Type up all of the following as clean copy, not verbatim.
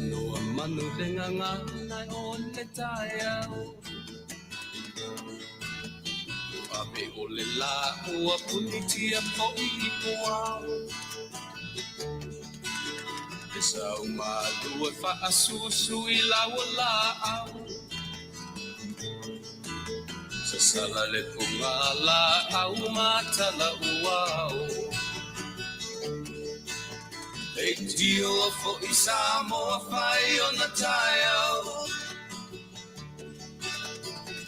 Tanoa manu le gagana o le taeao Ua ave o le lā ua punitia foi i puao Le sau malu e faasusu i lau o laau Sasala le pugalaau ma talauao Leitioa foi Samoa fai ona taeao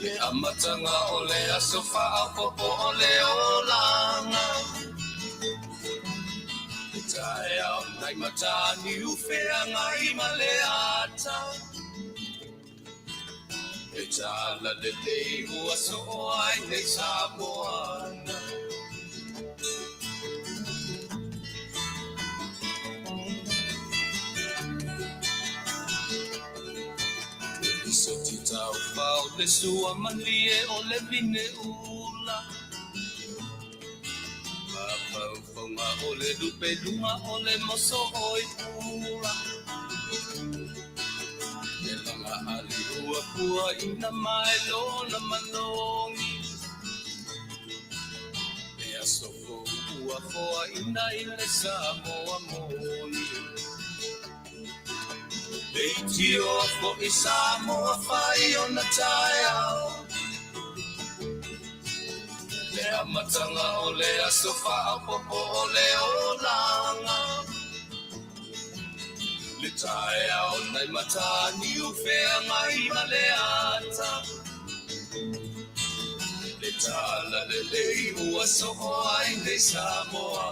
Le amataga o le aso faaopoopo o le olaga Le taeao nai Mataniu feagai ma le ata Le talalelei ua soo ai nei Samoa Se taufao le sua malie o le vine ula Mafaufauga o le lupeluga o le moso oi pula Le laga ali ua puaina mai lona malogi Le aso fou ua foaina i le Samoa moni Leitioa foi Samoa fai ona taeao Le amataga o le aso faaopoopo o le olaga Le taeao nai Mataniu feagai ma le ata Le talalelei ua soo ai nei Samoa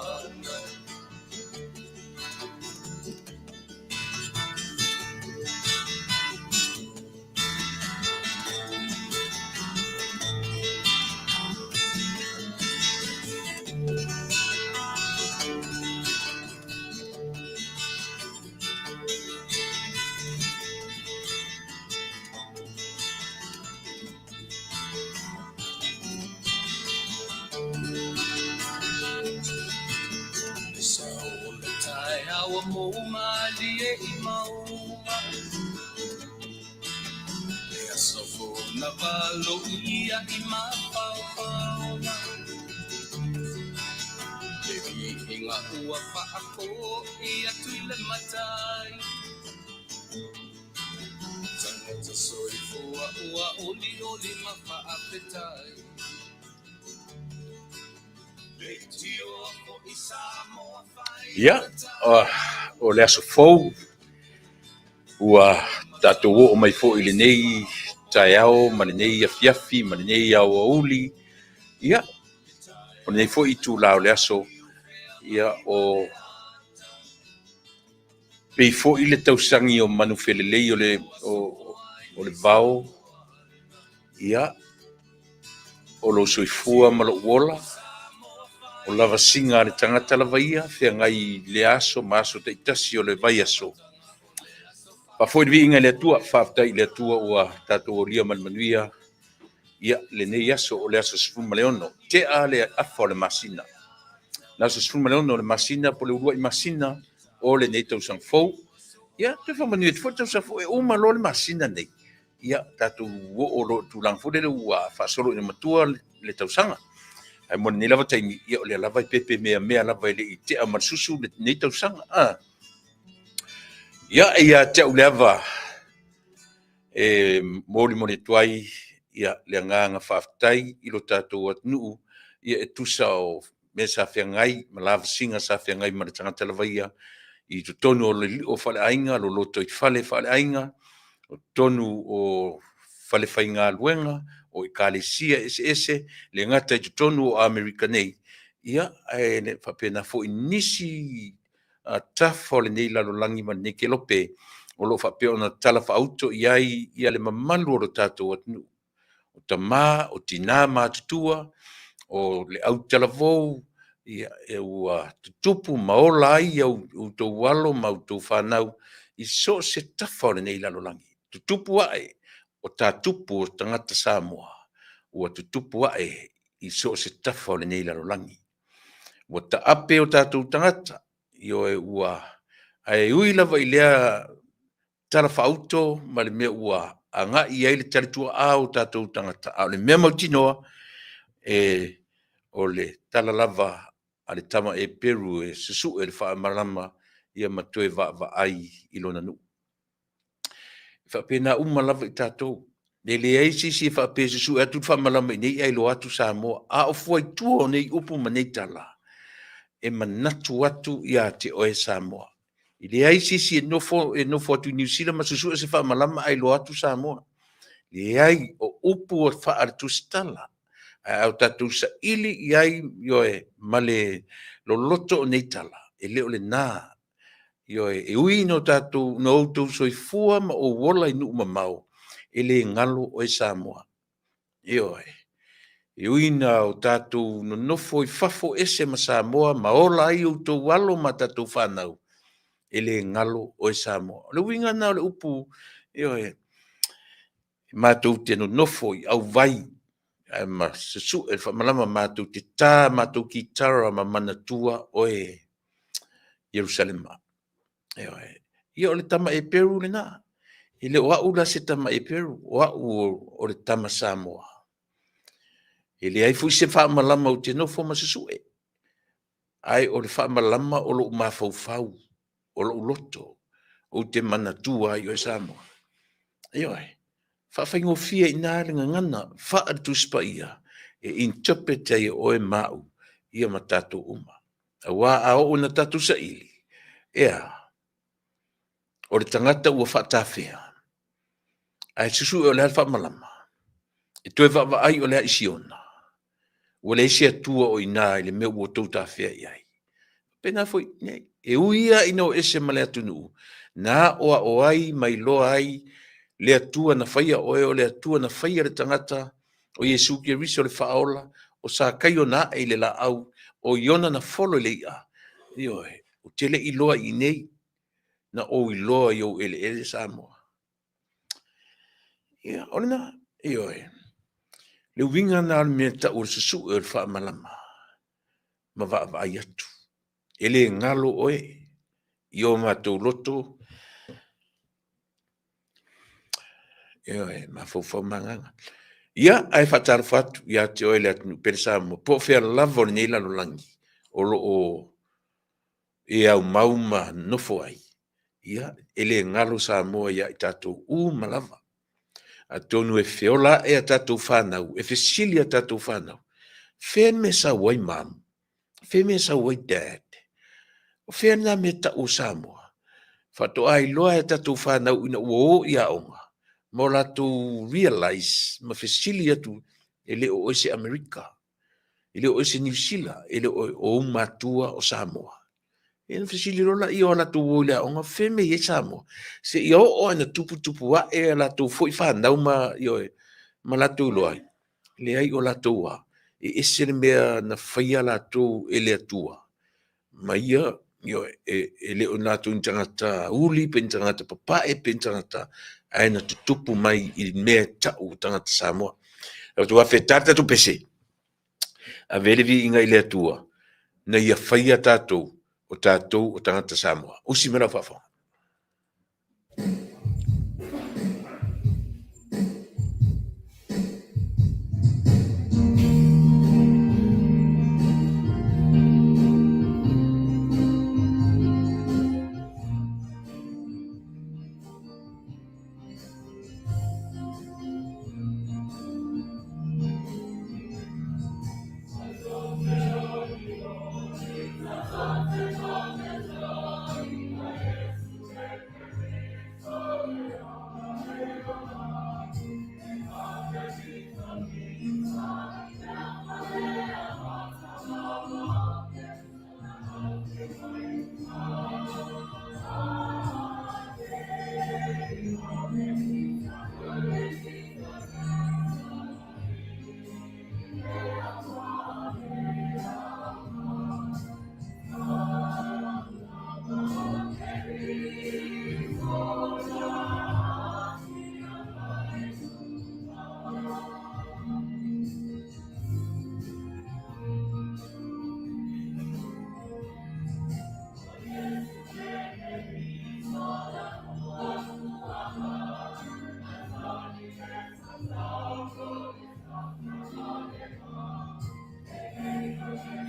Le sao o le taeao ua mou malie i mauga Le aso fou na valoia i mafaufauga Le viiga ua faafoi atu i le Matai Tagata soifua ua olioli ma faafetai Ia, o le aso fou ua tatou oo mai foi i lenei taeao ma lenei afiafi ma lenei aoauli. Ia, o lenei foi itula o le aso, ia, o pei foi le tausagi o manufelelei o le, o, o le vao, ia, o lou soifua ma lou ola, o lavasiga a le tagata lava ia, feagai i lea aso ma aso taitasi o le vaiaso. Faafoi le viiga i le Atua, faafetai i le Atua ua tatou aulia ma le manuia ia lenei aso o le aso 16, tea le afa o le masina. Le aso 16 o le masina po o le uluai masina o lenei tausaga fou. Ia, toe faamanuia atu foi le tausaga fou, e uma loa le masina nei, ia tatou oo loa i le tulaga foi lele ua faasolo ina matua le tausaga. Ae mo lenei lava taimi, ia o lea lava e pepe meamea lava e le i tea ma le susu lenei tausaga. Ah. Ia, e ia te au le ava e molimoli atu ai ia le agaga faafetai i lo tatou atunuu ia e tusa o mea sa feagai ma lavasiga sa feagai ma le tagata lava ia i totonu o le lio faaleaiga, lo lotoifale faaleaiga, o totonu o falefaigaluega, o ekalesia eseese, le gata i totonu o Amerika nei, ia, ae faapena foi nisi tafa o lenei lalolagi ma lenei kelope o lo o faapea ona talafaauto i ai ia le mamalu o lo tatou atunuu, o tama, o tina matutua, o le autalavou, ia, e ua tutupu ma ola ai outou alo ma outou fanau i so o se tafa o lenei lalolagi. Tutupu ae o ta tupu o tagata Samoa, ua tutupu ae i so o se tafa o lenei lalolagi. Ua taape o tatou tagata, ioe, ua, ae ui lava i lea tala faauto ma le mea ua agai i ai le talituaa o tatou tagata, a o le mea mautinoa, e o le tala lava a le tama Eperu e susue le faamalama ia ma toe vaavaai i lona nuu. E faapena uma lava i tatou. E leai se isi e faapea e susue atu le faamalama i inei ae iloa atu Samoa. A o fua i tua o nei upu ma nei tala, e manatu atu ia te oe Samoa. E leai se isi e nofo, e nofo atu i Niu Sila ma susue se faamalama ae iloa atu Samoa. Leai, o upu faale-tusitala, ae a o tatou saili i ai, ioe, ma le loloto o nei tala, e le o lena. Ioe, e ui ina tatou, ina outou soifua ma ou ola i nuu mamao, e le galo oe Samoa. Ioe. E ui ina o tatou nonofo i fafo ese ma Samoa ma ola ai outou alo ma tatou fanau, e le galo oe Samoa. O le uiga lena o le upu, ioe, matou te nonofo i auvai ae ma susue le faamalama, matou te ta matou kitara ma manatua oe Ierusalema. Ioe. Ia o le tama Eperu lena. E le o au la se tama Eperu, o au o le tama Samoa. E leai foi se faamalama ou te nofo ma susue, ae o le faamalama o lou mafaufau, o lou loto, ou te manatua ai oe Samoa. Ioe, faafaigofie i ina le gagana faa-le Tusi Paia e interpret ai e oe ma au, ia ma tatou uma. Aua a oo ina tatou saili, e a? O le tagata ua faatafea, ae susue o le a le faamalama? E toe vaavaai o le a i Siona? Ua leai se Atua o i ina i le mea ua outou tafea i ai. Pena foi, nei, e ui lava ina o ese ma le atunuu, na aoao ai ma iloa ai le Atua na faia oe, o le Atua na faia le tagata, o Iesu Keriso le Faaola, o Sakaio na ae i le laau, o Iona na folo i le i'a. Ioe, ou te le i iloa i inei, na ou iloa i ou eleele Samoa. Ia, o lena, ioe. Le uiga lena o le mea e tau o le susue o le faamalama ma vaavaai atu. E le galo oe i o matou loto, ioe, mafaufau ma agaga. Ia, ae faatalofa atu ia te oe le atunuu pele Samoa, po o fea lava o lenei lalolagi o lo o e aumau ma nofo ai, ia, e le galo Samoa ia i tatou uma lava. Atonu e feola ae a tatou fanau, e fesili a tatou fanau, fea le mea e sau ai mum? Fea le mea e sau ai dad? O fea lena mea e tau o Samoa? Faatoa iloa e a tatou fanau ina ua o i aoga, ma o latou realize ma fesili atu, e le o oe se Amerika, e le o oe se Niu Sila, e le o oe, o ou matua o Samoa. Ia ona fesili loa lea o latou o i le aoga, fea mea e i ai Samoa? Seia oo lava ina tuputupu ae a latou foi fanau ma, ioe, ma latou iloa ai, leai o latou lava, e ese le mea na faia latou e le Atua, ma ia, ioe, e le o latou ni tagata uli pe ni tagata papae pe ni tagata, ae na tutupu mai i mea e tau o tagata Samoa. Tatou afe e ta le tatou pese, ave ai le viiga i le Atua, na ia faia tatou, o tatou o tagata Samoa. Usi mai lau faafofoga.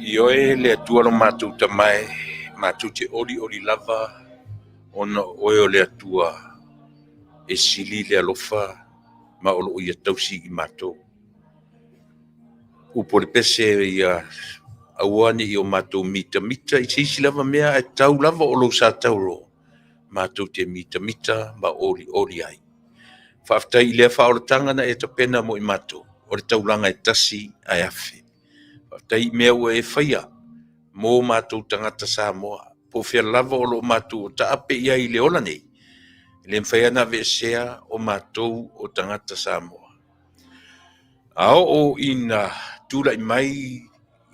Ioe le Atua lo matou Tama e, matou te olioli lava ona o oe o le Atua e sili le alofa ma o lo o ia tausi i matou. Upu o le pese ia aua ne i o matou mitamita i se isi lava mea ae tau lava o lou sa tauro matou te mitamita ma olioli ai. Faafetai i lea faaolataga na e tapena mo i matou, o le taulaga e tasi ae afe. Faafetai i mea ua e faia mo matou tagata Samoa, po o fea lava o lo o matou taape i ai i le ola nei, e le mafai ona aveesea o matou o tagata Samoa. A oo ina tulai mai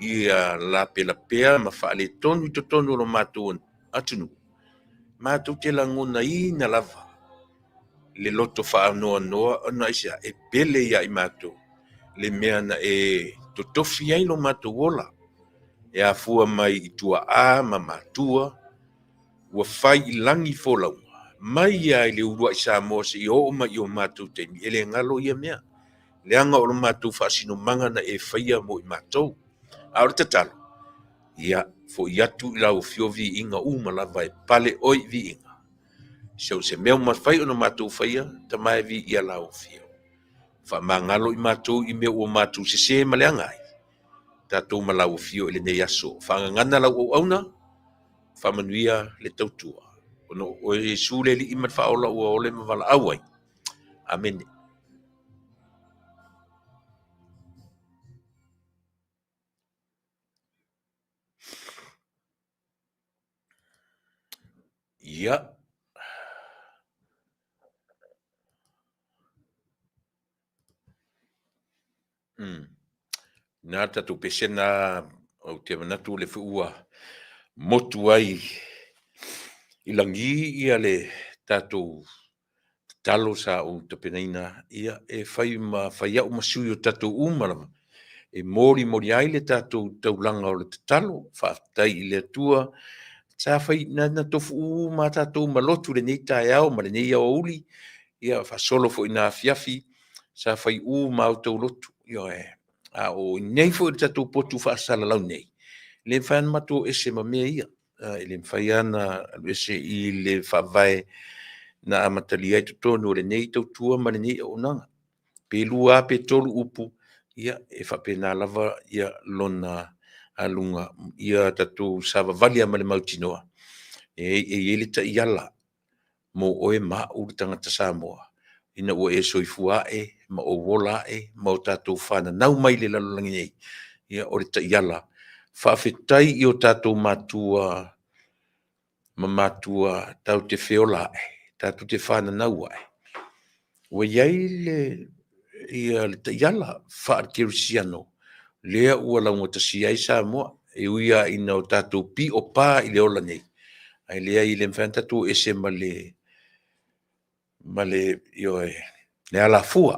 ia lapelapea ma faaletonu i totonu o lo matou atunuu, matou te lagonaina lava le loto faanoanoa ona aisea? E pele ia i matou le mea na e totofi ai lo matou ola e afua mai i tuaa ma matua ua fai i lagi folauga mai lava i le uluai Samoa seia oo mai i o matou taimi, e le galo ia mea, leaga o lo matou faasinomaga na e faia mo i matou. A o le tatalo, ia foi atu i lau afio viiga uma lava e pale oe i viiga. So o se mea ua mafai ona matou faia, Tama e viia lau afio. Faamagalo i matou i mea ua matou sese ma leaga ai, tatou ma lau afio i lenei aso. Faagagana lau auauna, faamanuia le tautua. Ona o oe Iesu le Alii ma le Faaola ua ole ma valaau ai. Amene. Ia. Na le tatou pesena ou te manatu o lea foi ua motu ai i lagi ia le tatou tatalo sa ou tapenaina, ia e fai ma fai au ma sui o tatou uma lava e molimoli ai le tatou taulaga o le tatalo. Faafetai i le Atua sa fai na na tofu uma tatou ma lotu i lenei taeao ma lenei aoauli, ia faasolo foi ina afiafi sa fai uma lava outou lotu. Ioe. A o i inei foi i le tatou potu faasalalau nei, e le mafai lava ona matou o ese ma mea ia. E le mafai lava ona alu ese i le faavae na amatalia ai totonu o lenei tautua ma lenei auaunaga. Pe lua lava pe tolu upu, ia e faapena lava ia lona aluga ia tatou savavali lava ma le mautinoa e i ai le taiala mo oe ma au le tagata Samoa ina ua e soifua ae ma ou ola ae ma o tatou fananau mai i le lalolagi nei, ia o le taiala. Faafetai i o tatou matua ma matua tatou te feola ae, tatou te fananau ae, ua i ai le ia le taiala faale-kerisiano lea ua laugatasia ai Samoa, e ui lava ina o tatou pio pa i le ola nei, ae leai e le mafai ona tatou o ese ma le ma le, ioe, le alafua.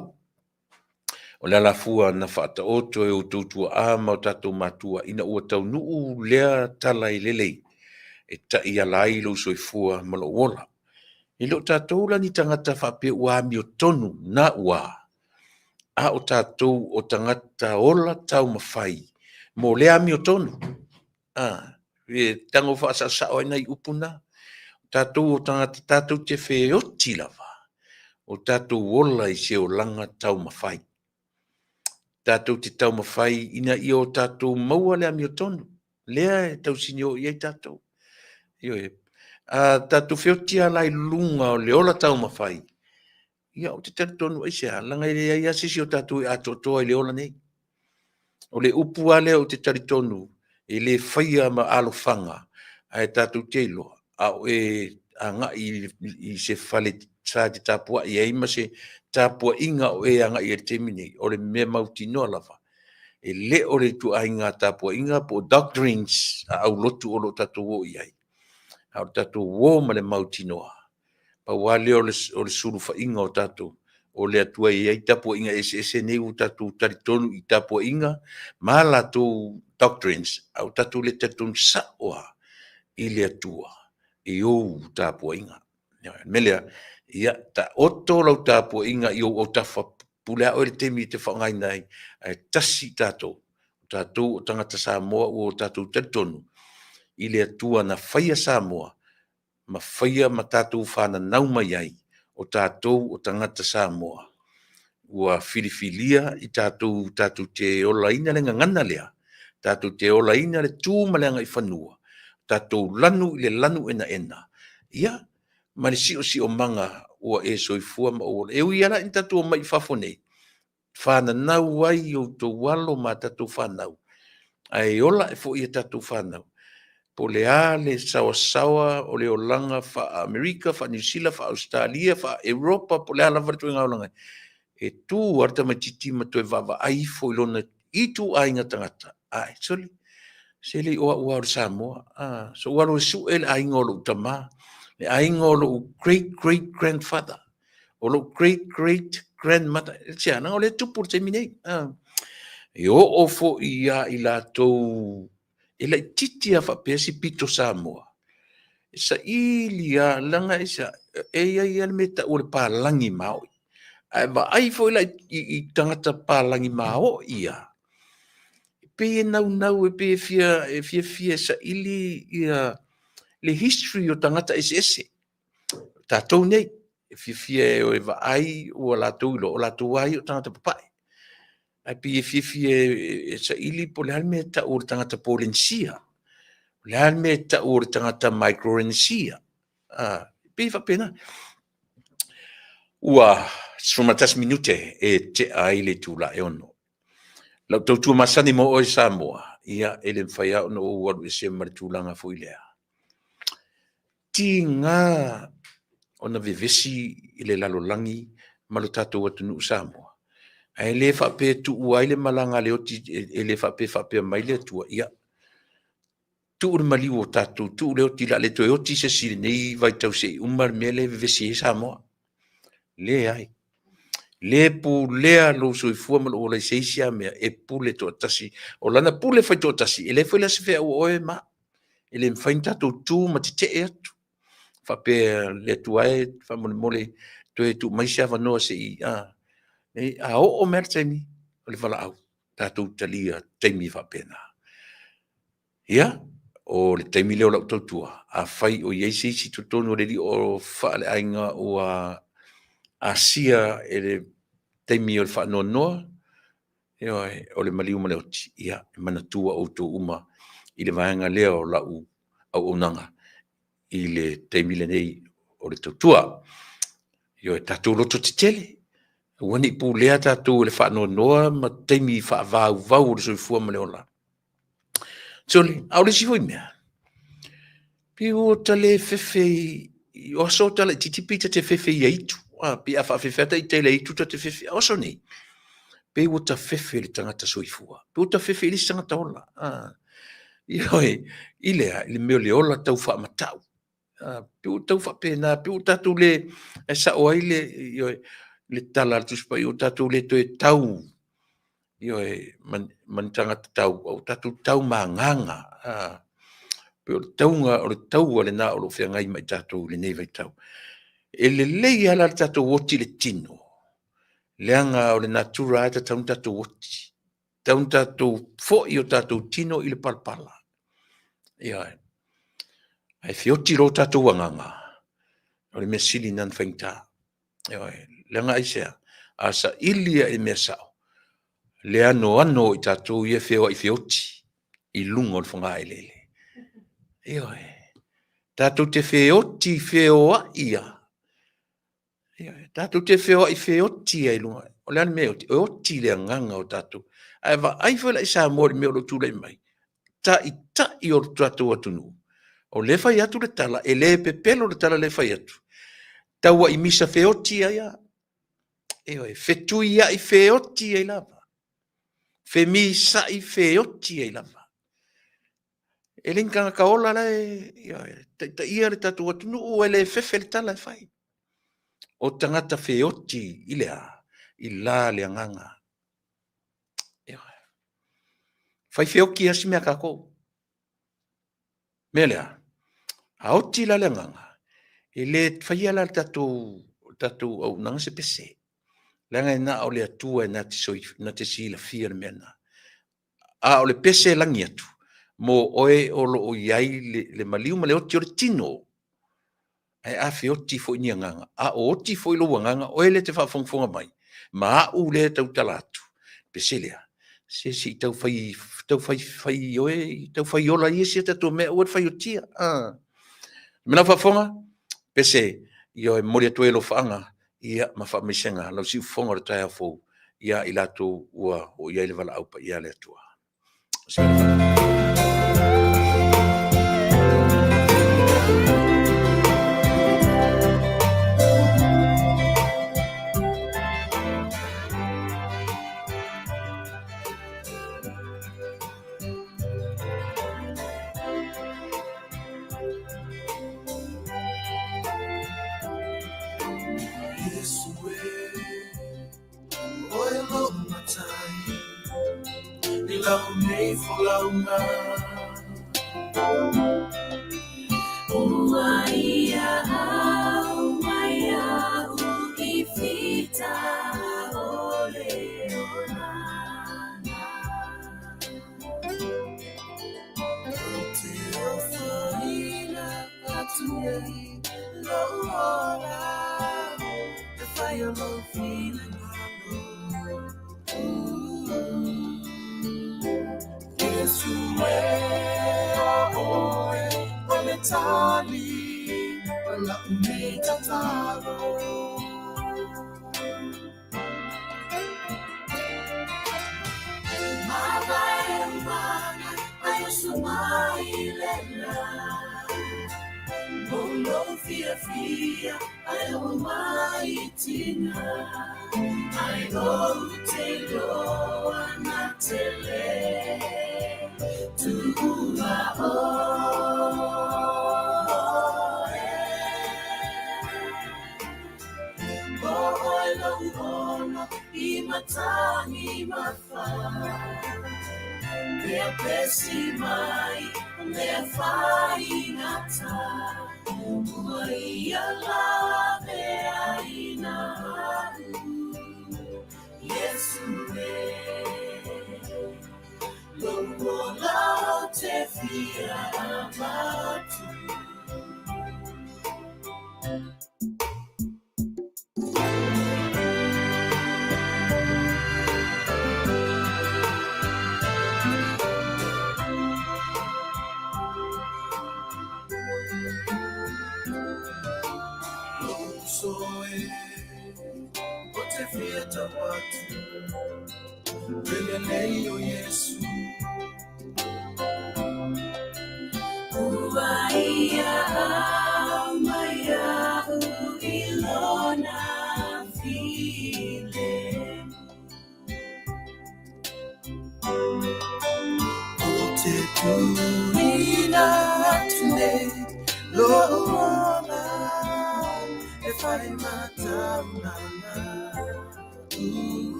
O le alafua na faataoto e outou tuaa ma o tatou matua ina ua taunuu lea tala e lelei e taiala ai lou soifua ma lou ola. E le o tatou la ni tagata faapea ua amiotonu na ua, a o tatou o tagata ola taumafai mo lea amiotonu. A, e tago faasaosao ai nai upu na. O tatou o tagata tatou te feoti lava o tatou ola i se olaga taumafai. Tatou te taumafai ina ia o tatou maua le amiotonu lea e tausinio i ai tatou. Ioe. A tatou feoti lava la i luga o le ola taumafai, ia ou te talitonu aisea, leaga e leai lava se isi o tatou e atoatoa i le ola nei. O le upu lava lea ou te talitonu e le faia ma alofaga, ae tatou te iloa, a o e agai i se fale sa e te tapuai ai ma se tapuaiga o e agai ai i le taimi nei, o le mea mautinoa lava, e le o le ituaiga tapuaiga po o doctrines a aulotu o lo o tatou o i ai, a o le tatou o ma le mautinoa, pau lava lea o le sulufaiga o tatou, o le Atua e i ai tapuaiga eseese nei ua tatou talitonu i tapuaiga ma latou doctrines, a ua tatou le talitonu sao lava i le Atua e ou tapuaiga. O le mea lea, ia taoto lau tapuaiga i ou autafa, pule lava oe i le taimi e te faaaogaina ai, ae tasi tatou. tatou o tagata Samoa ua o tatou talitonu i le Atua na faia Samoa ma faia ma tatou fananau mai ai, o tatou o tagata Samoa. Ua filifilia i tatou tatou te olaina le gagana lea, tatou te olaina le tu ma le agaifanua, tatou lanu i le lanuenaena, ia, ma le siosiomaga ua e soifua ma ou ola. E ui lava la ina tatou omai i fafo nei, fananau ai outou alo ma tatou fanau, ae ola ae foi a tatou fanau, po o le a le saoasaoa o le olaga faa-Amerika, faa-Niu Sila, faa-Ausetalia, faa-Europa, po o le a lava le ituaiga olaga, e tu lava le tamaitiiti ma toe vaavaai ifo i lona ituaiga tagata, ae, sole, se le o au lava o le Samoa. Se i ou alu e sue le aiga o lou tama, le aiga o lou great great grandfather, o lou great great grandmother. Se leaga o lea e tupu i le taimi nei. E oo foi ia i latou e laitiiti lava faapea si pito Samoa, e saili lava, leaga aisea? E i ai lava le mea e tau o le palagi maoi. A e vaai foi la i tagata palagi maoi ia, e pei e naunau e pei e fiafia e saili ia le history o tagata eseese. O tatou nei, e fiafia e o e vaai ua latou iloa, o latou lava ia o tagata papae. Ae pei e fiafia e saili po o le a le mea e tau o le tagata Polenisia, o le a le mea e tau o le tagata Maikronesia, e pei e faapena. Ua 11 minute e tea ai le itula e 6. Lau tautua masani mo oe Samoa, ia e le mafai lava ona ou alu ese ma le tulaga foi lea. Tiga ona vevesi i le lalolagi ma lo tatou atunuu Samoa, ae le faapea e tuua ai le malaga a le oti, e le faapea e faapea mai le Atua, ia, tuu le maliu o tatou, tuu le oti, o le a le toe oti se isi i lenei vaitau se i uma le mea lea e vevesi ai Samoa. Leai. Le pulea lou soifua ma lou ola i se isi lava mea, e pule toatasi. O lana pule faitoatasi, e leai foi la se feau a oe ma au. E le mafai ona tatou tu ma tetee atu, faapea le Atua e, faamolemole toe tuu mai se avanoa se i, a oo mai lava le taimi o le valaau, tatou talia taimi faapena. Ia, o le taimi lea o lau tautua, afai o i ai se isi i totonu o le alii faaleaiga ua asia e le taimi o le faanoanoa, ioe, o le maliu ma le oti, ia, e manatua outou uma i le vaega lea o lau auaunaga i le taimi lenei o le tautua. Ioe, tatou lototetele, aua ne i pulea tatou e le faanoanoa ma taimi faavauvau o le soifua ma le ola. Sole, a o le isi foi mea, pei ua ta le fefe i, o aso ta laitiiti pei ta te fefe i aitu, pei a faafefe ata ita i le aitu ta te fefe, a o aso nei, pei ua ta fefe i le tagata soifua, pei ua ta fefe i le isi tagata ola. Ioe, i le a? I le mea o le ola tau faamatau. Pei ua tau faapena, pei ua tatou le, e sao ai le, ioe, le tala a le Tusi Paia, ua tatou le toe tau, ioe, ma ni tagata tau, a ua tatou tau ma agaga. Pei o le tauga, o le taua lena o lo o feagai ma i tatou i lenei vaitau. E lelei lava la le tatou oti i le tino, leaga o le natura lava e tatau ona tatou oti, tatau ona tatou foi o tatou tino i le palapala. Ioe. Ae feoti loa o tatou agaga, o le mea sili lena ona faigata. Ioe. Leaga aisea? A saili lava i le mea sao, le anoano o i tatou ia e feoai feoti i luga o le fogaeleele. Ioe. Tatou te feoti feoai lava. Tatou te feoai feoti ai i luga. O le a le mea e oti? E oti le agaga o tatou. Ae vaai foi la i Samoa i le mea o lo o tulai mai, taitai o le tatou atunuu, o lea e fai atu le tala, e le pepelo le tala lea e fai atu, tauai misa feoti ai lava, ioe, fetuiai feoti ai lava, femisa'i feoti ai lava. E le ni tagata ola la e, ioe, taitaia le tatou atunuu, e le fefe le tala e fai. O tagata feoti i le a? I la le agaga. Ioe. Fai feoti lava si mea a tatou. Mea lea, a oti la le agaga, e le faia la le tatou, tatou auaunaga se pese. Leaga e na o le Atua e na te, na te silafia le mea lena. A o le pese e lagi atu mo oe o lo o i ai le maliu ma le oti o le tino. Ae a feoti foi ni agaga, a o oti foi lou agaga, oe lea e te faafogafoga mai, ma au lea e tautala atu, pese lea, se se i tau fai, tau fai, fai oe, tau fai ola ia si a tatou mea, aua le fai otia. Me lau faafofoga, pese, ioe, e momoli atu ai alofaaga, ia, ma faamaisega lau siufofoga o le taeao fou ia i latou ua oo i ai le valaau paia a le Atua.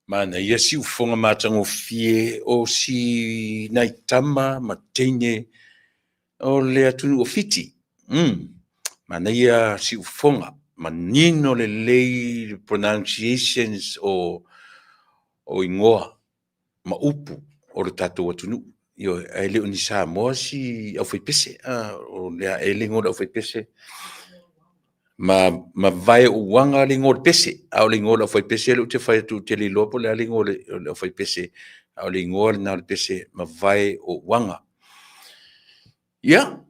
Manaia siufofoga matagofie o si nai tama ma teine o le atunuu o Fiti. Manaia siufofoga, manino lelei le pronunciations o igoa ma upu o le tatou atunuu. Ioe, ae le o ni Samoa si aufaipese. O le a ea le igoa o le aufaipese? Ma vae o Uaga le igoa o le pese, a o le igoa o le aufaipese lea ou te fai atu ou te le iloa po o le a le igoa o le aufaipese, a o le igoa lena o le pese, Mavae o Uaga. Ia,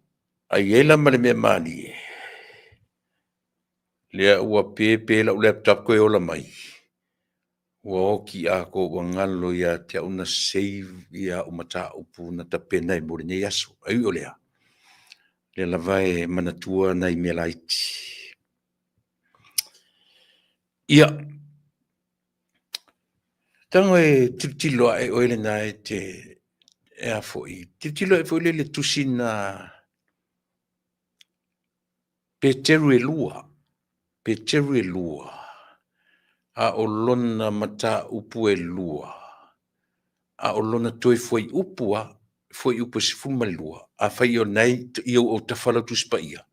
a i ai la ma le mea malie, lea ua pe pe lau laptop toe ola mai, ua oti atoa ua galo ia te au ona save ia au mataupu na tapena mo lenei aso. Ae ui o lea, o lea lava e manatua nai mea laiti. Ia, tago e tilotilo ae oe lena e te, e a foi, tilotilo ae foi lea i le tusi na Peteru e lua, Peteru e lua, a o lona mataupu e lua, a o lona toe fuaiupu lava, fuaiupu e 12, afai o lena e i ou autafa lau Tusi Paia,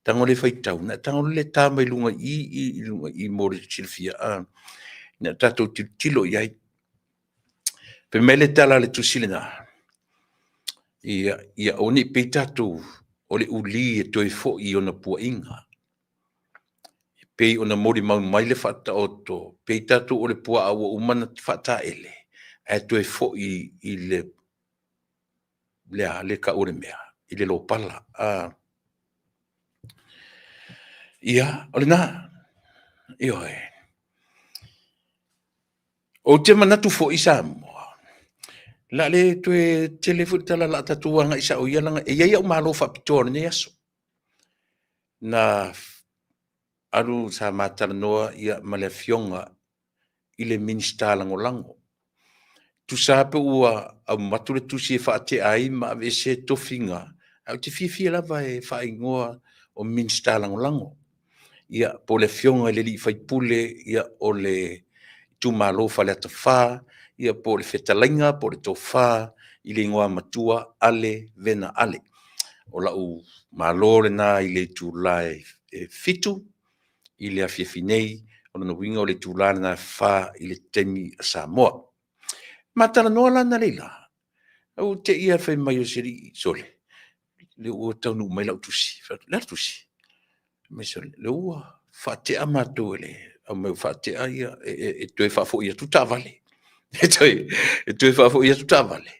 tago lea e faitau, ona e tago loa lea e ta mai luga i i, i luga i i mo le silafia, ina ia tatou tilotilo i ai. Fai mai le tala a le tusi lena, ia aua ne i pei tatou o le uli e toe foi i ona puaina, e pei ona molimau mai le Faataoto, pei tatou o le puaa ua uma ona faataele, ae toe foi i le a le tau o le mea, i le lopala. Ia, o lena, ioe. Ou te manatu foi Samoa, o le a le toe tele foi le tala o le a tatou agai sao ia, leaga e i ai au malo faapitoa o lenei aso. Na alu sa ma talanoa ma le Afioga i le Minisita Lagolago. Tusa lava pe ua avatu le tusi e faatea ai ma aveese tofiga, ae ou te fiafia lava e faaigoa o Minisita Lagolago. Ia, po o le Afioga i le sui usufono o le itumalo o Faleata 4, ia po o le fetalaiga po o le tofa i le igoamatua Ale Vena Ale. O lau malo lena i le itula e 7 i le afiafi nei, o lona uiga o le itula lena e 4 i le taimi a Samoa. Ma talanoa la analeila, ua te i lava i le fai mai o si alii, sole, o lea ua taunuu mai lau tusi. Ou fai atu, o le a le tusi? Fai mai, sole, o lea ua faatea matou e le, fai mai ua faatea e toe faafoi atu taavale. E toe faafoi atu taavale,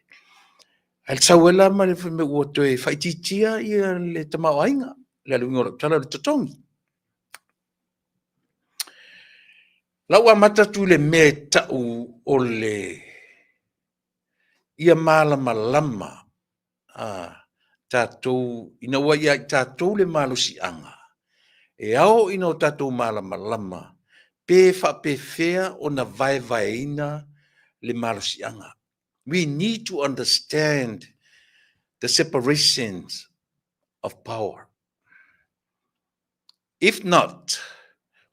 ae sau ai la ma le fai mai ua toe faaitiitia le tamaoaiga. O le a le uiga o lau tala o le totogi. O la ua amata atu i le mea e tau o le ia malamalama tatou ina ua ia i tatou le malosiaga, e ao ina o tatou malamalama pe faapefea ona vaevaeina le malosiaga. We need to understand the separations of power. If not,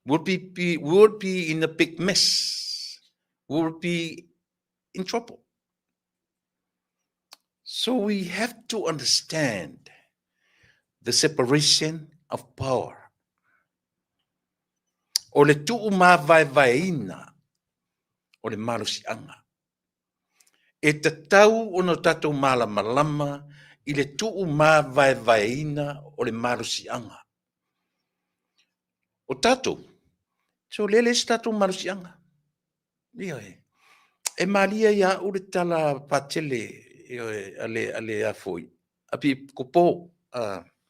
we'll be in a big mess. We'll be in trouble. So we have to understand the separation of power. O le tuumavaevaeina o le malosiaga. E tatau ona tatou malamalama i le tuumavaevaeina o le malosiaga. O tatou, so lea e leai se tatou malosiaga. Ioe. E malie ia au le tala patele, ioe, a le a foi, a Pikopo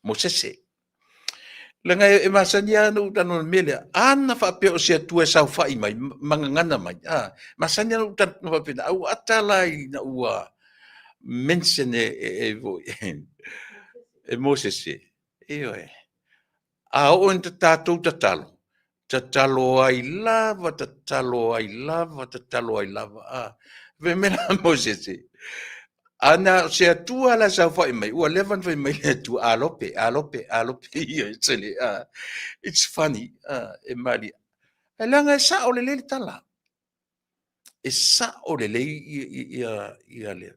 Mosese. Leaga e masani lava ona ou talanoa i le mea lea, a na faapea o se Atua e saofai mai ma gagana mai, a, masani lava ona ou talanoa faapena, ae ua ata la ina ua mention e Mosese, ioe, a oo ina tatou tatalo, tatalo ai lava, tatalo ai lava, tatalo ai lava. A, fai mai la Mosese, a na o se Atua la e saofai mai, ua leva ona fai mai le Atua, alope, alope, alope, it's funny, e malie. Ae leaga e sao lelei le tala. E sao lelei ia le,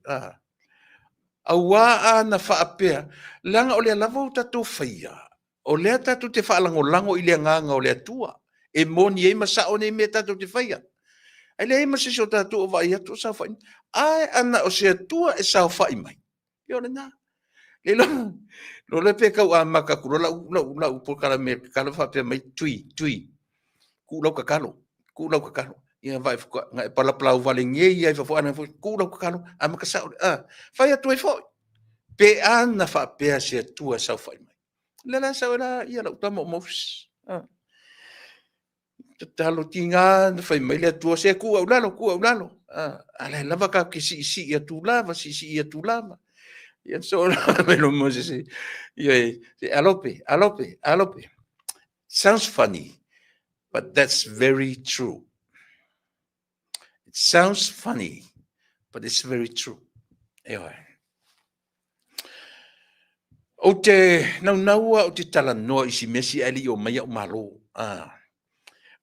aua a na faapea, leaga o lea lava ua tatou faia, o lea tatou te faalagolago i le agaga o le Atua, e moni ai ma sao nei mea tatou te faia. Ae leai ma se isi o tatou o vaai atu o saofai mai. Ae ana o se Atua e saofai mai, ia o lena. Le iloa lea pe tau amata atu loa lau polokalame tatalo faapea mai, Tui, Tui, tuu lau tatalo, tuu lau tatalo. Ia vaai na e palapalau vale nei lava i fafo, a na foi, tuu lau tatalo, amata sao, fai atu ai foi. Pe a na faapea se Atua e saofai mai. O lea la e sau ai la ia lau tama o Moses. Tatalo tiga na fai mai le Atua, se tuu au i lalo, tuu au i lalo. A lea lava tatou te siisii atu lava, siisii atu lava. Ia so mai lo Moses, ia alope, alope, alope. Sounds funny, but that's very true. It sounds funny, but it's very true. Ioe. Ou te naunau ou te talanoa i si mea si ae le i o mai au malo.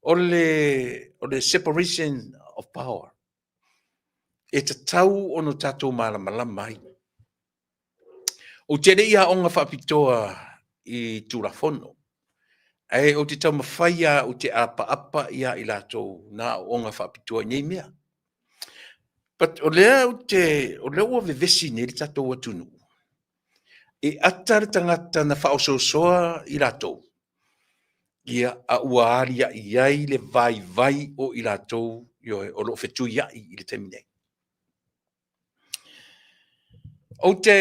O le separation of power. E tatau ona tatou malamalama ai. Ou te le i aoga faapitoa i Tulafono, ae ou te taumafai lava ou te apaapa ia i latou na aooga faapitoa i nei mea. But o lea ua vevesi nei le tatou atunuu, e ata le tagata na faaosoosoa i latou, ia, a ua aliae ai le vaivai o i latou, ioe, o lo o fetuiai i le taimi nei. Ou te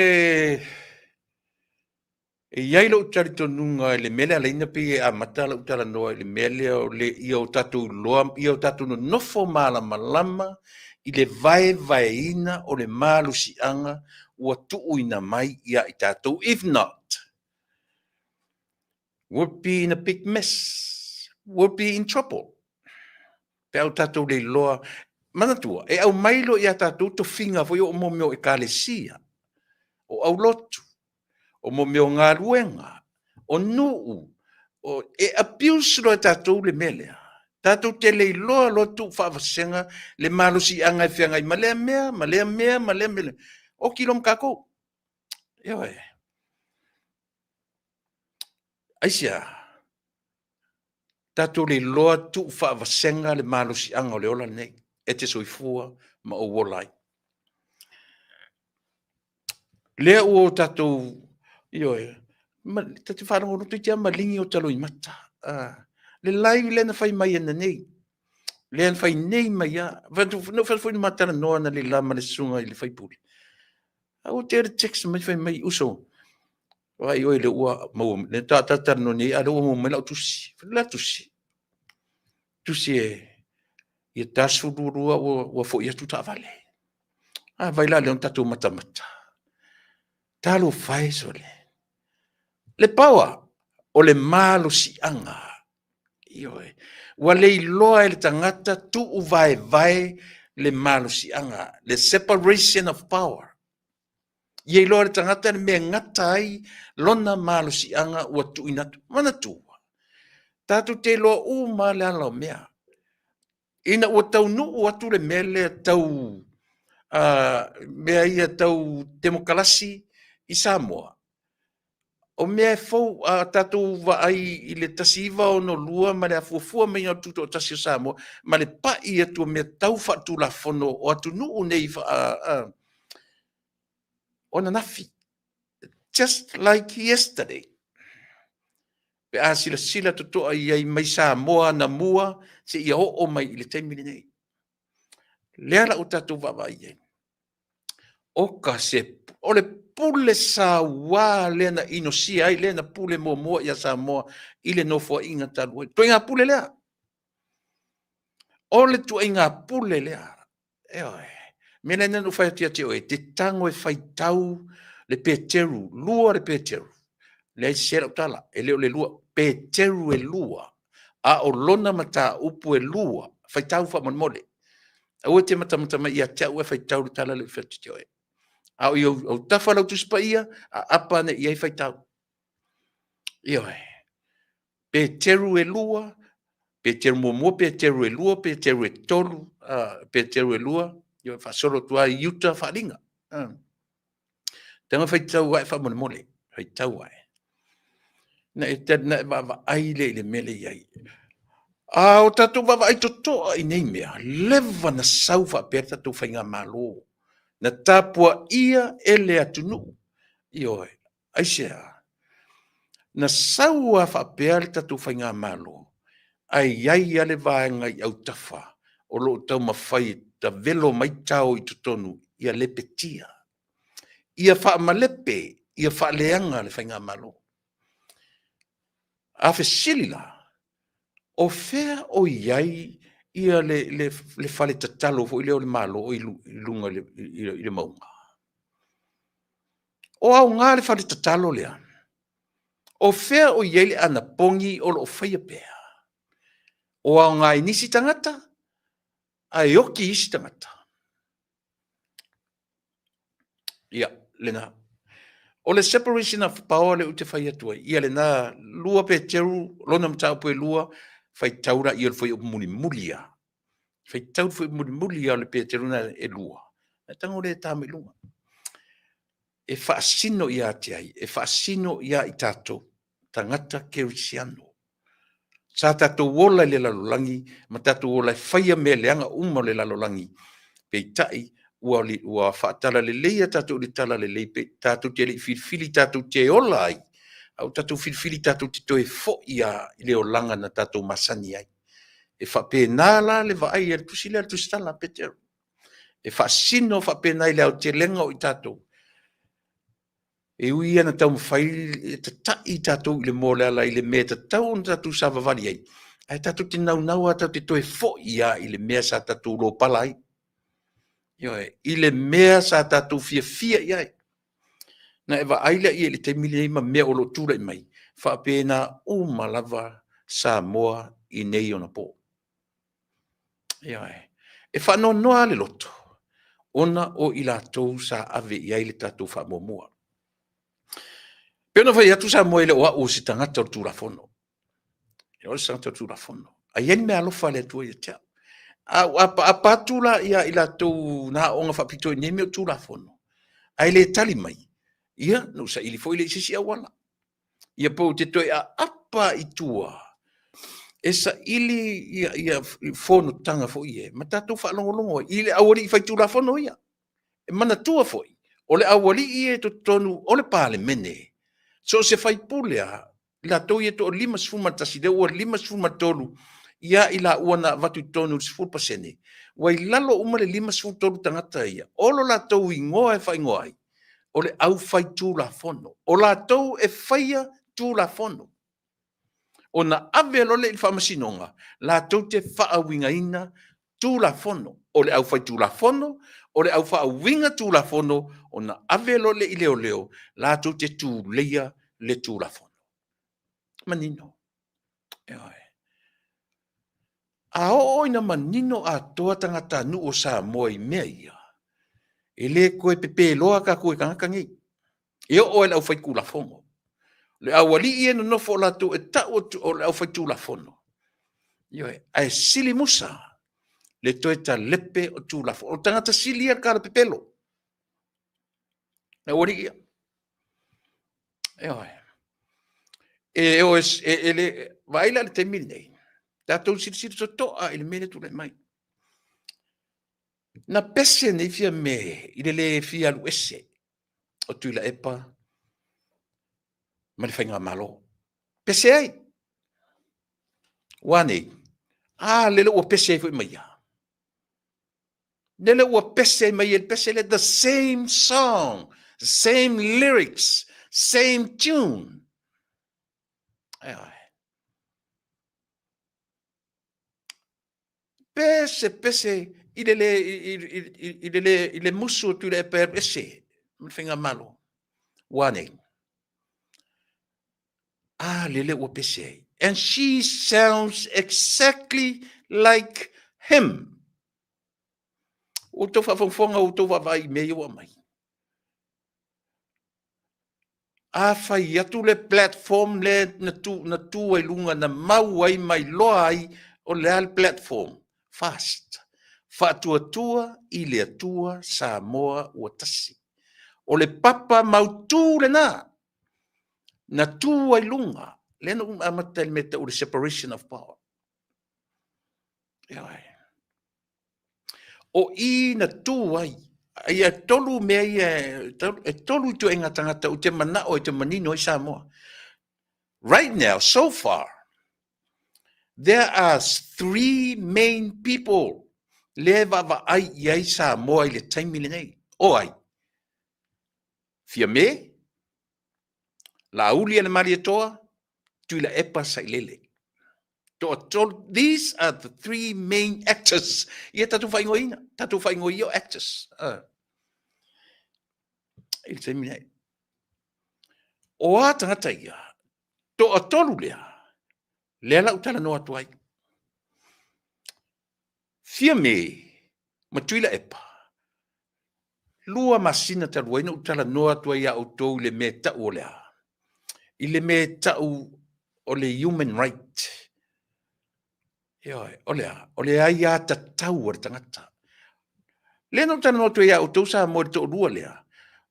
E i ai lou talitonuga i le mea lea alaina pei e amata lau talanoa i le mea lea o le ia o tatou iloa, ia o tatou nonofo malamalama i le vaevaeina o le malosiaga ua tuuina mai ia i tatou. If not, we'll be in a big mess. We'll be in trouble. Pe a o tatou le iloa. Manatua, e aumai loa ia tatou tofiga foi o mo mea o ekalesia, o aulotu, o mo mea o galuega, o nuu, o, e abuse loa e tatou le mea lea. Tatou te le iloa loa tuu faavasega le malosiaga e feagai ma lea mea, ma lea mea, ma lea mea. Oti loa ma tatou. Ioe. Aisea? Tatou le iloa tuu faavasega le malosiaga o le ola lenei e te soifua ma ou ola ai. Lea ua o tatou, ioe, ma, ta te faalogologo toeitiiti lava maligi o taloimata. Le live lea na fai mai ana nei, lea na fai nei mai lava. Na fai foi ma talanoa na le la ma le susuga i le faipule. A ua te le text mai fai mai, uso, vai oi le ua maua, le ta talanoa nei, a le ua maua mai lau tusi. La tusi. Tusi e ia ta 12 ua foi atu taavale. A vai la lea ona tatou matamata. Talofa e sole. Le power o le malosiaga. Ioe. Ua le iloa e le tagata tuu vaevae le malosiaga, le separation of power. Ia iloa le tagata le mea gata ai lona malosiaga ua tuuina atu. Manatua, tatou te iloa uma le ala o mea. Ina ua taunuu atu le mea lea tau mea ia tau temokalasi i Samoa, o mea e fou a tatou vaai i le 1962 ma le afuafua mai o le tutoatasi o Samoa ma le pai atu o mea tau faatulafono o atunuu nei o ananafi. Just like yesterday. Pe a silasila totoa i ai mai Samoa anamua seia oo mai i le taimi lenei. Lea la ua tatou vaavaai i ai. O ka se, o le pule saua lea na inosia ai, lea na pule muamua ia Samoa i le nofoaiga talu ai. Ituaiga pule lea. O le tuaiga pule lea. Ioe. Mea lea na ou fai atu ia te oe, e te tago e faitau le Peteru, 2 le Peteru. Leai, sese lau tala, e le o le 2, Peteru e 2, a o lona mataupu e 2. Faitau faamolemole. Aua e te matamata mai ia te au ae faitau le tala lea ou te fai atu ia te oe. A o i ou autafa lau Tusi Paia, aapa ane i ai faitau. Ioe. Peteru e 2, Peteru muamua, Peteru e 2, Peteru e 3, Peteru e 2, ioe, faasolo atu lava i Iuta faaaliga. Tago e faitau ae faamolemole, faitau ae. Na e, na e vaavaai lea i le mea lea e i ai. A o tatou vaavaai totoa i nei mea, leva na sau faapea le tatou faigamalo, na tapuaia e le atunuu. Ioe. Aisea? Na sau lava faapea le tatou faigamalo, ae i ai lava le vaega i autafa o lo o taumafai e tavelo mai tao i totonu ia lepetia, ia faamalepe, ia faaleaga le faigamalo. A fesili la, o fea o i ai ia le fale tatalo foi lea o le Malo i luga i le mauga? O aoga le fale tatalo lea? O fea o i ai le anapogi o lo o faia pea? O aoga i nisi tagata, ae oki i isi tagata. Ia, lena. O le separation of power lea ou te fai atu ai, ia lena, 2 Peteru, lona mataupu e 2, faitau laia o le fuaiupu mulimuli lava. Faitau le fuaiupu mulimuli lava o le Peteru lena e 2, ae tago lea e ta mai luga. E faasino ia te ai? E faasino ia i tatou, tagata kerisiano. Sa tatou ola i le lalolagi ma tatou ola e faia mea leaga uma o le lalolagi, peitai ua, ua faatalaleia tatou i le talalelei, pe tatou te le i filifili tatou te ola ai, a ua tatou filifili tatou te toe foi lava i le olaga na tatou masani ai. E faapena la le vaai a le tusi lea, le tusitala a Peteru. E faasino faapena i le aotelega o i tatou. E ui ia na taumafai e tata'i tatou i le moa o le ala i le mea e tatau ona tatou savavali ai, ae tatou te naunau lava tatou te toe fo'i lava i le mea sa tatou lopala ai. Ioe, i le mea sa tatou fiafia i ai. Na e vaai laia i le taimi lenei ma mea o lo o tulai mai, faapena uma lava Samoa i nei ona po. Ioe. E faanoanoa lava le loto, ona o i latou sa ave i ai le tatou faamuamua. E pei ona fai atu Samoa e le o au o se tagata o le Tulafono. E le o se tagata o le Tulafono. Ae i ai le meaalofa a le Atua ia te au. A ou apaapa atu la ia i latou na aooga faapitoa i nei mea o Tulafono, ae le tali mai, ia, na ou saili foi lea i se isi auala. Ia po ou te toe aapa i tua e saili ia, ia fonotaga foi ia, ma tatou faalogologo ai i le aualii faitulafono ia. E manatua foi, o le aualii ia i totonu o le Palemene, so o se faipule lava, i latou ia e toa 51, lea ua 53 ia i laua na avatu i totonu i le 10%, ua i lalo uma le 53 tagata ia, o lo latou igoa e faaigoa ai, o le aufaitulafono. O latou e faia tulafono. Ona ave loa lea i le faamasinoga, latou te faauigaina tulafono. O le aufaitulafono, o le aufaauiga tulafono, ona ave loa lea i leoleo, latou te tuleia le tulafono. Manino. Ioe. A oo ina manino atoa tagatanuu o Samoa i mea ia, e le toe pepeloa tatou e tagata nei. E oo lava i le aufaitulafono. Le aualii ia e nonofo o latou e tau atu o le aufaitulafono, ioe, ae sili musa le toe talepe o Tulafono. O tagata sili ia le talapepelo, le aualii ia. Ioe. E, o, e, e, le, vaai la i le taimi lenei, tatou silasila totoa i le mea lea e tulai mai. Na pese nei Fiame i le le fia alu ese o Tuilaepa ma le faigamalo. Pese ai. Ua nei, a lele ua pese ai foi ma ia. Lele ua pese ai ma ia le pese lea, the same song, same lyrics, same tune. Ioe. Pese, pese i le, le, i, i, i, i le, le, i le musu o Tuilaepa e alu ese ma le faigamalo. Ua nei. A lele ua pese ai. And she sounds exactly like him. Ua outou faafogafoga, ua outou vaavaai i mea ia ua aumai. A fai atu le platform le na tu, na tu ai luga, na mau ai ma iloa ai o le a le platform. Fast. Faatuatua i le Atua Samoa ua tasi. O le papa mautu lena na tu ai luga, lea na ou amata i le mea e tau o le separation of power. Ioe. O i na tu ai, ai e tolu mea ia, e tolu ituaiga tagata ou te manao e te manino ai Samoa. Right now, so far, there are three main people lea e vaavaai i ai Samoa i le taimi lenei. O ai? Fiame, Laauli a le Malietoa, Tuilaepa Sailele. Toatolu, these are the three main actors. Ia tatou faaigoaina, tatou faaigoa o actors. I le taimi nei. O a tagata ia, toatolu lea, lea la ou talanoa atu ai. Fiame ma Tuilaepa, 2 masina talu ai na ou talanoa atu ai ia outou i le mea e tau o le a? I le mea e tau o le human right. Ioe, o le a? O le aiatatau a le tagata. Lea na ou talanoa atu ai ia outou Samoa i le toalua lea,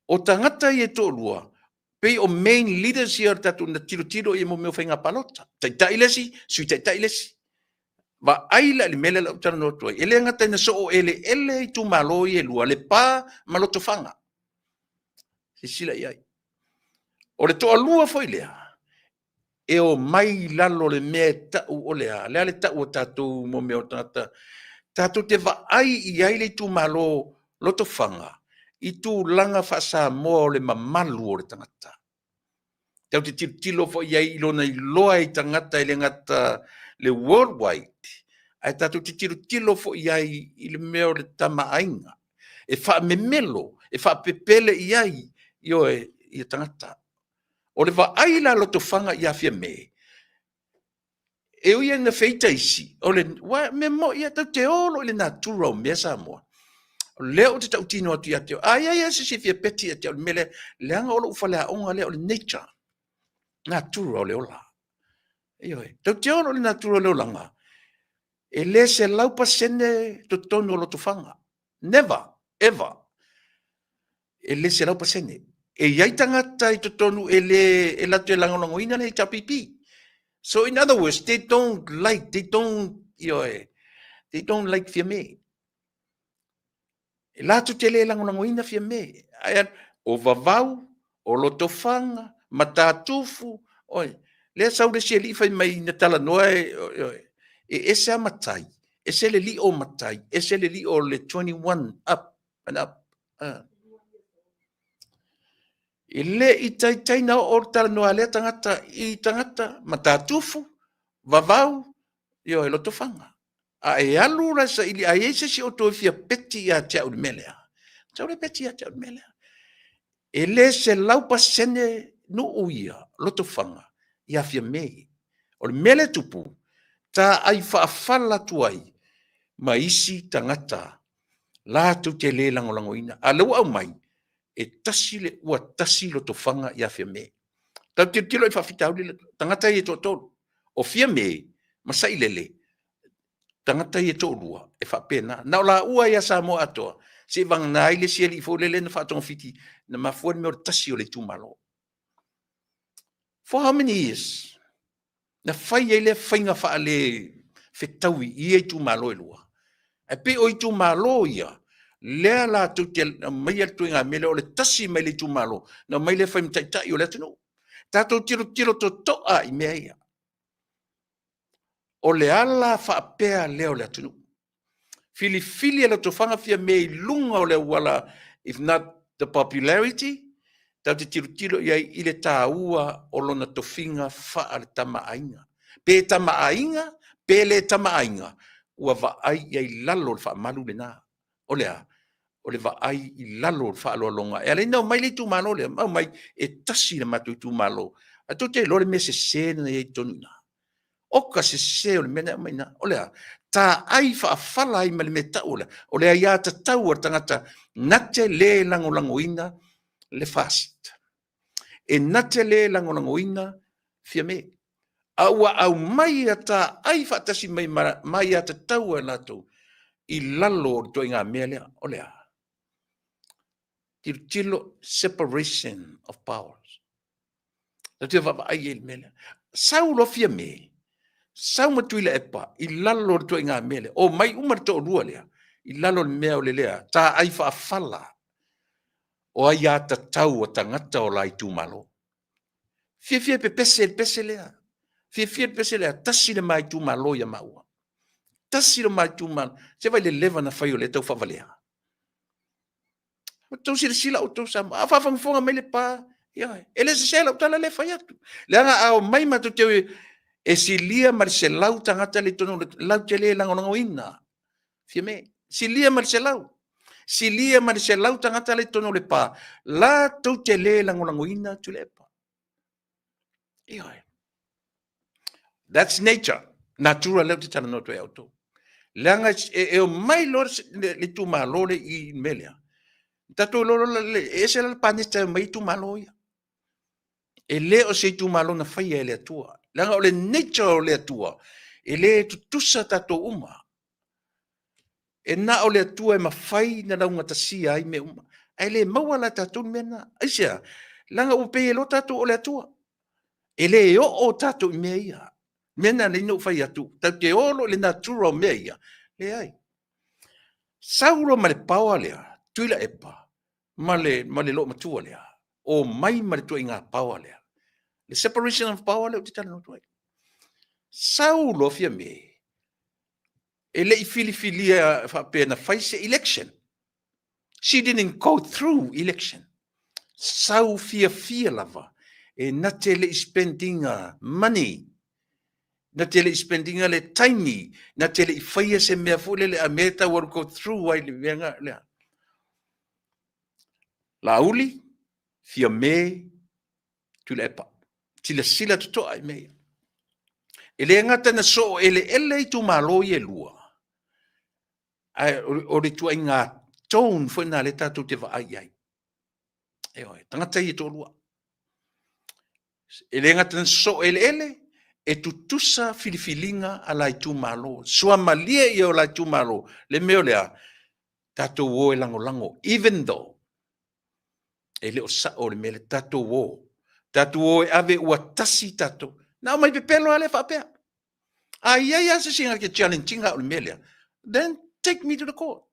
o tagata ia e toalua, pei o main leaders ia o le tatou na tilotilo i mea o faiga palota. Taitai le isi, sui taitai le isi. Vaai la i le mea lea o le a ou talanoa atu ai. E le gata ina soo eleele itumalo ia e lua, Lepa ma Lotofaga. Silasila i ai. O le toalua foi lea, e omai i lalo o le mea e tau o le a? Le a le tau o tatou mo mea o tagata? Tatou te vaai i ai le itumalo Lotofaga i tulaga faa-Samoa o le mamalu o le tagata. Tatou te tilotilo foi i ai i lona iloa i tagata e le gata le worldwide, ae tatou te tilotilo foi i ai i le mea o le tamaaiga, e faamemelo, e faapepele i ai, ioe, ia tagata. O le vaai la a Lotofaga ia Fiame, e ui ina feita isi, o le ua, mea moi ia, tatou te o loa i le natura o mea Samoa. O lea ou te tautino atu ia te oe, a i ai lava se isi e fia peti ia te au i le mea lea, leaga o lou faleaoga lea o le nature, natura o le ola. Ioe, tatou te o loa i le natura o le olaga, e le 100% totonu o Lotofaga. Never, ever. E le 100%. E i ai tagata i totonu e le, e latou te lagolagoina le HRPP. So in other words, they don't like, they don't, ioe, they don't like Fiame. E latou te le lagolagoina Fiame. Ae, o Vavau, o Lotofaga, Matatufu, oi, lea sau le isi alii fai mai na talanoa e, oi, e ese a matai, ese le lio o matai, ese le lio o le 21 up and up. E le i taitai na oo le talanoa a lea tagata i tagata Matatufu, Vavau, ioe, Lotofaga. A e alu la e saili, a i ai se isi o outou e fia peti ia te au i le mea lea, tau le peti ia te au i le mea lea. E le 100% nuu ia, Lotofaga, ia Fiame. O le mea lea e tupu, taai faafala atu ai ma isi tagata latou te le lagolagoina. A o lea ua aumai, e tasi le ua tasi Lotofaga ia Fiame. Tatou tilotilo i faafitauli lea, tagata ia e toatolu, o Fiame ma Sailele, tagata ia e toalua, e faapena. Na o laua ia Samoa atoa, seivagana ai le isi alii foi lele na faatogafiti, na mafua le mea o le tasi o le itumalo. For how many years? Na fai ai lea faiga faale fetaui i ia itumalo e lua. Ae pei o itumalo ia, lea latou te aumaia le ituaiga mea lea o le tasi mai le itumalo, na aumai lea fai ma taitai o le atunuu. Tatou tilotilo totoa i mea ia. O le ala faapea lea o le atunuu. Filifili e Lotofaga Fiame i luga o le auala, if not the popularity, tatou te tilotilo i ai i le taua o lona tofiga faale-tamaaiga. Pe tamaaiga, pe le tamaaiga, ua vaai i ai i lalo o le faamalu lena. O le a? O le vaai i lalo o le faaaloaloga. E ala ai ona omai le itumalo lea, ma aumai e tasi le matou itumalo. Ae tou te iloa le mea sese lea na i ai i totonu i ina. Oka sese o le mea na aumai i ina. O le a? Taai faafala ai ma le mea tau o le a? O le aiatatau a le tagata na te le lagolagoina le FAST. E na te le lagolagoina Fiame. A ua aumai e taai faatasi mai ma aiatatau a latou i lalo o le ituaiga mea lea. O le a? Tilotilo, separation of powers. Tatou te vaavaai i ai i le mea lea. Sau loa Fiame, sau ma Tuilaepa i lalo o le ituaiga mea lea, omai uma le toalua lea i lalo o le mea o le lea, taai faafala o aiatatau a tagata o la itumalo. Fiafia e pepese i le pese lea. Fiafia i le pese lea, tasi le ma itumalo ia maua. Tasi le ma itumalo. Se vaai i le leva ona fai o lea e tau faavalea. Ua outou silasila outou Samoa, a o faafogafoga mai Lepa, ioe, e le sese lau tala lea e fai atu. Leaga a omai matou te e silia ma le 100 tagata le totonu latou te le lagolagoina. Fiame, silia ma le 100. Silia ma le 100 tagata le totonu o Lepa, latou te le lagolagoina Tuilaepa. Ioe. That's nature. Natura lea ou te talanoa atu ai outou. Leaga e omai loa le itumalo le i le mea lea. Tatou iloa loa e ese la le paneta e omai ai itumalo ia. E le o se itumalo na faia e le Atua. Leaga o le nature o le Atua, e le tutusa tatou uma. E na o le Atua e mafai ona laugatasia ai mea uma. Ae le maua la e tatou le mea lena. Aisea? Leaga ua pei e iloa tatou o le Atua. E le oo tatou i mea ia. Mea na ala ai ona ou fai atu, tatou te o loa i le natura o mea ia, leai. Sau loa ma le power lea, Tuilaepa ma le, ma le loomatua lea, omai ma le ituaiga power lea. Le separation of power lea ou te talanoa atu ai. Sau loa Fiame, e le i filifilia faapea na fai se election. She didn't go through election. Sau fiafia lava e na te le i spendinga money, na te le i spendinga le taimi, na te le i faia se mea foi lele a mea tau alu go through ai le mea lea. Laauli, Fiame, Tuilaepa. Silasila totoa i mea ia. E le gata na soo eleele itumalo ia e lua, ae o le ituaiga tone foi lena lea tatou te vaai i ai. Ioe, tagata ia e toalua. E le gata na soo eleele, e tutusa filifiliga a la itumalo. Suamalie ia o la itumalo, le mea o lea, tatou o e lagolago, even though e le o sao le mea lea, tatou o. Tatou o e ave ua tasi tatou. Na aumai pepelo lava lea faapea. A i ai lava se isi na te challenge ina au i le mea lea, then take me to the court.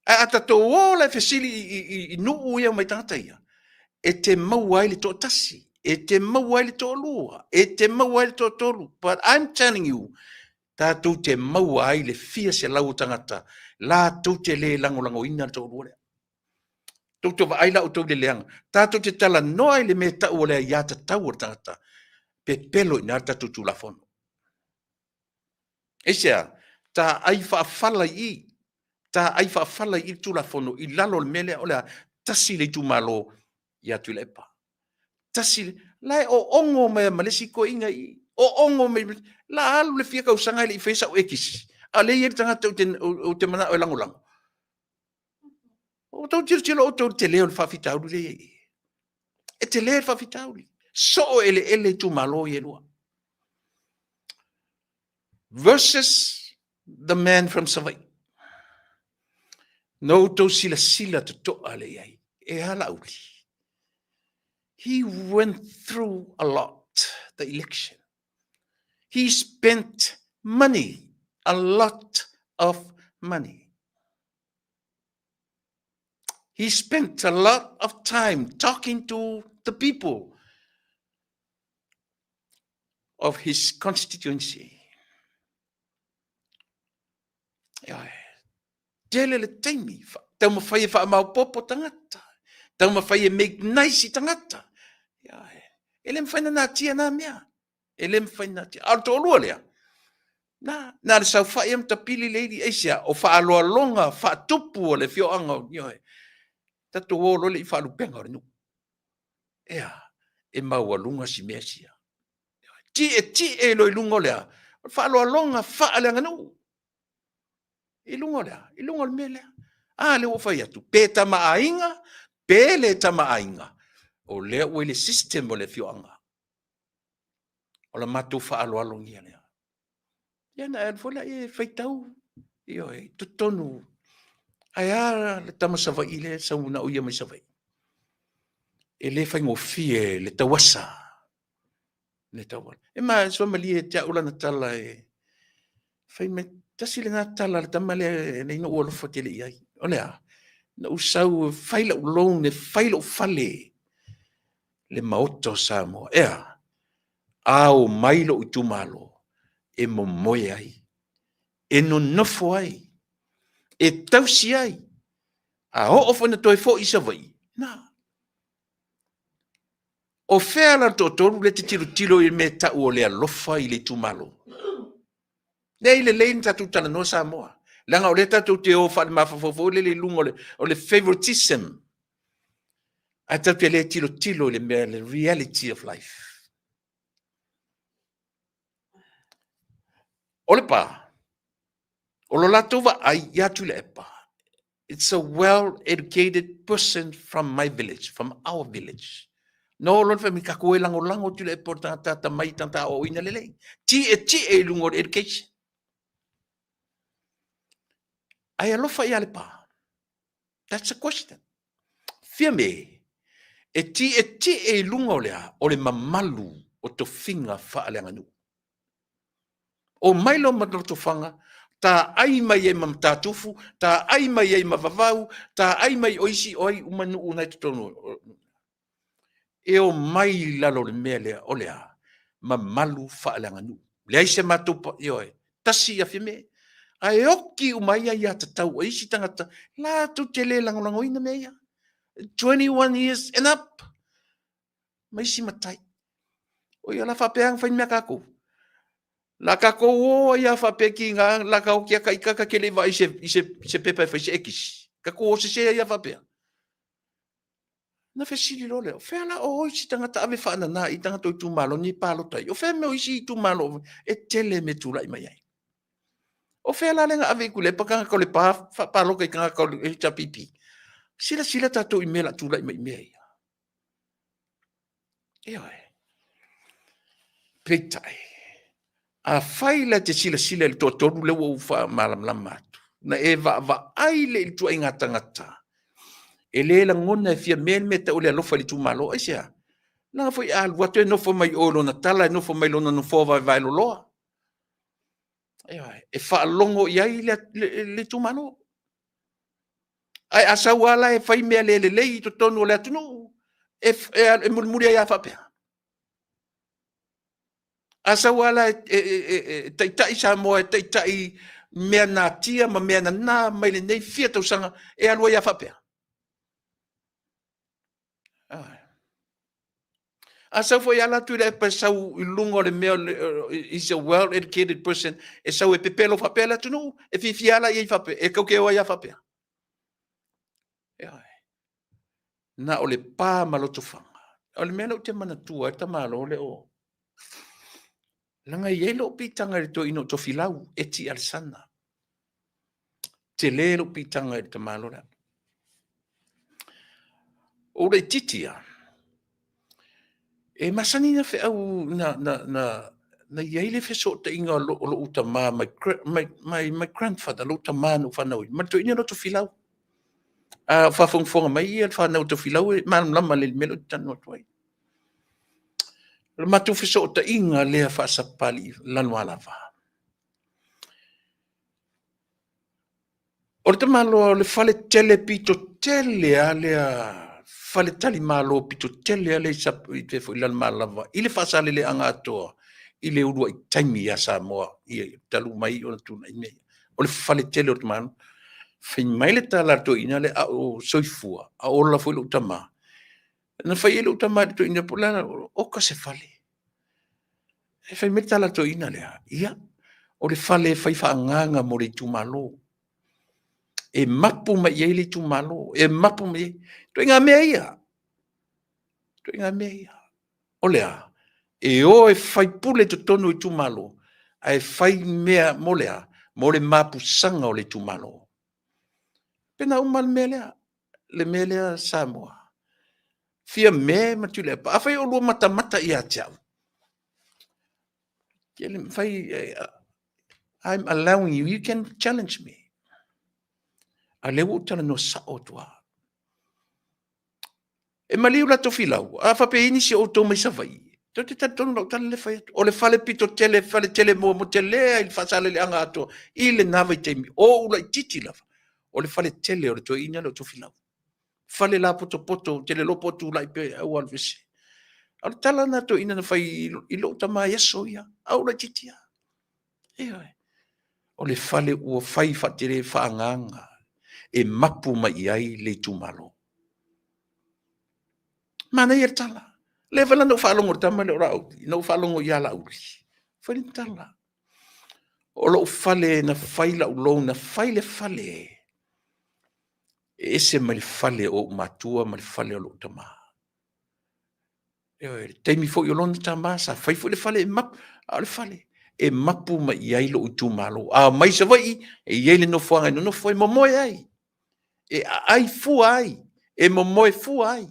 Ae a tatou o la e fesili i nuu ia mai tagata ia, e te maua ai le toatasi, e te maua ai le toalua, e te maua ai le toatolu. But I'm telling you, tatou te maua ai le fia selau o tagata latou te le lagolagoina le toalua lea. Tou te vaai la outou i le leaga. Tatou te talanoa i le mea e tau o le aiatatau a le tagata, pepelo i ina le tatou Tulafono. Aisea? Taai faafala i i. Taai faafala i i le Tulafono i lalo o le mea lea, o le a? Tasi le itumalo ia Tuilaepa. Tasi le, la e oogo mai ma le isi toeaina i i. Oogo mai, la alu le fia tausaga e le i faia sau ekisi, a o lea e i ai le tagata ou te manao e lagolago. Ua outou tilotilo outou i le tele o le faafitauli lea e i ai. E tele le faafitauli. Soo eleele itumalo ia e lua. Versus the man from Savaii. Na outou silasila totoa lea i ai. E a Laauli? He went through a lot, the election. He spent money, a lot of money. He spent a lot of time talking to the people. of his constituency. Ioe. Tele le taimi, taumafai e faamaopopo tagata, taumafai e make nice i tagata. Ioe. E le mafai ona natia na mea. E le mafai ona natia. A o le toalua lea, na, na le saofai ma tapili le ili, aisea, o faaaloaloga faatupu o le afioaga o, ioe, tatou o loa le i faalupega o le nuu. Ea, e maualuga si mea sia. Tietie loa i luga o le a? O le faaaloaloga faaleaganuu. I luga o le a? I luga o le mea lea. A lea ua fai atu, pe tama aiga, pe le tama aiga, o lea ua i le system o le afioaga. O la matou faaaloalogia lea. Ia na e alu foi lea e faitau, ioe, i totonu. Ae a le tama Savaii lea e sau na o ia mai Savaii? E le faigofie le tauasa. Le tauala. E ma suamalie ia te au lana tala e fai mai, tasi lena tala a le tama lea e leai no'u alofa tele i ai. O le a? Na ou sau e fai la'u loan e fai lo'u fale le Maota o Samoa. E a? A omai lou itumalo e momoe ai, e nonofo ai, e tausi ai, a oo foi ina toe foi i Savaii, na. O fea la le toatolu lea e te tilotilo i le mea e tau o le alofa i le itumalo? Leai, lelei ona tatou talanoa Samoa, leaga o lea tatou te o faale-mafaufau foi lele i luga o le favoritism, ae tatou te le tilotilo i le mea, le reality of life. O le pa, o lo latou vaai ia Tuilaepa, it's a well-educated person from my village, from our village. No loa le fai mai, tatou e lagolago Tuilaepa o le tagata atamai, tagata aoaoina lelei. Tietie i luga o le education. Ae alofa ia Lepa. That's a question. Fiame, e tietie i luga o le a? O le mamalu o tofiga faaleaganuu. Omai loa ma Lotofaga, taai mai ai ma Matatufu, taai mai ai ma Vavau, taai mai o isi o ai uma nuu na i totonu. E omai i lalo o le mea lea, o le a? Mamalu faaleaganuu. Leai se matou, ioe, tasi ia Fiame. Ae oki uma ai aiatatau a isi tagata latou te le lagolagoina mea ia. 21 years and up. Ma isi matai. O ia la faapea ona fai mea tatou. La tatou o ai a faapea ki ngā, la ka oki aka i kaka ke le vaai i se pepa e fai se ekisi. Tatou o sese ai a faapea. Na fesili loa lea, o fea la o isi tagata ave faanana i tagata o itumalo nei palota ai? O fea mea o isi itumalo e tele mea tulai mai ai? O fea la lea na ave i Tuilaepa tagata o Lepa faapalota i tagata o le HRPP? Silasila tatou i mea la tulai mai i mea ia. Ioe. Peitai, afai la e te silasila i le toatolu lea ua ou faamalamalama atu, na e vaavaai lea i le ituaiga tagata, e le lagona e fia mea le mea e tau o le alofa i le itumalo. Aisea? Leaga foi a alu atu e nofo mai o i lona tala, e nofo mai lona nofoa vaevae loloa. Ioe, e faalogo i ai le itumalo. Ae a sau lava la e fai mea le lelei i totonu o le atunuu, e mulimuli ai lava faapea. A sau lava la e taitai Samoa, e taitai mea natia ma mea nana mai lenei fia tausaga, e alu ai lava faapea. A sau foi ala atu i le epa e sau i luga o le mea, is a well educated person, e sau e pepelo faapea le atunuu, e fiafia ala i ai faapea, e tau te o ai lava faapea. Na o le pa ma Lotofaga. O le mea lea ou te manatua ai le tamaloa lea o leaga e i ai lou piitaga i le toeaina o Tofilau, Eti Alesana. Tele lou piitaga i le tamaloa lea. O ou laitiiti lava, e masani na feau na, na, na, na i ai le fesootaiga o lou tama, my, my, my, my grandfather, lou tama na ou fanau ai, ma le toeaina lea o Tofilau. A o faafogafoga mai ia le fanau o Tofilau e malamalama lelei i le mea lea ou te talanoa atu ai. O le matou fesootaiga lea faasapali Lalomalava. O le tamaloa o le fale tele pito tele lava lea, faletalimalo pito tele lava lea i Lalomalava i le Faasaleleaga atoa. i le uluai taimi ia Samoa ia talu mai ona tulai mea. O le fale tele o le Malo. Fai mai le tala a le toeaina lea a o soifua, a o ola foi lou tama, na fai ai lou tama i le toeaina po o le a, oka se fale. Ae fai mai le tala a le toeaina lea, ia, o le fale e fai faaagaaga mo le itumalo, e mapu mai i ai le itumalo, e mapu mai i ai. Ituaiga mea ia, ituaiga mea ia. O le a? E o e faipule i totonu o itumalo, ae fai mea mo le a? Mo le mapusaga o le itumalo. Pe na uma le mea lea, le mea lea Samoa. Fiame ma Tuilaepa, afai o oulua matamata ia te au, fai, I'm allowing you, you can challenge me. A lea ua ou talanoa sao atu lava. E maliu la Tofilau, a faapea e i ai nisi o outou mai Savaii, tou te talitonu i lau tala lea e fai atu. O le fale pito tele, fale tele mo tele ai le Faasaleleaga atoa i lena vaitaimi, o ou laitiiti lava, o le fale tele o le toeaina lea o Tofilau. Fale lapotopoto, ou te le iloa po o tulai pea ua alu ese. O le tala lena a le toeaina na fai i lou tama i aso ia, a o ou laitiiti lava. Ioe. O le fale ua fai faatele faaagaaga e mapu mai i ai le itumalo. Manaia le tala. Lea foi la na ou faalogo i le tama lea o Laauli, na ou faalogo ia Laauli, fai le tala, o lou fale na fai lau loan, na fai le fale e ese mai le fale o ou matua ma le fale o lou tama. Ioe, le taimi foi o lona tama sa fai foi le fale e mapu, a o le fale e mapu mai i ai lou itumalo. A omai i Savaii, e i ai le nofoaga e nonofo ai, momoe ai, e aai fua ai, e momoe fua ai.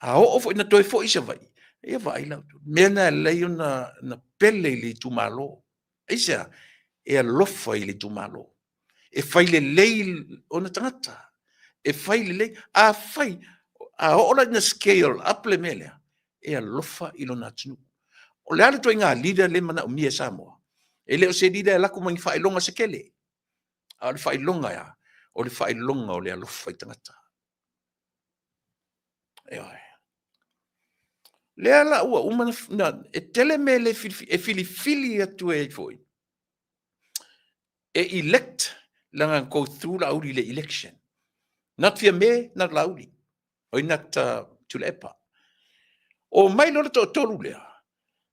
A oo foi ina toe foi i Savaii, ia vaai la outou, mea lena e ala ai ona pele i le itumalo. Aisea? E alofa i le itumalo, e fai lelei ona tagata, e fai lelei. Afai, a oo la ina scale up le mea lea, e alofa i lona atunuu. O le a le ituaiga leader lea e manaomia e Samoa? E le o se leader e alu atu ma ni faailoga se tele, a o le faailoga e a? O le faailoga o le alofa i tagata. Ioe. Lea la ua uma na, e tele mea le e filifili atu ai foi e elect leaga go through Laauli i le election. Not Fiame, not Laauli. Oi not Tuilaepa. O mai loa le toatolu lea,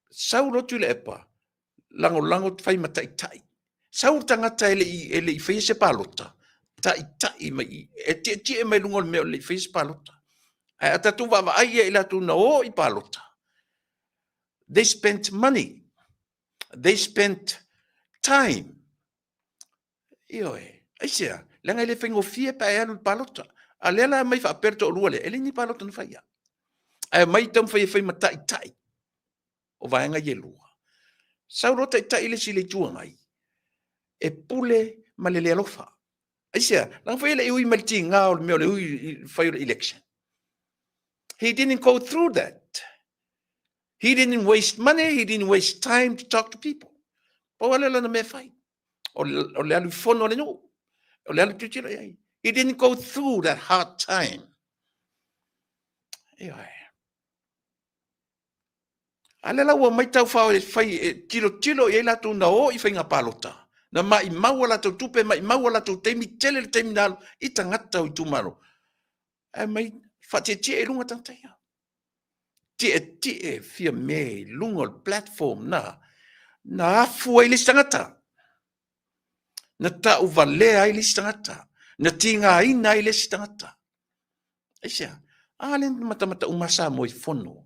sau loa Tuilaepa, lagolago fai ma taitai. Sau le tagata e le i faia se palota, taitai mai i, e tietie mai luga o le mea o le i faia se palota. Ae a tatou vaavaai ia i latou na o i palota, they spent money, they spent time. Ioe, aisea? Leaga e le faigofie pe a e alu i le palota. A lea la mai faapea le toalua lea, e leai ni palota na faia. Ae omai taumafai e fai ma taitai o vaega ia e lua. Sau loa taitai le isi i le Itu Agai, e pule ma le le alofa. Aisea? Leaga foi e le i ui mai le tiga o le mea o le ui i le fai o le election. He didn't go through that. He didn't waste money, he didn't waste time to talk to people. Pau lava lea o lana mea e fai. O le alu i fono a le nuu. O le alu tilotilo i ai. He didn't go through that hard time. Ioe. A lea la ua omai taufao e fai, e tilotilo i ai latou na o i faiga palota, na maimau a latou tupe, maimau a latou taimi, tele le taimi na alu i tagata o itumalo, ae omai faatietie i luga tagata ia. Tietie Fiame i luga o le platform na, na afu ai le isi tagata, na tauvalea ai le isi tagata, na tigaina ai le isi tagata. Aisea? A lea na matamata uma Samoa i fono.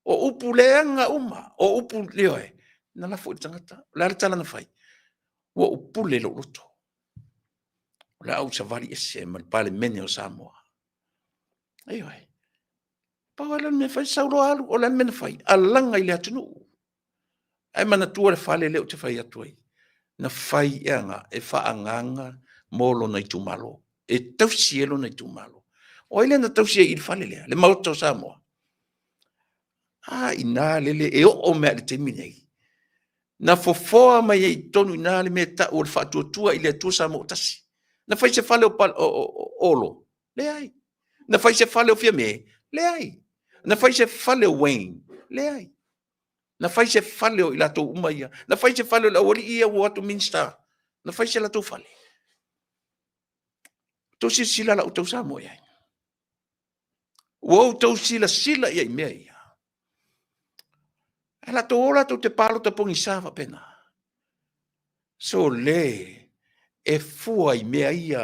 O upu leaga uma, o upu, ioe, na lafo i le tagata. O le a le tala na fai? Ua ou pule i lou loto. O le a ou savali ese ma le Palemene o Samoa. Ioe. Pau lava lea o le mea fai, sau loa alu, o le a le mea na fai? Alaga i le atunuu. Ae manatua le fale lea ou te fai atu ai, na fai e aga e faaagaaga mo lona itumalo, e tausi ai lona itumalo. O ai lea na tausi ai i le fale lea, le Maota o Samoa? A ina lele e oo mai i le taimi nei, na fofoa mai ai i totonu i ina le mea e tau o le faatuatua i le Atua Samoa tasi. Na fai se fale o Olo? Leai. Na fai se fale o Fiame? Leai. Na fai se fale o Wayne? Leai. Na fai se fale o i latou uma ia. Na fai se fale o le aualii ia ua o atu Minisita. Na fai se latou fale. Tou silasila la outou Samoa i ai. Ua outou silasila i ai i mea ia. Ae latou o latou te palota pogisa faapena. Sole, e fua i mea ia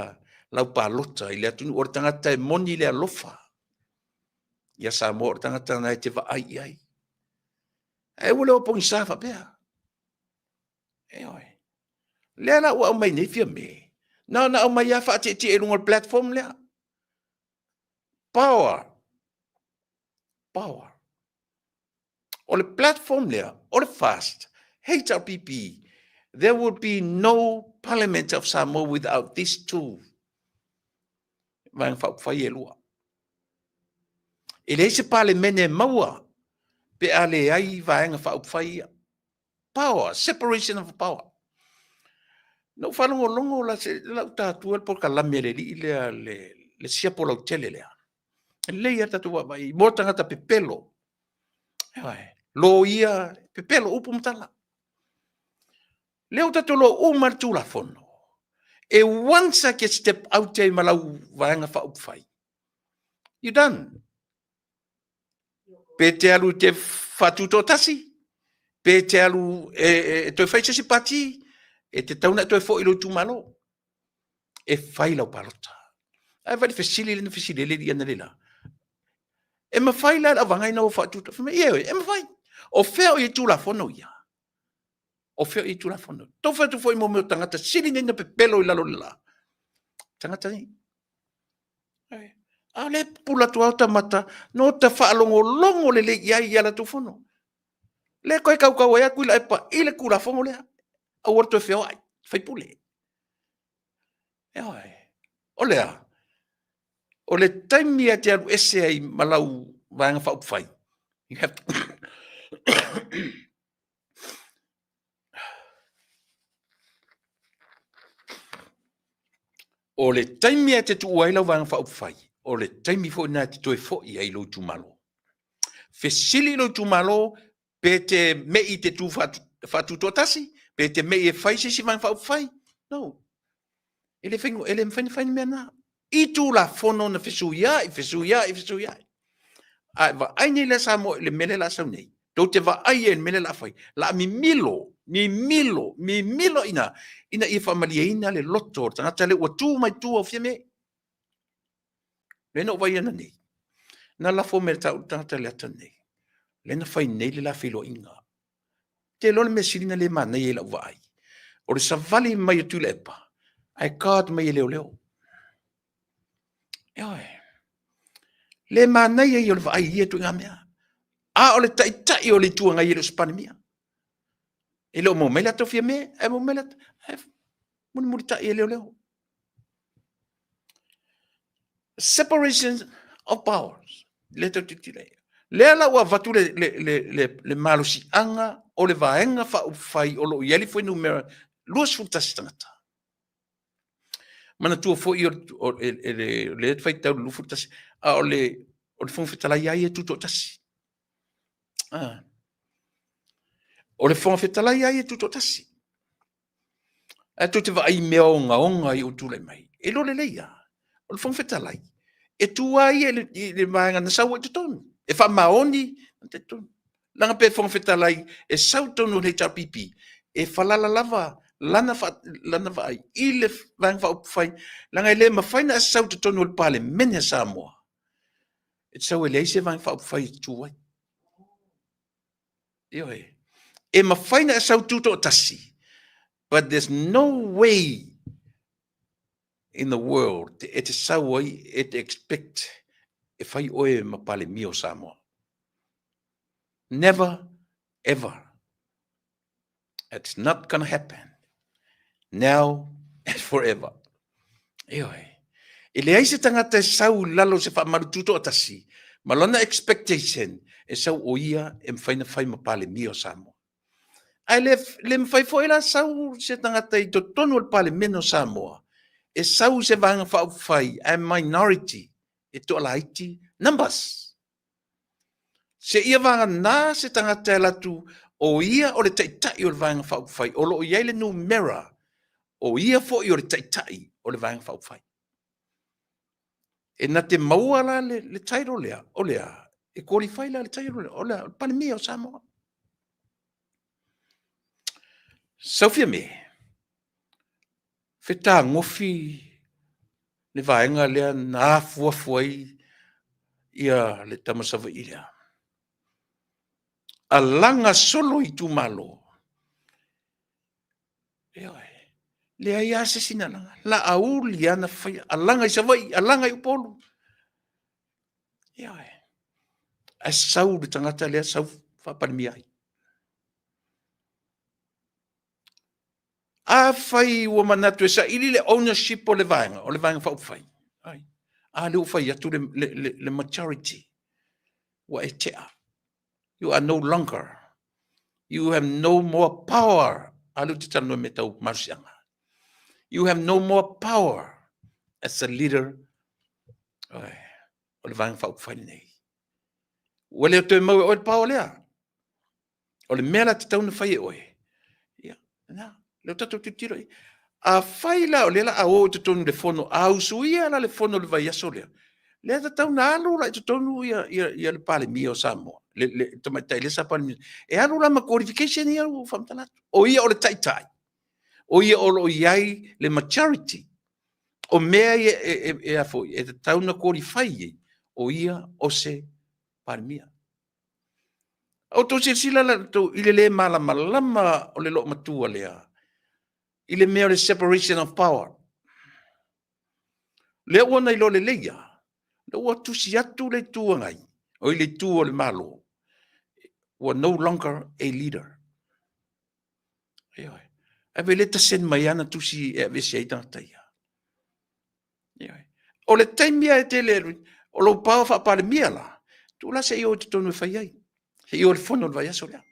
lau palota i le atunuu. O le tagata e moni le alofa ia Samoa, o le tagata lena e te vaai i ai. Ae aua le o pogisa faapea. Ioe. Lea la ua aumai nei Fiame, na ona aumai lava faatietie i luga o le platform lea. Power, power. O le platform lea, o le FAST, HRPP, there will be no Parliament of Samoa without these two Vaega Faaupufai e lua. E leai se Palemene e maua pe a leai Vaega Faaupufai ia. Power, separation of power. Na ou faalogologo la se la ou tatua le polokalame a le alii lea le siapo lautele lea. E lelei lava le tatou vaavaai mo tagata pepelo. Ioe, loia, pepelo upu ma tala. Lea ua tatou iloa uma le Tulafono. E once lava e te step out ai ma lau Vaega Faaupufai, you done. Pe te alu e te faatutoatasi, pe te alu e toe fai se isi pati, e tatau ona e toe foi i lou itumalo e fai lau palota. Ae vaai i le fesili lea na fesili ai le alii analeila. E mafai la e le auvaega ia ona o faatutoatasi? Fai mai, ioe, e mafai. O fea o i ai Tulafono ia? O fea o i ai Tulafono ia? Tou fai atu foi mo mea o tagata sili nei ona pepelo i lalo o le la, tagata nei. A o lea e pupula atu lava ota mata, na ota faalogologo lelei i ai i a latou fono. Lea e toe tautau ai lava Tuilaepa i le Tulafono lea, aua le toe feoai faipule. Ioe. O le a? O le taimi e te alu ese ai ma lau Vaega Faaupufai, you have to O le taimi e te tuua ai lau Vaega Faaupufai, o le taimi foi lena e te toe foi ai i lou itumalo. Fesili i lou itumalo pe te mei i te tu faatutoatasi, pe te mei e fai se isi Vaega Faaupufai. No. E le mafai ona fai le mea lena. I Tulafono na fesuiai, fesuiai, fesuiai. A e vaai nei la Samoa i le mea lea o le a sau nei, tou te vaai ai i le mea lea o le a fai, o le a mimilo, mimilo, mimilo i ina, ina ia faamalieina le loto o le tagata lea ua tu mai tua o Fiame. Lea na ou vaai ananei, na lafo mai e le tagata i le ata lenei, lea na fai nei le la feiloaiga. Ou te iloa le mea sili ona le manaia i lau vaai, o le savali mai o Tuilaepa ae guard mai e leoleo. Ioe. Le manaia ia o le vaai i ia ituaiga mea. A o le taitai o le Itu Agai e le o se Palemia. E le o maua mai le ata o Fiame, ae maua mai le ata, ae mulimulitai e leoleo. Separation of powers. Lea tou te tilotilo i ai. Lea la ua avatu le malosiaga o le Vaega Faaupufai o lo o i ai le fuainumera 21 tagata. Manatua foi o lea e faitau le 21, a o le Fofoga Fetalai lava ia e tutoatasi. O le Fofoga Fetalai lava ia e tutoatasi. Ae tou te vaai i mea ogaoga ia ua tulai mai. E iloa lelei lava, o le Fofoga Fetalai, e tu lava ia i le vaega na sau ai i totonu, e faamaoni, leaga pe Fofoga Fetalai e sau i totonu o le HRPP, e falala lava lana vaai i le Vaega Faaupufai, leaga e le mafai ona e sau i totonu o le Palemene a Samoa, e te sau e leai se Vaega Faaupufai e te tu ai. Ioe. E mafai ona e sau tutoatasi, but there's no way in the world e te sau ai e te expect e fai oe ma Palemia o Samoa. Never ever. It's not gonna happen. Now and forever. Ioe. E leai se tagata e sau i lalo o se faamalu tutoatasi ma lona expectation e sau o ia e mafai ona fai ma Palemia o Samoa. Ae le, le mafai foi la sau se tagata i totonu o le Palemene o Samoa e sau i se Vaega Faaupufai ae minority, e toalaiti numbers. Seia vagana se tagata e alu atu O ia o le Taitai o le Vaega Faaupufai, o lo o i ai le numera, o ia foi o le Taitai o le Vaega Faaupufai. E na te maua la le, le title lea, o le a? E qualify la le title lea, o le a? O le Palemia o Samoa. Saufia me, fetagofi le vaega lea na afuafu ai ia le tama Savaii lea. Alaga solo itumalo. Ioe. Leai lava se isi na alaga. Laauli lava na faia, alaga i Savaii, alaga i Upolu. Ioe. Ae sau le tagata lea sau faa-Palemia ai. Afai ua manatu e saili le ownership o le vaega, o le Vaega Faaupufai, ai, a lea ua fai atu le, le, le, le majority, ua e tea. You are no longer, you have no more power. A lea ou te talanoa i mea tau malosiaga. You have no more power as a leader ai, o le Vaega Faaupufai lenei. Ua le toe maua e oe le power lea. O le mea la tatau ona fai e oe, ia, na, lea tatou tilotilo i. Afai la o lea la a o i totonu i le fono, a usuia la le fono i le vaiaso lea, lea tatau ona alu la i totonu ia, ia, ia le Palemia o Samoa, le, le tamaitai lea sa Palemia, e alu la ma qualification ia ua faamatala atu. O ia o le taitai, o ia o lo o i ai le majority, o mea ia e, e, e, a foi, e tatau ona qualify ai, o ia o se Palemia. Outou silasila la outou i le le malamalama o le loomatua lea i le mea o le separation of power. Lea ua na iloa lelei lava, lea ua tusi atu le Itu Agai, o i le itu o le Malo, ua no longer a leader. Ioe. Ae vaai lea taseni mai ana tusi e aveese ai tagata ia. Ioe. O le taimi lava e tele, o lou power faa-Palemia la, tuu la se i o i totonu e fai ai, se i o i le fono i le vaiaso lea.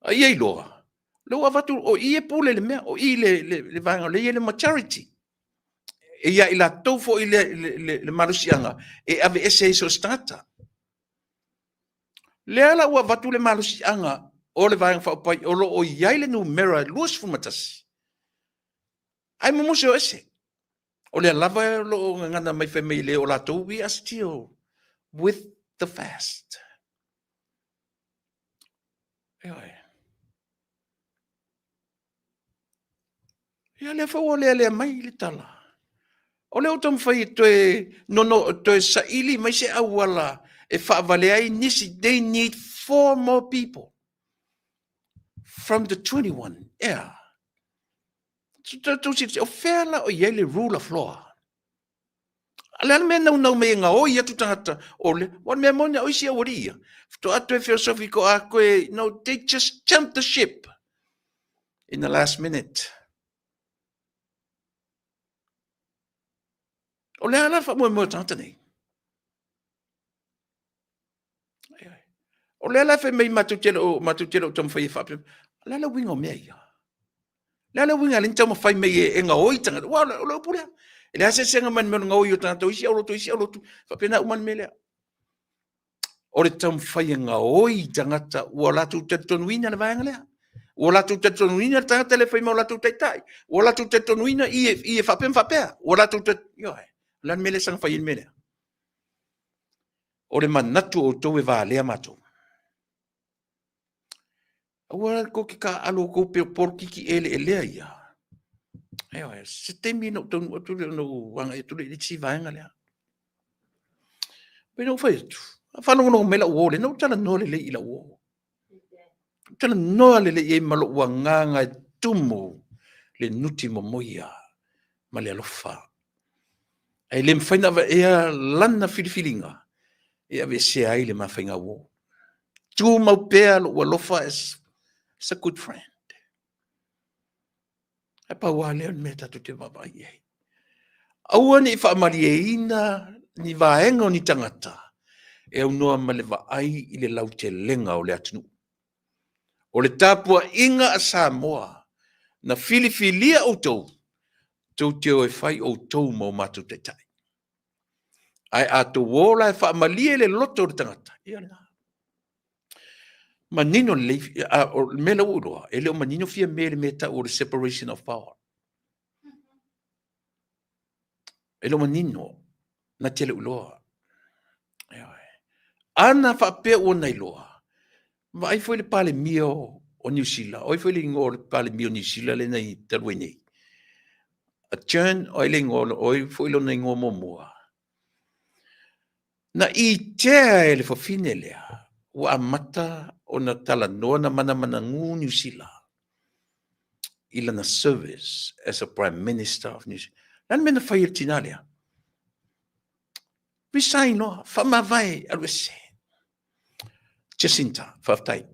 A ia iloa, lea ua avatu, o i e pule i le mea, o i le, le, le vaega o lea e i ai le majority. E ia i latou foi le, le, le, le malosiaga e aveese ai so o se tagata. Lea la ua avatu le malosiaga o le Vaega Faaupufai o lo o i ai le numera e 21, Ae mumusu o ese. O lea lava o lo o gagana mai fai mai le o latou, we are still with the fast. Ioe. Ia lea foi ua lealea mai le tala. O lea ua taumafai e toe, nono, toe saili mai se auala e faavalea ai nisi. They need 4 more people from the 21. Yeah. O fea la o i ai le rule of law? A le a le mea naunau mai e gaoi atu tagata o le, o le mea moni o isi aualii ia, faatoa toe feosofi ko a koe, no, they just jump the ship in the last minute. O le a la le faamoemoe o tagata nei? O lea la e fai mai matou te le o, matou te le o taumafai e faapea. O le a le uiga o mea ia? O le a le uiga e taumafai mai e gaoi tagata? Ua, o le upu lea. E leai se eseesega mai le mea o le gaoi o tagata o isi aulotu, isi aulotu. Faapena uma le mea lea. O le taumafai e gaoi tagata ua latou talitonuina le vaega lea. Ua latou talitonuina le tagata lea e fai ma o latou taitai. Ua latou talitonuina i e faapea ma faapea. Ua latou talitonuina. Ioe. O le a le mea lea e saga fai ai le mea lea? O le manatu o outou e valea matou. Aua tou te taaalo outou pei o polokiki eleelea ia. Ioe, se taimi ona ou taunuu atu lea, ona ou agai atu lea i le isi vaega lea. Pei ona ou fai atu, a faalogologo mai lau uo lea, na ou talanoa lelei i lau uo. Ou talanoa lelei i ai ma lou agaga e tumu le nuti momoia ma le alofa. Ae le mafai ona aveia lana filifiliga e aveesea ai le mafaiga uo. Tumau pea lou alofa as, as a good friend. Ae pau lava lea o le mea tatou te vaavaai i ai. Aua ne i faamalieina ni vaega o ni tagata e aunoa ma le vaai i le lautelega o le atunuu. O le tapuaiga a Samoa na filifilia outou, tou te o e fai outou ma o matou taitai. Ae a tou o la e faamalie le loto o le tagata, ia lena. Manino lelei, a, o le mea la ua ou iloa, e le o manino Fiame i le mea e tau o le separation of power. E le o manino, na te le o iloa. Ioe. Ana faapea ua na iloa, vaai foi le Palemia o Niu Sila, o ai foi le igoa o le Palemia o Niu Sila lea na i talu ai nei? Ardern, o ai le igoa, o ai foi lona igoa muamua? Na itea e le fafine lea ua amata ona talanoa na manamanagu Niu Sila i lana service as a Prime Minister of New Zealand. Le a le mea na fai e le tina lea? Resign loa, faamavae, alu ese. Jacinta, faafetai.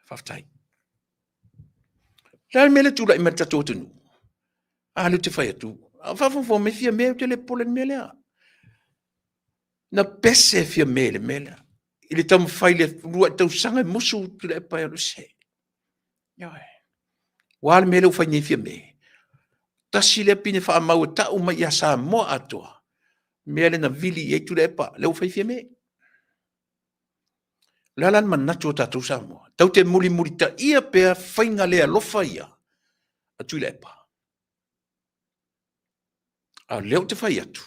Faafetai. Le a le mea lea tulai mai le tatou atunuu? A lea ou te fai atu, a faafogafoga mai Fiame, ou te le popole i le mea lea. Na pese Fiame i le mea lea. I le taumafai i le uluai tausaga e musu Tuilaepa e alu ese. Ioe. Ua a le mea lea ua fai nei Fiame? Tasi lea pine faamau e tau mai ia Samoa atoa, mea lea na vili i ai Tuilaepa, lea ua fai Fiame. O le a la le manatu o tatou Samoa? Tatou te mulimulitaia pea faiga le alofa ia a Tuilaepa. A o lea ou te fai atu,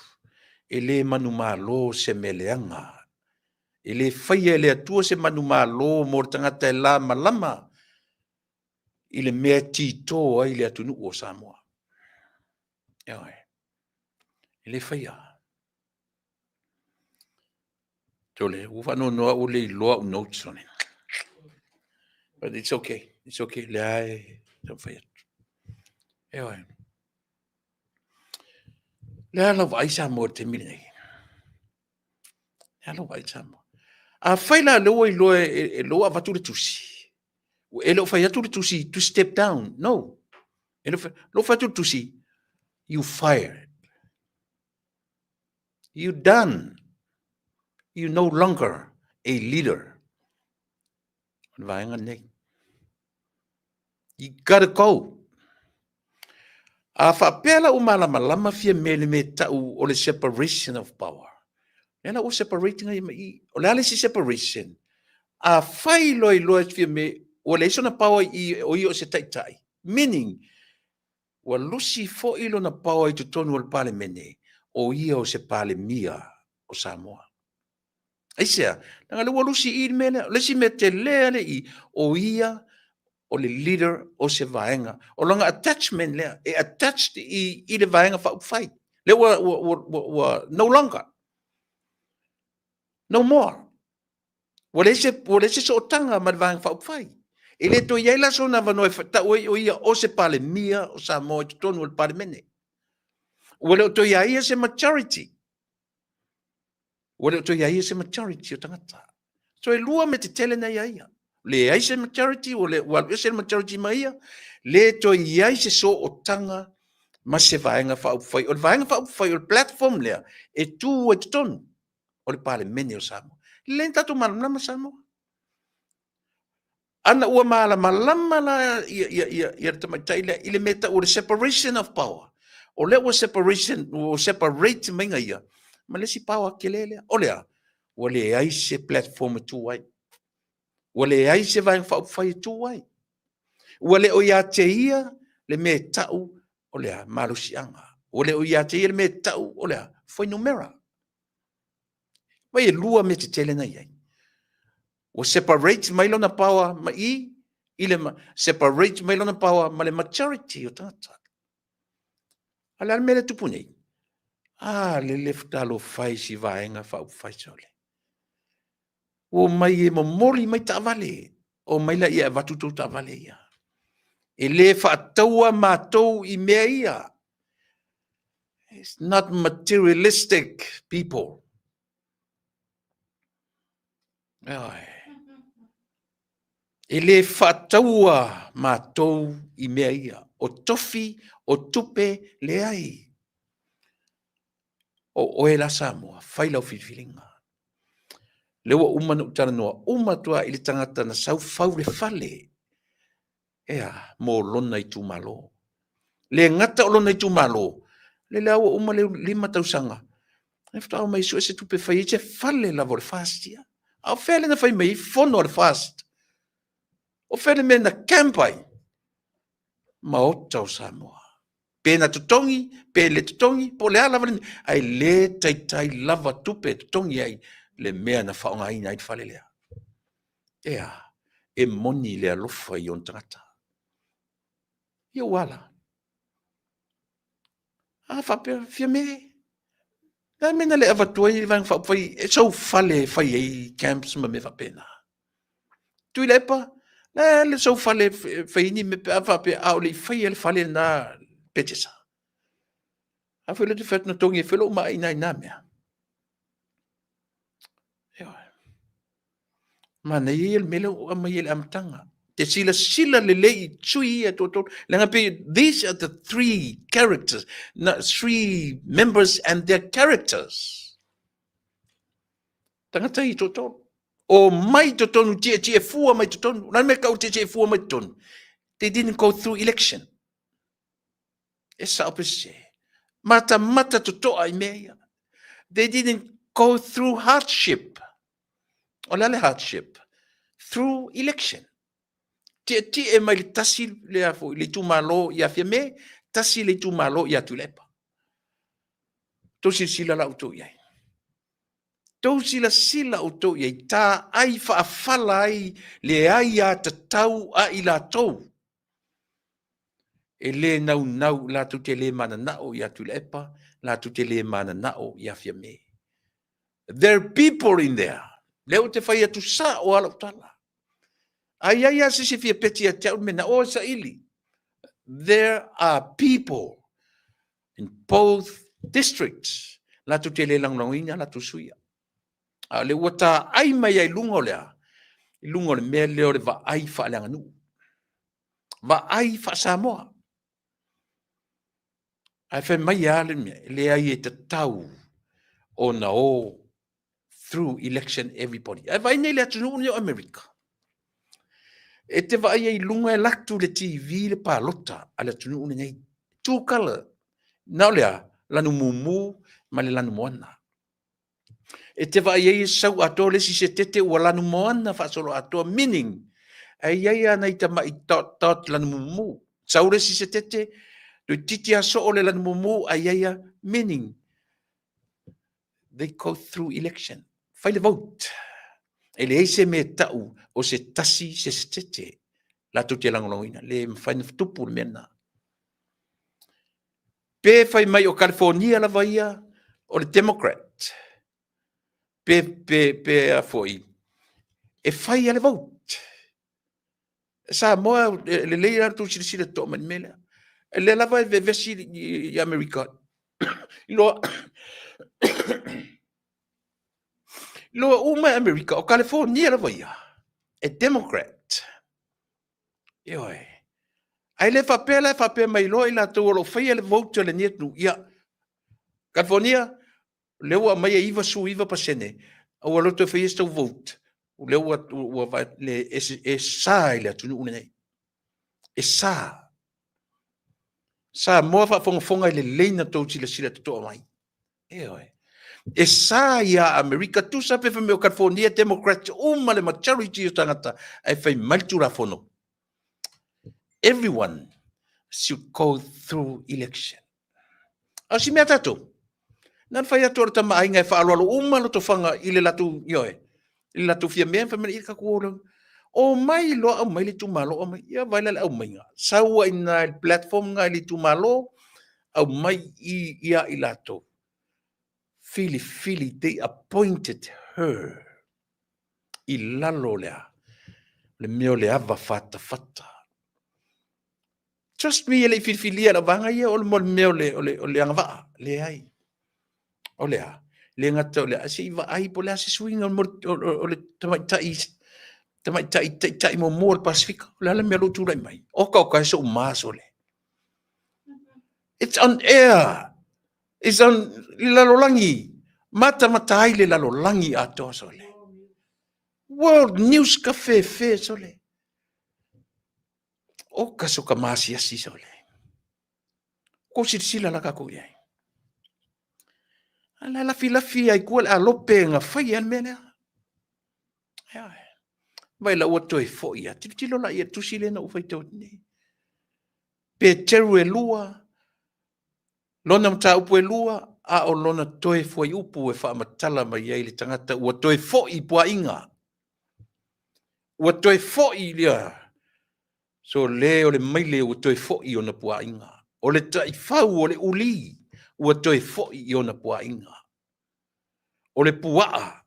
e le manumalo se mea leaga. E le faia e le Atua se manumalo mo le tagata e lamalama i le mea e tito ai le atunuu o Samoa. Ioe. E le faia. Tole, ua faanoanoa ua le iloa au notes one. But it's okay, it's okay. Leai, taumafai atu. Ioe. Le a lau vaai Samoa i le taimi lenei? Le a lau vaai Samoa? Afai la lea ua iloa e lea ua avatu le tusi, e le o fai atu le tusi to step down, no. E le o fai atu le tusi, you fired. You done. You no longer a leader. O le vaega lenei. You gotta go. A faapea la ua malamalama Fiame i le mea e tau o le separation of power. Lea la ua separate ngai ma i. O le a le isi separation? A fai loa iloa e Fiame, ua leai sona power i o ia o se taitai. Meaning, Ua lusi foi lona power i totonu o le Palemene, o ia o se Palemia o Samoa. Aisea? Leaga lea ua lusi i i le mea lea. O le isi mea tele lava lea i i, o ia o le leader o se vaega. O lona attachment lea, e attached i, i le Vaega Faaupufai. Lea ua, ua, ua, ua, ua no longer. No more. Ua leai se, ua leai se sootaga ma le Vaega Faaupufai. E le toe i ai la sona avanoa e tau ai o ia o se Palemia o Samoa i totonu o le Palemene. Ua le o toe ia ia se majority. Ua le o toe ia ia se majority o tagata. So e lua mea tetele na ia ia. Leai se majority, ua, le, ua alu ese le majority mai ia, le toe i ai se sootaga ma se Vaega Faaupufai. O le Vaega Faaupufai, o le platform lea e tu ai totonu o le Palemene o Samoa. Lelei ona tatou malamalama Samoa. Ana ua malamalama la ia, ia, ia, ia le tamaitai lea i le mea tau o le separation of power. O lea ua separation, ua separate mai ia ma le isi power tele lea. O lea, ua leai se platform e tu ai. Ua leai se Vaega Faaupufai e tu ai. Ua le o ia te ia le mea e tau o le a? Malosiaga. Ua le o ia te ia le mea e tau o le a? Fuainumera. Vai e lua mea tetele na i ai. Ua separate mai lona power ma i, i le separate mai lona power ma le majority o tagata. A le a le mea le tupu nei? A lele talofa e si Vaega Faaupufai sole. Ua omai e momoli mai taavale. Omai laia e avatu tou taavale ia. E le faataua matou i mea ia. It's not materialistic people. Ioe. E le faataua matou i mea ia. O tofi, o tupe, leai. O oe la Samoa, fai lau filifiliga. Lea ua uma ona ou talanoa uma atu lava i le tagata na sau fau le fale, e a, mo lona itumalo. Le gata o lona itumalo, lea lea ua uma le 5 tausaga, e faatoa omai e sue se tupe e fai ai se fale lava o le FAST ia. A o fea le na fai mai ai fono a le FAST? O fea le mea na camp ai? Maota o Samoa. Pe na totogi, pe le totogi, po o le a lava le mea, ae le taitai lava tupe e totogi ai le mea na faaaogaina ai le fale lea. E a? E moni le alofa i ona tagata. Ia ua a la? A faapea, Fiame, le a le mea na le avatu ai le Vaega Faaupufai e sou fale e fai ai camps ma mea faapena? Tuilaepa, le a le sou fale e fai ai ni mea pe a faapea a o le i faia le fale lena Petesa? A foi lea ou te fai atu na togi ai foi lou maina i na mea. Ioe. Manaia ia o le mea lea ua aumai i le amataga. Te silasila lelei i sui ia e toatolu. Leaga pei, these are the three characters, three members and their characters. Tagata ia e toatolu. O mai totonu, tietie fua mai totonu. La mea kau tietie fua mai totonu. They didn't go through election. E sao pe sese. Matamata totoa i mea ia. They didn't go through hardship. O le a le hardship? Through election. Tietie mai le tasi le a foi, le itumalo ia Fiame, tasi le itumalo ia Tuilaepa. Tou silasila la outou i ai. Tou silasila outou i ai, taai faafala ai le aiatatau a i latou e le naunau latou te le mananao ia Tuilaepa, latou te le mananao ia Fiame. There are people in there. Lea ou te fai atu sao lava lau tala. A i ai lava se isi e fia peti ia te au le mea lena, o e saili. There are people in both districts latou te le lagolagoina latou sui usufono. A o lea ua taai mai ai i luga o le a? I luga o le mea lea o le vaai faaleaganuu. Vaai faa-Samoa. Ae fai mai lava le mea, e leai e tatau ona o through election everybody. Ae vaai nei le atunuu nei o Amerika. E te vaai ai i luga e alu atu le TV le palota a le atunuu lenei. Two color. Na o le a? Lanu mumu ma le lanu moana. E te vaai ai e sau atoa le isi setete ua lanu moana faasoloatoa, meaning e i ai lava nai tamai dot dot lanu mumu. Sau le isi setete, toeitiiti lava soo le lanu mumu ae i ai lava, meaning they go through election. Fai le vote. E leai se mea e tau o se tasi se setete latou te lagolagoina. Le mafai ona tupu le mea lena. Pe fai mai o California lava ia o le Democrat, pe, pe, pe a foi, e fai a le vote. Samoa, e lelei lava le tou silasila totoa mai i le mea lea. E lea lava e vevesi i Amerika. Iloa, iloa uma e Amerika, o California lava ia, e Democrat. Ioe. Ae le faapea la e faapea mai loa i latou o lo o faia le vote a lenei atunuu, ia, California, lea ua aumai e 99%, aua loa toe faia se tou vote, o lea ua, ua, le, e, e sa i le atunuu lenei. E sa. Samoa faafogafoga e lelei na tou silasila totoa mai. Ioe. E sa ia Amerika, tusa pe fai mai o California, Democrats uma le majority o tagata, ae fai mai le Tulafono. Everyone should go through election. A o si mea tatou, na ona fai atu o le tama aiga e faaaloalo uma lotofaga i le latou, ioe, i le latou fia mea, fai mai, ia tatou o loa. O mai loa aumai le itumalo, aumai, ia vaai la le aumaiga. Sau ai i le platform na i le itumalo, aumai i ia i latou. Filifili, they appointed her i lalo o le a? Le mea o le ava fatafata. Trust me, e le i filifilia e lau vaega ia o le mea o le, o le, o le agavaa. Leai. O le a? Le gata o le a, se i vaai po o le a se suiga o le tamaitai, tamaitai taitai muamua o le Pasefika. O le a le mea o lo o tulai mai? Oka oka e sou maso le. It's on air. It's on le lalolagi. Matamata ai le lalolagi atoa sole. World News ka fefe sole. Oka so ka maasiasi sole. Kou silasila la kākou i ai. A la lafilafi ai kua le alope nga fai a le mea lea. Ioe. Vai la ua toe foi a. Tilotilo la ia tusi lea na ou faitau atu nei. Peteru e lua, lona mataupu e lua, a o lona toe fuaiupu e faamatala mai ai le tagata ua toe foi i puaiga. Ua toe foi ia so le o le maile ua toe foi i ona puaiga. O le taifau o le uli ua toe foi i ona puaiga. O le puaa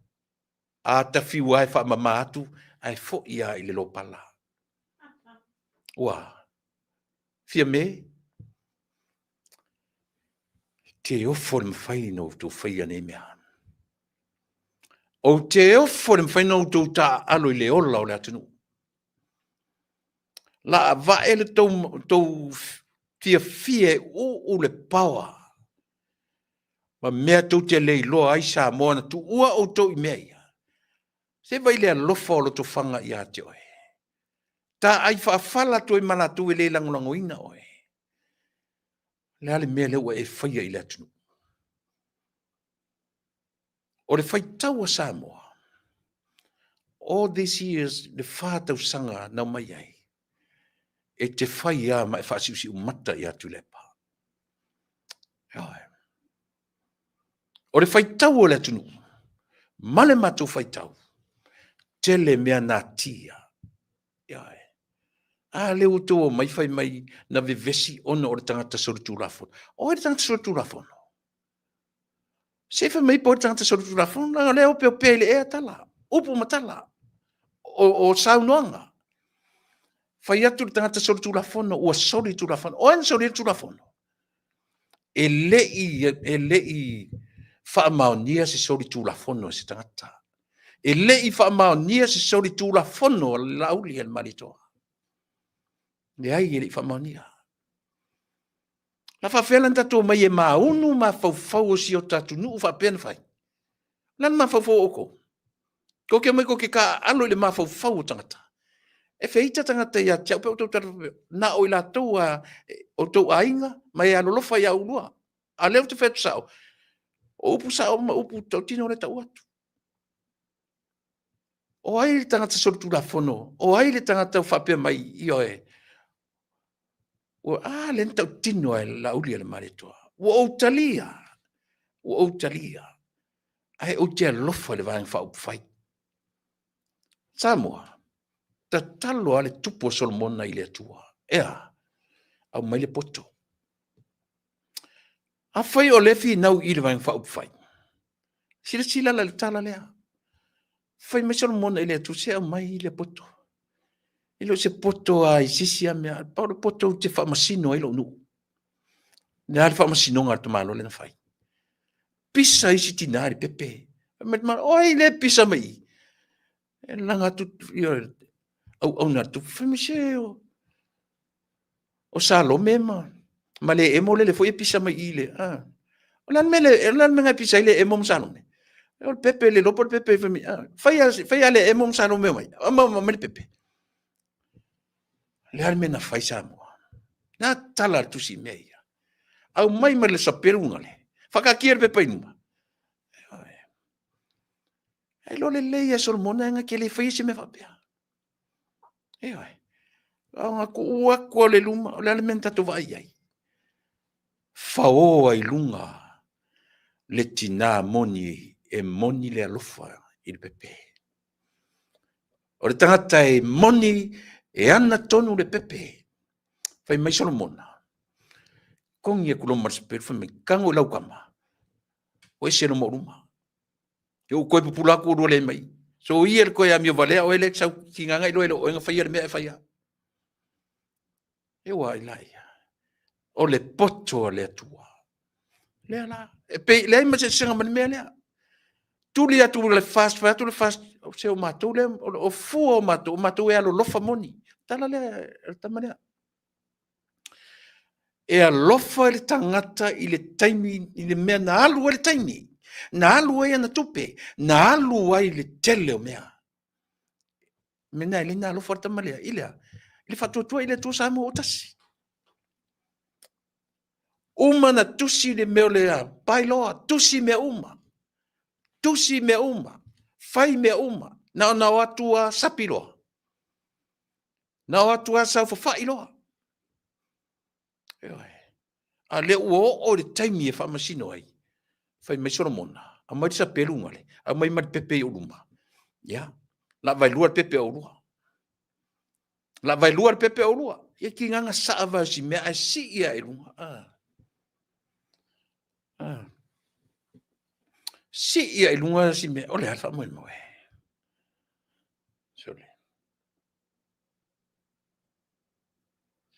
a tafiu lava e faamama atu ae foi lava i le lopala. Ua Fiame, te ofo le mafai ona outou faia nei mea. Ou te ofo le mafai ona outou taaalo i le ola o le atunuu. Laavae le tou fiafia e uu le paoa ma mea tou te le iloa ai Samoa na tuua outou i mea ia. Se vaai i le alofa o Lotofaga ia te oe. Taai faafala atu ai ma latou e le lagolagoina oe. O le a le mea lea ua e faia i le atunuu? O le faitau a Samoa, all these years, le fa tausaga na omai ai, e te fai lava ma e faasiusiumata ia Tuilaepa. Ioe. O le faitau o le atunuu ma le matou faitau, tele mea natia. Ioe. A lea ua outou omai fai mai na vevesi ona o le tagata solitulafono. O ai le tagata solitulafono? Se fai mai po o ai le tagata solitulafono, leaga o lea e opeopea i le ea tala, upu ma tala, o saunoaga. Fai atu le tagata solitulafono ua soli le tulafono. O ai na solia le tulafono? E le i faamaonia se solitulafono a se tagata. E le i faamaonia se solitulafono a le Laauli a le Malietoa. Leai, e le i faamaonia. Na faafefea la ona tatou omai e maunu mafaufau o si o tatou atunuu faapea na fai? O le a le mafaufau o outou? Tou te omai tou te taaalo i le mafaufau o tagata? E feita tagata ia te au pe a ou tautala faapea, na o i latou lava, o outou aiga ma e alolofa ia oulua. A o lea ou te fai atu sao, o upu sao ma upu tautino lea e tau atu. O ai le tagata solitulafono? O ai le tagata ua faapea mai, ioe, a lea na tautino lava e Laauli a le Malietoa, ua ou talia, ua ou talia, ae ou te alofa i le Vaega Faaupufai. Samoa, tatalo lava le tupu o Solomona i le Atua, e a? Aumai le poto. Afai o lea e finau i le Vaega Faaupufai, silasila la i le tala lea. Fai mai Solomona i le Atua, se aumai le poto. E le o se poto lava i se isi lava mea, pau le poto ou te faamasino ai lou nuu. O le a le faamasinoga a le tamaloa lea na fai? Pisa isi tina i le pepe. Fai mai le tamaloa, o ai lea e pisa mai i i? E laga atu ia auauna a le tupu, fai mai se o Salome ma le emo lele foi e pisa mai i i. O le a le mea na e pisa ai le emo ma Salome? O le pepe le iloa po o le pepe fai mai, fai a le emo ma Salome omai, aumai le pepe. O le a le mea na fai Samoa? Le a tala a le tusi i mea ia? Aumai ma le sapelu gale, faataatia le pepa i luma. E iloa lelei e Solomona e na te le faia se mea faapea. Ioe. A ona tuu atu lava i luma, o le a le mea na tatou vaai i ai? Faoa i luga le tina moni e moni le alofa i le pepe. O le tagata e moni e ana tonu le pepe. Fai mai Solomona, togi atu loa ma le sapelu, fai mai, tago i lau tama, o ese loa ma ou luma. Ia ou toe pupula atu oulua leai mai. Soia le toe amio valea oe lea e te sau tiga na iloa e le o oe na faia le mea e faia. E ua ai la ia. O le poto a le Atua. Lea la, e pei, leai ma se eseesega ma le mea lea. Tuli atu le FAST, fai atu le FAST, o se o matou lea, o fua o matou, o matou e alolofa moni. Tala lea a le tama lea. E alofa i le tagata i le taimi, i le mea na alu ai le taimi, na alu ai ana tupe, na alu ai le tele o mea. Mea na e le na alofa le tama lea, i le a? I le faatuatua i le Atua Samoa ua tasi. Uma na tusi le mea o le bylaw, tusi mea uma, tusi mea uma, fai mea uma. Na ona o atu a sapi loa. Na o atu a saofafai loa. Ioe. A lea ua oo i le taimi e faamasino ai, fai mai Solomona, aumai le sapelu ma le, aumai ma le pepe i ou luma. Ia, la vaelua le pepe o oulua. La vaelua le pepe o oulua. Ia tiga na saa vae o si mea ae sii ae i luga. Ah. Ah. Sii ae i luga si mea. O le a le faamoemoe? Sole.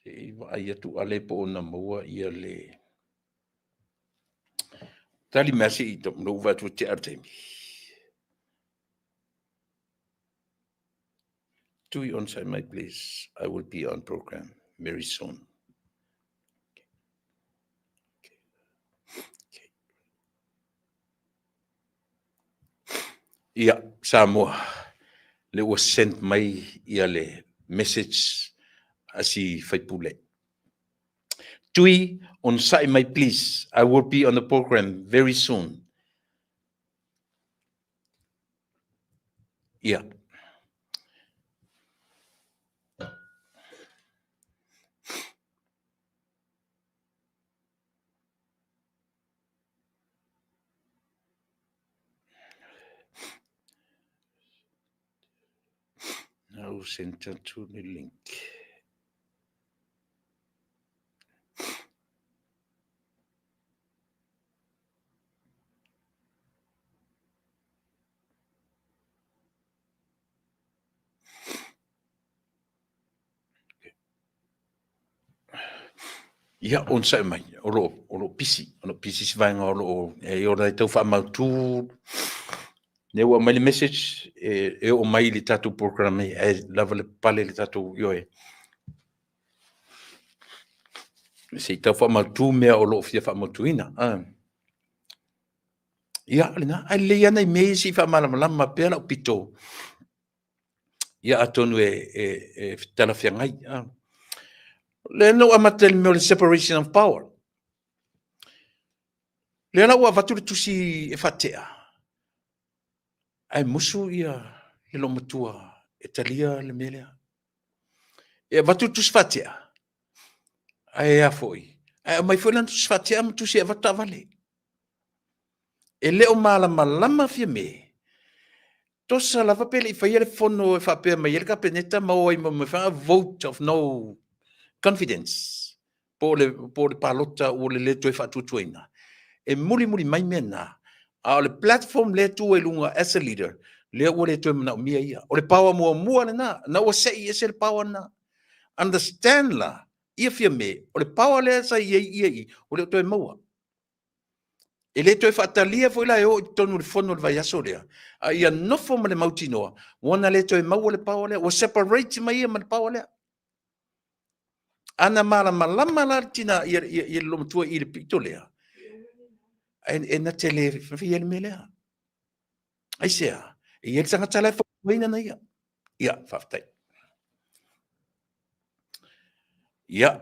Se i vaai atu Ale po o na maua ia le tali mai se i lou vaai atu tea le taimi. Tui on site my please. I will be on program very soon. Okay. Okay. Ia, Samoa, lea ua send mai ia le message a si faipule. Tui, onosai mai please, I will be on the program very soon. Ia. Na ua send atu le link. Ia, onosai mai, o lo, o lo pisi, o lo pisi si vaega o lo e ora e tau whaamautu, ne ua mai le message, e, e o mai le tatou programme, e lava le pale le tatou ioe. Se i tau whaamautu mea o lo fia whaamautuina. Ah. Ia, lena, ai lelei ana i mea ia se i faamalamalama pea lau pito. Ia, atonu e, e, e talafeagai. Ah. Lea na ou amata i le mea o le separation of power. Lea la ua avatu le tusi e faatea, ae musu ia le loomatua e talia le mea lea. E avatu le tusi faatea, ae a foi, ae aumai foi lana tusi faatea ma tusi e avatu taavale. E le o malamalama Fiame, tosa lava pe le i faia le fono e faapea mai ai le Kapeneta ma o ai ma ma vote of no confidence po o le, po o le palota ua le le toe faatuatuaina. E mulimuli mai mea na, a o le platform lea tu ai luga as a leader, lea ua le toe manaomia ia. O le power muamua lena, na ua sei ese le power lena. Understand la, ia Fiame, o le power lea sa i ai ia i, ua le o toe maua. E le toe faatalia foi la e oo i totonu o le fono o le vaiaso lea, a ia nofo ma le mautinoa, ua na le toe maua le power lea, ua separate mai ia ma le power lea. Ana malamalama la le tina ia, ia, ia le loomatua i le pito lea, e, e na te le faia le mea lea. Aisea? E i ai le tagata la e fautuaina na ia. Ia, faafetai. Ia,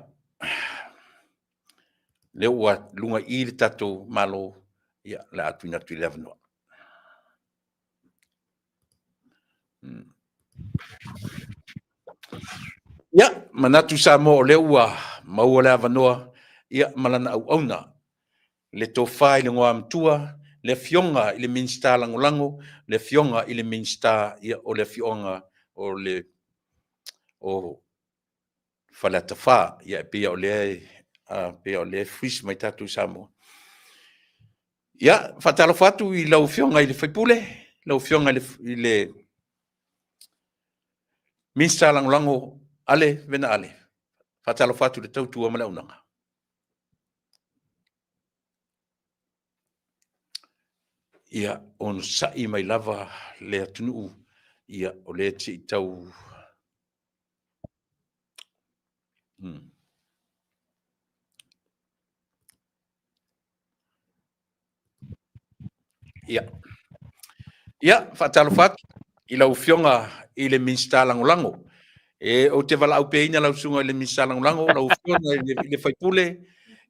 lea ua luga i le tatou Malo, ia, le a tuuina atu i le avanoa. Hmm. Ia, manatu Samoa o lea ua maua le avanoa, ia, ma lana auauna le tofa i le Igoamatua, le Afioga i le Minisita Lagolago, le Afioga i le Minisita ia, o le Afioga o le o Faleata 4. Ia, e pei o lea, a, pei o lea e freeze mai tatou i Samoa. Ia, faatalofa atu i lau Afioga i le sui usufono, lau Afioga i le, i le Minisita Lagolago Ale Vena Ale. Faatalofa atu i le tautua ma le auaunaga. Ia onosai mai lava le atunuu, ia o lea se i tau Ia. Ia, faatalofa atu i lau Afioga i le Minisita Lagolago. E, ou te valaau peaina lau susuga i le Minisita Lagolago, lau Afioga i le, i le sui usufono,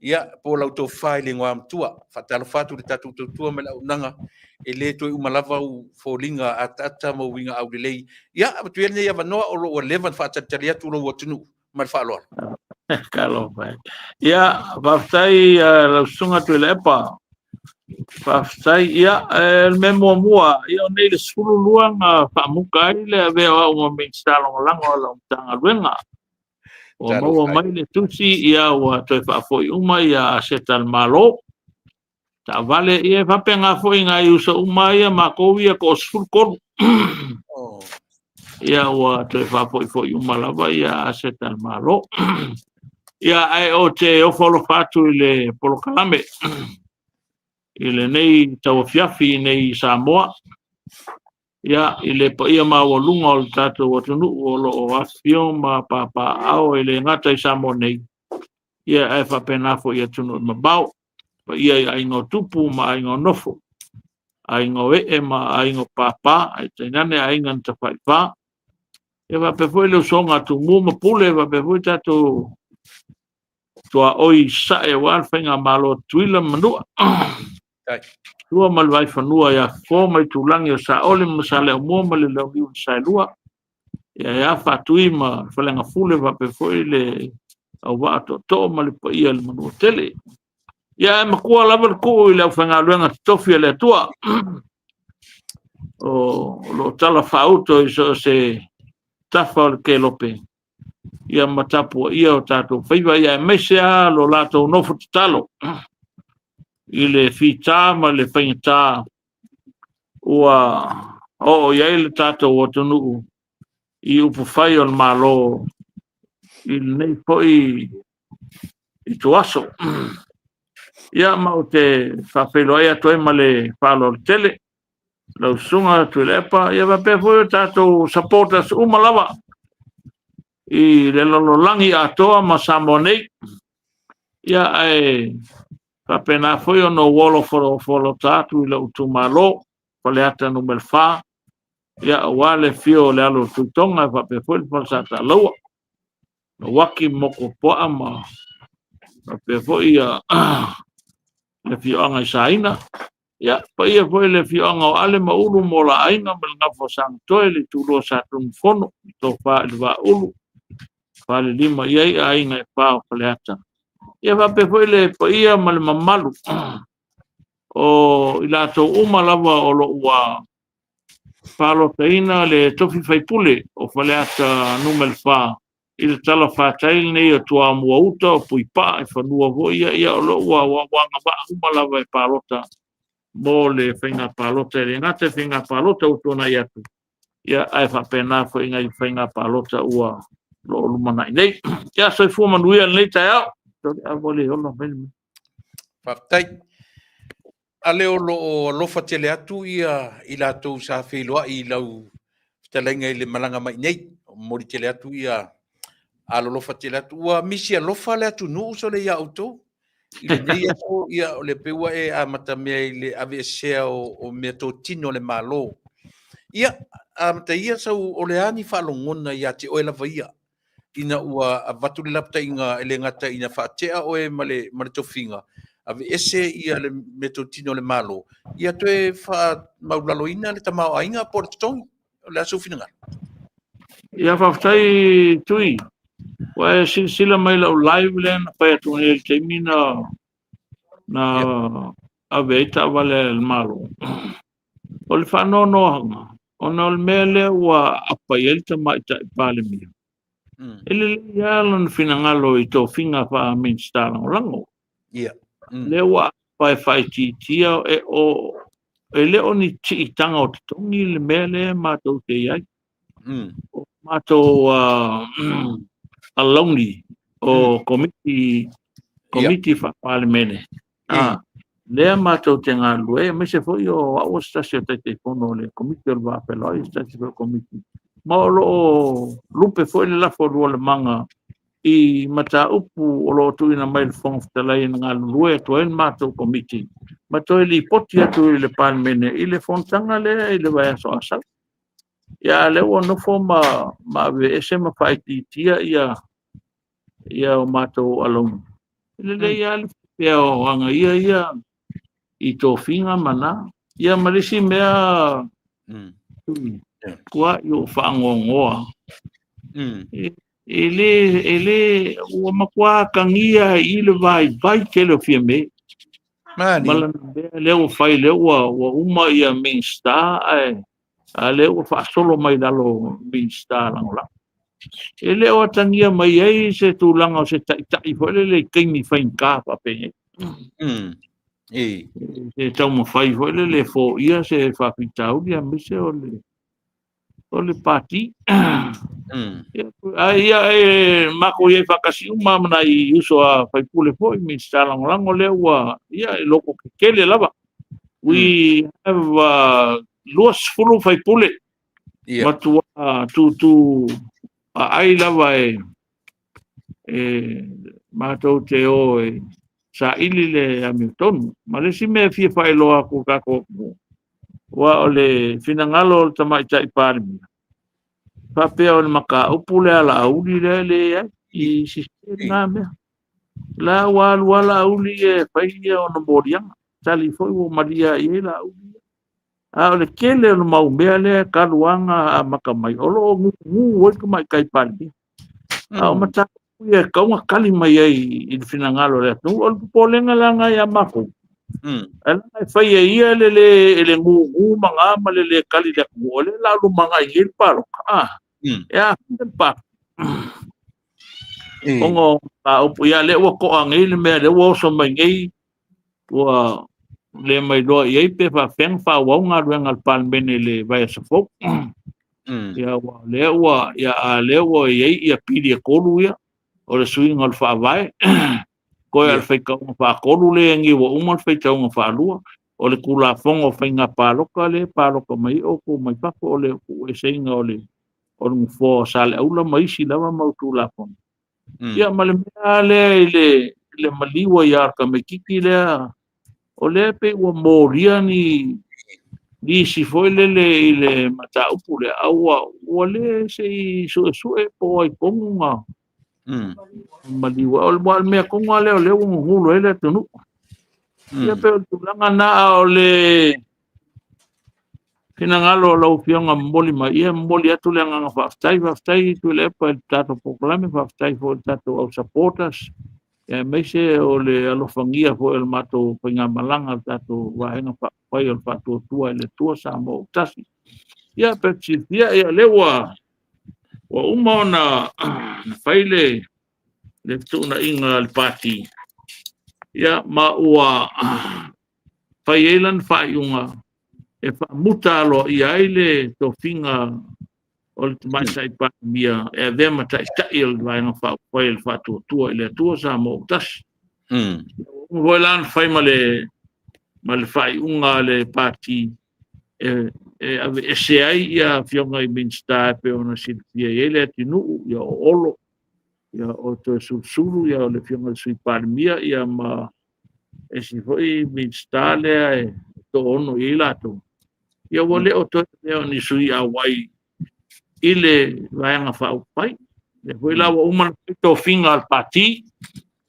Ia, po o lau tofa i le Igoamatua. Faatalofa atu i le tatou tautua ma le auaunaga, e le toe uma lava ou foliga ataata ma uiga aulelei. Ia, avatu ia lenei avanoa o lo o ua leva ona faatalitali atu lou atunuu. Ma le faaaloalo. Talofa e. Ia, faafetai lau Susuga Tuilaepa. Faafetai. Ia, le mea muamua, ia o nei le 12 na faamuta ai le avea o au ma Minisita Lagolago a lau Matagaluega. Ua maua mai le tusi, ia ua toe faafoi uma ia aseta a le Malo. Taavale, ia e faapena foi nai uso uma ia matou ia toa 13. Ia ua toe faafoifo'i uma lava ia aseta a le Malo. Ia ae ou te ofo alofa atu i le polokalame i lenei tauafiafi nei i Samoa. Ia i le paia maualuga o le tatou atunuu o lo o afifio ma papaaao e le gata i Samoa nei, ia ae faapena foi i atunuu e mamao. Paia i aiga o tupu ma aiga o nofo, aiga o ee ma aiga o papa, ae tainane aiga na tafaifa. Ia faapea foi le usoga a Tumua ma Pule, faapea foi tatou tuaoi i Sasae aua le faigamalo a Tutuila ma Manua. Tua ma le Vaifanua ia Fofo ma Itulagi o Saole ma Saleaaumua ma le Launiu na Saelua. Ia e a Faatui ma le Faleagafulu faapea foi le Auvaa Tootoo ma le paia i le Manuatele. Ia ae matua lava le tuu i le aufaigaluega totofi a le Atua o lo o tala faauto i so o se tafa o le kelope ia ma tapuaia o tatou faiva, ia aemaise lava lo latou nofo tatalo i le fita ma le faigata ua oo i ai le tatou atunuu i upufai o le Malo i lenei foi ituaso. Ia, ma ou te faafeiloai atu ai ma le faaaloalo tele lau Susuga Tuilaepa, ia faapea foi o tatou supporters uma lava i le lalolagi atoa ma Samoa nei. Ia, ae faapena foi ona ou alofa atu i lou itumalo Faleata Nu.4, ia aua le afio o le alo o Tuitoga faapea foi le Falesatalaua, Lauaki ma Motuopuaa ma faapea foi ia le afioaga i Saina. Ia, paia foi le afioaga o Ale ma Ulu ma o la aiga ma le gafa o Sagatoe, le itulua o Satunumafono, le tofa i le Vaaulu, falelima i ai aiga e fa o Faleata. Ia faapea foi le paia ma le mamalu o i latou uma lava o lo o ua palotaina le tofi faipule o Faleata Nu.4 i le tala fatai lenei o Toamua uta o Puipaa i fanua foi ia, ia o lo o ua agavaa uma lava e palota mo le faiga palota, e le gata i faiga palota ua tuanai atu, ia ae faapena foi nai faiga palota ua lo o lumanai nei. Ia soifua manuia lenei taeao. Faafetai. Ale o lo o alofa tele atu ia i latou sa feiloai i lau fetalaiga i le malaga mai nei. Momoli tele atu ia alolofa tele atu. Ua misi alofa le atunuu sole ia outou. I lenei aso, ia o le pei ua e amatamea i le aveesea o meatotino a le Malo. Ia, amata ia sau o le a ni faalogona ia te oe lava ia, ina ua avatu le lapataiga e le gata ina faatea oe ma le tofiga, aveese ia le meatotino a le Malo, ia toe faamaulaloina le tamaoaiga po o le totogi. O le a sou finagalo? Ia faafetai Tui. Ua e silasila mai i lau live lea na fai atu nei i le taimi na ave ai taavale a le Malo. O le faanoanoaga, ona o le mea lea ua aapa i ai le Tamaitai Palemia, e lelei lava lona finagalo i tofiga faa-Minisita Lagolago. Lea ua aapa e faaitiitia, e le o ni tiitaga o totogi le mea lea matou te i ai. O matou alauni o komiti faa-Palemene, lea matou te galulue, aemaise foi o au o se tasi o Taitaifono o le Komiti o le Va Fealoai, se tasi foi o komiti, ma o lo o lupe foi le lafo a Lualemaga i mataupu o lo o tuuina mai le Fofoga Fetalai na galulue atu ai le matou komiti, ma toe lipoti atu i le Palemene i le fonotaga lea i le vaiaso a sau. Ia, a lea ua nofo ma aveese ma faaitiitia ia o matou alauni. E lelei lava le faapea o agaia ia i tofiga ma na. Ia ma le isi mea tuai o faagoagoa. E le, e le, ua matua atagia ai i le vaivai tele o Fiame. Ma lana mea lea ua fai lea ua uma ia Minista ae a lea ua faasolo mai lalo Minista lagolago. E le o atagia mai ai se tulaga o se taitai foi lele i taimi faigata faapenei. Se taumafai foi lele e foia se faafitauli aemaise o le pati. Ai ia e makou i ai faatasi uma ma nai uso a faipule foi, Minista lagolago lea ua ia e loko tetele lava. We have 20 faipule matua tutu aai lava e matou te o e saili le amiotonu. Ma le isi mea e fia faailoa atu i tatou atunuu, aua o le finagalo o le Tamaitai Palemia, faapea o le mataupu lea a Laauli lea e leai i sese lena mea. La ua alu lava Laauli e fai ona moliaga, tali foi ua malia i ai Laauli. A o le tele o le mau mea lea talu lava ona amata mai, o lo o gugu ai le Tamaitai Palemia. A o mataupu ia e tatau ona tali mai ai i le finagalo o le atunuu. O le popolega la lena ia matou. Ae leaga e fai e ia le le e le gugu ma na ma le le tali i le atunuu, o lea o le a lumanai nei le palota. E aafia le palota. Ona o mataupu, ia lea ua toa nei le mea lea ua oso mai nei, ua le mailoa i ai pe faapefea ona faaauau galuega a le Palemene i le vaiaso fou. Ia ua lea ua ia a lea ua i ai ia pili e tolu ia, o le suiga o le faavae, toe o le faitauga faatolu lea e ua uma le faitauga faalua, o le Tulafono o Faiga Palota lea e palota mai ai outou mai fafo, o le tuueseina o le nofoa o Saleaula ma isi lava mau Tulafono. Ia ma le mea lea i le maliu ia tamaitiiti lea, o lea pei ua molia ni nisi foi lele i le mataupu lea, a ua le se i suesue po o ai tonu na maliu. O le mea tonu lava lea o lea ua gugulu ai le atunuu. Ia pei o le tulaga lena, a o le finagalo o lau Afioga momoli mai, ia momoli atu le agaga faafetai. Faafetai Tuilaepa i le tatou polokalame, faafetai foi i le tatou au supporters, aemaise o le alofagia foi o le matou faigamalaga, le tatou Vaega Faaupufai o le Faatuatua i le Atua Samoa ua Tasi. Ia pe silafia, ia lea ua uma ona fai le fetuunaiga a le pati, ia ma ua fai ai lana faaiuga e faamuta aloaia ai le tofiga o le Tamaitai Palemia e avea ma taitai o le Vaega Faaupufai o le Faatuatua i le Atua Samoa ua Tasi. Ua uma foi la ona fai ma le faaiuga a le pati e aveese ai ia afioga i Minisita e pei ona silafia i ai le atunuu, ia o Olo, ia o Toeolesulusulu, ia o le afioga i le Sui Palemia, ia ma esi foi Minisita lea e toaono i ai latou. Ia ua le o toe avea o ni sui auai i le Vaega Faaupufai. Lea foi la ua uma ona fai tofiga a le pati,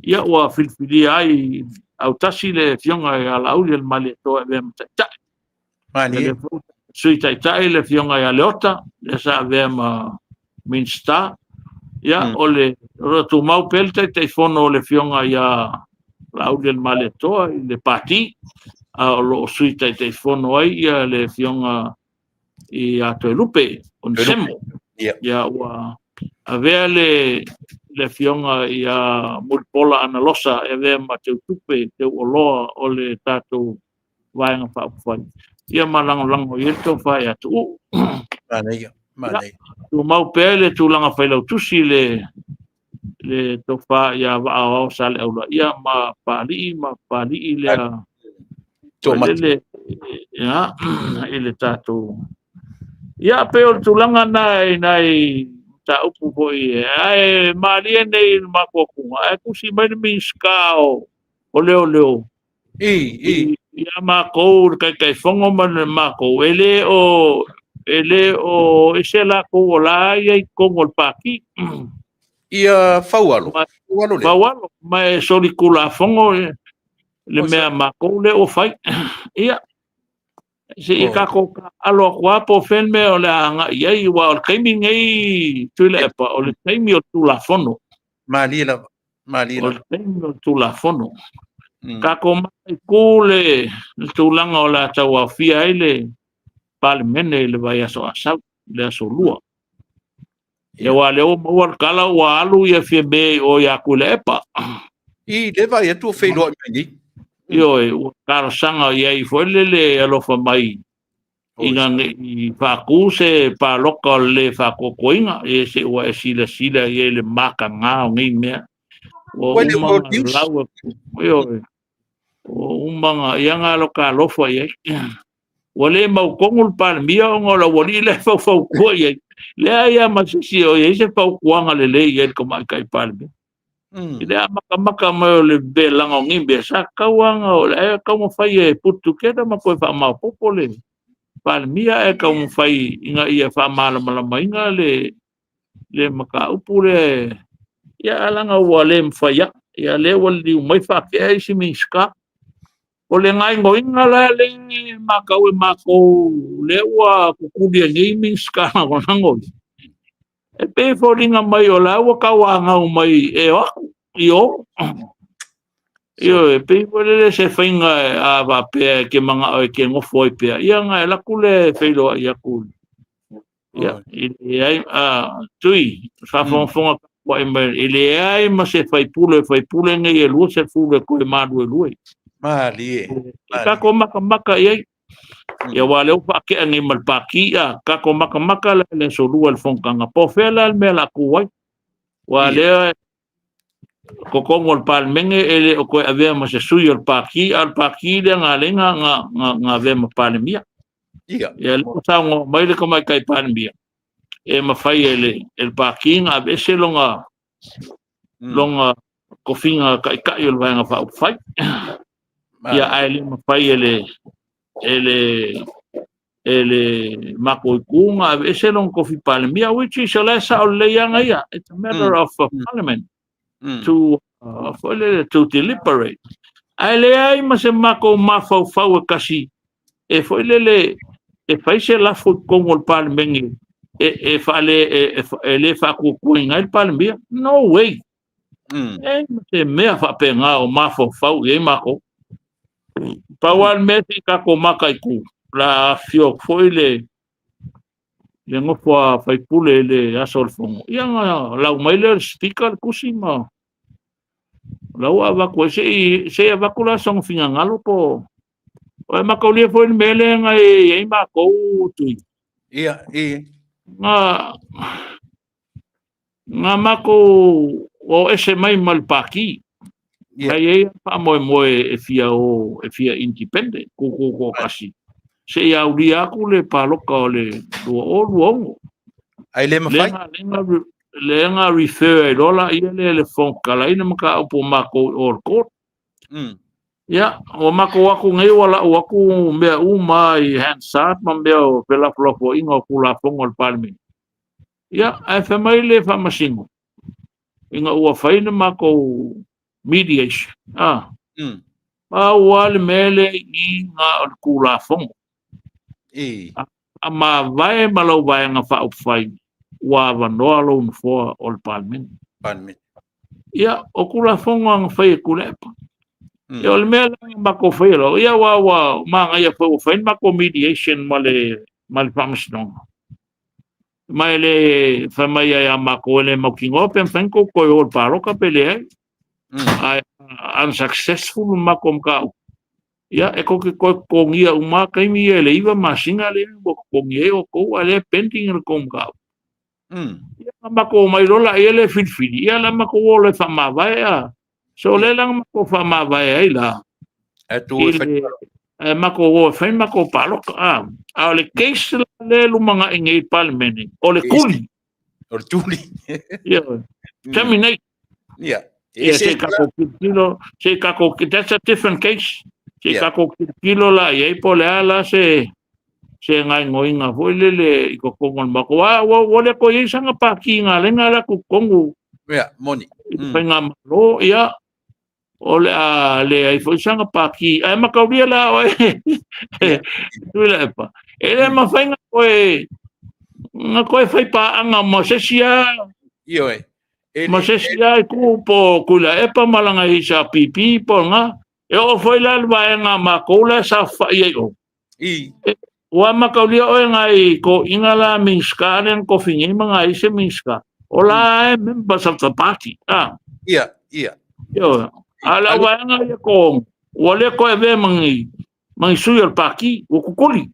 ia ua filifilia ai autasi le afioga ia Laaulialemalietoa e avea ma taitai. Sui Taitai le afioga ia Leota, lea sa avea ma Minisita. Ia o le tumau pea le Taitaifono o le afioga ia Laaulialemalietoa i le pati, a o lo o Sui Taitaifono ai ia le afioga ia Toelupe Onesemo. Ia ua avea le afioga ia Mulipola Analosa e avea ma teutupe, teuoloa o le tatou Vaega Faaupufai. Ia ma lagolago i ai le tofa ia Tuuu. Manaia, manaia. Tumau pea le tulaga failautusi le tofa ia Vaaoao Saleaula, ia ma Papalii lea lele ia i le tatou. Ia pei o le tulaga na i nai mataupu foi ae malie nei i le mafuaakuga, ae tusi mai le Minisita o Leoleo ia matou le Taitaifono ma le matou, e le o ese latou o la ia i totonu o le pati. Ia faualo. Ma Faualo le. Faualo, ma e solitulafono le O mea makou le ua fai. Ia, se i Oh. tatou alo atu lava po o fea le mea o le a agai i ai, aua o le taimi lenei Tuilaepa, o le taimi o le Tulafono. Malie lava. Malie O lava. le taimi o le Tulafono. Tatou mataitu le tulaga o le a tauaofia ai le Palemene i le vaiaso Asau, le aso Lua. Ia aua o lea ua maua le tala ua alu ia Fiame i o ia Tuilaepa. I le vaai atu o feiloai mai nei. Ioe, ua talosaga i ai foi lele e alofa mai ina ne i faatu se paloka o le lē faatoatoaina, ia se ua e silasila i ai i le mataga o nei mea. Ua Ua le uma World ona News. lau atu, ioe, ua uma ona ia na alofa i ai. Ua le mautonu le Palemia ona o le aualii lea e faufautua i ai. Leai lava ma se isi o i ai se fautuaga lelei i ai le tamaitai Palemia. I le amatamata mai o le velaga o nei mea, sa tatau lava ona o le a taumafai e put together ma toe faamaopoopo le Palemia ae taumafai ina ia faamalamalamaina le mataupu lea. Ia ae leaga ua le mafai ai. Ia lea ua liliu mai faatea isi Minisita. O le gaoioiga la lea e matau e matou lea ua tutuli ai nei Minisita Lagolago ia, e pei e foliga mai o la ua tauanau mai e o atu i o. Ioe, e pei foi lele se faiga a faapea e te manao e te nofo ai pea, ia ona e alu atu lea e feiloai atu. Ia, e leai, Tui, faafogafoga tapuai mai, e leai ma se faipule, faipule nei e 20 e toe maluelue. Malie. E tatou matamata i ai. Ia aua o lea ua faatea nei ma le Pati, a tatou matamata la i le aso Lua i le fonotaga, po o fea la le mea o le a tu ai. Aua o lea totonu o le Palemene e le o toe avea ma se sui o le Pati, a o le Pati lea na ala ai na avea ma Palemia. Ia. Ia lea ua saunoa mai le tamaitai Palemia, e mafai e le Pati na aveese lona tofiga taitai o le Vaega Faaupufai. Ia ae le mafai e le matou itu na aveese lona tofi Palemia, which is o la e sao lelei lava ia. It's a matter of parliament to foi lele to deliberate. Ae leai ma se matou mafaufau e kasi e foi lele e fai se lafo i totonu o le Palemene e faale e le faatuatuaina ai le Palemia. No way. E ma se mea faapena o mafaufau i ai matou. Pau lava le mea se i tatou mataitu, la afio foi le nofo a faipule i le aso o le fono. Ia na lau mai lea o le Speaker le tusi ma la ua avatu ai se i avatu la sona finagalo po o e mataulia foi le mea lea na e i ai matou Tui. Ia, i. Na matou o ese mai ma le Pati. Ai ai faamoemoe e fia o e fia independent, tututoatasi. Se i aulia atu le paloka o le 2026. Ai le mafai. Lea na refer ai loa laia lea le Fofoga Fetalai le mataupu o matou i o i le court. Ia, ua matou atu nei ua lau atu mea uma i Hansard ma mea o felafolafoaiga o Tulafono a le Palemene. Ia, ae fai mai le Faamasino, ina ua fai le matou mediation, pau lava le mea lea i i na o le Tulafono. A mavae ma lau Vaega Faaupufai, ua avanoa lou nofoa o le Palemene. Palemene. Ia, o Tulafono na fai e Tuilaepa. Ia, o le mea la na matou faia loa, ia ua manaia foi ua fai le matou mediation ma le Faamasinoga. Ma e le fai mai ai a matou e le mautinoa pe mafai ona tou toe o i le palota pe leai. Ae unsuccessful le matou mataupu. Ia, e tou te toe totogia uma lava taimi ia i le 9 masina lea ua totogi ai outou, a o lea e pending le tou mataupu. Ia, na matou omai loa laia lea e filifili, ia la matou o loa e faamavae a. So o lea la na matou faamavae ai la, Ae tu e fai. Ae matou o e fai matou palota. A o le case la lea e lumanai nei i le Palemene, o le tuli. O le tuli. Ia, terminate. Ia. Ia, se tatou tilotilo, se tatou, that's a different case. Se tatou tilotilo la i ai po o le a la se gaoioiga foi lele i totonu o le matou. Ua le toe i ai sana pati na ala ai ona alu atu i totonu. Ia, moni. I le faigamalo, ia, o le a leai foi sana pākī, ae mataulia la oe, Tuilaepa. E le mafai na koe, na koe fai paaga ma se isi lava, Ioe. E ma se isi lava itu po o Tuilaepa ma lana HRPP po o lena. E oo foi la le vaega a matou la e saofafai ai o. I. Ua mataulia oe nai toeaiina la Minisita lea na tofi nei ma nai isi Minisita, o la e members of the party. Ah. Ia, ia. Ioe. A o le auvaega ia toaono, ua le toe avea ma ni, ma ni sui o le pati, ua kukuli.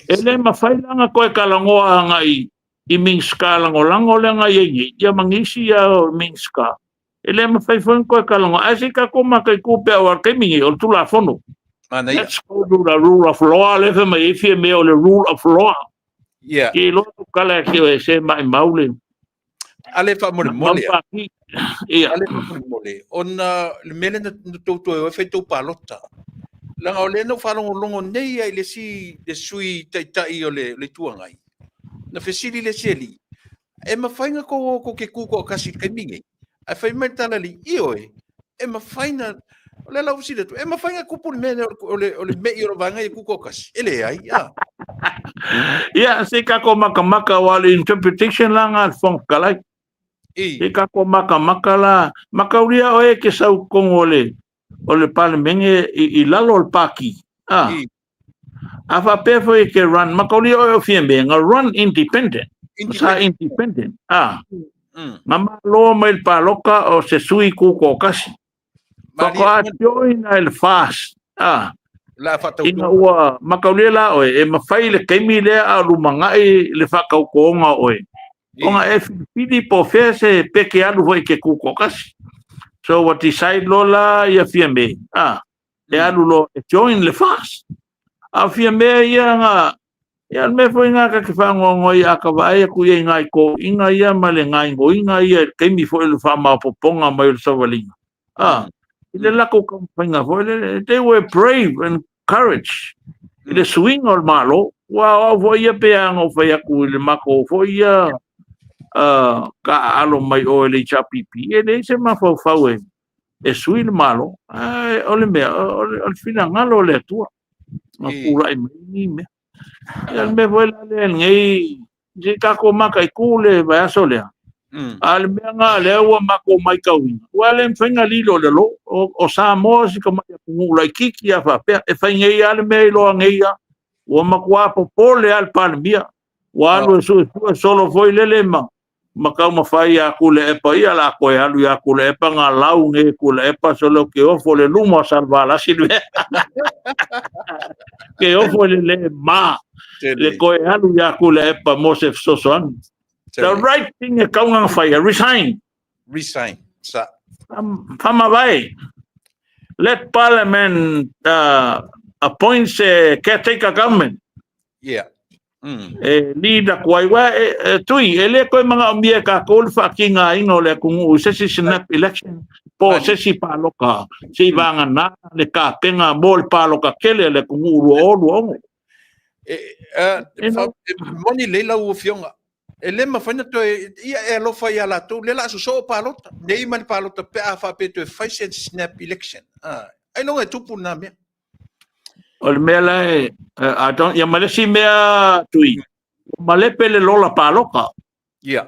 E le mafai la ona toe talanoa agai i Minisita lagolago lea na i ai nei, ia ma nisi ia o Minisita. E le mafai foi ona toe talanoa, ae se i tatou mataitu pea aua o le taimi nei, o le Tulafono. Manaia. Let's go to the rule of law, lea fai mai ai Fiamē o le rule of law. Yeah. Ke iloa lau tala e te se maimau le Ale faamolemole. mau pati. Ia. Ale faamolemole. Ona le mea lea na tou toe o ai fai tou palota. Leaga o lea na ou faalogologo nei lava i le isi le Sui Taitai o le Itu Agai, na fesili le isi alii, e mafai na tou o tou te tu toatasi i le taimi nei? Ae fai mai le tala alii, ioe, e mafai na, o lea la ua fesili atu, e mafai na tupu le mea lea o le me'i o le vaega ia e tu toatasi? E leai, a. Ia, se i tatou makamaka aua o le interpretation la na a le Fofoga Fetalai. I. Se i tatou makamaka la, mataulia oe e te sau i totonu o le o le Palemene i lalo o le Pati. A. I. A faapea foi e te run, mataulia oe o Fiamē, na run independent. Sa independent. A. Na malo mai le paloka o se sui tutoatasi. Faatoa join ai le FAST. A. La faatautoga. Ina ua mataulia la oe, e mafai le taimi lea a o lumanai le faatautoga o oe. Ona e filifili po o fea se peke alu foi i ke tutoatasi. So ua decide loa la ia Fiamē, a, e alu loa e join le FAST. A o Fiamē ia na, ia o le mea foi na ta te faanoanoa ai a ka vaai atu ia i nai toeaiina ia ma le gaoioiga ia i le taimi foi o le faamaopoopoga mai o le savaliga, a, i le latou taumafaiga foi lele, they were brave and courage i le suiga o le Malo, aua o au foi ia pei lava ona ou fai atu i le matou foi ia taaalo mai o i le HRPP, e leai se mafaufau e sui le Malo, ae o le mea, o le finagalo o le Atua na tulai mai ni mea. Ia le mea foi la lea lenei, se i tatou mataitu le vaiaso lea, a o le mea lena lea ua matou matauina, ua le mafai ona lilo i lalo, o Samoa si tamai atunuu laitiiti lava faapea, e fai nei lava le mea iloa nei lava, ua matua popole lava le Palemia, ua alu e suesue solo foi lele ma ma taumafai ia Tuilaepa ia la toe alu ia Tuilaepa nga lau nei Tuilaepa solo ke ofo le luma o Salevalasi le ke ofo le le ma le toe alu ia Tuilaepa mo se fesoasoani. The right thing e tau na whai, resign. Resign. Sa. Whamawai. Let Parliament appoint se caretaker government. Yeah. E lead aku ai, wa e tui, e le koe manaomia e kākou le faakīgāina o le atunuu i se isi snap election po o se isi pāloka se i vāganā le kapenga mo le pāloka tele a le atunuu 2026. E, e moni lelei lau afioga, e le mafai ona toe, ia e alofa ia latou, lea o le a sosoo palota, nei ma le palota pe a faapea toe fai se snap election. Ailoga e tupu lena mea. O le mea la e, I don't, ia ma le isi mea Tui, ua malepe le lola paloka. Ia,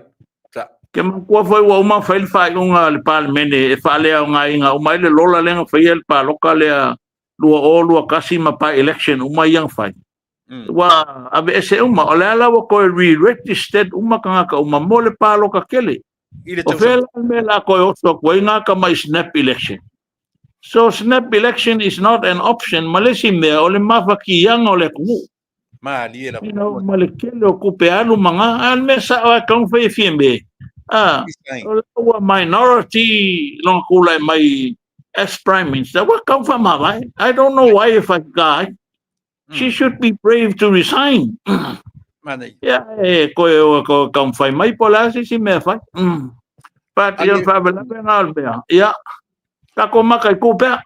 sa. Ke manatua foi ua uma ona fai le faaiuga a le Palemene e faaleaogaina uma ai le lola lea na faia le paloka lea 2021 ma by-election uma ia na fai. Ua aveese uma, o le a la ua toe re-registered uma tagata uma mo le paloka tele. I le O fea la le mea la toe oso atu ai ngā tama i snap election? So snap election is not an option ma le isi mea o le mafatiaga o le atunuu. Malie lava. You know, ma le tele o tupe alu ma ngā, a le mea sao lava e tatau ona fai e Fiamē. A, o la ua minority lona tulai mai as Prime Minister, ua tatau ona faamavae. I don't know why e faigata ai. She should be brave to resign. Manaia. Ia, e koe o ko taumafai mai po o le a se isi mea e fai. But ia, o le faalavelave lena o le mea. Ia, tatou maka i ku pea.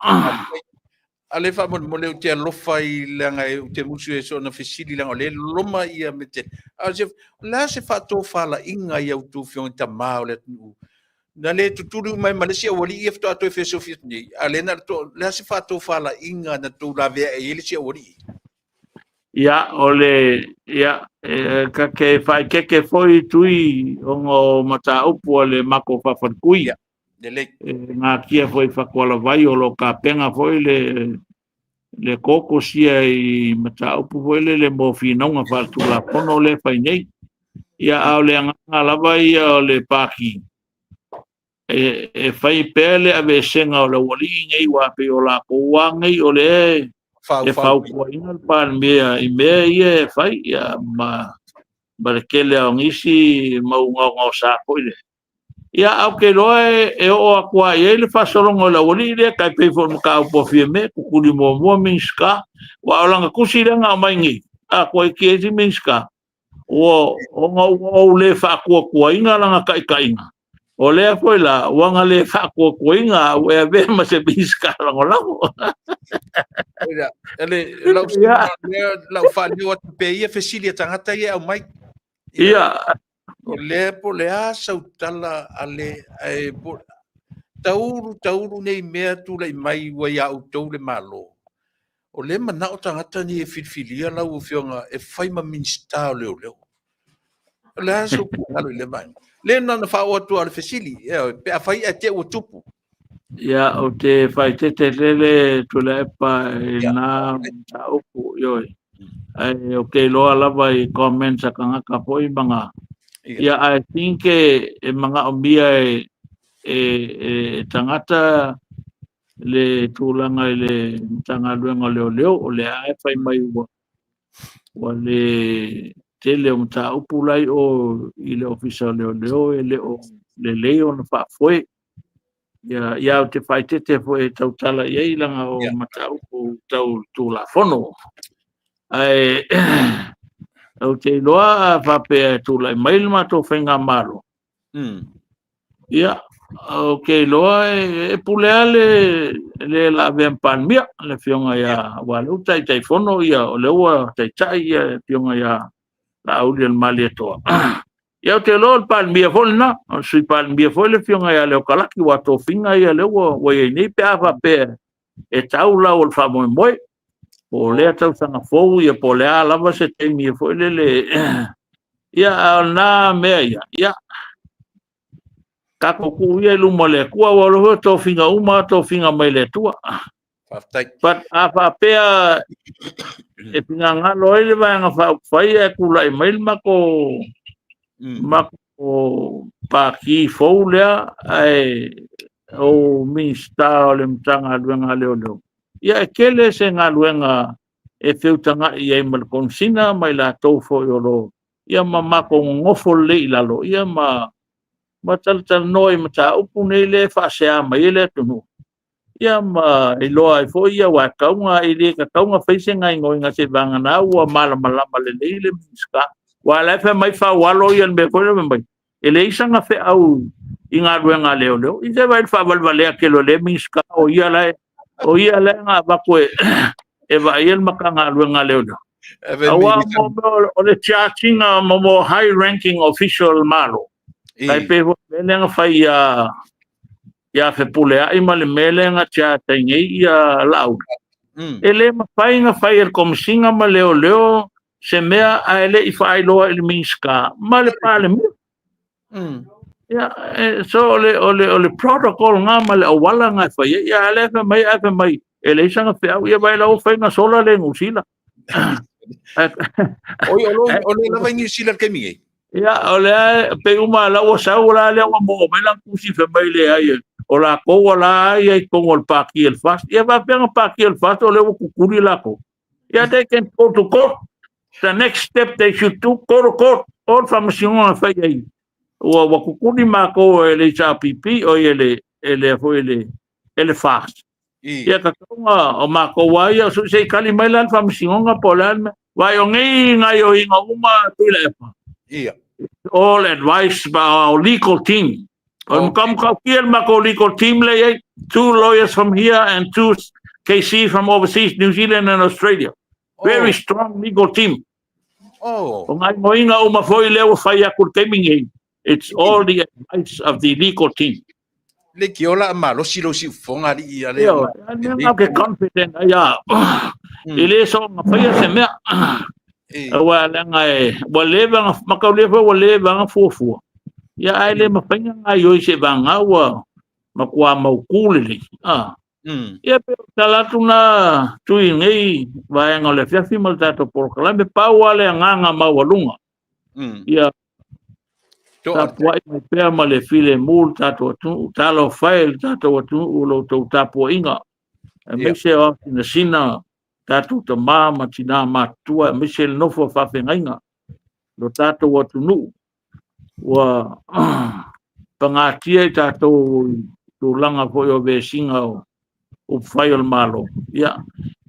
Ale faamolemole ou te alofa i leaga ou te musu e soona fesili leaga o lea e loma ia me te. A o se, o le a se faatofalaiga i a outou afioga i tama o le atunuu? Na le tutuli uma ai ma le isi aualii ia faatoa toe fesofi atu nei, a o lea na o le toa, o le a se faatofalaiga na tou laveai ai le isi aualii? Ia, o le, ia, e, ka ke faaeteete foi Tui ona o mataupu a le matou faafaletui. Ia, lelei. E natia foi i Fatualavai o lo o tapena foi le le koko sia i mataupu foi lele mo finauga faaletulafono lea e fai nei. Ia, a o le agaga lava ia o le Pati, e fai pea le aveesega o le aualii nei, aua pei o latou lava nei o lea e fautuaina le Palemia i mea ia e fai, ia, ma le tele lava o nisi mau gaogaosa foi lea. Ia, ae ou te iloa e oo atu lava i ai le faasologa o le aualii lea, tai pei foi o le mataupu a Fiame, tutuli muamua Minisita, aua o lana tusi lea na aumai nei, a toeitiiti isi Minisita, ua ona ua ou le faatuatuaina lana taitaiga, o lea foi la ua na le faatuatuaina au e avea ma se Minisita Lagolago. Lau faaleo atu pea ia fesili a tagata ia e aumai. Ia. O lea po o le a sau tala a le ae po taulu taulu nei mea tulai mai ua ia outou le Malo. O lea e manao tagata nei e filifilia lau Afioga e fai ma Minisita o Leoleo. O le a sou finagalo i lea vaega? Lea na ona faaoo atu lava o le fesili, pe afai ae te i ua tupu. Ia, ou te faaeteete tele Tuilaepa i lena mataupu, ioe. Ae ou te iloa lava i comments a tagata foi ma ga. Ia, I think e manaomia e tagata le tulaga i le Matagaluega o Leoleo, o lea lava e fai mai ua le tele o mataupu la i o i le Ofisa o Leoleo e le o lelei ona faafoe. Ia, ia ou te faaeteete foi e tautala i ai leaga o mataupu tau Tulafono. Ae ou te iloa a faapea e tulai mai le matou faigamalo, Ia, ou te iloa e pule lava le la avea ma Palemia, le Afioga ia, aua o lea ua Taitaifono ia, o lea ua taitai ia le Afioga ia Laaulialemalietoa. Ia, ou te iloa o le Palemia foi lena, o le Sui Palemia foi le Afioga ia Leokalaki, aua o tofiga ia lea ua i ai nei pe a faapea e tau lau o le faamoemoe, po o lea tausaga fou ia, po o le a lava se taimi foi lele. Ia, a o lena mea ia, ia, tatou tuu ia i luma o le Atua, aua o lea foi o tofiga uma, tofiga mai le Atua. Faafetai. But a faapea e finagalo ai le Vaega Faaupufai ae tulai mai le matou matou pati fou lea ae o Minisita o le Matagaluega a Leoleo, ia e tele se galuega e feutagai ai ma le Komesina ma i latou foi o lo ia ma matou nonofo lelei i lalo ia ma talatalanoa i mataupu nei lea e faasea mai ai le atunuu ia ma iloa ai foi ia aua e tatau ona e le tatau ona fai se gaoioiga seivagana ua malamalama lelei le Minisita. Aua o la e fai mai faualo ia le mea foi lea fai mai e leai sana feau i galuega a leoleo. I se vaai i le faavalevalea tele o lea Minisita o ia la o ia la na avatu e vaaia le Matagaluega a Leoleo. Aua o le charge ina mo high ranking official o le Malo. Tai pei foi o le mea lea na fai ia Fepuleai ma le mea lea na charge ai nei ia Laauli. E le mafai ona fai e le Komesina ma Leoleo se mea ae le i faailoa i le Minisita ma le Palemia. Ia, so o le protocol na ma le auala na e fai ai. Ia, a o lea e fai mai, ae fai mai, e leai sana feau. Ia, vaai la ua fai na sola le Niu Sila. Oi, o lo lava i Niu Sila i le taimi nei? Ia, o lea pei uma la ua sau la lea ua maua mai lana tusi fai mai leai, o latou ua la ia i totonu o le pati a le FAST. Ia faapea na pati a le FAST o lea ua tutuli latou. Ia, they can go to court. The next step they should do, go to court. O le faamasinoga na fai ai. Ua tutuli matou e le HRPP, oi e le, e le, foi e le, e le FAST. Ia tatau ona o matou lava ia, se i tali mai la le faamasinoga po o le a le mea. Vaai o nei gaoioiga uma Tuilaepa. Ia. All advice by our legal team. O le makaumakautia le matou legal team lea i ai, two lawyers from here and two KC from overseas, New Zealand and Australia. Very strong legal team. Oh. O gaoioiga uma foi lea ua fai atu i le taimi nei. It's all the advice of the legal team. Le ki ola malosi lou siufoga alii a le. Ioe, a ke confident ai a. E le soona faia se mea. Aua leaga e, ua leva ona mataulia foi ua leva ona fuafua. Ia ae le mafai ona gaoioi seivaga ua matua mautu lelei. Ia pe o tala atu na tui i lenei vaega o le afiafi ma le tatou polokalame, pau lava le agaga maualuga. Ia tapuai mai pea ma le filemu le tatou atunuu, talofa e le tatou atunuu i lo outou tapuaiga, aemaise o ao sinasina tatou tama ma tina matutua, aemaise le nofo a faafeagaiga lo tatou atunuu ua pagatia i tatou i tulaga foi o vesiga o upufai o le Malo. Ia,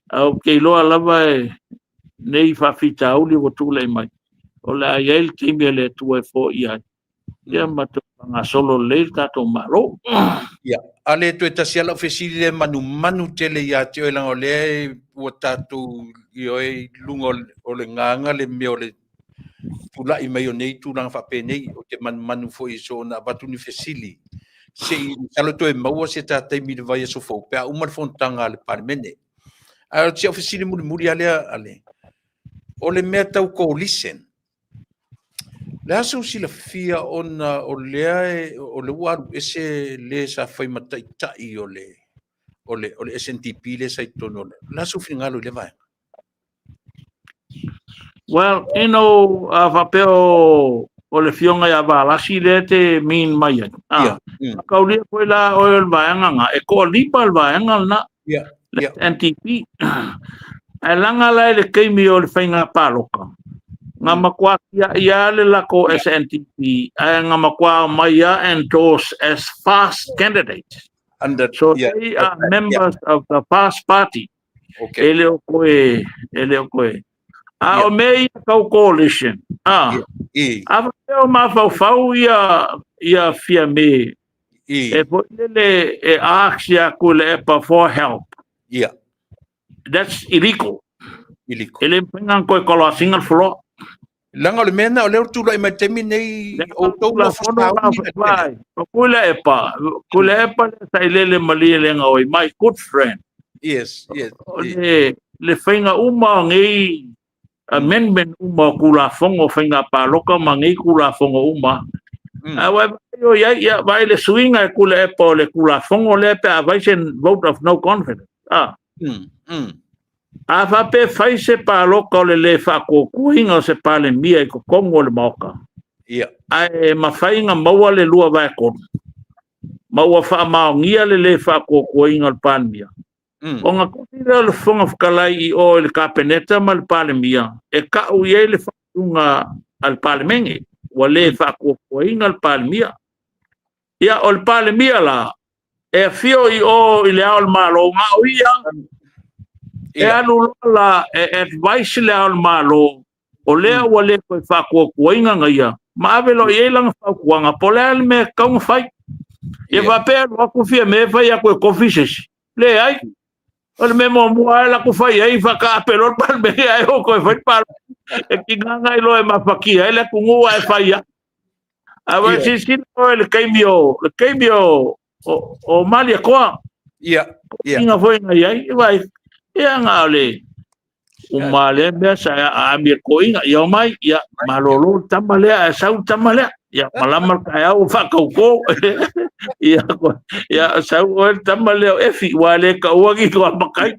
ae ou te iloa lava e nei faafitauli ua tulai mai, o le a i ai le taimi a le Atua e foia ai. Ia ma toe faagasolo lelei le tatou Malo. Ia, a le toe tasi lava lau fesili lea e manumanu tele ia te oe leaga o lea ua tatou ioe i luga o le gaga le mea o le tulai mai o nei tulaga faapenei. Ou te manumanu foi soona avatu ni fesili se i masalo toe maua se ta taimi i le vaiaso fou pe a uma le fonotaga a le Palemene. Ae o si au fesili mulimuli lava lea Ale, o le mea tau coalition, le a sou silafia ona o lea o le ua alu ese le sa fai ma taitai o le o le o le SNDP lea sa i totonu o le, o le a sou finagalo i lea vaega? Well, you know, a faapea o, o le fioga ia Valasi lea te mean mai ai. Ah, yeah. Kaulia foi la oe o le vaega nga, e toalima le vaega lena. Yeah. Le yeah. NDP. Ae laga la i le taimi o le faiga paloka, nga matua tia'i lava le latou SNDP, ae nga matua omai lava endorse as FAST candidate. Under, So yeah, they are members of the FAST party. Okay. E le o koe, e le o koe. A o mea ia tau coalition, a, Yeah. a faapea o mafaufau ia, ia Fiame, E. e foi lele e ask ia Tuilaepa for help. Yeah. That's illegal. Illegal. E le mafai ona toe koloasiga le floor. Leaga o le mea lena o lea ua tulai mai i le taimi nei o outou nofo sauni le tele. O Tuilaepa, Tuilaepa lea sa i lele malie lega oi, my good friend. Yes. O le faiga uma o nei amendment uma o Tulafono o Faiga Paloka ma nei Tulafono uma. A ua e vaai o i ai, ia, vaai le suiga e Tuilaepa o le Tulafono lea pe a fai se vote of no confidence. Ah. A faapea e fai se paloka o le lē faatuatuaina o se Palemia i totonu o le Maota, ae mafai ona maua le 2/3, ma ua faamaonia le lē faatuatuaina o le Palemia, ona tofi lea o le Fofoga Fetalai i o i le Kapeneta ma le Palemia e ta'u i ai le faaiuga a le Palemene, ua lē faatuatuaina le Palemia. Ia, o le Palemia la, e afio i o i le Ao o le Malo, na o ia e alu loa la e advise le Ao o le Malo, o lea ua le toe faatuatuaina na ia, ma ave loa i ai lana fautuaga, po o le a le mea e tatau ona fai. Ia faapea e alu atu Fiame fai atu e tofi se isi. Leai. O le mea muamua lava e latou fai ai, faataape loa le Palemene ae o toe fai le palota. E tiga na iloa e mafatia ai le atunuu ae fai lava. Ae ua silasila oe i le taimi o le taimi o o Malietoa. Ia. Inga foi na i ai, vai. Ia na o le uma lea mea sa aami e le toeaina, ia omai, ia malolo le tama lea ae sau le tama lea. Ia malama le taeao ua faatauto. Ia, ia sau oe le tama lea o Efi, ua le taua ni toamatai.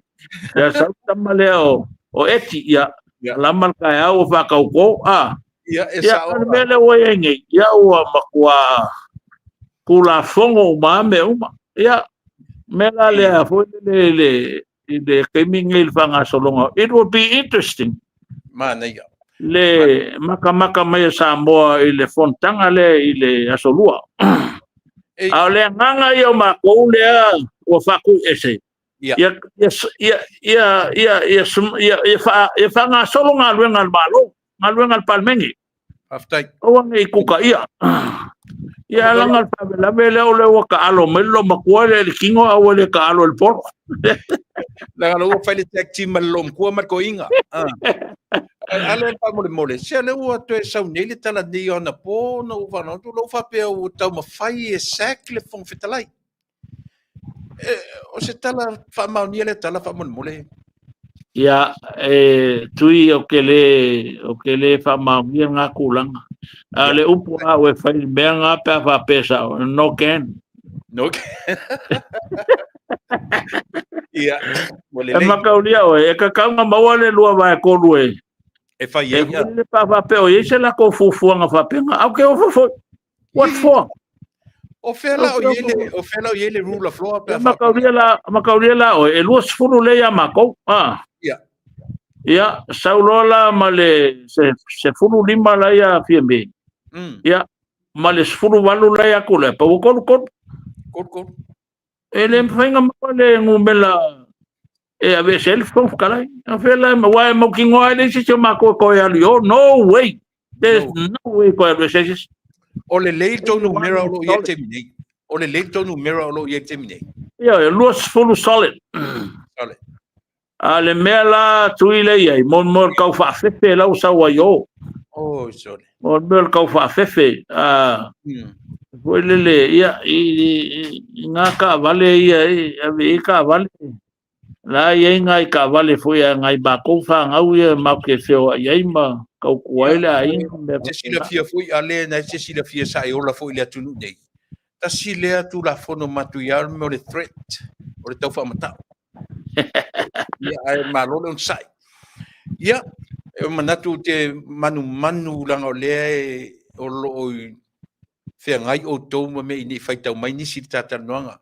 Ia sau le tama lea o Eti, ia malama le taeao ua faatauto. Ah. Ia, e Ia, sao. o le mea lea ua i ai nei, ia ua matua Tulafono uma lava mea uma. Ia, mea la lea foi lele le i le taimi lenei i le faagasologa, it will be interesting. Manaia. Le matamata mai a Samoa i le fonotaga lea i le Aso Lua. A o le agaga ia o matou lea ua faatuiese, Ia. ia, ia, ia, ia, ia, ia, ia, ia, faa, ia faagasolo galuega a le Malo, galuega a le Palemene. Faafetai. Aua ne i kukaia. Ia laga le faalavelave lea o lea ua taalo mai le loomatua lea i le tino a ua le taalo i le polo. Leaga o lea ua fai le tag team ma le loomatua ma le toeaina. Ah. Ale faamolemole, se lea ua toe sau nei le tala nei o anapo na ou faalogo atu, lou faapea ua taumafai e sack le Fofoga Fetalai. O se tala faamaonia lea tala faamolemole? Ia, e tui o ke le faamaonia ngā tulaga. A le upu a ue fai mea ngā pe a faapea sao, no can. No can. Ia, ua E lelei. makaulia oe, e kakaunga maua le 2/3 e. E fai ai. E le pa faapea o i ai se lako fuafuaga faapea, au ke ofo foi. What for? O fea la o i ai le, o fea la o i ai le rule of law pe E a faapea? Makaulia la oe, e 20 le ia makou. Ah. Ia. Ia, sauloa la ma le 15 la ia Fiame. Ia, ma le 18 la ia kule, pa ua kolu kolu. Kolu kolu. E le mawhainga maua le ngumela e ave se le Fofoga Fetalai. A fea la ma wae mau ki ngoa le sisi o mākou e koe alu i o. No way. There's no way koe alu e se sisi. O le lei tonu mera o lo i e te minei. O le lei tonu mera o lo i e te minei. Ia, e 20 solid. Solid. A le mea la tui le iai, mo mo le kau whaafefe lau sau ai o. Oh, sorry. Mo mo le kau whaafefe. A foi lele, ia, i ngā ka vale ia, i ave i ka vale. La ia i ngā i ka vale foi a ngai mākou whangau ia, mau ke whio ai ai ma kau kuai le ai. Te silafia foi a le, na te silafia sa e ola foi le atunu nei. Tasi lea tu la fono matu ia mo le threat, o le tau whaamatau. Ia, ai malo le onsai. Ia, e manatu te manumanu langa o lea e o loo i whengai o tō ma me i nei whaitau mai nisi le tātalanoanga.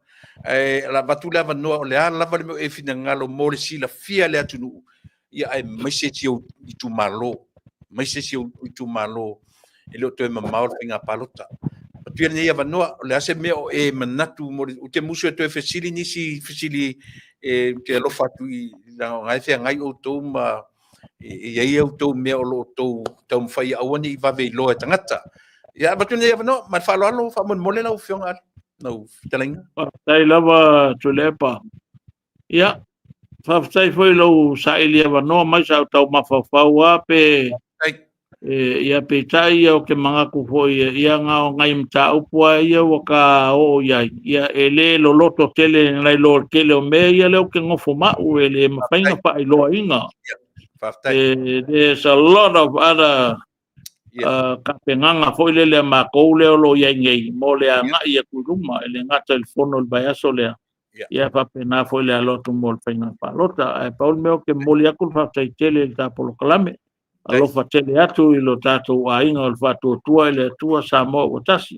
E, la vatu le avanoa o le a lava le mea e whina ngalo mō le silafia le atunuu. Ia, ai mai se si au i tu malo. Mai se si au i tu malo. E leo toe mamao le whainga palota. Atu ia nei avanoa, o le ase mea o e manatu mo le, o te musu e toe fesili nisi fesili e te alofa atu i langa o ngai whengai o tō ma e ia au tō mea o lo tō tau mwhai aua ni i vave i loa e tangata. Ia, avatu nei avanoa, ma le faaaloalo faamolemole lau afioga Ale, lau fetalaiga. Faafetai lava Tuilaepa. Ia, faafetai foi lou saili avanoa mai sa o tau mafaufau a pe ia peitai ia o ke mangaku foi ia ngā o ngai mataupu a ia ua ka o iai. Ia e le loloto tele ngai lo tele o mea ia leo ke ngofo mau e le mawhainga whaailoa inga. There's a lot of other ka penganga foi lele a mākou leo lo iai ngei mo le a ngai e kuruma e le ngata il fono il vaiaso lea. Ia whapena foi le alotu mo le whainga whalota. Ai paul meo ke moli aku le whafetai tele i le tāpolo kalame. Alofa tele atu i lo tātou ainga o le whātuatua i le atua Samoa ua tasi.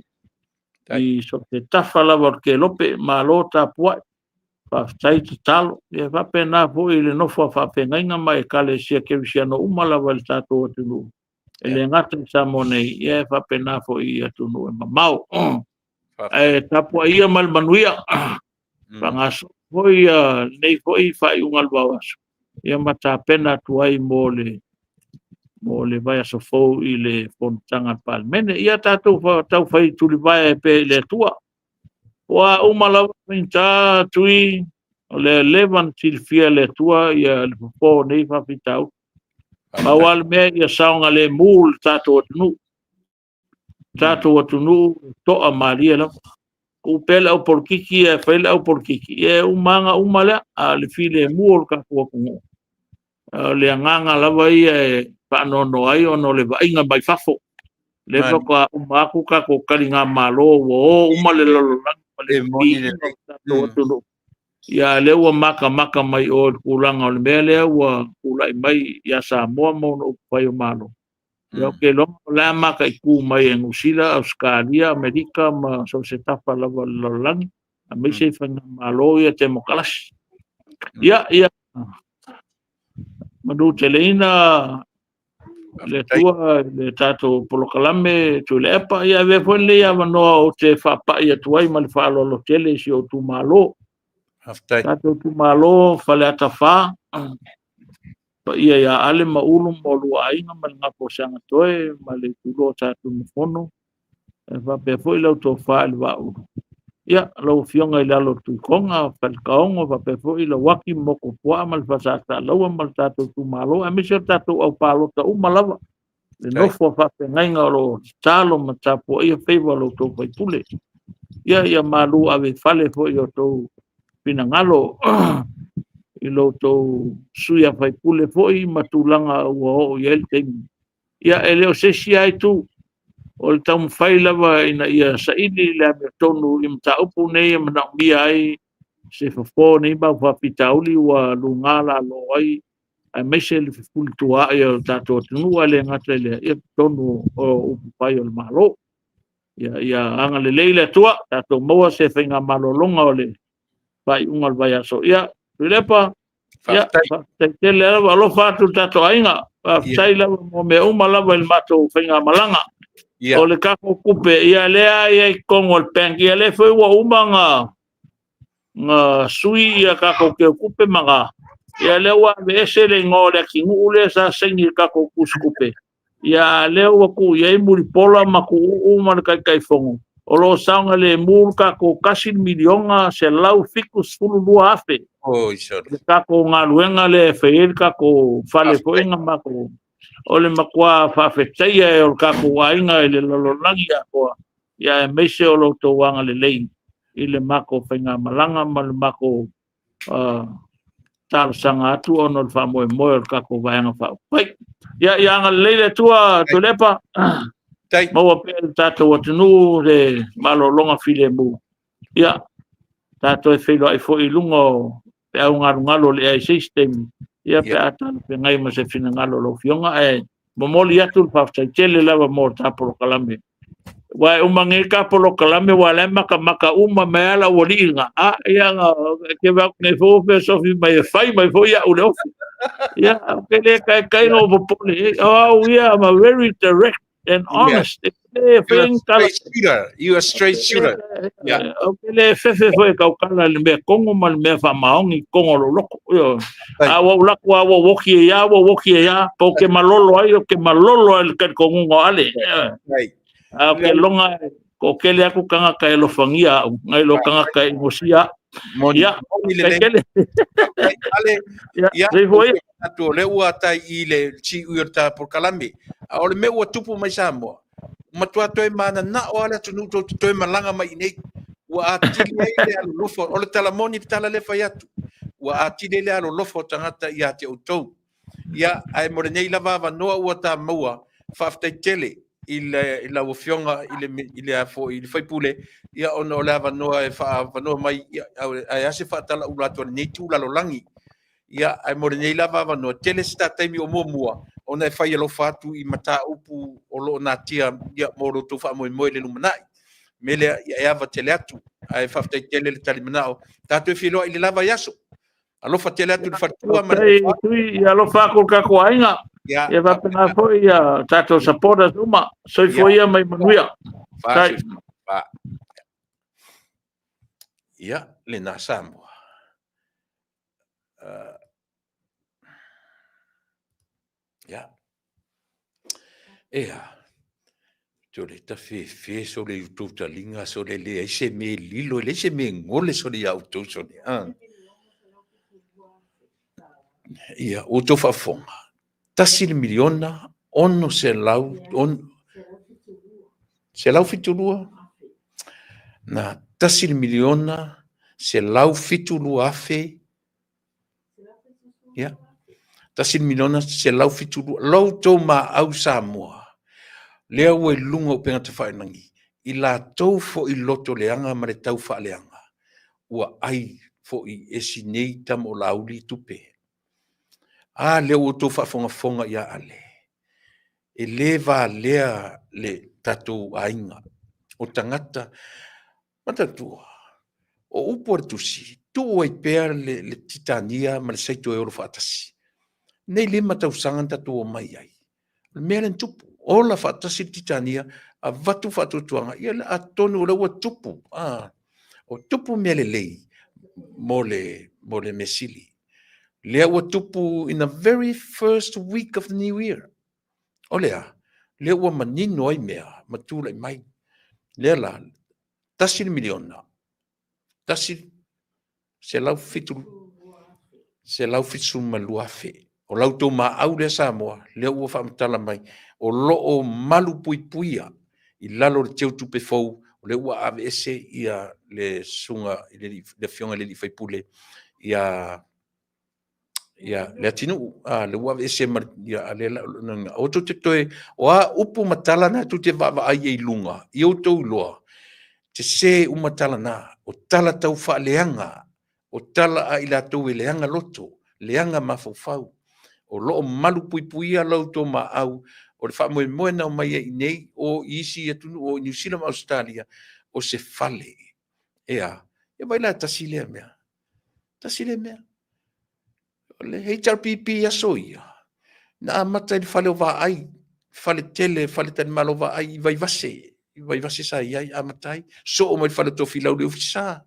I so te tawha lava o ke lope, malo tāpuai. Whafetai te talo. Ia whapena foi i le nofo a whawhengainga mai e kale sia kerisiano uma lava i le tātou atunuu. E le ngata i Samoa nei, ia whapena foi i atunuu e mamao. E tāpua ia mai le manuia. Whangaso foi nei foi whai unga lua aso. Ia matapena atu ai mo le vaiaso fou i le fonotaga a le Palemene. Ia tātou tau whai tulivae pe i le Atua. Ua uma lava faigata tui o le leva na silafia le Atua ia le fofo o nei faafitauli. Pau lava le mea ia saoga lemu le tātou atunuu. Tātou atunuu toa malie lava. Ku pea le au polokiki e fai le au polokiki. Ia e umaga uma lea a le filemu o le tatou atunuu. O le agaga lava ia e faanoanoa ai ona o le vaaiga mai fafo. Le faatoa uma atu tatou taligamalo ua o uma le lalolagi ma le piiga o le tatou atunuu. Ia lea ua makamaka mai o i le tulaga o le mea lea ua tulai mai ia Samoa ma ona upufai o Malo. Ia o ke iloga o le a mataitu mai e Niu Sila, Ausetalia, Amerika ma so o se tafa lava o le lalolagi, aemaise i faigamalo ia temokalasi. Ia, ia, manuteleina le Atua i le tatou polokalame Tuilaepa. Ia avea foi lenei avanoa ou te faapai atu ai ma le faaaloalo tele i si ou itumalo. Tatou itumalo Faleata 4, paia ia Ale ma Ulu ma lua aiga ma le gafa o Seagatoe ma le ituloa o Satunumafono. E faapea foi lau tofa i le Vaaulu. Ia, lau Afioga i le alo o Tuikoga, Falekaogo, faapea foi Lauaki ma Mokopuaa ma le Faasasalaua ma le tatou itumalo, aemaise o le tatou aupalota uma lava, le nofo a faafeagaiga o lo o tatalo ma tapuaia faiva o lo outou faipule. Ia, ia malu ave i fale foi o outou finagalo i lo outou sui a faipule foi ma tulaga ua oo i ai le taimi. Ia, e le o se isi lava itu, o le taumafai lava ina ia saili le amiotonu i mataupu nei e manaomia ai se fofo o nei mau faafitauli ua luga lalo ai, aemaise le fefulisuaai o le tatou atunuu, ae le gata i lea, ia totonu o upufai o le Malo. Ia, ia agalelei le Atua, tatou maua se faigamalologa o le faaiuga o le vaiaso. Ia, Tuilaepa, ia, faafetai tele lava, alofa atu le tatou aiga. Faafetai lava mo mea uma lava i le matou faigamalaga. O le tatou tupe, ia lea e i ai i totonu o le bank, ia lea foi ua uma na sui ia tatou teutupe ma na, ia lea ua aveese le igoa o le atinuu lea sa saini i le tatou tusitupe, ia a lea ua tuu i ai Mulipola ma Tuuu ma le Taitaifono, o lo o saogalemu le tatou $1,172,000. Oi, sorry. Le tatou galuega lea e fai ai le tatou fale foi na matou, o le matua faafetaia e o le tatou aiga i le lalolagi atoa, ia aemaise o lo outou agalelei i le matou faigamalaga ma le matou talosaga atu ona o le faamoemoe o le tatou Vaega Faaupufai. Ia, ia agalelei le Atua, Tuilaepa, maua pea le tatou atunuu le malologa filemu. Ia, tatou e feiloai foi i luga o peau galugalu o le ea i se isi taimi, ia pe a talafeagai ma se finagalo o lau Afioga, ae momoli atu le faafetai tele lava mo le ta polokalame. Aua e uma nei ta polokalame aua o la e matamata uma mai lava lau alii na, a, ia, na, ke vaai atu nei foi ua fesofi mai e fai mai foi au le ofi. Ia, ou te le taitai ona ou popole i ai. O au ia, I'm a very direct and honest. E le You are straight shooter. You are straight shooter. Yeah. Ou te le fefe foi e tautala i le mea kongo ma le mea faamaoni i totonu o lou loto. Ioe. A ua ou laku a ua ou oki ai a, ua ou oki ai a, po ke malolo ai, o ke malolo ai le talitonuga o Ale. Ioe. A o ke loga ko kele aku tagata e alofagia au, nai lo tagata e inosia au. Moni, Ia, moni lelei. tele. Ale, Ia, ia, soifua ia. atu o lea ua tai i le siui o le ta polokalame. A o le mea ua tupu mai Samoa, matua toe mananao lava le atunuu tou te toe malaga mai i inei. Ua atili ai le alolofa, o le tala moni le tala lea e fai atu. Ua atili ai le alolofa o tagata ia te outou. Ia, ae mo lenei lava avanoa ua ta maua, faafetai tele i le i lau Afioga i le i le foi i le sui usufono, ia ona o le avanoa e faaavanoa mai, ia, ae a se faatalaula atu a lenei itu lalolagi. Ia, ae mo lenei lava avanoa, tele se ta taimi o muamua ona e fai alofa atu i mataupu o lo o natia, ia, mo lo outou faamoemoe i le lumanai. O le mea lea, ia, e ava tele atu, ae faafetai tele le talimanao. Tatou feiloai i le la vaiaso. Alofa tele atu i le faletua ma le Faafetai Tui, ia alofa atu le tatou aiga. Ia, Ia faapena foi ia tatou supporters uma. Soifua ia mai manuia. Fa, fa. Ia, lena Samoa. Ia. Ea, sole tafefe sole i outou taliga sole leai se mea e lilo, e leai se mea e gole sole ia outou sole. A. Ia, ua outou faafofoga, 1 miliona 600, 172, na 1,172,000. Ia, 1,172,000. Lo outou maau Samoa, lea ua i luga o upega tafailagi, i latou foi loto leaga ma le tau faaleaga, ua ai foi e si nei tama o Laauli tupe. A lea ua outou faafogafoga ia Ale, e le valea le tatou aiga o tagata. Manatua, o upu a le Tusi, tuu ai pea le Titania ma le Saito e olo faatasi. Nei 5 tausaga na tatou omai ai, o le mea lea na tupu, ola faatasi le Titania, avatu faatuatuaga, ia atonu o lea ua tupu, o tupu mea lelei mo le mea sili. Lea ua tupu in the very first week of the new year. O le a? Lea ua manino ai mea ma tulai mai. Lea la, 1 miliona, 172,000. O la outou maau lea Samoa, lea ua faamatala mai, o lo o malu puipuia i lalo o le teutupe fou, o lea ua aveese ia le susuga i le afioga i le sui usufono ia Leatinuu, lea ua aveese ma le... aua tou te toe... o a upu ma tala na tou te vaavaai ai i luga, ia outou iloa, sese uma tala na, o tala taufaaleaga, o tala a i latou e leaga loto, leaga mafaufau. O lo o malupuipuia la outou maau, o le faamoemoe na omai ai i inei, o i isi atunuu, o i Niu Sila ma Ausetalia, o se fale. E a? Ia vaai la e tasi lea mea, tasi lea mea. O le HRPP i aso ia, na amata i le fale o Vaai, fale tele, faletalimalo o Vaai i Vaivase, i Vaivase sa i ai amata ai, soo mai le fale o Tofilau i le Ofisa,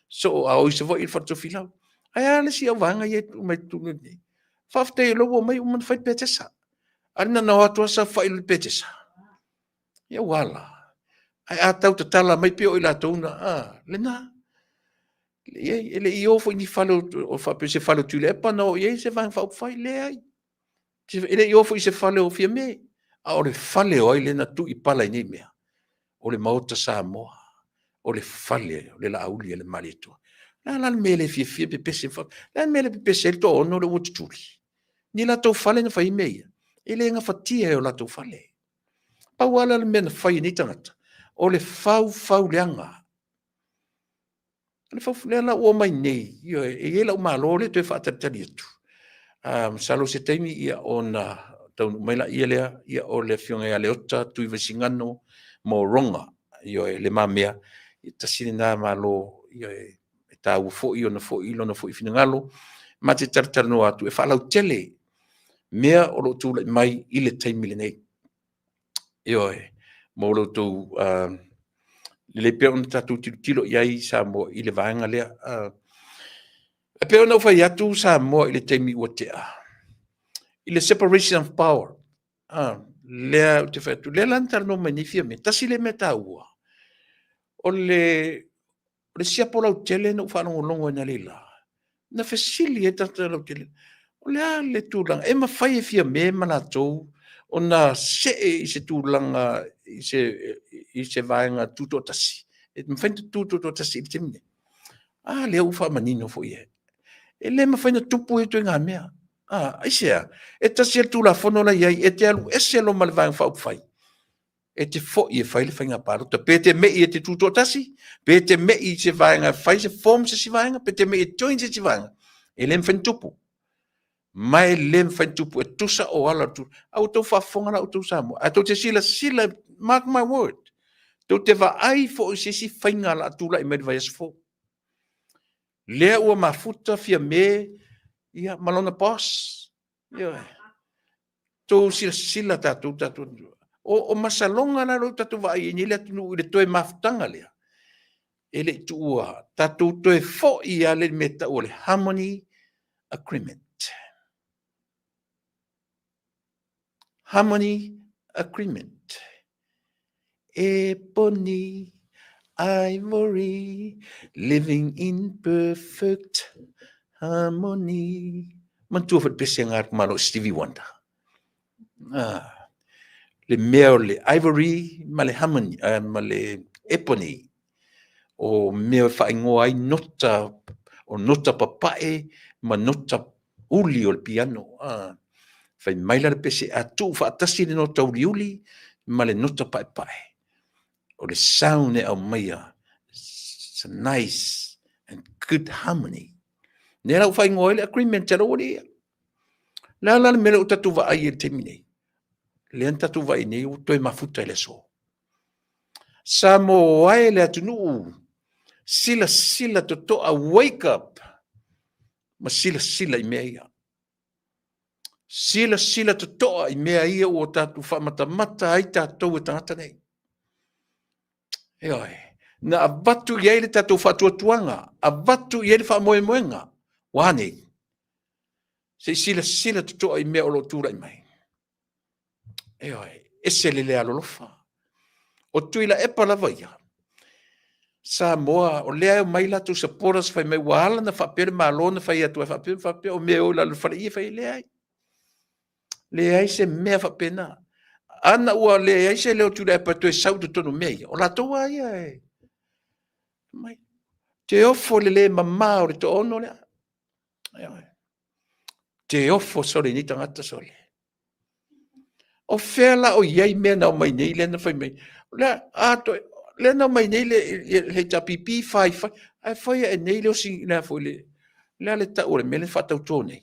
soo a o i Savaii i le fale o Tofilau. Ae a le isi auvaega ia e tuu mai i totonu nei? Faafetai o lea ua omai ua uma ona fai le Petesa. Ae na ona o atu lava saofafai i le Petesa. Ia ua a la? Ae a tau tatala mai pei o i latou na, a, lena. E le i o foi i ni fale o faapea o se fale o Tuilaepa na o i ai se Vaega Faaupufai, leai. E le i o foi i se fale o Fiame, a o le fale o ai lea na tuu i pala i nei mea? O le Maota Samoa, o le fale o le Laauli a le Malietoa. O le a la le mea e le fiafia pepese ai? O le a le mea e le pepese ai le toaono lea ua tutuli? Ni latou fale na fai ai mea ia? E le gafatia e o latou fale. Pau lava la le mea na fai e nei tagata, o le faufau leaga. O lea la ua omai nei, ioe, e i ai lau Malo lea e toe faatalitali atu, masalo o se taimi ona taunuu mai lea, ia o le afioga ia Leota Tuivaisigano Morona, ioe, Le Mamea, tasi lena Malo, ioe, e taua foi lona foi finagalo, ma te talatalanoa atu e faalautele mea o lo o tulai mai i le taimi lenei. Ioe, mo lo outou lelei pea ona tatou tilotilo i ai Samoa i le vaega lea. E pei ona ou fai atu Samoa i le taimi ua tea, i le separation of power, lea ou te fai atu, lea la na talanoa mai nei Fiame, tasi lea mea taua, o le siapo lautele na ou faalogologo analeila, na fesili ai le tagata lautele, o le a le tulaga, e mafai e Fiame ma latou ona see i se tulaga i se vaega tutoatasi? E mafai ona tutoatasi i le taimi lenei? A lea ua faamanino foi e, e le mafai ona tupu ia ituaiga mea. Aisea? E tasi lava le Tulafono la e i ai, e te alu ese loa ma le Vaega Faaupufai, e te foi e fai le faiga palota. Pe te mei e te tutoatasi, pe te mei i se vaega e fai se form se isi vaega, pe te mei e join se isi vaega, e le mafai ona tupu. Ma e le mafai ona tupu, e tusa o ala o le a ua outou faafofoga la outou Samoa, ae tou te silasila, mark my word, tou te vaai foi i se isi faiga o le a tulai mai i le vaiaso fou. Lea ua mafuta Fiame ia, ma lona boss. Ioe. Tou silasila tatou, tatou. O masaloga la lea ua tatou vaai ai nei le atunuu i le toe mafutaga lea, e le i tuua, tatou toe foi lava le mea e tau o le Harmony Agreement. Harmony Agreement. Ebony, ivory, living in perfect harmony. Manatua foi le pese na malo Stevie Wonder. Ah, le mea o le ivory ma le harmony, ma le ebony, o mea e faaigoa ai nota, o nota papae ma nota uli o le piano. Ah, fai mai la le pese, a tuu faatasi le nota uliuli ma le nota paepae, o le sound e aumaia, it's a nice and good harmony. Lea la ua faaigoa ai le agreement a lou alii ia. Le a la le mea lea ua tatou vaai ai i le taimi nei? Lea na tatou vaai nei ua toe mafuta i le aso. Samoa e le atunuu, silasila totoa, wake up, ma silasila i mea ia. Silasila totoa i mea ia ua tatou faamatamata ai tatou e tagata nei. Ioe, na avatu i ai le tatou faatuatuaga, avatu i ai le faamoemoega, ua a nei? Se i silasila totoa i mea o lo o tulai mai. Ioe, ese le le alolofa. O Tuilaepa lava ia. Samoa, o lea e omai latou supporters fai mai ua ala ona faapea le Malo na fai atu ai faapea ma faapea, o mea e o i lalo o le faleie fai ai, leai. Leai se mea faapena. Ana ua leai se leo o Tuilaepa e toe sau i totonu o mea ia, o latou lava ia e mai. Te ofo i le le mama o le toaono lea. Te ofo sole i nei tagata sole. O fea la o i ai mea na omai nei lea na fai mai? Lea, a toe, lea na omai nei le HRPP fai fai, ae fai ae nei le osi, le a foi le, le a le tau o le mea lea na faatauto nei?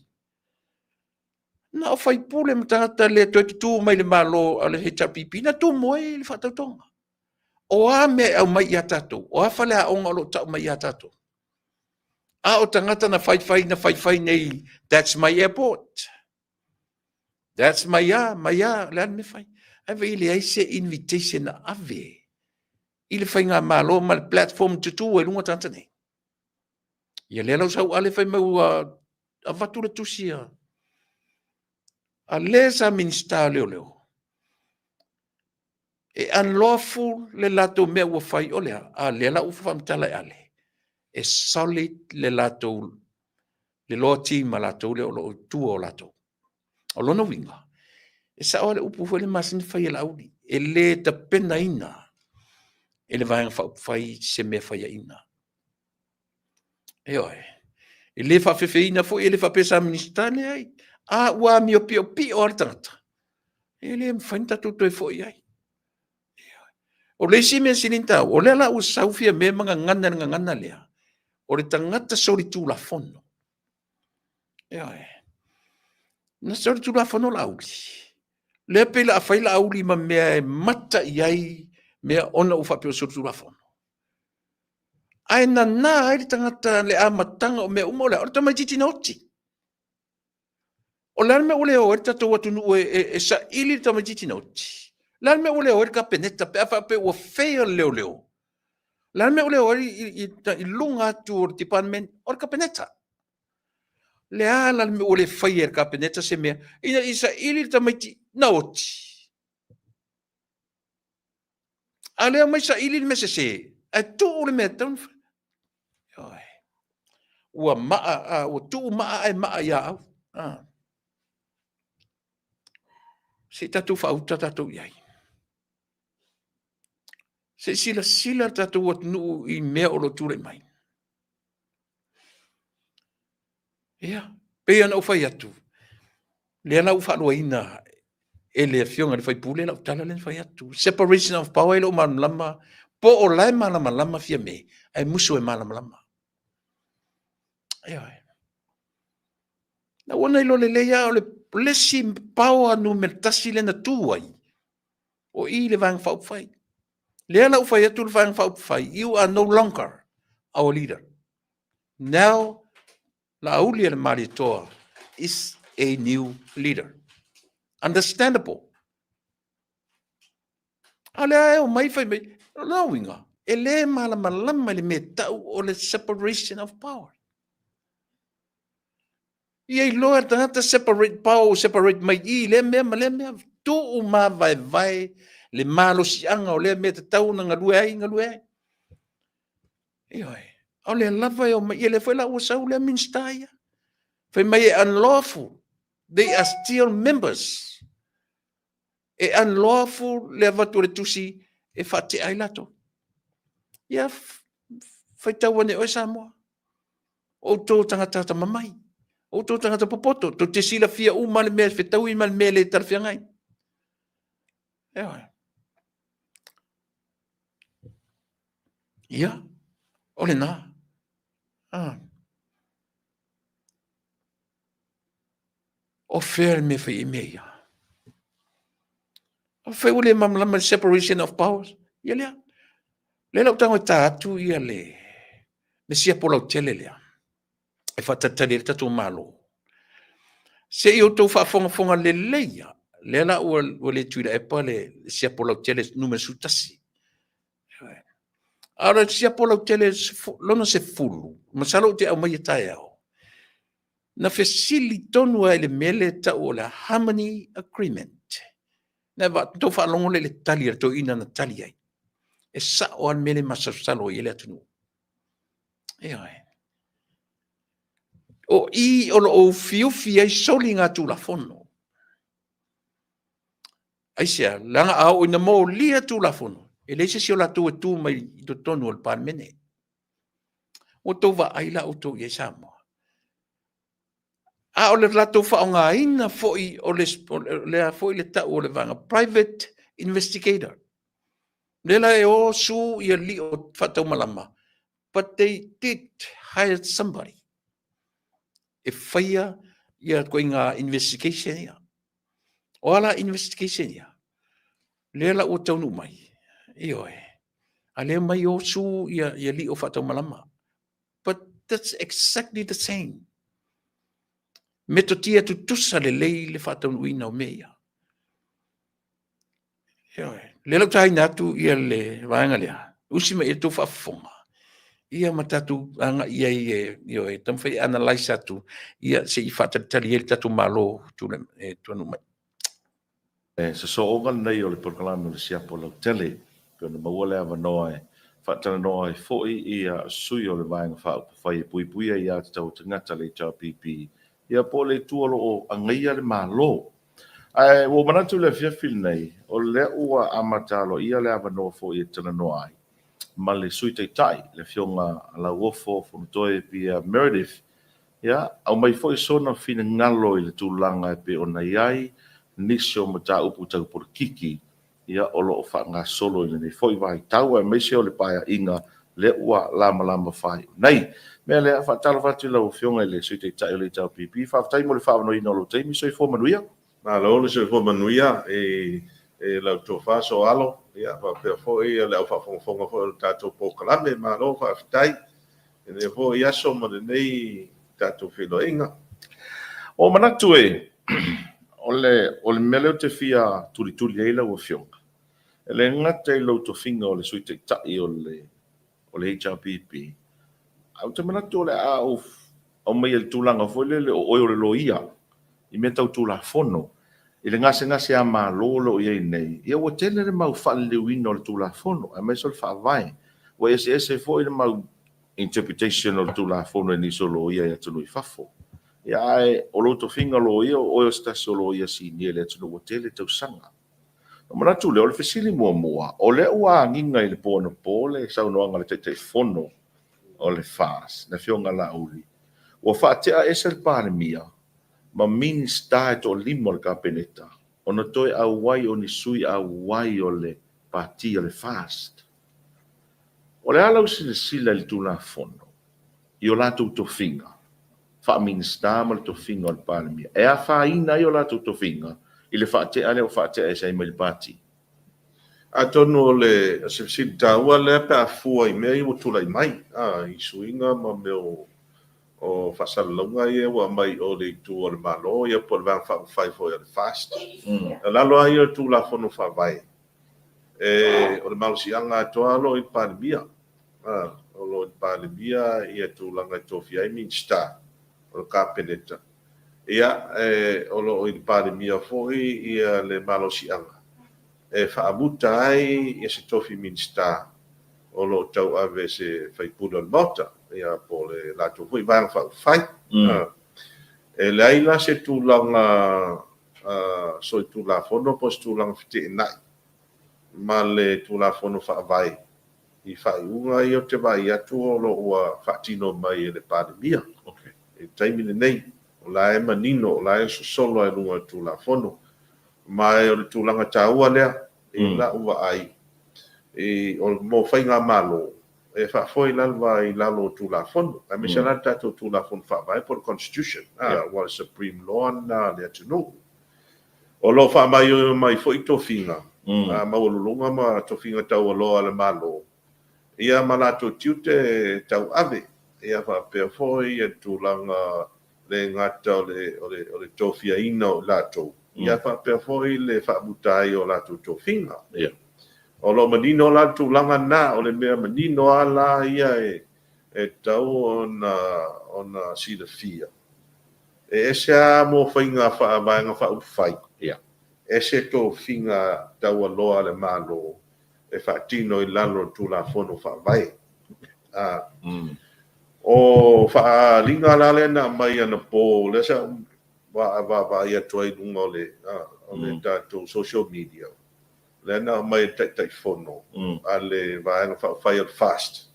Na o faipule ma tagata le toe tutu mai le Malo a le HRPP na tumu ai le faatautoga. O a mea e aumai ia tatou? O a faleaoga o lo o tau mai ia tatou? A o tagata na faifai na faifai nei, that's my airport. That's my a, my a, le a le mea fai? Ae vaai e leai se invitation na ave i le faigamalo ma le platform tutu ai luga tagata nei. Ia lea lau sau ale fai mai ua avatu le tusi a a le sa Minista o Leoleo e unlawful le latou mea ua fai o le a? A lea la ua faamatala e Ale e solid le latou le law team a latou lea o lo o i tua o latou. O lona uiga, e sao lava le upu foi lea masani fai e Laauli, e le tapenaina e le Vaega Faaupufai se mea faiaina. Ioe. E le faafefeina foi, e le faapea sa Minisita, leai. A ua amio piopio lava le tagata, e le mafai ona tatou toe foi i ai. O le isi mea sili ona taua, o lea la ua sau Fiame ma gagana i le gagana lea, o le tagata solitulafono. Ioe. Na solitulafono Laauli. Lea pei la a fai Laauli ma mea e mata i ai mea ona ua faapea ua solitulafono. Ae nana ai le tagata le amataga o mea uma o le a? O le tamaitiiti na oti. O le a le mea ua le o ai le tatou atunuu e, e, e saili le tamaitiiti na oti? O le a le mea ua le o ai le Kapeneta pe a faapea ua fail le leoleo? O le a le mea ua le o ai i, i, i luga atu o le department o le Kapeneta? Le a la le mea ua le faia e le Kapeneta se mea ina ia saili le tamaiti na oti? A lea omai saili le mea sese, ae tuu le mea e tatau ona fai. Ioe. Ua maa, a, ua tuu maa ae maa ia au. A. Se i tatou faauta tatou i ai. Se i silasila le tatou atunuu i mea o lo o tulai mai. Ia, pei ona ou fai atu, lea la ua faaluaina e le afioga i le faipule lau tala lea na fai atu. Separation of power e le o malamalama, po o la e malamalama Fiame, ae musu e malamalama. Ioe. Na ua na iloa lelei lava o le isi power numera tasi lea na tu ai, o i le Vaega Faaupufai. Lea la ua fai atu le Vaega Faaupufai, you are no longer our leader. Now, Laaulialemalietoa is a new leader. Understandable. A lea e omai fai mai, o lona uiga, e le malamalama i le mea tau o le separation of power. Ia iloa e le tagata separate power, separate mai i lea mea ma lea mea. Tuu mavaevae le malosiaga o lea mea tatau ona galue ai, galue ai. Ioe. A o lea lava e omai, ia lea foi la ua sau lea Minisita ia. Fai mai e unlawful. They are still members. E unlawful le avatu o le tusi e faatea ai latou. Ia faitau ane oe Samoa. O outou tagata atamamai. O outou tagata popoto. Tou te silafia uma le mea e fetaui ma le mea e le talafeagai. Ioe. Ia, o lena. Ah. O fea le mea fai i mea ia? O fea ua le malamalama le separation of powers? Ia lea. Lea lau tago e ta atu ia le, le siapo lautele lea e faatalitali ai le tatou Malo. Se i outou faafogafoga lelei ia, lea la ua, ua le Tuilaepa le siapo lautele numera 11. A o le siapo lautele lona 10, masalo ou te aumaia taeao, na fesili tonu ai le mea lea e tau o le Harmony Agreement. Na tou faalogo lea i le tali a le toeaina na tali ai. E sa'o lava le mea lea e masalosalo ai le atunuu. Ioe. O i o lo o ufiufi ai soligatulafono. Aisea? Leaga a oo ina molia Tulafono, e leai se isi o latou e tu mai i totonu o le Palemene. Ua outou vaai la outou i ai Samoa? A o le latou faaaogaina foi o le foi le tau o le vaega private investigator, lea la e o su ia lio faataumalama, but they did hire somebody e faia ia ituaiga investigation ia. O a la investigation ia? Lea la ua taunuu mai, ioe, a lea mai o su ia lio faataumalama. But that's exactly the same. Metotia tutusa lelei le faataunuuina o mea ia. Ioe. Lea la ua taina atu ia le vaega lea, usi mai i le tou faafofoga, ia ma tatou agai i ai e, ioe, taumafai e analyse atu, ia se i faatalitali ai le tatou Malo e tuanuu mai. E sosooga lenei o le polokalame o le Siapo Lautele, pei ona maua le avanoa e faatalanoa ai foi ia sui o le Vaega Faaupufai e Puipuia Aia Tatau a Tagata, le HRPP, ia po o le itu o lo o agaia le Malo. Ae ua ou manatu i le afiafi lenei, o lea ua amata aloaia le avanoa foi e talanoa ai ma le Sui Taitai, le Afioga Lauofo Fonotoe Pierre Meredith, ia, aumai foi sona finagalo i le tulaga e pei ona i ai nisi o mataupu tau polokiki, ia, o lo o faagasolo i lenei foi vaitau, aemaise o le paeaiga lea ua lamalama faaiu nei. O le mea lea, faatalofa atu i lau Afioga i le Sui Taitai o le HRPP, faafetai mo le faaavanoaina o lou taimi, soifua manuia. Malo le soifua manuia i lau tofa Sooalo, ia faapea foi le au faafogafoga foi o le tatou polokalame. Malo faafetai i lenei foi aso ma lenei tatou feiloaiga. Ua manatu e, o le mea lea ou te fia tulituli ai lau Afioga, e le gata i lou tofiga o le Sui Taitai o le HRPP, ae ou te manatu o le a ou aumaia i le tulaga foi lele o oe o le loia i mea tau Tulafono, i le gasegase a Malo o lo o i ai nei, ia ua tele le mau faaliliuina o le Tulafono, aemaise o le Faavae. Ua eseese foi le mau interpretation o le Tulafono e nisi o loia i atunuu i fafo. Ia ae o lou tofiga loia, o oe o se tasi o loia sinia i le atunuu ua tele tausaga. Ona manatu lea, o le fesili muamua, o lea ua agiga i le po anapo le saunoaga a le Taitaifono o le FAST, le Afioga Laauli, ua faatea ese le Palemia ma Minisita e toalima o le Kapeneta ona toe auai o ni sui auai o le pati o le FAST. O le a lau silasila i le Tulafono i o latou tofiga faa-Minisita ma le tofiga o le Palemia, e afaina ai o latou tofiga i le faatea lea ua faatea ese ai mai le pati? Atonu o le se fesili taua lea pe a fua i mea ia ua tulai mai, i suiga ma mea o faasalalauga ia ua aumai o le itu o le Malo ia po o le Vaega Faaupufai foi a le FAST. I lalo lava ia o le Tulafono Faavae, o le malosiaga atoa o lo o i le Palemia. O lo o i le Palemia ia tulaga e tofia ai Minisita o le Kapeneta. Ia, o lo o i le Palemia foi ia le malosiaga e faamuta ai ia se tofi Minisita o lo o tauave e se sui usufono o le Maota, ia po o le latou foi Vaega Faaupufai. E leai la se tulaga solitulafono po o se tulaga feteenai ma le Tulafono Faavae i faaiuga ia ou te vaai atu o lo o ua faatino mai e le Palemia. I le taimi lenei, o la e manino, o la e sosolo lava i luga o le Tulafono. Ma o le tulaga taua lea i lau vaai, mo faigamalo, e faafoe lava i lalo o Tulafono, aemaise la le tatou Tulafono Faavae po o le Constitution, aua o le Supreme Law lena a le atunuu. O lo o faamaioio mai foi tofiga maualuluga ma tofiga taualoa a le Malo, ia ma latou tiute tauave, ia faapea foi le tulaga le gata o le tofiaina o i latou, ia faapea foi le faamuta ai o latou tofiga. O lo o manino la le tulaga lena, o le mea manino lava la ia e tatau ona silafia. E ese lava mo faiga faavaega faaupufai, ese tofiga taualoa a le Malo. e faatino i lalo o le Tulafono Faavae. O faaaliga la lea na aumai anapo, lea sa ou vaavaai atu ai i luga o le tatou social media, lea na aumai e le Taitaifono a le Vaega Faaupufai o le FAST,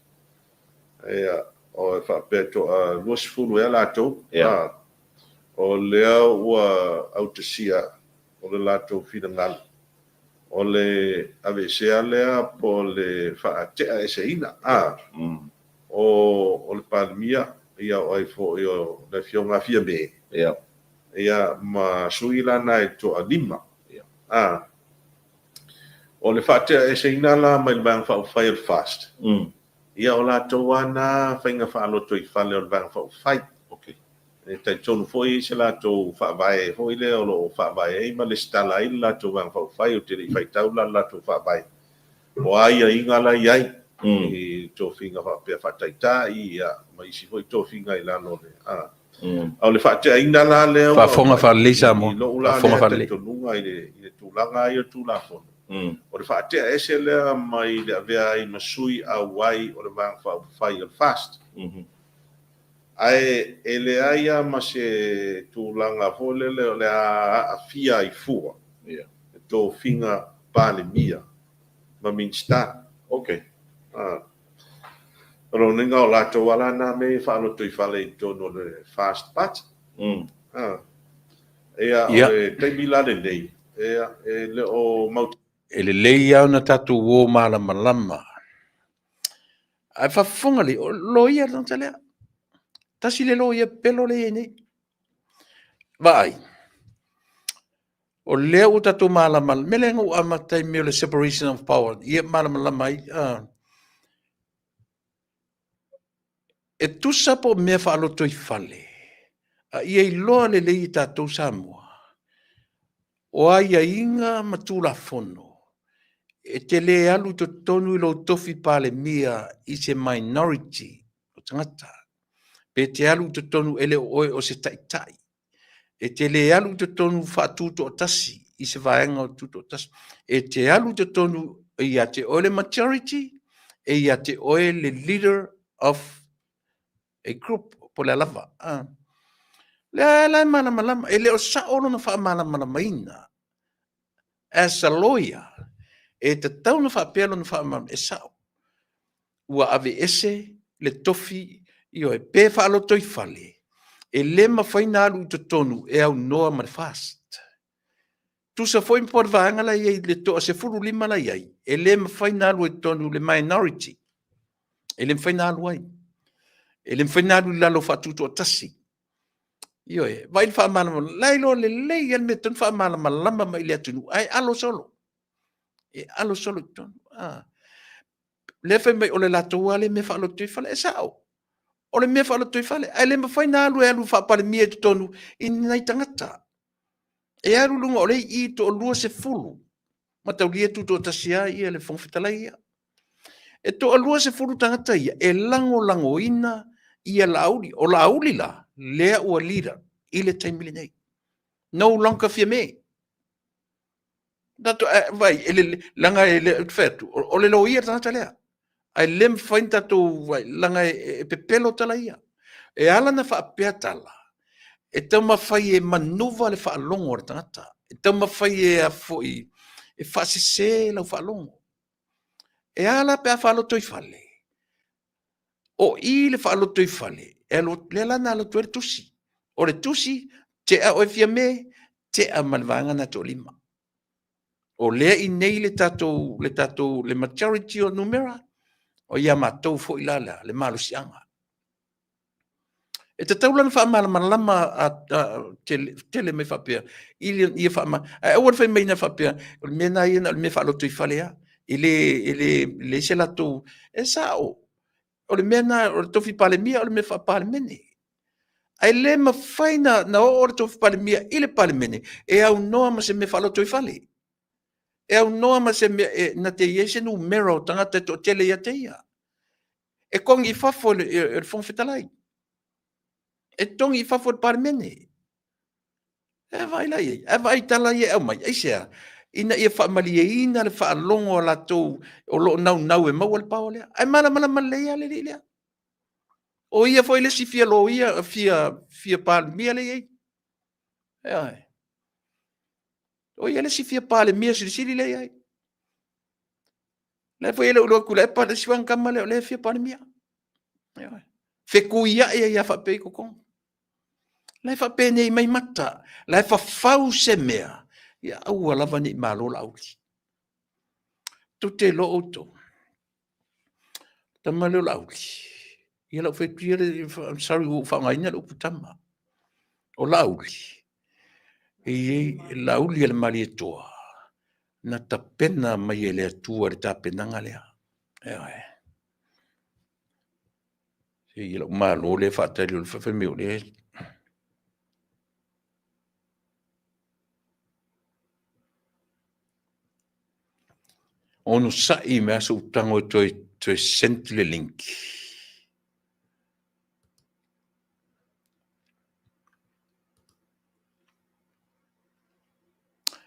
ia, o e faapea e toa 20 ea latou, o lea ua autasia o le latou finagalo, o le aveesea lea po o le faateaeseina o le Palemia, ia o ai foi o le Afioga ia Fiame, ia ma sui la na e toalima. O le faateaeseina la mai le Vaega Faaupufai o le FAST, ia o latou lava na faiga faalotoifale o le Vaega Faaupufai. E talitonu foi e i ai se latou faavae foi lea o lo o faavae ai ma resitala ai le latou Vaega Faaupufai. Ou te le i faitau la i le latou faavae, o a aiaiga la e i ai i tofiga faapea faataitai ma isi foi tofiga i lalo o le... A o le faateaina la lea ua Faafofoga faalelei Samoa. I lou la Faafofoga lea faalelei. talitonuga i le tulaga ia o le Tulafono, o le faatea ese lea mai le avea ai ma sui auai o le Vaega Faaupufai o le FAST. Ae e leai lava ma se tulaga foi lele o le a aafia ai fua le tofiga Palemia ma Minisita. O lona uiga o latou lava la na mea ia e faalotoifale i totonu o le FAST Party. Ia, o le taimi la lenei, e le o mautinoa. E lelei lava ona tatou o malamalama. Ae faafofoga lelei, o le loia le tagata lea. Tasi le loia pepelo lea e i ai nei. Vaai, o lea ua tatou malamalama, le mea lea na ou amata ai i mea o le separation of power, ia malamalama ai. E tusa po o mea faalotoifale, a ia iloa lelei e tatou Samoa, o aiaiga ma Tulafono, e te le alu i totonu i lou tofi Palemia i se minority o tagata. Pe te alu i totonu e le o oe o se taitai. E te le alu i totonu faatutoatasi i se vaega o tutoatasi. E te alu i totonu e ia te oe le majority, e ia te oe le leader of a group, po o le a lava. Lea la e malamalama, e le o sao lona faamalamalamaina. As a lawyer, e tatau ona faapea lona faamalamalama, e sao. Ua aveese le tofi, ioe, pe faalotoifale, e le mafai ona alu i totonu e aunoa ma le FAST. Tusa foi po o le vaega la e i ai le toa 15 la e i ai, e le mafai ona alu ai i totonu le minority. E le mafai ona alu ai. E le mafai ona alu i lalo faatutoatasi. Ioe, vaai le faamalamalama, la e iloa lelei lava le mea e tatau ona faamalamalama mai i le atunuu, ae alo solo. E alo solo i totonu. Lea fai mai o le latou lava lea mea faalotoifale. E sao, o le mea faalotoifale, ae le mafai ona alu e alu faa-Palemia i totonu i ni nai tagata. E alu i luga o lea e i i toalua sefulu, mataulia tutoatasi lava ia le Fofoga Fetalai ia. E toalua sefulu tagata ia e lagolagoina ia Laauli. O Laauli la, lea ua leader i le taimi lenei. No longer Fiame. Tatou, vai, e le, leaga e le, ou te fai atu, o le loia le tagata lea. Ae le mafai ona tatou, vai, leaga e pepelo tala ia. E ala ona faapea tala, e taumafai e manuva le faalogo a le tagata. E taumafai e a foi, e faasese lau faalogo. E a la pe a faalotoifale? O i le faalotoifale, e alu, lea la na alu atu ai le tusi. O le tusi, tea oe Fiame, tea ma le vaega na toalima. O lea i inei le tatou, le tatou, le majority o numera, o ia matou foi la le malosiaga. E tatau la ona faamalamalama tele mai faapea, i le, ia faama, ae aua le fai mai na faapea, o le mea na ia na o le mea faalotoifale lava. E le, e le, leai se latou, e sao. O le mea na, o le tofi Palemia o le mea faa-Palemene. Ae le mafai na oo le tofi Palemia i le Palemene e aunoa ma se mea faalotoifale. E aunoa ma se mea e, na te i ai se numera o tagata e toatele ia te ia. E togi i fafo e le Fofoga Fetalai. E togi i fafo e le Palemene. E vaai la i ai, ae vaai i tala ia e aumai, aisea? ina ia faamalieina le faalogo a latou o lo o naunau e maua le power lea. Ae malamalama lelei lava le alii lea. O ia foi le isi fia loia, fia Palemia lea e i ai. Ioe. O ia le isi fia Palemia silisili lea e i ai. La foi e le o iloa Tuilaepa le isi vaega tama lea o lea e fia Palemia. Ioe. Fetuiai ai lava faapea i totonu. La e faapenei mai mata, la e fafau se mea, ia aua lava ne i malo Laauli. Tou te iloa outou, tama lea o Laauli, ia lau fai atu ia, I'm sorry ua ou faaaogaina le upu tama. O Laauli, e i ai Laauli a le Malietoa, na tapena mai e le Atua le tapenaga lea. Ioe. Se i lau malo lea faatali o le fai mai o lea onosai mai sou tago e toe send le link.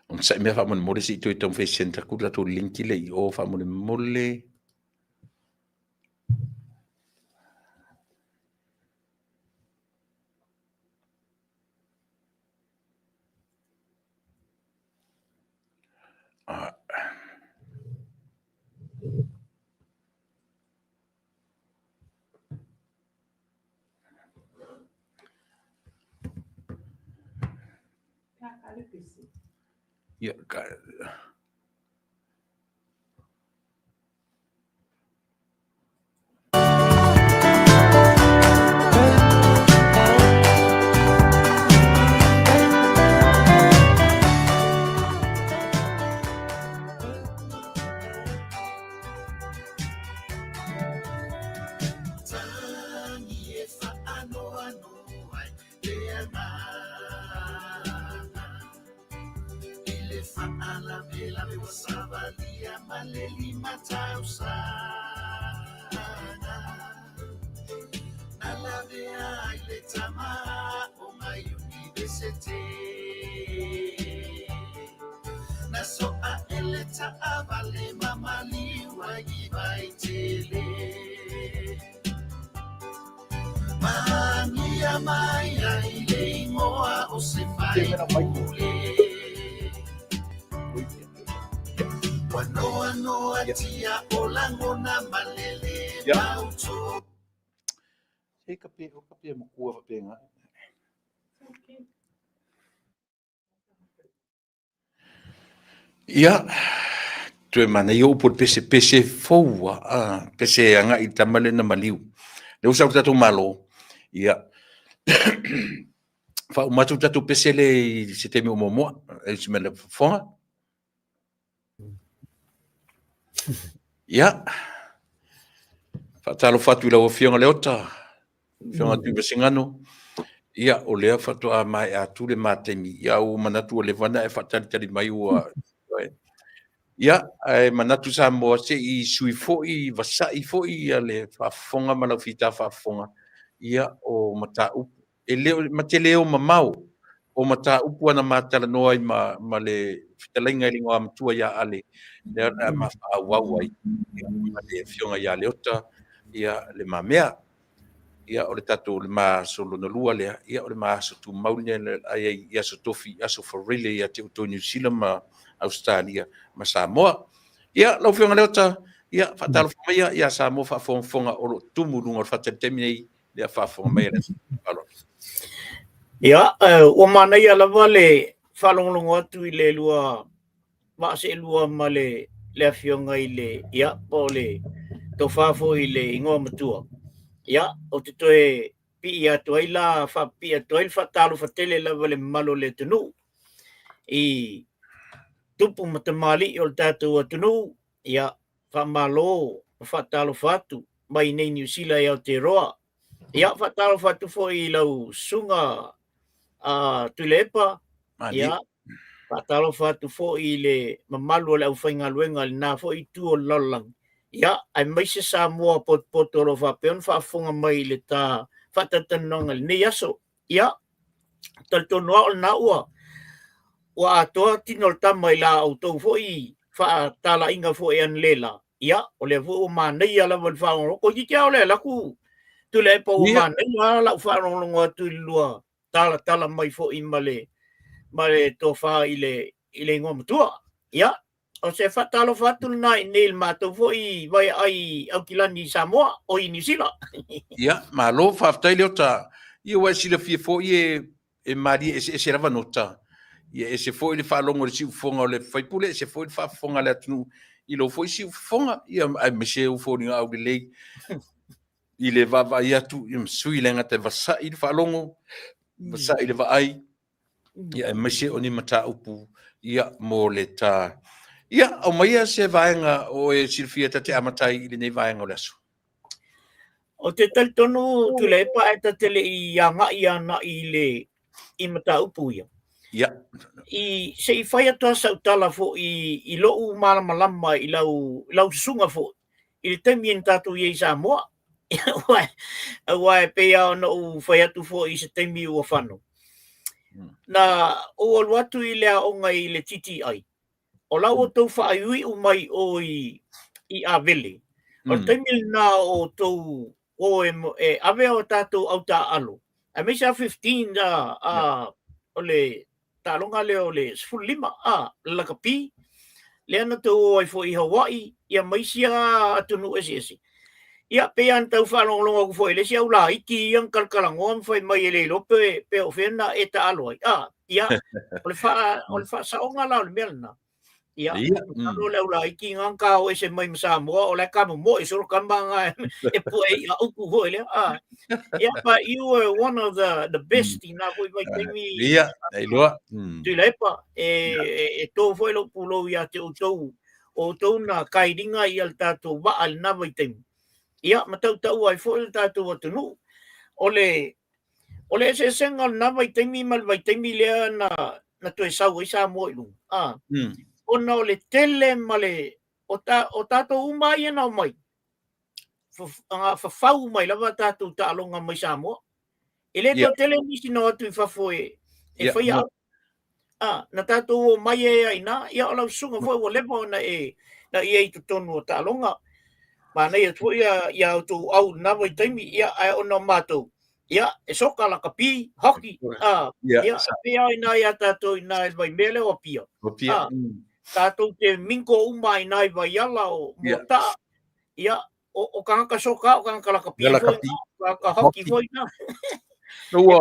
Onosai mea faamolemole se i toe taumafai e send atu le tatou link lea i o faamolemole. Ia, ka... Ia, toe manaia upu o le pese, pese fou a, pese e agai i le tama lea na maliu. Lea ua sau le tatou Malo, ia, faauma atu le tatou pese lea i se taimi o muamua, e si mea le fofoga. Ia, faatalofa atu i lau Afioga Leota, Afioga Tuimasegano, ia, o lea faatoa maea atu le ma taimi, ia, ua manatu ua leva ona e faatalitali mai ua... Ia, ae manatu Samoa, se i sui foi, vasai foi ia le faafofoga ma lau fita faafofoga, ia, o mataupu. E le o, ma te le o mamao o mataupu ana ma talanoa ai ma le fetalaiga i le igoa matua ia Ale, lea o le a ma faaauau ai, ia, ma le afioga ia Leota, ia, Le Mamea. Ia, o le tatou le ma aso lona lua lea, ia, o le ma aso tumau lea ai ai i aso Tofi, aso Faraile ia te outou i Niu Sila ma Ausetalia ma Samoa. Ia, lau Afioga Leota, ia, faatalofa maia ia Samoa faafogafoga o lo o tumu i luga o le fata i le taimi nei, lea faafofoga mai le aso. Ia, ua manaia lava le faalogologo atu i le lua vaa seelua ma le afioga i le, ia, po o le tofa foi i le igoa matua. Ia, ou te toe pii atu ai la, faapipii atu ai le faatalofa tele lava i le mamalu o le atunuu i tupu ma tamalii o le tatou atunuu. Ia, faamalo ma faatalofa atu mai nei Niu Sila i Aotearoa. Ia, faatalofa atu foi i lau susuga Tuilaepa. Ia, faatalofa atu foi i le mamalu o le aufaigaluega i lena foi itu o le lalolagi. Ia, aemaise Samoa potopoto o lo o faapea ona faafofoga mai i le ta faatalatalanoaga i lenei aso. Ia, talitonu lava o lena ua ua atoa tino o le tama i la outou foi faatalaiga foi analeila, ia, o lea foi ua manaia lava le faalogologo. Toeitiiti lava o le alu atu Tuilaepa ua manaia lava lau faalogologo atu i le lua talatala mai foi ma le ma le tofa i le i le igoa matua. Ia, o se faatalofa atu lena i inei i le matou foi vaiaai Aukilani i Samoa, o i Niu Sila. Ia, malo, faafetai Leota. Ia, ua e silafia foi e e malie eseese lava nota. Ia ese foi le faalogo i le siufofoga o le faipule, ese foi le faafofoga a le atunuu i lou foi siufofoga, ia aemaise ou foliga aulelei i le vaavaai atu i sui le gata e vasa'i le faalogo, vasa'i le vaai, ia aemaise o ni mataupu ia mo le ta. Ia, aumaia se vaega o e silafia ta te amata ai i lenei vaega o le aso. Ou te talitonu Tuilaepa ae ta te le i agai anai i le i mataupu ia. Ia. I se i fai atu lava sau tala foi i lou malamalama i lau lau susuga foi i le taimi na tatou i ai i Samoa. Aua e pei lava ona ou fai atu foi i se taimi ua fano. Na ou alu atu i le aoga i le TTI, o la ua outou faaiuiu mai o i, i Avele. O le taimi lena o outou o e, e ave o tatou au taaalo, aemaise a 15 a, a, o le taaloga lea o le 15 a, le lakapi, lea na tou o ai foi i Hawaii, ia ma isi a atunuu eseese. Ia, pei lava ona tau faalogologo atu foi i le isi au laiti ia na talatalanoa ma fai mai e le iloa pe, pe o fea na e taalo ai. A, ia, o le faa, o le faasaoga la o le mea lena. Ia, masalo le au laiti na na tao ese mai ma Samoa, o la e kamomoe solo tama na e pue i a upu foi lea. A, ia, but you were one of the best i nā foi vaitaimi. Ia, iloa. Tuilaepa, e, e, e tō foi lou pulou ia te outou, o outou na kailiga ia le tatou vaa i lena vaitaimi. Ia, ma tautaua ai foi le tatou atunuu. O le, o le eseesega o lena vaitaimi ma le vaitaimi lea na, na toe sau ai Samoa i luga, a, ona o le tele ma le, o, ta, o tatou uma ia na omai, fafau mai lava tatou taaloga mai Samoa. E le toatele nisi na o atu i fafo e, e faia au. A, na tatou o mai ai ai na, ia o lau susuga foi ua leva ona e, na ia i totonu o taaloga. Manaia foi ia, ia outou au i lena vaitaimi, ia, ae ona o matou, ia, e soka, lakapi, hockey, a, ia, pei lava ina ia tatou ina i le vaimea lea o Apia. Apia. A, tatou te mingo uma ina i Vaiala o Moataa, ia, o, o tagata soka, o tagata lakapi foi, tagata hockey foi na. Ua,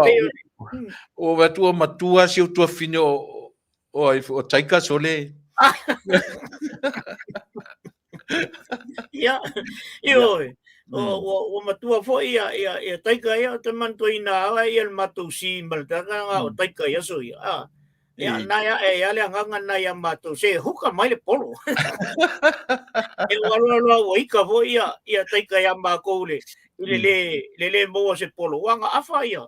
ua atua matua si o tuafine o, o, o Taika Sole. Ia, ioe. Ua, ua matua foi ia, ia, ia Taika ia, o te manatua ina ia le matou si ma le tanga o Taika ia so ia. Ah. Ia, nai a e ia le agaga nai a matou, se huka mai le polo. E ua loa loa ua ika foi ia, ia taika ia makou le, i le le, le le maua se polo. Ua aga afa ia,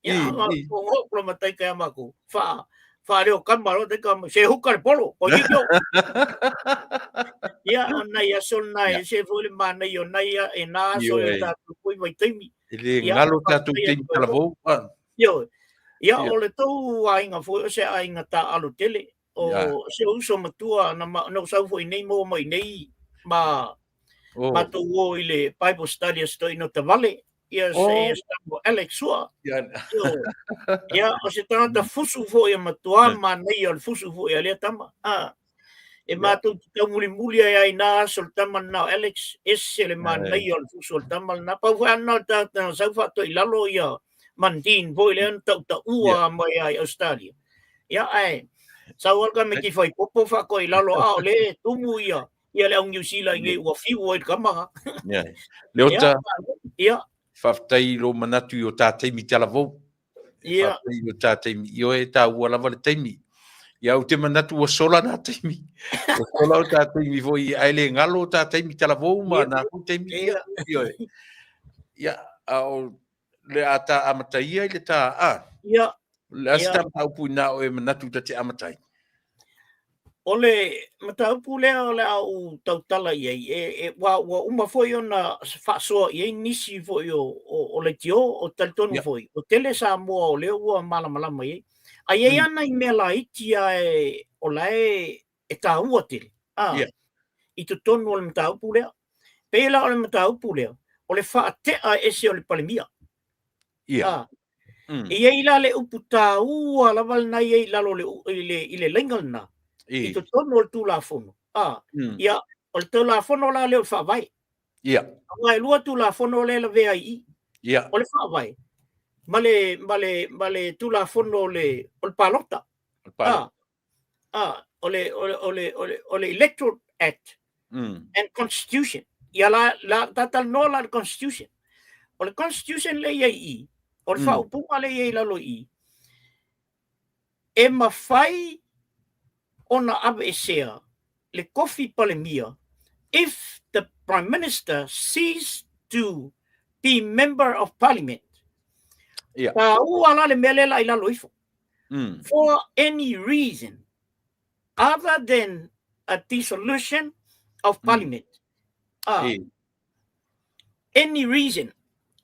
ia aga o kula ma taika ia makou. Wha, wha leo kama loa taika mai, se huka le polo, ko hiki o. Ia, o nai aso nai, se foi le manai o nai a, e nā aso e tātou foi vaitaimi. E le ngalo tātou taimi talavou. Ioe. Ia, o le tou aiga foi, o se aiga taaalo tele. O se uso matua, na, ma, na ou sau foi nei, maua mai nei, ma oh. matou o i le Bible study a se toeaina o Tavale, ia se oh. se Alex Sua. Ia, ia o se tagata fusu foi a matua manaia o le fusu foi a lea tama. Ah. E matou te taumulimuli ai ai nā aso le tama lena o Alex, ese le manaia o le fusu o le tama lena. Pau foi ana o le tagata na sau faatoa i lalo ia Mundine foi lea na tautaua mai ai Australia. Ia ae sau lava le tamaiti fai popo faatoa i lalo a o lea e tumu ia ia le au Niu Sila i nei ua fiu ai le tama. Ia. Leota. Ia. Faafetai i lou manatu i o tā taimi talavou. Ia. Faafetai i o tā taimi. Ioe, e tāua lava le taimi. Ia, ou te manatu ua sola nā taimi. Ua sola o tā taimi foi, ae le galo o tā taimi talavou ma nā foi taimi. Ia. Ioe. Ia, a o le a tā amataia i le tā, a? Ia. Le a se tā mataupu inā o e manatu ta te amatai? O le mataupu lea o le a ou tautala i ai, e, e, ua, ua uma foi ona faasoa i ai nisi foi o, o, o leitio, o talitonu yeah. foi, o tele Samoa o lea ua malamalama i ai. A i ai mm. ana i mea laiti a e, o la e, e tāua tele, a, yeah. i totonu o le mataupu lea. Pei la o le mataupu lea, o le faatea ese o le Palemia. Ia. Ah. E i ai la le upu tāua lava lena e i ai i lalo i le, i le laina lena, i totonu o le Tulafono. Ah. Ia, o le Tulafono la lea o le Faavae. Ia. Aua e lua Tulafono lea e lavea ai i i. Ia. O le Faavae ma le, ma le, ma le Tulafono o le, o le Palota. O le Palota. Ah. Ah, o le, o le, o le, o le, o le Electoral Act and Constitution. Ia la, la talanoa la le Constitution. O le Constitution le i ai i, o le faaupuga le i ai lalo i, e mafai ona aveesea le kofi Palemia if the Prime Minister cease to be Member of Parliament. Ia. Taua la le mea lea la i lalo ifo. For any reason other than a dissolution of parliament. Ah, E. Any reason.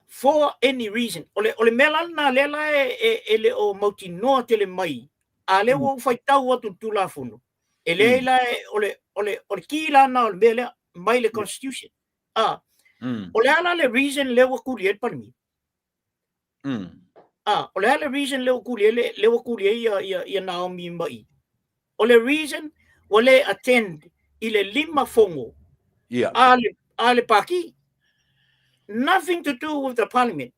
For any reason. O le, o le mea la lena lea la e, e, e le o mautinoa tele mai, a lea ua ou faitau atu i le Tulafono, e leai la e, o le, o le, o le ki la lena o le mea lea, mai le Constitution. Ah, o le a la le reason lea ua tuli ai le Palemia? Ah, o le a le reason lea ua tuli ai le, lea ua tuli ai ia, ia, ia Naomi mai? O le reason ua le attend i le lima fono a le, a le Pati. Nothing to do with the parliament.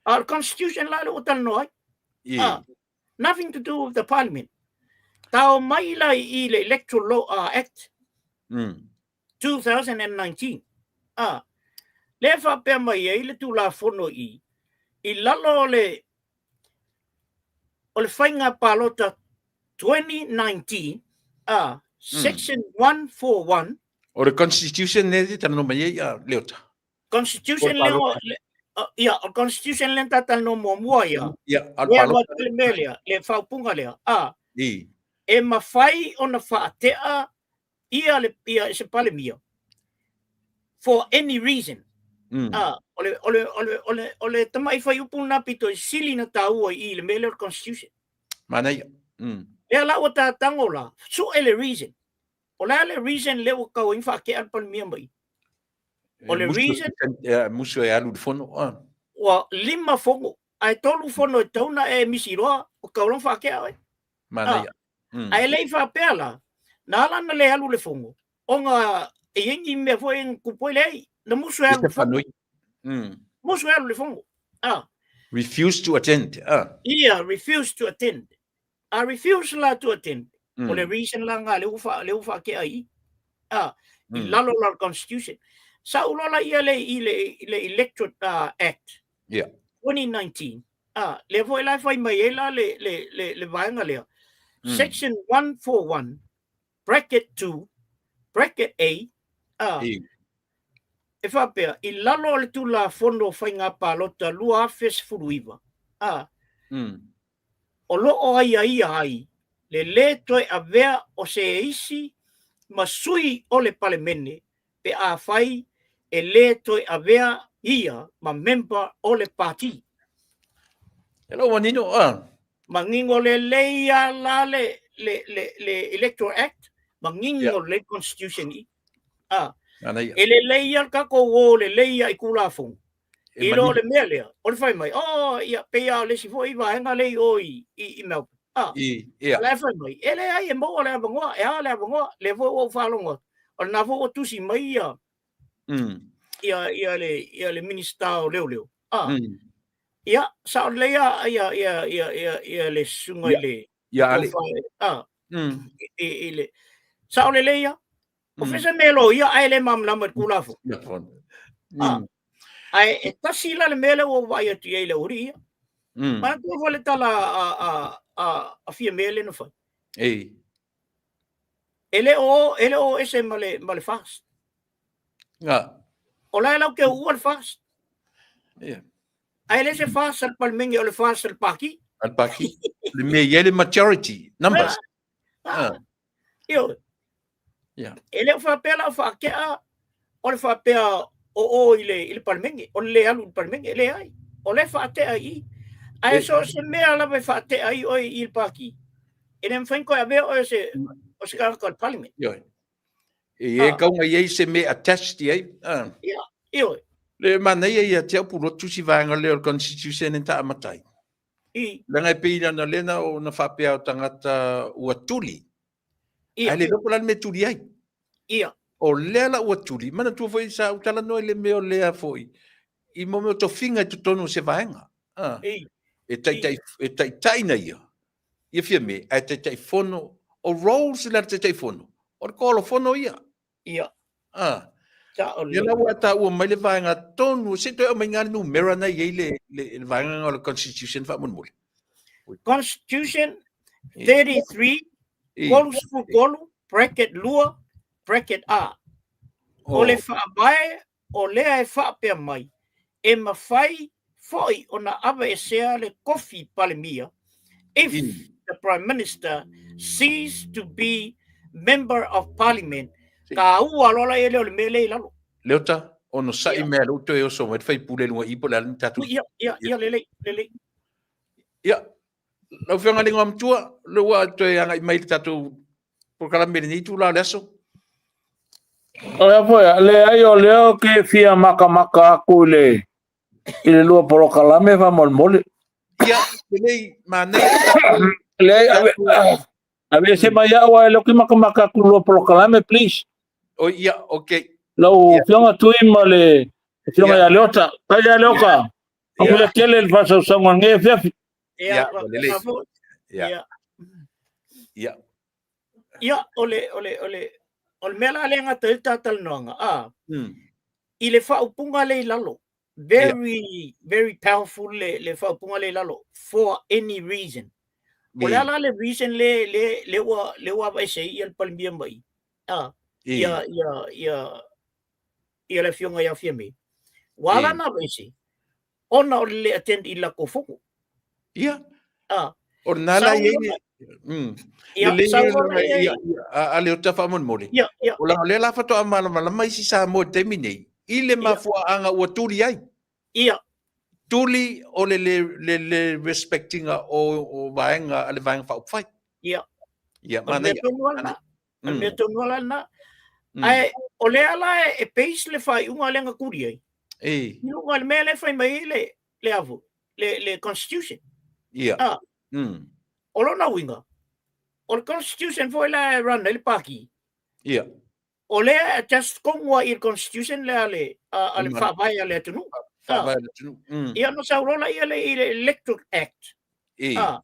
A o le constitution la lea ua talanoa ai. Ah, nothing to do with the parliament. Tao mai la i le Electoral Law Act 2019. A, lea e faapea mai ai le Tulafono i i lalo o le o le faiga palota 2019, a, section 141. O le Constitution lea e talanoa mai ai a Leota. Constitution lea, ia, o le Constitution lea na talanoa muamua ia. Ia, a le palota. Le mea lea, le faaupuga lea, a, e mafai ona faatea ia le ia se Palemia for any reason. Ah, o le o le o le o le o le tamai fuaiupu lena pito i sili na taua i le mea lea o le Constitution. Manaia. Lea la ua tatago la, sue le reason. O le a le reason lea ua tau ai na faatea le Palemia mai? O le reason Musu e alu i le fono. Ah. Ua lima fono, ae tolu fono e tatau ona e misi loa, ua tau loa ona faatea oe. Manaia. Ae le i faapea la, na ala ona le alu le fono, ona e i ai ni mea foi na tupu ai, leai, na musu e alu le fono. Musu e alu le fono. Ah. Refuse to attend. Ah. Ia, refuse to attend. A refuse la to attend. O le reason la nga le ua le ua faatea i. Ah, i lalo la Constitution. Sa ulo la ia le i le i le Electorate Act. 2019. Ah, lea foi la e fai mai ai la le, le, le, le vaega lea. Section 141, bracket 2, bracket A, ah, e faapea, i lalo o le Tulafono o Faiga Palota 2019, ah, o lo o aiaia ai le lē toe avea o se isi ma sui o le Palemene pe afai e lē toe avea ia ma member o le Pati. E lau manino a. Manino lelei a la le, le, le, le Electoral Act, manino lelei Constitution i. A. E lelei a le tatou o lelei a i Tulafono. I lo le mea lea, o le fai mai, oh, ia, pei lava o le isi foi vaega lea i o i, i, i Melbourne. Ah, I, ia. O la e fai mai, e leai e maua le avanoa, e a le avanoa, lea foi ua ou faalogo atu. O lena foi ua tusi mai ia, ia, ia le, ia le Minista o Leoleo. Ah, ia, sao lelei a, ia, ia, ia, ia, ia le susuga i le, Ia, Ale. Ah, i, i le, sao lelei ia. O fea se mea loia ae le malamalama i le Tulafono. Ah, ae e tasi la le mea lea ua ou vaai atu i ai i le aualii ia. Manatua foi le tala a, a, a, a Fiame lea na fai. Ei. E le o, e le o ese ma le, ma le FAST. Nga. O la e lau te uua le FAST. Yeah. Ae le se FAST a le Palemene o le FAST a le Pati. A le Pati. Le mea i ai le majority numbers. Ah. Ioe. Ia. E le o faapea la o faatea o le faapea o o i le, i le Palemene, o le le alu i le Palemene, e leai. O le faatea i i. Ae so o se mea lava e faatea ai oe i le Pati, e le mafai ona toe avea oe se, o se tagata o le Parliament. Ioe. E e kauga i ai se mea attached i ai. Ah. Ia, ioe. Le manaia ia te au pulotu si vaega lea o le Constitution e taamata ai. I. Leaga e pei ona lea na ona faapea o tagata ua tuli. Ia. Ae le iloa po o le a le mea e tuli ai. Ia. O lea la ua tuli, manatua foi sa ou talanoa i le mea o lea foi, i mo mea o tofiga i totonu o se vaega. Ah. I. E taitai, e taitai na ia, ia Fiame, ae Taitaifono, o roles le a le Taitaifono, o le kolofono ia. Ia. Ah. Sao Ia lelei. la ua taua mai le vaega tonu, se i toe aumai nga le numera na i ai le, le, le vaega o le Constitution faamolemole. Constitution I. 33 I. 33 bracket 2 bracket A. O le Oh. faavae o lea e faapea mai, e mafai foi ona aveesea le kofi Palemia if the Prime Minister cease to be Member of Parliament, taua loa la ia lea o le mea lea i lalo. Leota, onosai mea lea ua toe oso mai le faipule i luga i i po o le a le tatou. Ia, ia, ia, lelei, lelei. Ia, lau Afioga i le Igoamatua, lea ua toe agai mai i le tatou polokalame i lenei itula o le aso. O lea foi, leai o lea ou te fia makamaka atu i le i le lua polokalame faamolemole. Ia, lelei, manaia. Leai, ave, ave se mai au ae le ou te makamaka atu i le lua polokalame, please. O, ia, okay. Lau Ia. Afioga Tui ma le Afioga Ia. ia Leota. Tai ia Leota, Ia. amuia tele le faasausauga o lenei afiafi. Ia, Ia, lelei. faapena foi. Ia. Ia. Ia. Ia, o le, o le, o le, o le mea la lea e gata ai le ta talanoaga, a, i le faaupuga lea i lalo, very, very powerful le, le faaupuga lea i lalo, for any reason. O le a la le reason le, le, le ua, le ua aveese ai ia le Palemia mai, a, ia, ia, ia, ia le Afioga ia Fiame. Ua ala ona aveese, ona o le le attend i le latou fono. Ia. A. O lena la i ai le... Ia, Lelei sau ia loa ia, ia, ia, a Leota faamolemole. Ia, ia. O leaga o lea la faatoa malamalama isi Samoa i le taimi nei, i le mafuaaga ua tuli ai. Ia. Tuli o le le, le, le respect ina o, o vaega a le Vaega Faaupufai. Ia. Ia, O le mea manaia. tonu lava lena. O le mea tonu lava lena. Mm. Ae o lea la e base le faaiuga lea na tuli ai. E. I luga o le mea lea e fai mai ai le, le avu, le, le constitution. Ia. Ah. O lona uiga, o le constitution foi la e run ai le pati. Ia. O lea e adjust tonu lava i le constitution lea a le, a, a le faavae a le atunuu. Faavae a le atunuu. Ia ona sau loa lea i le Electoral Act. E. Ah.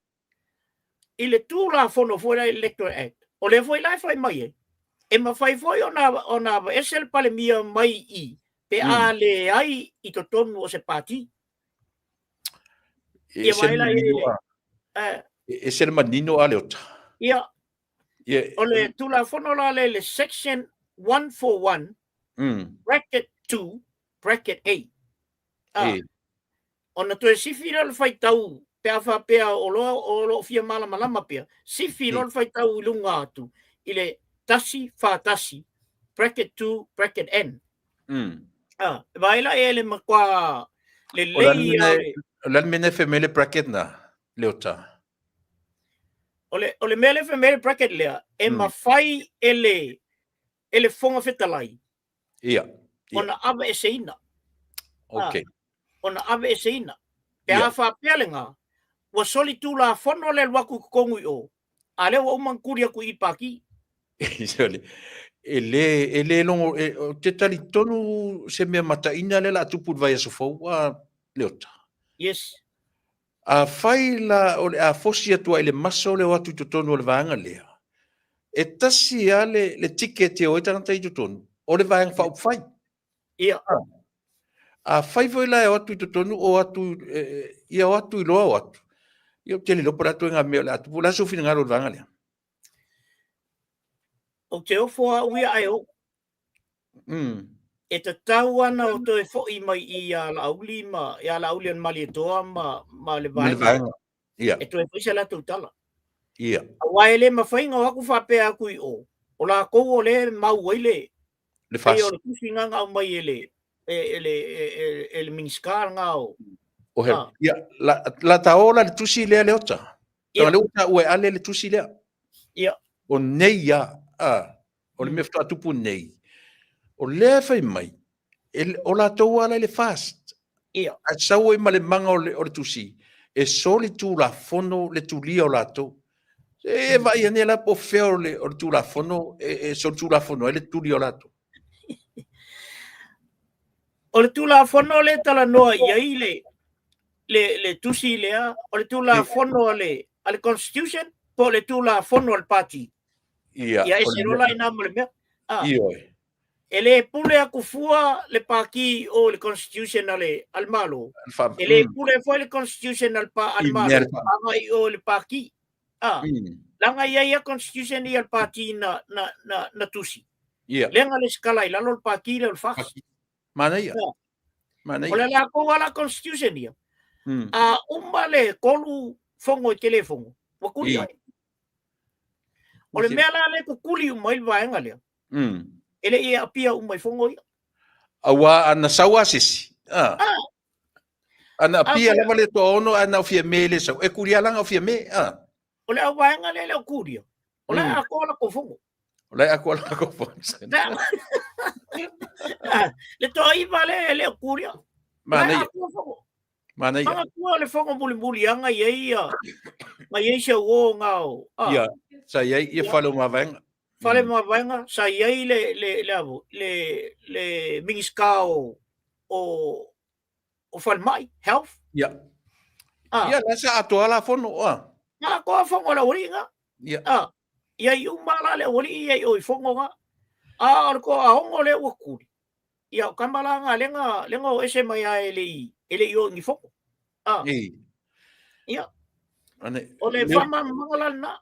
I le Tulafono foi la Electoral Act, o lea foi la e fai mai ai, e mafai foi ona, ona aveese le Palemia mai i pe a leai i totonu o se pati. E Ia ese vaai le la i manino le, a, eh, e ese le manino a Leota. ia, Ia, o le Tulafono la le, le Section 141 bracket 2 bracket A. Ah, E. Ona toe sifi lea o le faitau pe a faapea o loa o lo o fia malamalama pea, sifi loa le faitau i luga atu i le 141 bracket 2 bracket N. Ah, e vaai la e le matua lelei ia o le, O le a le mea na e fai mai le bracket na, Leota? o le, o le mea lea e fai mai le bracket lea, e mafai e le, e le Fofoga Fetalai Ia. Ia. ona aveeseina. Okay. Ona aveeseina. Pe Ia. a faapea lena, ua solitulafono le alu atu i totonu i o, a lea ua uma ona tuli atu i i pati. Sole. E le, e le logo, e, ou te talitonu se mea mataina lea o le a tupu i le vaiaso fou, a Leota. Yes. Afai la o le a fosi atu ai le maso le o atu i totonu o le vaega lea, e tasi lava le, le ticket e o ai tagata i totonu, o le Vaega Faaupufai. Ia. Afai foi la e o atu i totonu, o atu, e, ia o atu i loa o atu, ia ou te le iloa po o le a ituaiga mea o le a tupu. O le a sou finagalo i le vaega lea? Ou te ofo au ia ae ou. E tatau ana o toe foi mai i a Laauli ma ia Laauli o le Malietoa ma ma le Ma le vaega. vaega. Ia. E toe fai se latou tala. Ia. Aua e le mafai ona o atu faapea atu i o. O lakou o lea e mau ai le Le pei FAST. o le tusi lena na aumai e le e, e le e, e, e le Minisita lena o O he, ah, ia, la, la ta ola le tusi lea Leota. Ia. Ia. Lea ua taua e Ale le tusi lea. Ia. O nei ia, a, o le mea faatoa tupu nei, o lea e fai mai, e, o latou ala i le FAST. Ia. A sau ai ma le maga o le tusi, e soli tulafono le tulia o latou. E, e vaai ane la po o fea o le tulafono e soli tulafono ai le tuli o latou. O le tulafono le talanoa i ai le tusi lea, o le tulafono a le Constitution po o le tulafono a le Pati? Ia, Ia o ese le loa la ina ma le mea. Ah, Ioe. E le pule aku fua le Pati o le Constitution a le Malo. E le pule foi le Constitution a le I Malo. mea Aga i o le Pati. Ah, langa ia ia Constitution ia le Pati na tusi. Lenga le skala i lalo le Pati le o le FAST. Manaia. Ia. Manaia. O le lakou ala Constitution ia. A uma le 3 fono i telefono. Ua kuli ai. O le mea la le kukuli uma i le vaega lea. E le i apia uma i fono ia. Aua ana sau a sisi. Ah. Ah. Ana apia Ah, lava le toa 6 ana o Fiame le sau. E kuli alanga o Fiame. Ah. O le au vaega lea le o kulia. O le akoa la ko fono. O le ako la ko fono. Ah, le toa 9 le le o kulia. O le Manaia. akoa fono. Manaia. Manga tua le fono muli muli anga i ia. Nga i ai se uo ngā o. Ah, Ia. Sa iai ia fale o mavaenga. Fale ma vaenga sa i ai le avo, le Minisita o Falemai, Health. Ia. Ah. Ia, la sa atoa la fono. Ah. Nga koa fongo la uri nga. Ia. Ah, ia i uma la le uri ia i o i fongo nga. Ah, o le koa hongo le ua kuri. Ia o kamala nga lenga o ese mai a e le i o ngi fongo. Ah. Ei. Ia. Ane. O le whama mangala na.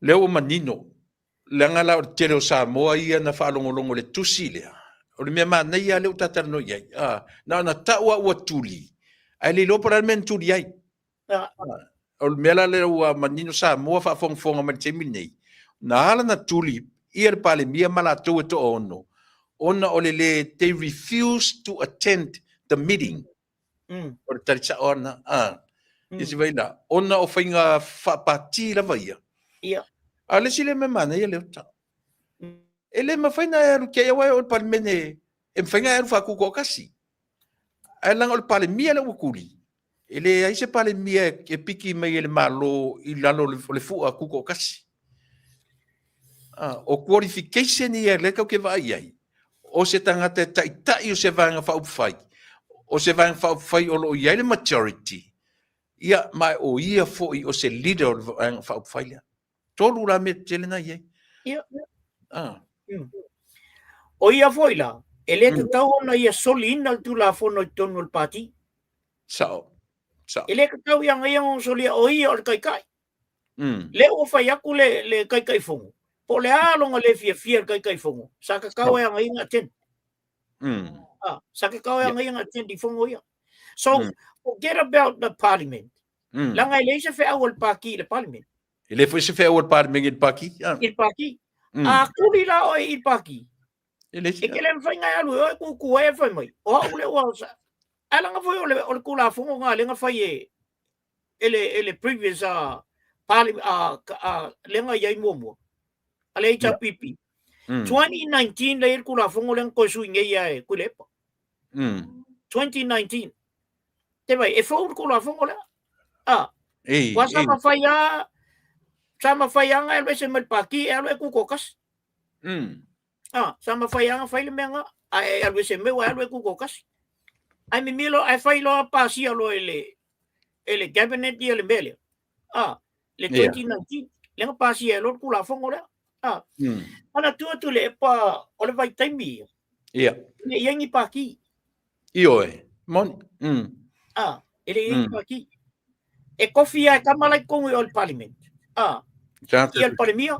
Lea ua manino. Leaga la o le tele o Samoa ia na faalogologo le tusi lea. O le mea manaia lea ua tatalanoa i ai. Ah, na ona tau a ua tuli. Ae le iloa po o le a le mea na tuli ai. Ah. O le mea la lea ua manino Samoa faafogafoga mai le taimi lenei. Na ala na tuli ia le Palemia ma latou e toa 6. Ona o le le, they refuse to attend the meeting. O le tali sao ana. Ah. Ia si vai la. Ona o faiga faapati lava ia. Ia. A le si le mea manaia le ota. E le mafai na e alu kia ia wai o le palemene e mafai na e alu whaakuko o kasi. Ae langa o le palemia le ua kuli. E le ai se palemia e piki mai e le malo i lalo o le fua kuko o kasi. Ah, o qualification ia le kau ke vaai ai. O se tangata e taitai o se vaega faaupufai. O se vaega faaupufai o loo i ai le majority. Ia, ma o ia foi o se leader o le vaega faaupufai lea. 3 la mea tetele na i ai. Ia. Ah. O ia foi la, e le tatau ona ia soli ina le tulafono i totonu o le pati. Sao. Sao. E le tatau ia ngai ona solia o ia o le kaikai. Le ua fai aku le kaikai fongo. Po le a longa le fia fia le kaikai fongo. Sa ka kau e anga inga attend. Ah, sa ka kau e anga inga attend i fongo ia. So, forget about the parliament. Langa e le isa fe au o le paki i le parliament. E le foi se whea o le parliament i le paki. Ah. I le paki. A kuri la oe i le paki. E le E ke le mwhai ngai alu e oe kuku e whai mai. O au le ua sa. A langa foi o le kula fongo ngā lenga whai e le previous parliament lenga iai mua mua. A le HRPP. 2019 le le kula fongo lenga koe sui ngei ia e kulepa. 2019. Te vai, e fou le kula fongo lea. Ah, Ei, wa sa ei. ma whai a sa ma whai anga e lese mai le paki e alu e kuko kasi. Ah, sa ma whai anga whai le mea nga a e alu ese meu e alu e kuko kasi. Ai mi milo ai whai loa pasia loa e le cabinet ia le mea lea. Ah, le 2019 le nga pasia e loa le kula fongo lea. Ah, ana tua tu le pa o le vai taimi ia. Le ia ngi paki. Ioe. Moni. Ah, e le ia ngi paki. E kofi ia e kamala i kongo i o le parliament. Ah, ia le palemia.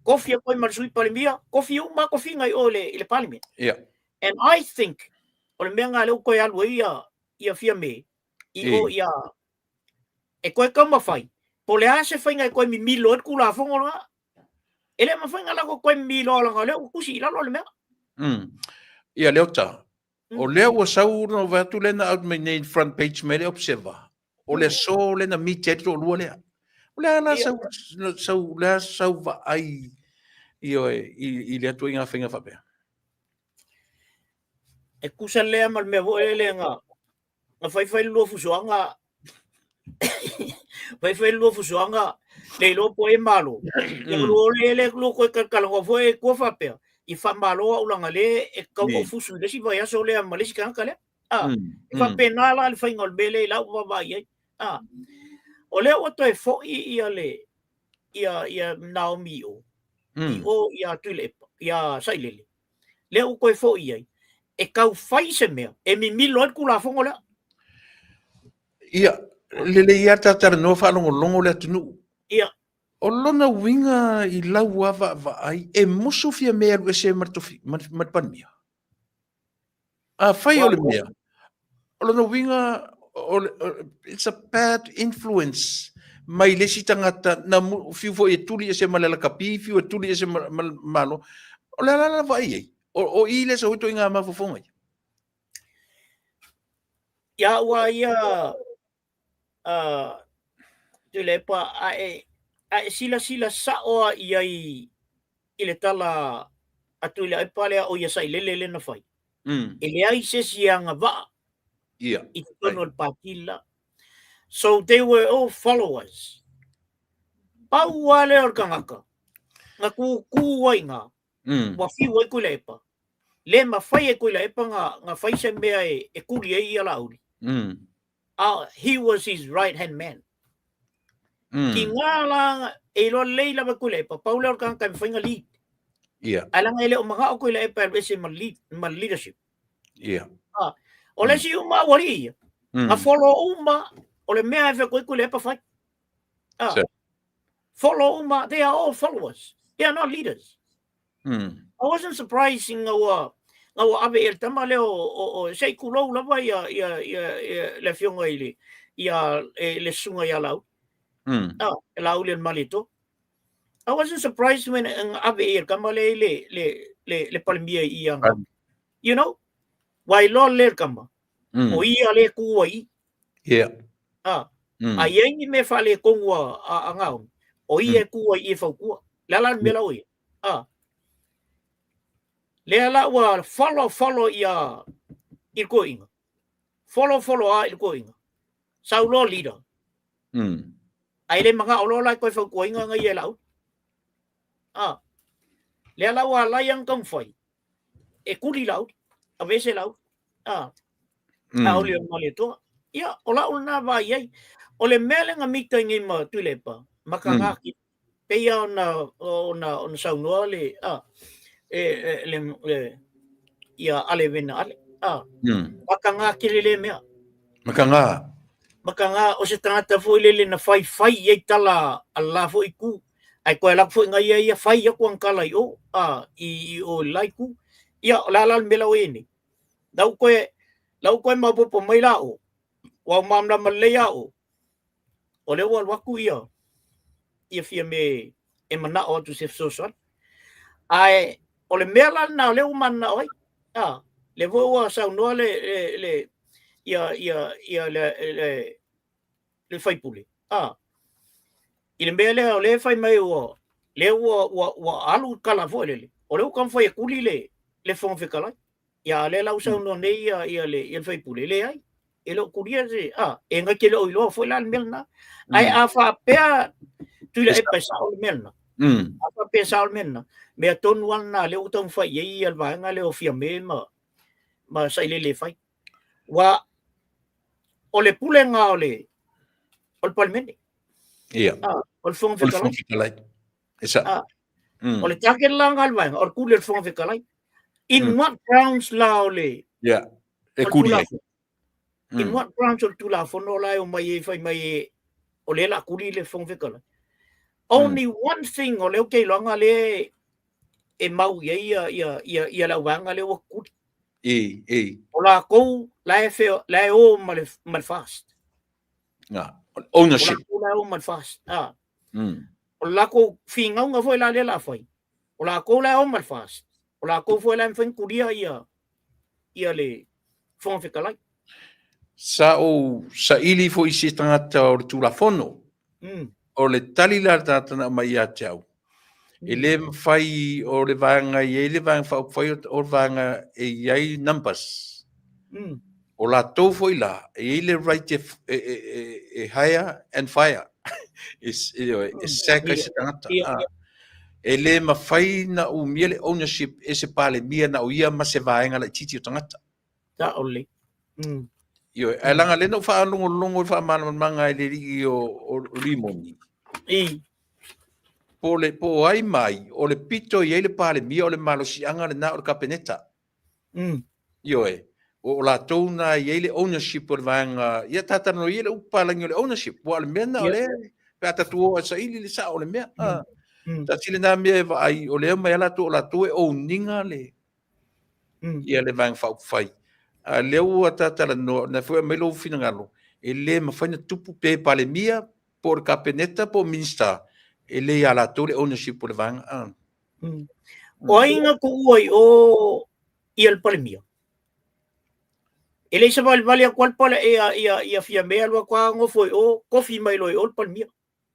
Kofi e koe ma le sui palemia. Kofi uma kofi ngai o le, i le parliament. And I think, o le mea ngā leo koe alu ai ia, ia fia me, i o ia, e koe kaumawhai, po le a se whainga e koe mimilo e le kula fongo nga. E le mafai ona latou toe mimiloa leaga o lea ua tusi i lalo le mea. Ia Leota, o lea ua sau na ou vaai atu lea na out mai nei front page mai le Observer. O le aso lea na meet ai le toalua lea. O le a la sau, sau, le a sau vaai ioe, i lea ituaiga faiga faapea? E tusa lea ma le mea foi lele na faifai le lua fusoaga faifai le lua fusoaga le iloa po e malo. Ia lua le le lua koe kalakalagoa foi e tua faapea i faamalo au laga le e tatau ona ou fusu i le isi vaiaso lea ma le isi tagata lea. E faapena la le faiga o le mea lea i lau vaavaai i ai. O lea ua toe foi ia le ia ia Naomi i o, i o ia Tuilaepa, ia Sailele. Lea ua toe foi i ai e tau fai se mea e mimilo ai le Tulafono lea. Ia, lelei lava ta talanoa faalogologo le atunuu. Ia. O lona uiga i lau lava vaavaai, e musu Fiame e alu ese ma le tofi, ma le Palemia? Afai o le mea, o lona uiga, it's a bad influence mai le isi tagata na fiu foi e tuli ese ma le lakapi, fiu e tuli ese ma le Malo. O le a la la vaai ai? O i lea sau ai ituaiga mafaufauga ia. Ia ua ia Tuilaepa, a e silasila sa'o a i ai i le tala a Tuilaepa lea o ia Sailele lea na fai, e leai se isi e agavaa i totonu o le Pati le la. So they were all followers. Pau lava lea o le tagata na tūtū ai i ina, ua fiu ai Tuilaepa, le mafai e Tuilaepa na fai se mea e tuli ai ia Laauli. He was his right hand man. Ki ngā la e iloa lelei lava Tuilaepa, pau lea o le tagata e mafai ona lead. Ae leaga e le o manao Tuilaepa e alu ese ma lead, ma leadership. O le isi uma aualii ia, na follow uma, o le mea e fai atu ai Tuilaepa fai. Follow uma, they are all followers. They are not leaders. I wasn't surprised ina ua na ua ave i le tama lea o se i tulou lava ia ia ia ia le afioga i le ia e, le susuga ia Laauli. E Laauli o le Malietoa. I wasn't surprised when na ave i le tama lea i le le le le Palemia i ia. You know? Ua iloa le tama. O ia le tu ai. A i ai ni mea faaletonu a Naomi, o ia e tu ai i e fautua. Le a la le mea la o ia? Lea la ua follow follow ia i le toeaina. Follow follow a i le toeaina. Sau loa leader. Ae le manao loa la e toe fautuaina na ia e Laauli. Lea la ua alai ana taumafai e tuli Laauli, aveese Laauli. Laauli o le Malietoa. Ia, o lau lena vaai i ai. O le mea lea na mita ai nei ma Tuilaepa, ma Kagaki, pei lava ona saunoa le, e, le, le, ia Ale Vena Ale, makaga tele lea mea. Makaga. Makaga, o se tagata foi lele na faifai i ai tala a le la foi itu, ae toe alu atu foi na ia ia fai atu ana tala i o, i o i le la itu. Ia, o le a la le mea la ua i ai nei? La ua toe, la ua toe maopoopo mai la o, ua malamalama lelei lava o, o lea ua alu atu ia, ia Fiame e manao atu i se fesoasoani. Ae o le mea la lena o lea ua mananao ai, lea foi ua saunoa le, le, le, ia, ia, ia le, le, le sui usufono, i le mea lea o lea e fai mai ua, lea ua, ua, ua alu le tala foi lele, o lea ua taumafai e tuli le, le Fofoga Fetalai. Ia, a o lea la ua saunoa nei ia, ia le, ia le sui usufono, leai, e le o tulia se, e na te le o iloa foi la le mea lena. Ae a faapea Tuilaepa e sao le mea lena, a faapea e sao le mea lena, mea tonu lava lena lea ua taumafai i ai ia le vaega lea o Fiame ma, ma Sailele e fai. Ua, o le pulega o le, o le Palemene. Ia. O le Fofoga Fetalai. Fetalai. E sao. O le target la lena a le vaega, o le tuli o le Fofoga Fetalai. In what grounds la o le... Ia, e kuli ai. In what grounds o le Tulafono la e omai ai fai mai e, o lea o le a tuli le Fofoga Fetalai. Only one thing o lea ou te iloaga lea e mau i ai ia, ia, ia, ia le auvaega lea ua tuli. E, e. O latou la e, fe, la e o ma le, ma le FAST. Ownership. O latou la e o ma le FAST. O le lakou figauga foi la lea la fai. O lakou la e o ma le FAST. O lakou foi la e mafai ona tulia ia ia le Fofoga Fetalai. Sa ou saili foi i se tagata o le Tulafono. O le tali la a le tagata na aumai ia te au, e le mafai o le vaega e i ai le Vaega Faaupufai o le vaega e i ai numbers. O latou foi la, e i ai le right e hire and fire. E sack ai se tagata. E le mafai na umia le ownership e se Palemia na o ia ma se vaega laitiiti o tagata. Sao lelei. Ioe, ae leaga lea na ou faalogologo i le faamalamalamaga e le alii o Rimoni. Po o le po o ai ma ai, o le pito e i ai le Palemia o le malosiaga lena o le Kapeneta. Ioe, o latou na e i ai le ownership o le vaega, ia ta talanoa ia le upu palagi o le ownership, aua o le mea lena o lea, pe a tatou o e saili le sao o le mea. Tasi lena mea e vaai, o lea e omai lava latou, o latou e own ina le, ia le Vaega Faaupufai. A lea ua ta talanoa, na foi aumai lou finagalo, e le mafai ona tupu pe Palemia, po o le Kapeneta, po o Minisita, e le ia latou le ownership o le vaega. O ai na tuua i o ia le Palemia? E le i savalivali atu lava le pale, ia, ia, ia Fiame alu atu lava nofo i o, tofi mai loa i o le Palemia.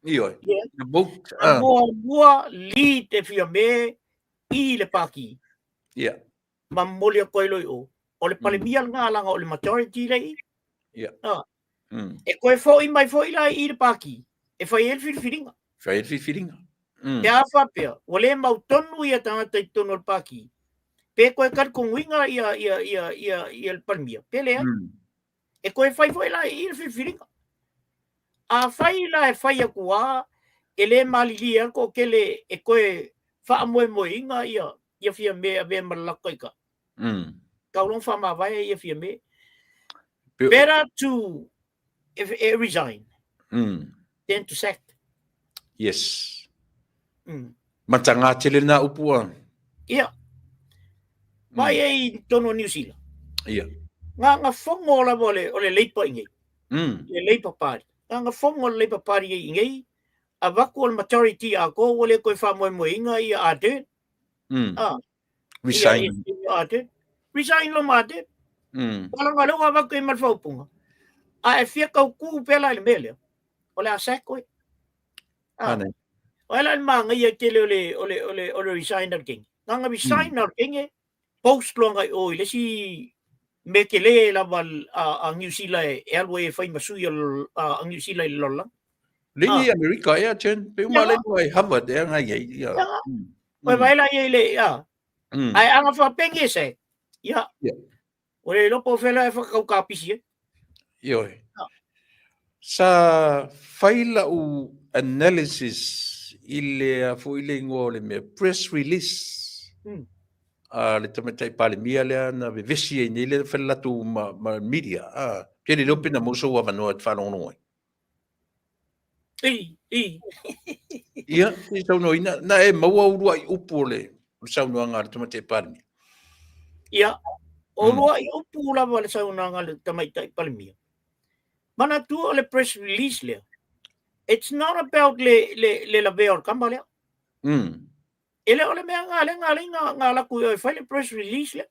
Ioe. Yeah. The vote. A muamua lead e Fiame i le Pati. Yeah. Ma momoli atu ai loa i o. O le Palemia lena leaga o le majority lea i i. Yeah. E toe foi mai foi la i le Pati e fai ai le filifiliga. Fai ai le filifiliga. Pe a faapea, ua le mautonu ia tagata i totonu o le Pati, pe toe talitonuina ia, ia, ia, ia, ia le Palemia, pe leai. E toe fai foi la i le filifiliga. Afai la e fai atu lava, e le malilie lava le toatele e toe faamoemoeina ia, ia Fiame e avea ma le latou taitai. Tau loa ona faamavae ia Fiame. Better to e resign than to sack. Yes. Mataga tele lena upu a. Ia. Mai ai i totonu o Niu Sila. Ia. Nga fogo lava o le Labour i nei. Le Labour Party. Nga fogo o le Labour Party i nei, avatu o le majority atoa ua le toe faamoemoeina ia Ardern. Resign. Ia Ardern. Resign loa ma Ardern. Leaga lea ua avatu ai ma le faaupuga. A e fia tautu pea la i le mea lea, o le a sack oe. O ai la le manaia tele o le o le o le o le resign a le kenge. Na resign a le kenge, post loa agai i o i le isi mea tele lava a Niu Sila e alu ai e fai ma sui a Niu Sila i le lalolagi. Le ni Amerika ea Chen, pe uma le i Harvard ea ngai ai. Ia. Oi vai la i le ia. Ai anga whapengi e se. Ia. O le iloa po o fea la e whakakaukapisi ai. Ioe. Sa fai lau analysis i le a foi le ingoa o le mea, press release a le Tamaitai Palemia lea na vevesi ai nei lea fai le latou ma media. Pe le leo pe na maua sou avanoa e te faalogologo ai. I, i. Ia, se i saunoaina, na e maua uluai upu o le saunoaga a le Tamaitai Palemia? Ia, o uluai upu lava le saunoaga a le Tamaitai Palemia. Manatua o le press release lea, it's not about le, le, le lavea o le tama lea. E le o le mea nga lea nga lea nga alu atu i o e fai le press release lea.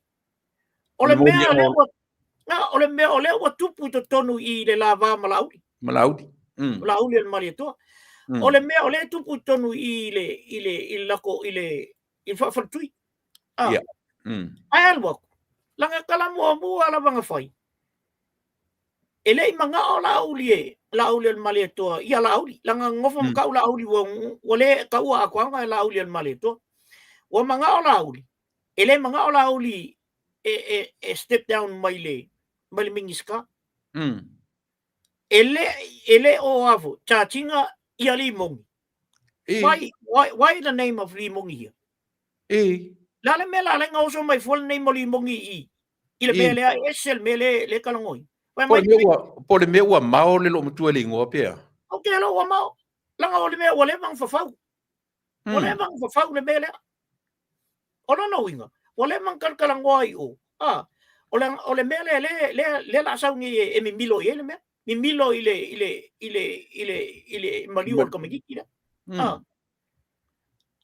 O le mea lea ua, na, o le mea o lea ua tupu i totonu i le lava ma Laauli. Ma Laauli. O Laauli o le Malietoa. O le mea o lea e tupu i totonu i le, i le, i le lako, i le, i le faafaletui. Yeah. Ae alu atu, lana tala muamua lava na fai, e le i manao Laauli e, Laauli o le Malietoa ia Laauli, lana nofo ma tau Laauli ua, ua le taua atoaga e Laauli o le Malietoa. Ua manao Laauli, e le manao Laauli e, e, e step down mai le, mai le Minisita. E le, e le o avo, charge ina ia Lee Mongi. Why, why, why the name of Lee Mongi here? Le a le mea la lenga oso mai fua le name o Lee Mongi i, i le mea lea, e ese le mea le, le talanoa. Po le mea ua, po le mea ua mao le loomatua i le igoa pea? Ou te iloa ua mao. Leaga o le mea ua leva ona fafau. Ua leva ona fafau le mea lea. O lona uiga, ua leva ona talatalanoa i o. O le, o le mea lea, lea, lea, lea la sau nei e, e mimilo i ai le mea. Mimilo i le, i le, i le, i le, i le maliu o le tamaitiiti lea.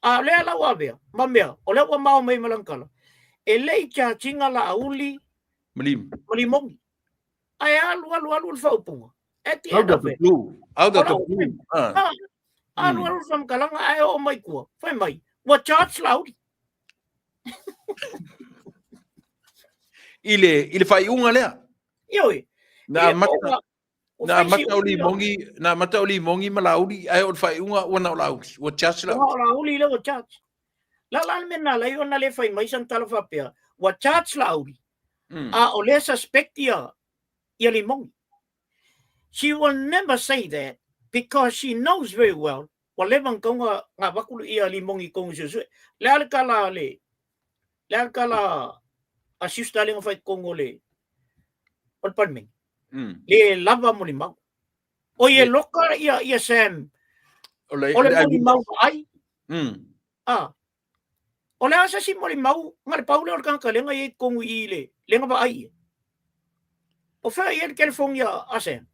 A o lea la ua avea ma mea, o lea ua mao mai ma lana tala, e le i charge ina Laauli ma Limogi. Ae alu alu alu le faaupuga. At the Out end of of the it, blue. Out of the o lau blue. Ah. Ah, alu alu le faamatalaga ae oo mai tua, fai mai, ua charge Laauli. I le, i le faaiuga lea. Ioe. Na amata, na amata o Limogi, na amata o Limogi ma Laauli, ae o le faaiuga ua na o Laauli, ua charge Laauli. Ua o Laauli lea ua charge. La la le mea na ala ai ona le fai mai sana tala faapea, ua charge Laauli, a o lea suspect ia, ia Limogi. She will never say that because she knows very well ua leva ona tau na avatu ia Limogi i totonu suesue. Le a le tala a le, le a le tala a sister lea na fai i totonu o le, o le Palemene? Le lava molimau. Oi e loka ia, ia Sam, O le, o le molimau vaai. Ah. O le a se isi molimau, na le pau lea o le tagata lea na i ai i totonu i i le, lea na vaai ia. O fea i ai le telefoni a, a Sam?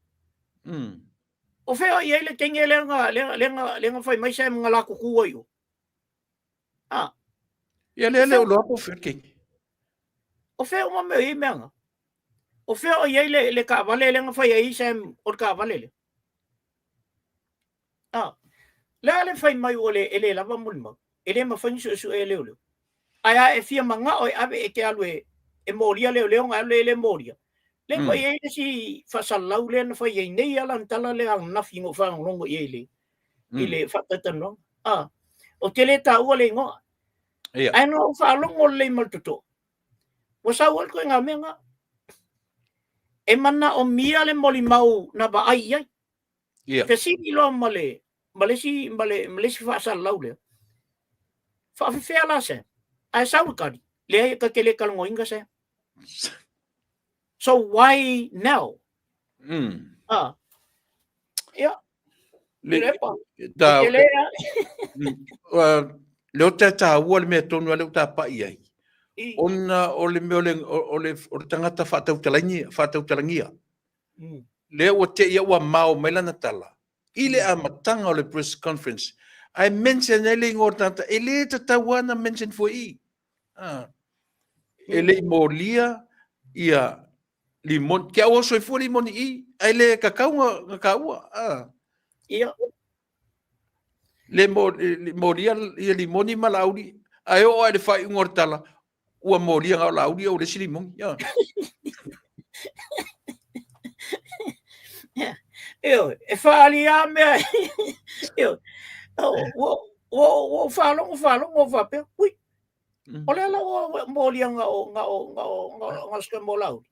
O fea i ai le teine lea na, lea, lea na, lea na fai mai Sam na lakuku ai o? Ah. Ia lea le o loa po fea le teine. O fea uma mea i ai mea na? O fea o i ai le, le taavale lea na fai ai Sam o le taavale lea? Ah. Le a le fai mai ua le, e le lava molimau. E le mafai ona suesue e leoleo. Ae a e fia manao e ave e te alu e, e molia leoleo ona alu lea e le molia. Le mm. i ai le isi faasalalau lea na fai ai nei ala na tala lea ananafi na ou faalogologo i ai i le, mm. i le faatalatalanoaga. Ah. Ou te le taua le igoa. Yeah. Ae na ou faalogo lelei ma le totoa. Ua sau ai le ituaiga mea lena. E manaomia le molimau na vaai i ai. Yeah. Fesili loa ma le ma le isi ma le ma le isi faasalalau lea. Faafefea la Sam? Ae sau le tali, leai e ta te le talanoaina Sam. So why now? Ah. Ia. Le, Tuilaepa. ta, E tele a. Le o te tāua le mea tonu a le o tāpai ai. I. Ona o le mea o le, o le, o le tagata faatautalagia, faatautalagia. Lea ua te ia ua mao mai lana tala. I le amataga o le press conference, ae mention ai le igoa o le tagata, e le tatau lava ona mention fua i i. Ah. E le i molia ia limoni, ke aua soifua limoni i, ae le kakau nga, nga kaua. Ah. Ia. Le, mo, le molia ia limoni ma Laauli, ae oo lava i le faaiuga o le tala, ua molia nga o Laauli o le isi limoni. Ia. Ioe, e faali lava mea. Ioe. Ua ua ua faalogo faalogo faapea, ui, o lea la ua molia nga o nga o nga o nga o nga o mo Laauli.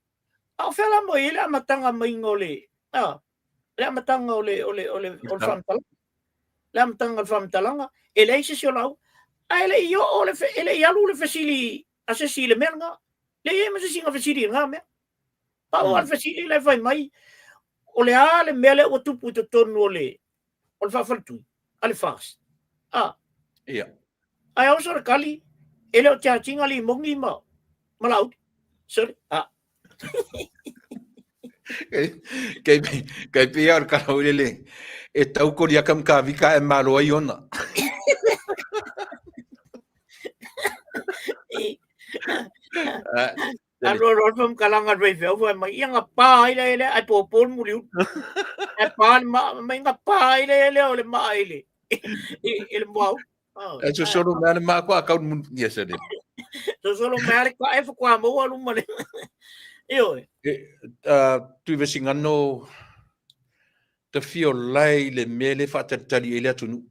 A o fea la mo i le amataga maiga o le, a, le amataga o le o le o le o le faamatalaga. Le amataga o le faamatalaga, e leai se isi o Laauli. Ae le i oo le e le i alu le fesili a se isi i le mea lena. Le i ai ma se isi na fesili i lena mea. Pau lava le fesili la e fai mai, o le a le mea lea ua tupu i totonu o le o le faafaletui a le FAST. A. Ia. Ae oso le tali, e le o charge ina Limogi ma, ma Laauli. Sorry. A. Kei, kei pia o le kala le e tau kori aka mkavika e malo ai ona. Alu alu alu faamatalaga a le faifeau fai mai, ia na pa ai lea lea, ae popo le muliuli. Ae pa le maa, mai na pa ai lea lea o le maa i le, i le muaulu. E sosolo mai le maa koa kau mun ia se le. Sosolo mai le ka e whakwa maua luma le. Ioe. E, Tuivesingano, te fio lai le mea le whaatalitali e le atunuu.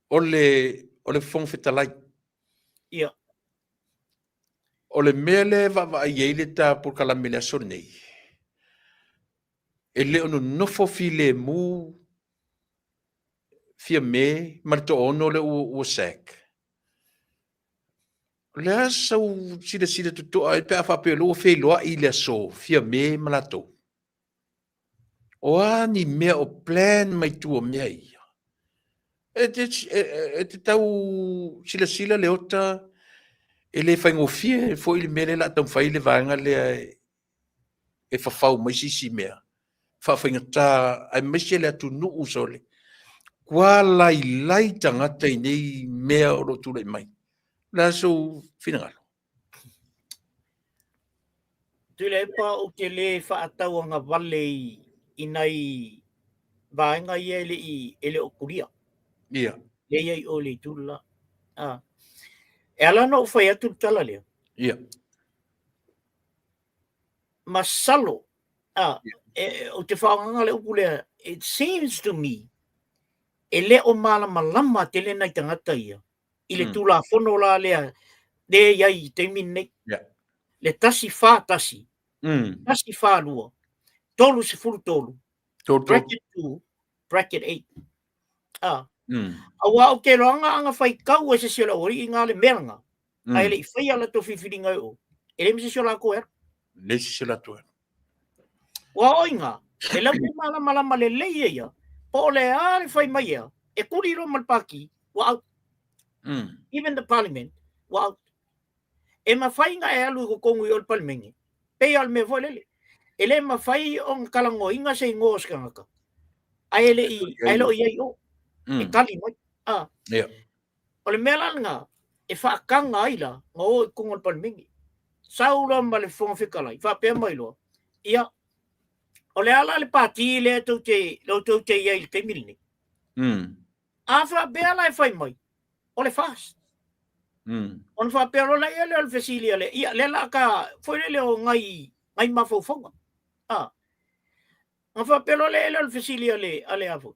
O le, o le Fofoga Fetalai. Ia. O le mea lea e vaavaai ai le ta polokalame i le aso lenei, e le o nonofo filemu Fiame ma le toaono lea ua, ua sack. O le a sau silasila totoa ai pe a faapea o lea ua feiloai i le aso Fiame ma latou? O a ni mea o plan mai tua o mea ia? E te, e, e te tau silasila Leota e le faigofie foi le mea lea o le a taumafai le vaega lea e, e fafau mai se isi mea faafaigata aemaise le atunuu sole. Kua lailai tagata i nei mea o lo o tulai mai. O le a sou finagalo? Tuilaepa, ou te lē faatauagavale i nai vaega ia e le i e le o kulia. Ia. Lea i ai o le itu la. Ah. E ala ona ou fai atu le tala lea. Ia. Masalo, ah, e, ou te faaaogaina le upu lea, it seems to me, e le o malamalama tele nai tagata ia i le Tulafono la lea lea e i ai i taimi lenei. Yeah. Le 141, 142, 33, bracket 2, bracket 8. Ah. Aua ou te iloa ana faitau e se isi o le aualii na le mea lena, ae le i faia latou filifiliga e o, e leai ma se isi o latou e alu. Leai se isi o latou e alu. Ua oo i ina, e lau te malamalama lelei e ia, po o le a le fai mai ea, e kuli loa ma le pati, ua out. Even the parliament, ua out. E mafai ona e alu i totonu i o le Palemene, pei lava o le mea foi lele. E le mafai ona talanoaina se igoa o se tagata, ae le i, ae le o i ai i o, e tali mai. Ah. Yeah. O le mea la lena e faataga ai la na o i totonu o le Palemene. Sau loa ma le Fofoga Fetalai, faapea mai loa, ia, o le a la le pati lea tou te, lea tou te i ai i le taimi lenei? A faapea la e fai mai, o le FAST. Ona faapea loa lea lea o le fesili a le, ia, lea la ka, foi lele o nai, nai mafaufauga. A. Ona faapea loa lea o le fesili a le, a le a foi.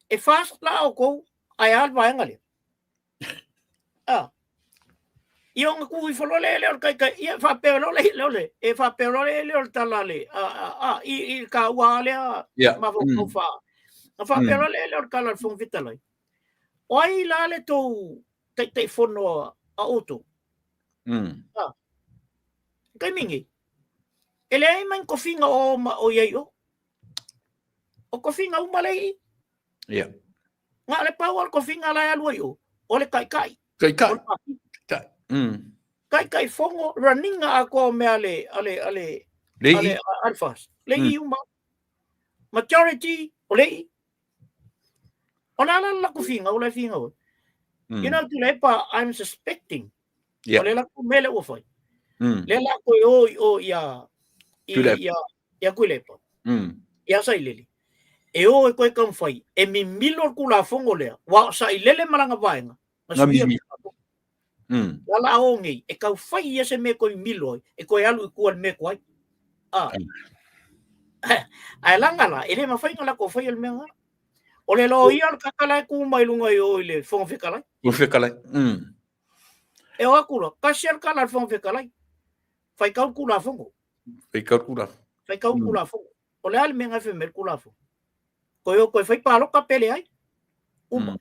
E FAST la outou, ae a le vaega lea? A. Ia ona tuu ifo loa lea o le taitai, ia faapea loa lea o le, e faapea loa lea o le tala a le, a, a, a, i, i le taua lava lea mafaufau faa. Ona faapea loa lea o le tala a le Fofoga Fetalai, o ai la le tou Taitaifono a outou? A. Taimi nei, e leai ma ni tofiga o ma o i ai o. O tofiga uma lea i i. Ia. Na o le pau o le tofiga la e alu ai o, o le taitai. Taitai. O le pati. Taitai. Taitaifono, raniga atoa o mea a le, a le, a le, Le a le, i. a le FAST. Le i uma. Majority, o le i. O le a la le latou finau la e finau ai? You know, Tuilaepa, I'm suspecting Yeah. O le latou mea lea ua fai. Lea la toe o i o ia i Tuilaepa. ia ia Tuilaepa. Ia Sailele. E o e toe taumafai e mimilo le Tulafono lea, aua o Sailele ma lana vaega na Na suia mimilo. Tulafono. La la o nei e tau fai ia se mea e toe mimilo ai, e toe alu i tua i le mea tuai. Ah. Ae laga la, e le mafai ona latou faia le mea lena. O le loia o le tagata la e tu mai luga i o i le Fofoga Fetalai. Fofoga Fetalai. E o atu loa, tasi lava le tala a le Fofoga Fetalai, faitau le Tulafono. Faitau le Tulafono. Faitau le Tulafono. O le a le mea na e fai mai le Tulafono? Toe o toe fai palota pe leai. Uma.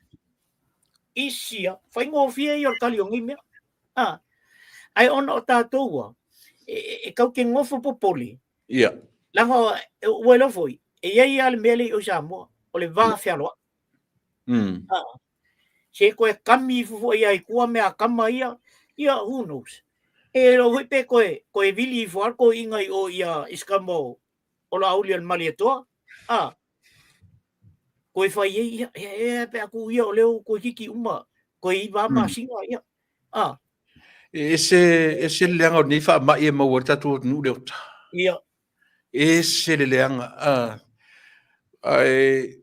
Isia, faigofie ia o le tali o nei mea. Ah. Ae ona o tatou ua, e, e tau te nofo popole. Ia. Leaga ua iloa foi, e i ai lava le mea lea i o i Samoa, o le va fealoai. Ah. Se toe kami ifo foi ia i tua mea a tama ia, ia who knows. E iloa foi pe toe, toe vili ifo lava le toeaina i o ia i se tama o, o Laauli o le Malietoa. Ah. Toe fai ai, ia, ia, ia, pe a tuu ia o lea ua toeitiiti uma, toe 9 lava masina, ia. Ah. E ese, ese le leaga o lenei faamai e maua ai le tatou atunuu le ota. Ia. Ese le leaga. Ah. Ae,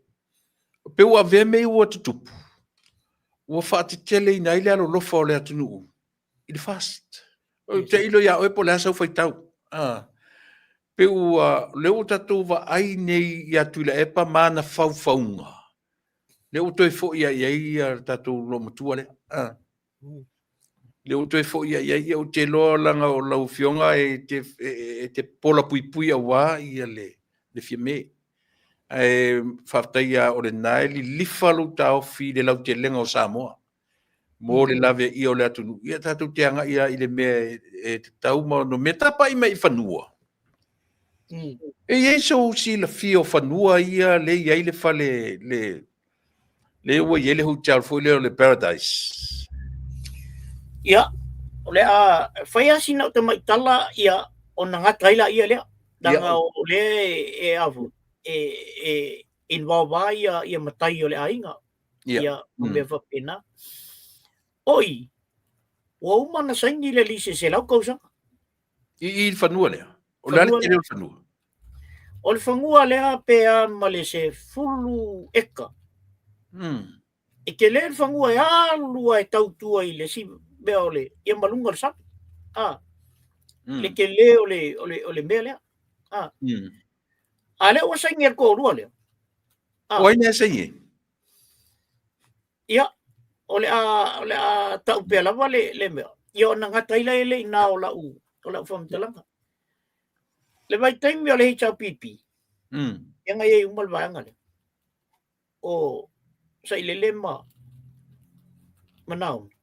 pe ua avea mea ia ua tutupu, ua faateteleina ai le alolofa o le atunuu i le FAST. Ou te ilo ia oe po o le a sau faitau. Ah. Pe ua, lea ua tatou vaai nei ia Tuilaepa ma ana faufauga, lea ua toe foi lava i ai ia le tatou loomatua lea. Ah. Lea ua toe foi lava i ai, ia ou te iloa leaga o lau Afioga e te, e te pola puipui aua ia le, le Fiame. Ae faafetai lava o lena e lilifa lou taofi i le lautelega o Samoa mo le laveaia o le atunuu. Ia tatou te agai lava i le mea e tatau ma ono mea tapaai mai i fanua. E i ai sou silafia o fanua ia lea e i ai le fale, le, lea ua i ai le hotel foi lea o le Paradise. Ia, o le a fai lava sina ou tamai tala ia ona gata ai laia lea. Leaga o lea e a foi, e involve lava ia matai o le aiga. Ia, ma mea faapena. O i, ua uma ona saini le lease e 100 tausaga. I le fanua lea? O le a le tele o le fanua? O le fanua lea pe a ma le 10 eka. E tele le fanua e alu lava e tautua i le isi mea o le, ia ma luga o le sami. A, le tele o le, o le, o le mea lea. A, a lea ua saini e le toalua lea. A. O ai lea e saini ai? Ia, o le a, o le a tau pea lava le, le mea. Ia ona gata ai lea le iina o lau, o lau faamatalaga. Le vaitaimi o le HRPP, ia na i ai uma le vaega lea. O Sailele ma, ma Naomi.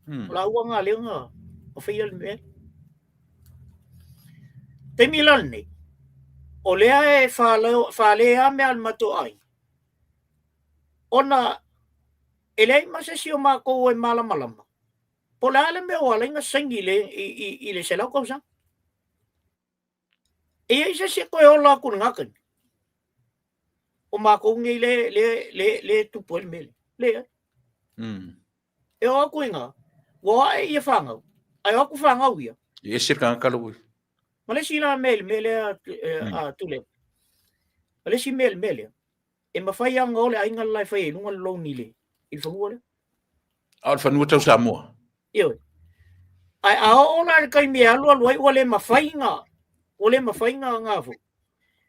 O laua nga lea na faia le mea. Taimi la lenei, o lea e faalea mea a le matou aiga, ona e leai ma se isi o matou e malamalama po o le a le mea ua ala ai ona saini i le 100 tausaga. E i ai se isi e toe ola atu i lena taimi? O matou nei lea e tupu ai le mea lea. Leai. E oo atu i ina, ua ae ia fanau, ae o atu fanau ia. E ese le tagata lou. Ma le isi la mea i le mea lea a Tuilaepa. O le isi mea i le mea lea, e mafai lava ona o le aiga le la e fai ai i luga le loan i le fanua lea. A o le fanua tau Samoa. Ioe. Ae a oo la i le taimi e alualu ai ua le mafai na, ua le mafai na na foi,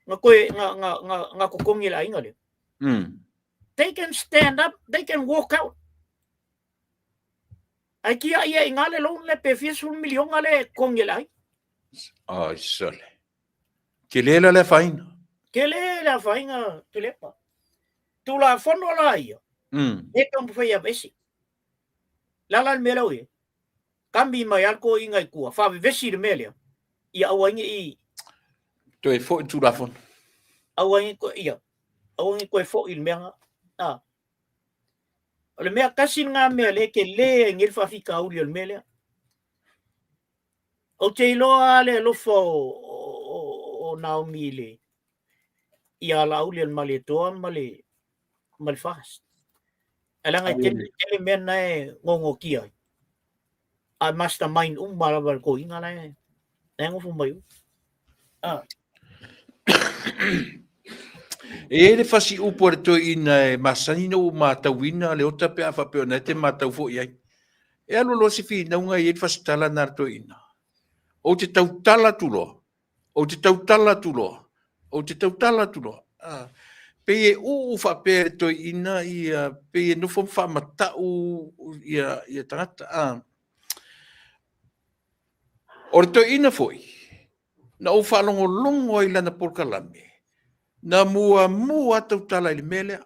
na toe na na na na totogi e le aiga lea. They can stand up, they can walk out. Ae tiai ai i ina le loan lea pe fia sefulu miliona lea e totogi e le aiga. Ai sole. Tele la le afaina. Tele le afaina Tuilaepa. Tulafono la ia, e taumafai e aveese. Le a la le mea lea ua i ai? Kami mai lava le toeaina i tua, faavevesi le mea lea, ia aua ai ne i... Toe foi le Tulafono. Aua ai ne i, ia, aua ne i toe foi le mea lena. A. O le mea tasi lena mea lea e tele ai nei le faafitauli o le mea lea. Ou te iloa lava le alofa o Naomi i le ia Laauli o le Malietoa ma le ma le FAST. Ae leaga e tele, tele mea na e gogotia ai. A mastermind uma lava le toeaina la e la e nofo mai. Ah. E i ai le fasi upu a le toeaina e masani na ua matauina le ota pe a faapea o na e te matau foi i ai. E alu loa se finauga e i ai le fasitala na a le toeaina. Ou te tautala atu loa, ou te tautala atu loa, ou te tautala atu loa. Ah, pei e uu faapea e le toeaina ia, pei e nofo ma faamatau ia, ia tagata. Ah. O le toeaina foi, na ou faalogologo ai i lana polokalame, na muamua lava tautala i le mea lea.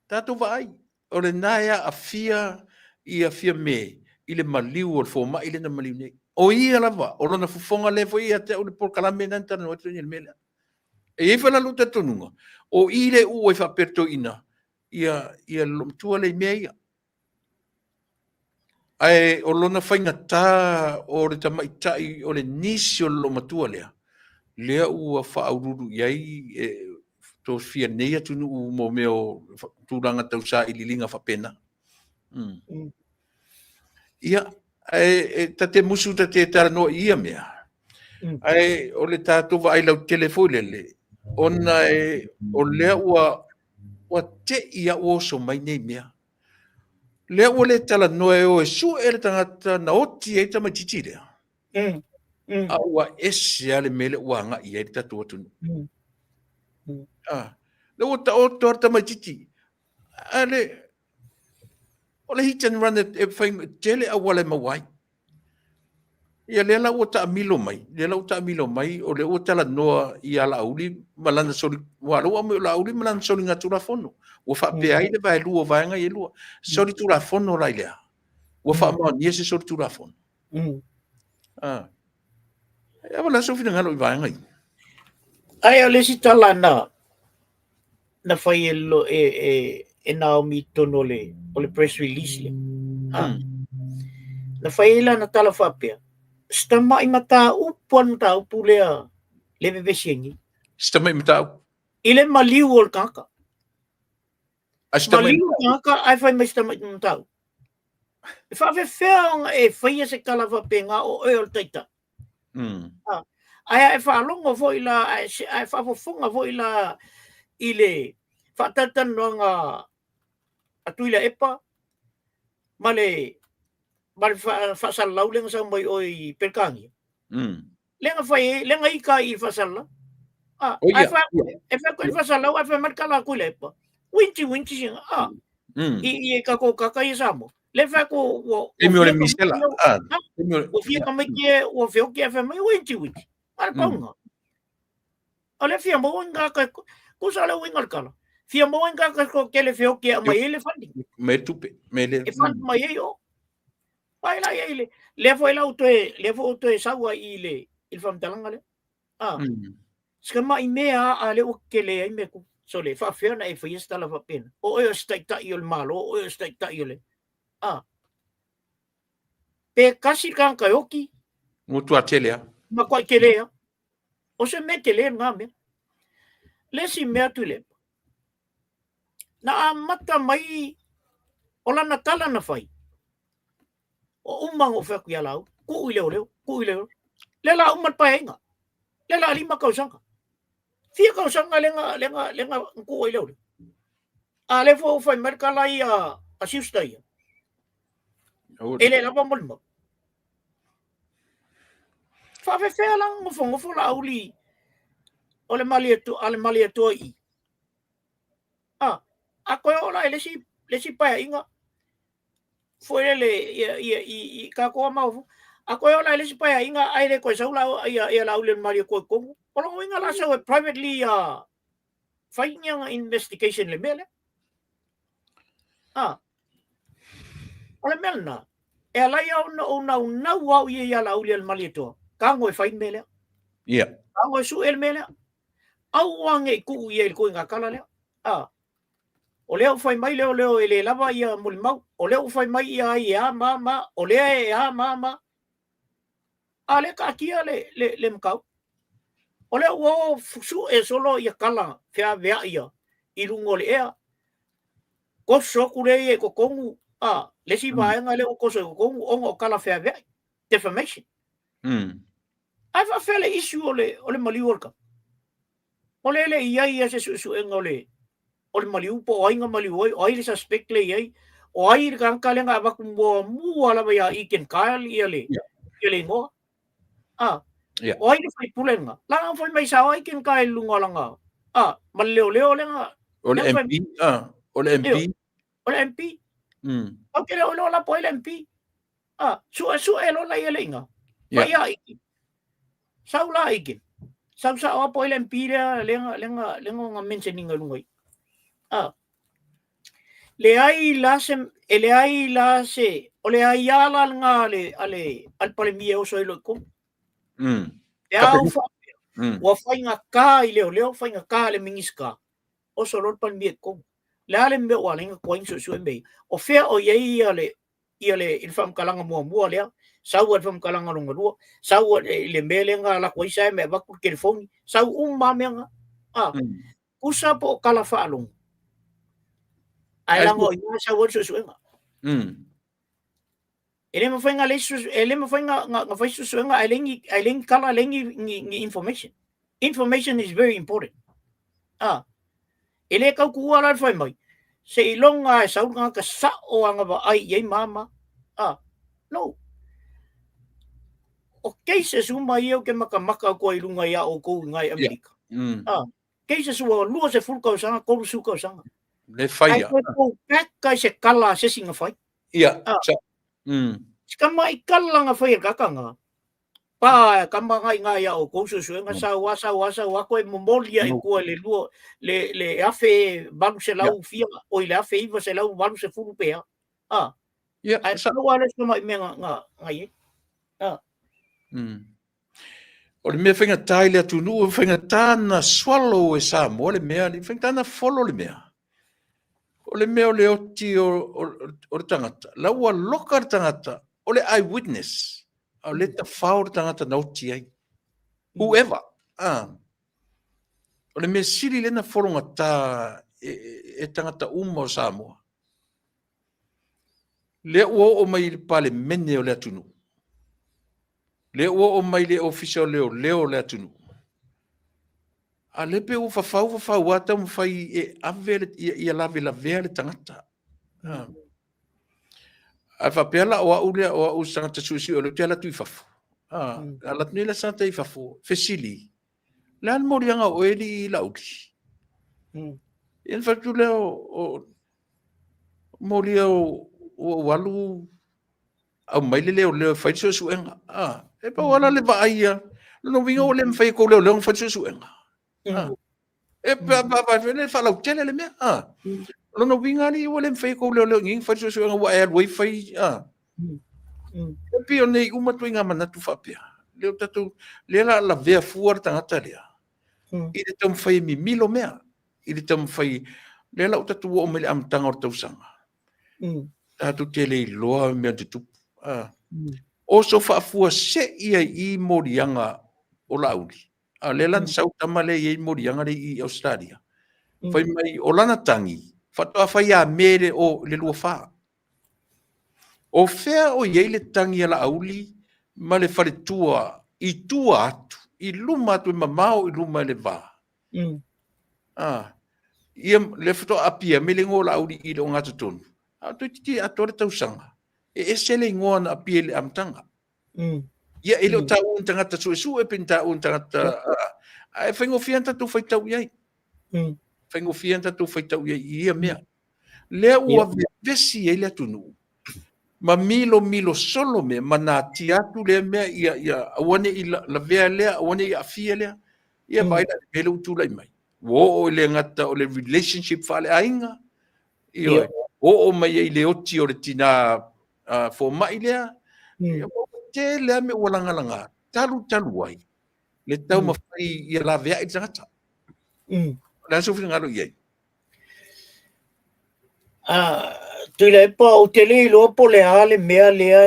Tatou vaai, o lena e aafia ia Fiame i le maliu o le fomai lea na maliu nei. O ia lava, o lona fofoga lea foi ia te au le polokalame lena na talanoa atu ai i le mea lea. E i ai foi la lou talitonuga, o i le uu ai faapea le toeaina ia, ia le loomatua lea i mea ia. Ae o lona faigata o le tamaitai o le nisi o le loomatua lea, lea ua faauluulu i ai e tofia nei atunuu mo mea o tulaga tau sailiiliga faapena. Ia, ae ta te musu ta te talanoa i ia mea, ae o le tatou vaai lautele foi lele, ona e, o lea ua, ua te'i lava ua oso mai nei mea. Lea ua le talanoa e o e sue le tagata na oti ai le tamaitiiti lea. A ua ese lava le mea lea ua agai i ai le tatou atunuu. Ah, lea ua taoto lava le tamaitiiti. A le, o le hit and run e fai tele auala e maua ai. Ia lea la ua taamilo mai, lea la ua taamilo mai, o lea ua talanoa ia Laauli ma lana soli, ua lea ua aumai o Laauli ma lana soliga tulafono. Ua faapea ai le vaelua o vaega ia e lua. Soli tulafono la i lea. Ua faamaonia se soli tulafono. Ah. E awa la sou finagalo i vaega ia. Ae o le isi tala na na fai e, lo, e, e, e Naomi i totonu o le, o le press release lea. Ha. Na fai ai lana tala faapea, se tamai mataupu a le mataupu lea le vevesi ai nei. Se tamai mataupu. I le maliu o le tagata. A si tamai. Maliu tagata ae fai mai si tamai mataupu. E faafefea ona e faia se tala faapena o oe o le taitai. Ae a e faalogo foi la, a e faafofoga foi la i le faatalatalanoaga a Tuilaepa ma le ma le faasalalau lea na sau mai oe i Peretania. Lea na fai ai, lea na ita ai i le faasalalau. Ah, Oh, ae ia, fai ia. e fai atu i le faasalalau ae fai mai le tala a Tuilaepa. Uiti uiti sina. Ah, i i tatou tagata ia Samoa. Lea fai atu ua Taimi o le fia misela. tamaiti Ah, taimi o le- ua fia tamaiti e ua feoti ae fai mai uiti uiti. A le paunga. O le fia maua ni tagata tusa o le uiga o le tala. Fia maua ni tagata toatele feoti e aumai ai le funding. Me tupe. Me le. E fund mai ai o. Ai la ia i le lea foi la ua toe lea foi ua toe sau ai i le i le faamatalaga lea. Ah. Se tamai mea a a lea ua tetele ai mea tupu. Sole, e faafefea ona e faia se tala faapena. O oe o se taitai o le Malo, o oe o se taitai o le... Ah. Pe tasi le tagata e oti. Ua tua tele a. Matuai tele a. O se mea tele lena mea. Le isi mea Tuilaepa, na amata mai o lana tala na fai, Ua uma ona ou fai atu ia Laauli, tuu i leoleo, tuu i leoleo. Lea la uma le paeaiga. Lea la 5 tausaga. Fia tausaga lea na, lea na, lea na tuu ai leoleo. A lea foi ua fai mai le tala ia a Schuster ia. E le lava molimau. Faafefea la nofonofo Laauli o le Malietoa, a le Malietoa i i. A, a toe oo la i le isi, le isi paeaiga, foi lele ia, ia, i, i tatou a maofo. A toe oo la i le isi paeaiga ae le toe sau la ia, ia Laauli o le Malietoa i totonu, o lona uiga la sau e privately fai ni ana investigation i le mea lea. A, o le mea lena, e ala ai ona ou naunau au ia ia Laauli o le Malietoa, tago e fai le mea lea. Tago e sue le mea lea. Aua ne i tuu ia i le ituaiga tala lea. A, o lea ua fai mai leoleo e le lava ia molimau, o lea ua fai mai ia ai e a ma a ma a, o lea e a ma a ma a. A lea taatia le, le, le mataupu. O lea ua o sue solo ia tala feaveai ia i luga o le ea. Toso atu lea ia i totonu, a, le isi vaega lea ua toso i totonu ona o tala feaveai, defamation. Ae faafefea le issue o le, o le maliu o le tama? O lea e le i ai se suesuega o le, o le maliu po o ai na maliu ai, o ai le suspect lea i ai, o ai le tagata lea na avatu muamua lava ia Egan Kyle ia le, ia le igoa. Ah, o ai le faipule lena? Leaga na fai mai sao Egan Kyle i luga o lana, ah, ma le leoleo lea na... O le MP, ah, o le MP. O le MP. Ou te le o iloa la po o ai le MP. Ah, suesue loa la ia le iga. Mai ia Egan. Sau la Egan. Sau sao a po o ai le MP lea lea lea lea na mention ina i luga i. Ah. Leai la se e leai la se o le aia la lena a le a le a le Palemia e oso ai loa i totonu. Pe a ou faapea, ua faigata i leoleo, faigata i le Minisita, oso loa le Palemia i totonu. Le a le mea ua ala ai ona tuai ona suesue mea ia? O fea o i ai ia le ia le i le faamatalaga muamua lea, sau ai le faamatalaga lona lua, sau ai le mea lea na alu atu ai Sam e avatu le telefoni, sau uma lava mea na. A, tusa po o tala faalogo, ae leaga o i ina e sau ai le suesuega. E le mafai ona leai e le mafai ona fai suesuega ae leai ni, ae leai ni tala, leai ni information. Information is very important. A, e le tau tuua la le fai mai, seiloga e sau le tagata sao a na vaai i ai ma ma. A, no. O cases uma ia ou te matamata atu ai i luga ia outou i ina i Amerika. A, cases ua 20 tausaga, 30 tausaga. Le fai ia. Ae toe go back ai se tala a se isi na fai. Ia. Si tamai tala na fai e le tagata na, pa tama na i ina ia outou suesuega, sau a, sau a, sau a, toe momoli ai i tua i le lua, le 1800 fia, oi le 1980 pe a. A. Ae pau lava lea o si tamai mea na i ai. A. O le mea faigata i le atunuu, faigata na swallow e Samoa le mea, faigata na follow le mea. O le mea o le oti o, o, o le tagata, la ua loka le tagata, o le eyewitness, a o le tafao le tagata na oti ai. Whoever. Ah. O le mea sili lea na follow gata e tagata uma o Samoa. Lea ua oo mai i le Palemene o le atunuu, lea ua oo mai i le Ofisa o Leoleo o le atunuu, a lea pei ua fafau fafau lava taumafai e ave le, ia, ia lavelavea le tagata. Mm. Ae faapea la o au lea, o au se tagata suesue o lea ou te alu atu i fafo. Ah, mm. Alu atu nei la se tagata i fafo, fesili, le a le moliaga o oe alii Laauli? Mm. Ia na fai atu lea o molia o ua ou alu aumai le leoleo e fai le suesuega. Ah, e pau lava la le vaai ia. Lona uiga ua le mafai e kou leoleo ona fai le suesuega. Ah. E pa pa pa le faalautele le mea. Ah. Lona uiga alii ua le mafai e kou leoleo i fai le suesuega ua e alu ai fai. Ah. E pei o nei uma ituaiga manatu faapea. Lea o tatou, lea la lavea fua le tagata lea. I le taumafai e mimilo mea. I le taumafai, lea la ua tatou oo mai i le amataga o le tausaga. Tatou te le iloa mea tutupu. Ah. Oso faafuasei ai i moliaga o Laauli. A o lea la na sau tama lea e i ai moliaga lea i Australia. Fai mai o lana tagi, faatoa fai ia Me le, o, le 24. O fea o i ai le tagi a Laauli ma le faletua i tua atu, i luma atu e mamao i luma i le va. Ah, ia lea faatoa apia mai le igoa o Laauli i le ogatotonu. A o toeitiiti atoa le tausaga. E ese le igoa na apia i le amataga. Ia, e le o taua ni tagata suesue pe ni taua ni tagata... Ae faigofie lava ona tatou faitau i ai. Faigofie lava ona tatou faitau i ai i ia mea. Lea ua vevesi ai le atunuu ma milomilo solo mea ma natia atu lea mea ia, ia aua ne i lavea lea, aua ne i aafia lea. Ia vaai la i le mea lea ua tulai mai. Ua oo i le gata o le relationship faaleaiga, Ioe. Oo mai ai i le oti o le tinā fomai lea, ia, ua tele lava mea ua lagalaga, talu talu ai le taumafai ia laveai le tagata. O le a sou finagalo i ai? Tuilaepa, ou te le iloa po o le a le mea lea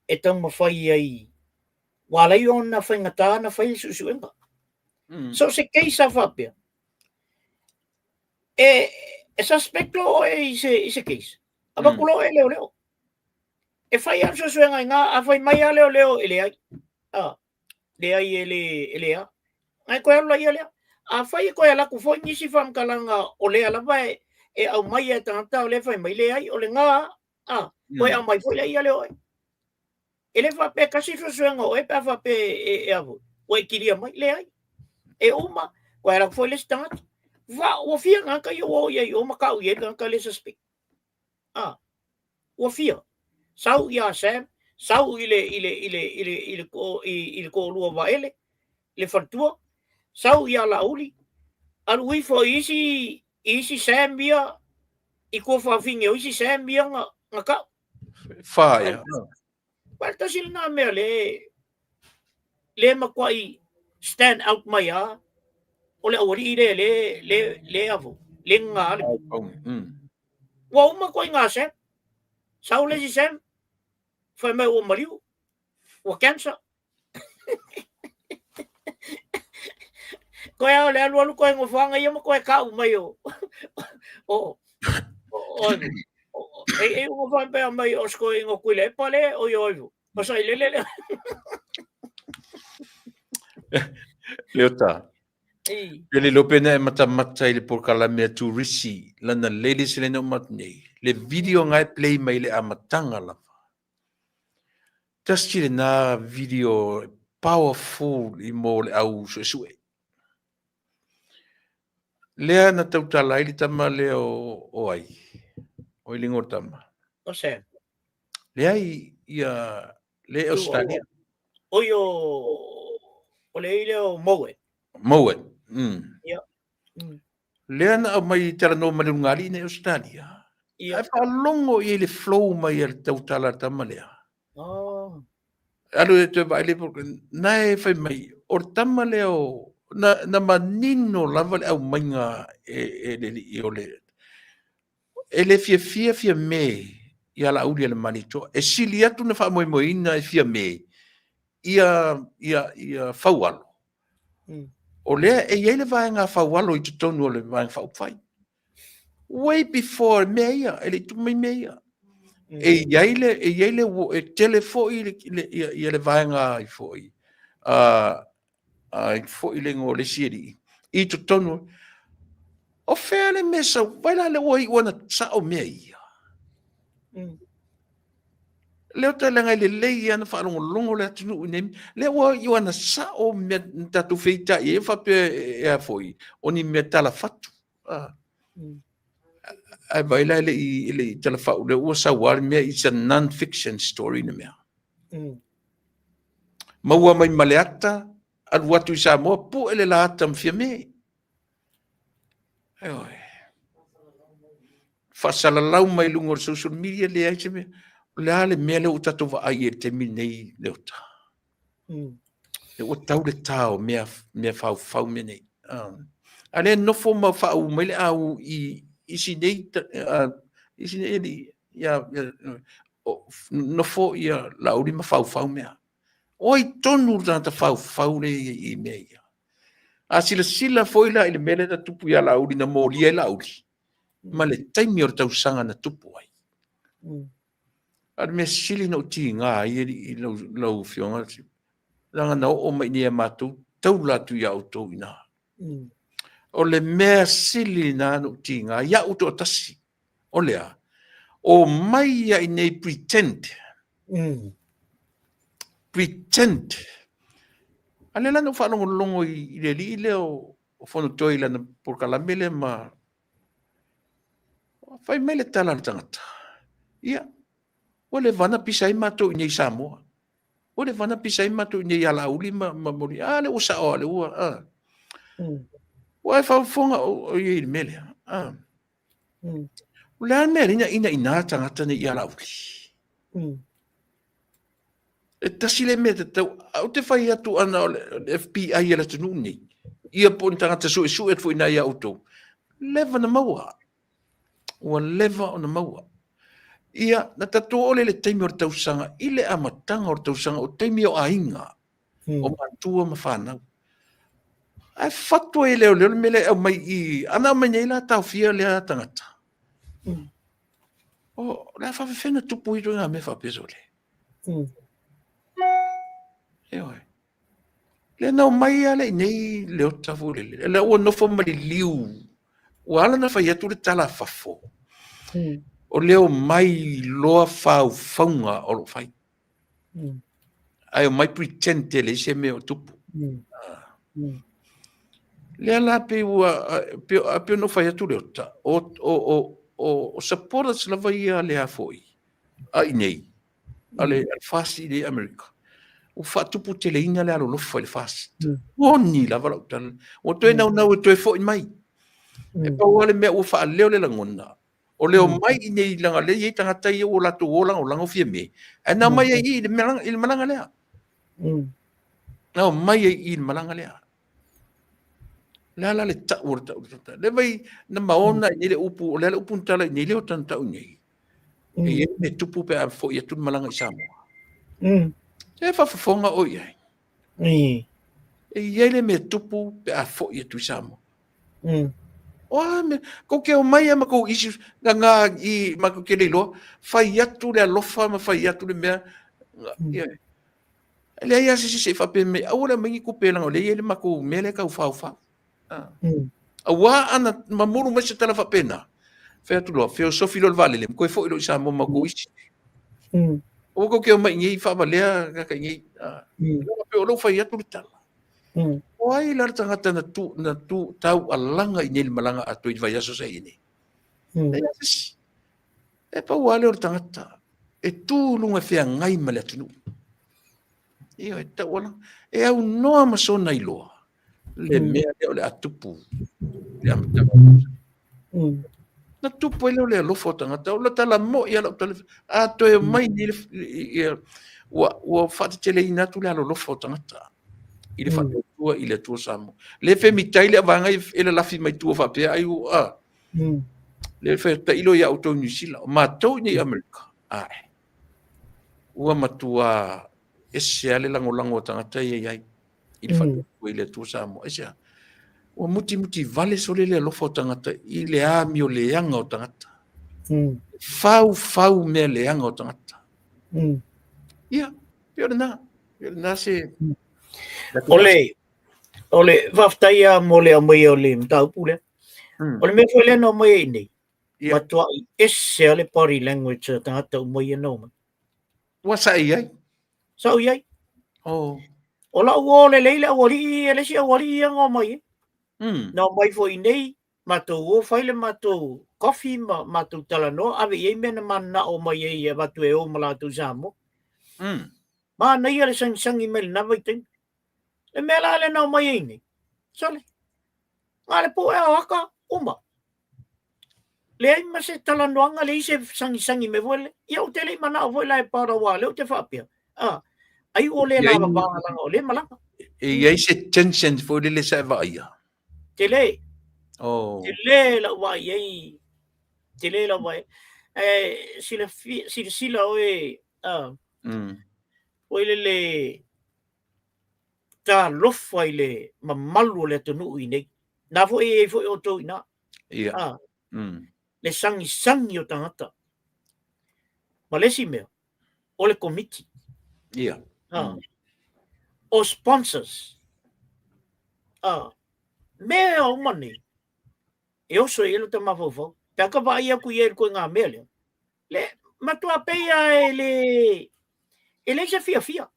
e taumafai ai, ua ala ai ona faigata ona fai le suesuega. So o se case lava faapea, e suspect loa oe i se, i se case, avatu loa oe e leoleo. E fai lava le suesuega i ina, a fai mai lava leoleo e leai, leai e le, e le a. Ona e toe alu laia lea. Afai e toe alu atu foi nisi faamatalaga o lea lava e aumai e tagata o lea e fai mai, leai, o lena lava, toe aumai foi laia lea oe. E le faapea e tasi le suesuega o oe pe a faapea e a foi, ua e kilia mai. Leai. E uma, toe alu atu foi le isi tagata. Va, ua fia tagata ia ua o i ai i o ma tau i ai le tagata lea e suspect. A, ua fia. Sau ia Sam, sau i le, i le, i le, i le, i le, i, i le toalua Vaele, le faletua, sau ia Laauli, alu ifo i isi, i isi Sam ia, i tuafafine o isi Sam ia na, na tau. Fa ia. Well, tasi lena mea le, le matuai stand out mai a, o le aualii le, le, le, le avo, le ngā le. Ua uma koe ngā Sam. Sau le isi Sam, fai mai ua maliu, ua cancer. Koe a o le alualu koe nofoaga ia ma koe kau mai o o o e e unga faapea mai o se koe ingo kuile e pale o i oivu. O sa i lele le. Leota. Pe le iloa pe na e matamata i le polokalame a Turisi lana latest lea na uma atu nei. Le video nga e play mai le amataga lava. Tasi lena video powerful i mo le au suesue. Lea na tautala ai le tama lea o, o ai. O i le tama. O Sam. Leai ia le Australia. Oi o o le ile o Mowat. Mowat. Ia. Lea na aumai talanoa ma le ulugalii nei Australia. Ia. Ae faalogo i ai le flow mai a le tautala a le tama lea. Oh. Alu e toe vaai le na e fai mai, o le tama lea o, na, na manino lava le aumaiga e, e le alii o le, e le fiafia Fiame ia Laauli a le Malietoa. E sili atu na faamoemoeina e Fiame ia, ia, ia Faualo. O lea e i ai le vaega faualo i totonu o le Vaega Faaupufai. Way before mea ia, e le i tupu mai mea ia. E i ai le, e i ai le, e tele foi le, le, ia, ia le vaega ai foi, ai foi le igoa o le isi alii, i totonu. O fea le mea sau, vai la lea ua iu ana sao mea ia. Lea ou te leaga e lelei ia na faalogologo le atunuu i nei, lea ua iu ana sao mea na tatou feitai ai faapea e a foi, o ni mea talafatu. Ae vai la e le i talafau, lea ua sau lava le mea, it's a non-fiction story le mea. Maua mai ma le ata, alu atu i Samoa, pue le la ata ma Fiame. Ioe. Faasalalau mai luga o le social media, leai se mea. O le a le mea lea ua tatou vaai i le taimi lenei, Leota? Lea ua tau le ta o mea, mea faufau mea nei. A lea nofo ma faauu mai le au i isi nei, isi nei alii, ia, ia, nofo ia Laauli ma faufau mea. O ai tonu le tagata faufau lea i mea ia? A silasila foi la i le mea lea na tupu ia Laauli, na molia ai Laauli, ma le taimi o le tausaga na tupu ai. A o le mea sili na ou tiga ai i lau Afioga, leaga na oo mai i inei ia matou taula atu ia outou i ina. O le mea sili na na ou tiga ai, iaʻu toatasi, o le a? O mai ia i inei pretend. Pretend. A lea la na ou faalogologo i le alii lea o Fonotoe i lana polokalame lea ma fai mai le tala a le tagata. Ia, ua leva ona pisa ai matou i inei i Samoa. Ua leva ona pisa ai matou i inei ia Laauli ma Moli. A lea ua sao lea ua. Ua e faafofoga o i le mea lea. O le a le mea lea ina ina tagata nei ia Laauli? E tasi le mea tatau, ou te fai atu ana o le FBI a le atunuu nei, ia po o ni tagata suesue atu foi i ina ia outou, leva ona maua. Ua leva ona maua. Ia, na tatou oo lea i le taimi o le tausaga, i le amataga o le tausaga, o taimi o aiga, o matua ma fanau. Ae fatu ai e leoleo le mea lea e aumai i, ana aumai nei la taofia lea tagata. O le a faafefea ona tupu ia ituaiga mea faapea sole? Ioe. Lea na omai lava le i nei Leota foi lele, lea ua nofo ma liliu, ua ala ona fai atu le tala a fafo, o le omai loa faufauga o lo o fai. Ae omai pretend e leai se mea o tupu. Lea la pei ua, pei ona ou fai atu Leota, o supporters lava ia lea foi, a i nei, a le FAST i Amerika, ua faatuputeleina le alolofa i le FAST. Moni lava lau tala. Ua toe naunau e toe foi mai. E pau lava le mea ua faaleo le lagona, o le omai i nei leaga lea e i ai tagata ia ua latou o lagolago Fiame, ae na omai ai i i le malaga lea. Na omai ai i i le malaga lea. O le a la le tau o le tau? Le vai na maona i nei le upu, o le a le upu na tala i nei leo tana tau i nei. E i ai le mea tupu pe a foi atu le malaga i Samoa. E faafofoga oe i ai. E i ai le mea tupu pe a foi atu i Samoa. O a mea, kou te omai lava ma kou issues, nga i matou te le iloa, fai atu le alofa ma fai atu le mea. Ia, e leai lava se isi e faapea mai, aua le aumai ni tupe leaga o lea e i ai le matou mea lea e tau faofao. Aua ana mamulu mai se tala faapena, fai atu loa, feosofi loa le vaalele, ma toe foi loa i Samoa ma outou isi. Aua tou te omai i inei faavalea tagata i inei. Pei o lou fai atu le tala. O ai la le tagata na tu, na tu taualaga i inei i le malaga atoa i le vaiaso sa i ai nei? Leai se isi. E pau lava lea o le tagata e tu i luga e feagai ma le atunuu. Ioe, taualaga. E aunoa ma sona iloa le mea lea o le a tupu i le amataga o le tausaga. Na tupu ai lea o le alofa o tagata, o le tala moi a lau tala, a toe omai nei le, ua faateteleina atu le alolofa o tagata i le faatuatua i le Atua Samoa. Le femitai le avaga e lalafi mai tua faapea ai ua, le fai tailo ia outou i Niu Sila, o matou i nei Amerika, ae ua matua ese lava le lagolago a tagata ia i ai i le faatuatua i le Atua Samoa. Aisea? Ua mutimuti vale sole le alofa o tagata i le amio leaga o tagata. Fau fau mea leaga o tagata. Ia, pei o lena. Pei o lena se... O le faafetai lava mo le aumaia o le mataupu lea. O le mea foi lea na aumai ai nei, matuai ese lava le body language a tagata uma ia na omai. Ua sa i ai? Sa ou i ai. Oh. O lau uo lelei le aualii, e le isi aualii ia na omai ai. Na omai foi i nei, matou o fai le matou coffee ma matou talanoa, ave i ai mea na mananao mai ai e avatu e o ma latou i Samoa. Manaia le sagisagi mai lena vaitaimi. Le mea la lea na omai ai nei, sole, na o le puʻe o aka, uma. Leai ma se talanoaga, leai se sagisagi mai foi lele. Ia ou te le i manao foi la e para aua o lea ou te faapea, a, ai ua le lavava leaga o lea e malaga. E i ai se tension foi lele sa e vaaia? Tele. Oh. Tele lau vaai i ai, tele lau vaai. Ae silafia, silasila oe, a, foi lele, talofa i le mamalu o le atunuu i nei. Na foi e i ai foi outou i ina. Ia. A, le sagisagi o tagata. Ma le isi mea, o le komiti. Ia. A, o sponsors. A, mea uma nei, e oso i ai lo ta mafaufau. Pe a ka vaai atu i ai i le ituaiga mea lea, le matua pei lava e le e leai se fiafia.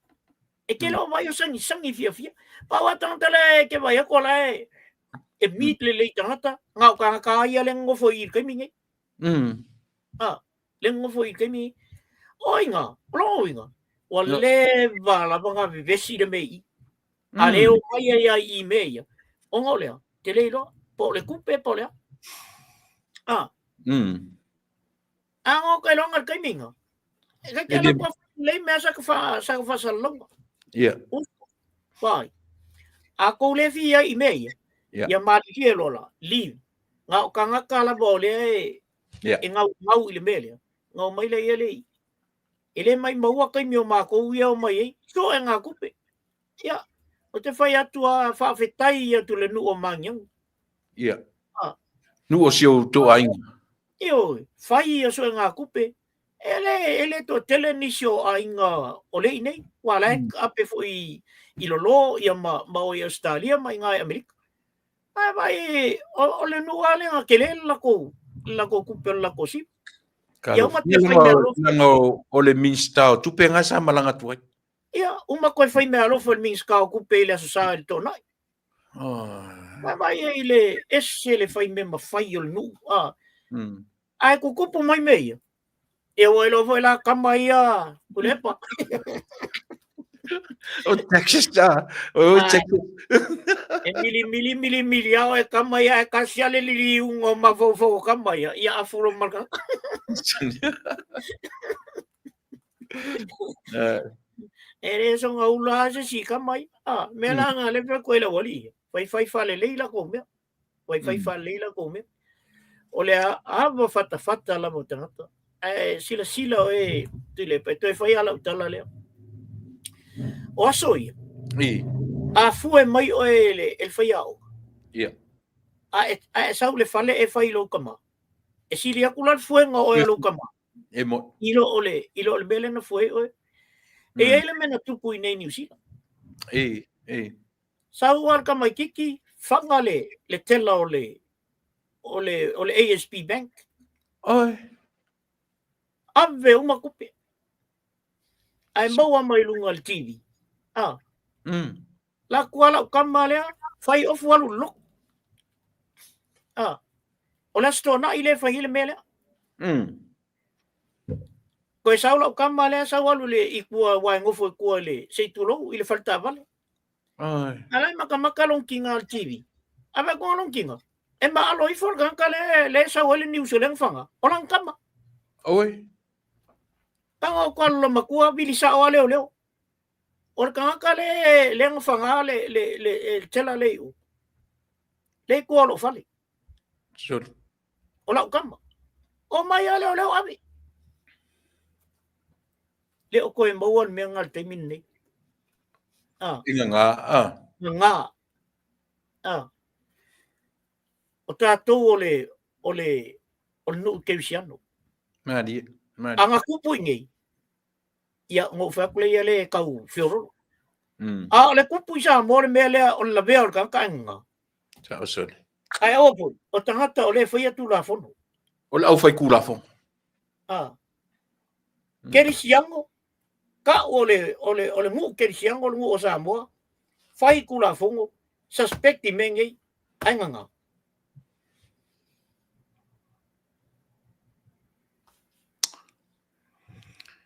E te le o vaai o sagisagi fiafia. Pau lava tagata la e te vaai atu o la e e meet lelei tagata, na o tagata lava ia lea e nonofo i i le taimi nei. A, lea e nonofo i i le taimi nei. O ai na? O lona uiga, ua leva lava ona vevesi le mea i i. A le omai ai lava i i mea ia, ona o le a? Te le iloa, po o le tupe po o le a. A. A ngo ka iloa le taimi nga. E ka te ala lei mea sa ka fa sa ka fasalalauga. Ia. Vai. A kou le fi ai i mea ia. Ia malilie loa la, leave. Nga o kangaka lava o lea e e ngau ngau i le mea lea. Ngau mai le ia le i. E le mai maua taimi o makou ia o mai ai. So e ngā kupe. Ia, o te whai atu a faafetai atu le nuu o Magiagi. Ia. Nuu o si outou aiga. Ioe, fai ia so e ngā kupe. E le, e le toatele nisi o aiga o le i nei. Ua la e ape foi i lolo ia ma, ma o i Australia ma i ngā i Amerika. Ae vai, o, o le nuu a lenga tele le lakou, le lakou kupe o le lakou siva. Ia uma te whai mea alofa. O le Minista o Tupe nga sa malaga atu ai. Ia, uma koe whai mea alofa le Minista o Kupe i le aso sa i le toonai. Vai vai e i le ese le whai mea mawhai o le nuu. A. Ae kukupu mai mea ia. E ua iloa foi la kama ia Tuilaepa. O Texas ta. O Texas. E mili mili mili mili ao e kama ia e kasi ale liliuga o mafaufau o kama ia. Ia afu lo malka. E le soga ula lava se isi kama ia. A, mea la nga le fai atu ai le aualii ia. Faifai faalelei latou mea. Faifai faalelei latou mea. O le ava fatafata lava o tagata. Ae silasila oe Tuilaepa, e toe fai lava lau tala lea. O aso ia, a fue mai oe e le, e le faiaoga, a e, a e sau i le fale e fai i lou tama, e sili atu la le fuega o oe a lou tama. E mo. I lo o le, i lo o le mea lea na fue ai oe. E i ai le mea na tupu i nei Niu Sila. E, e. Sau lava le tamaitiiti, faga le, le tela o le, o le, o le ASB Bank. Oi. Ave uma tupe. Ae maua mai luga o le TV. Ah. La atu lava lau tama lea, fai ofu alu i le lotu. Ah. O le Aso Toonai lea e fai ai le mea lea. Toe sau lau tama lea, sau alu i le i tua, aua e nofo i tua i le, se i tulou, i le fale taavale. A la e matamata lona tiga i le TV. A vaai atu lona tiga, e maalo ifo le tagata lea, lea e sau ai le news o lea na faga, o lana tama. Oi. Tago atu lava lona matua, vili sao lava leoleo. O le tagata lea, lea na faga le, le, le, le tela lea i o, lea i tua o lou fale. Sure. O lau tama. O mai lava leoleo ave. Le o koe maua le mea nga le taimi lenei. Ah. I ngā, ah. Ngā. Ah. O tatou o le, o le, o le nuu kerisiano. Malie, malie. A na tupu i inei, ia, ona ou fai atu lea ia lea e tau feololo. A o le tupu i Samoa le mea lea o le lavea o le tagata ae gaga. Sao sole. Ae aua foi, o tagata o lea e faia Tulafono. O le aufaitulafono. A. Kerisiano, tau o le, o le, o le nuu kerisiano, o le nuu o Samoa, fai Tulafono, suspect i mea nei, ae gaga.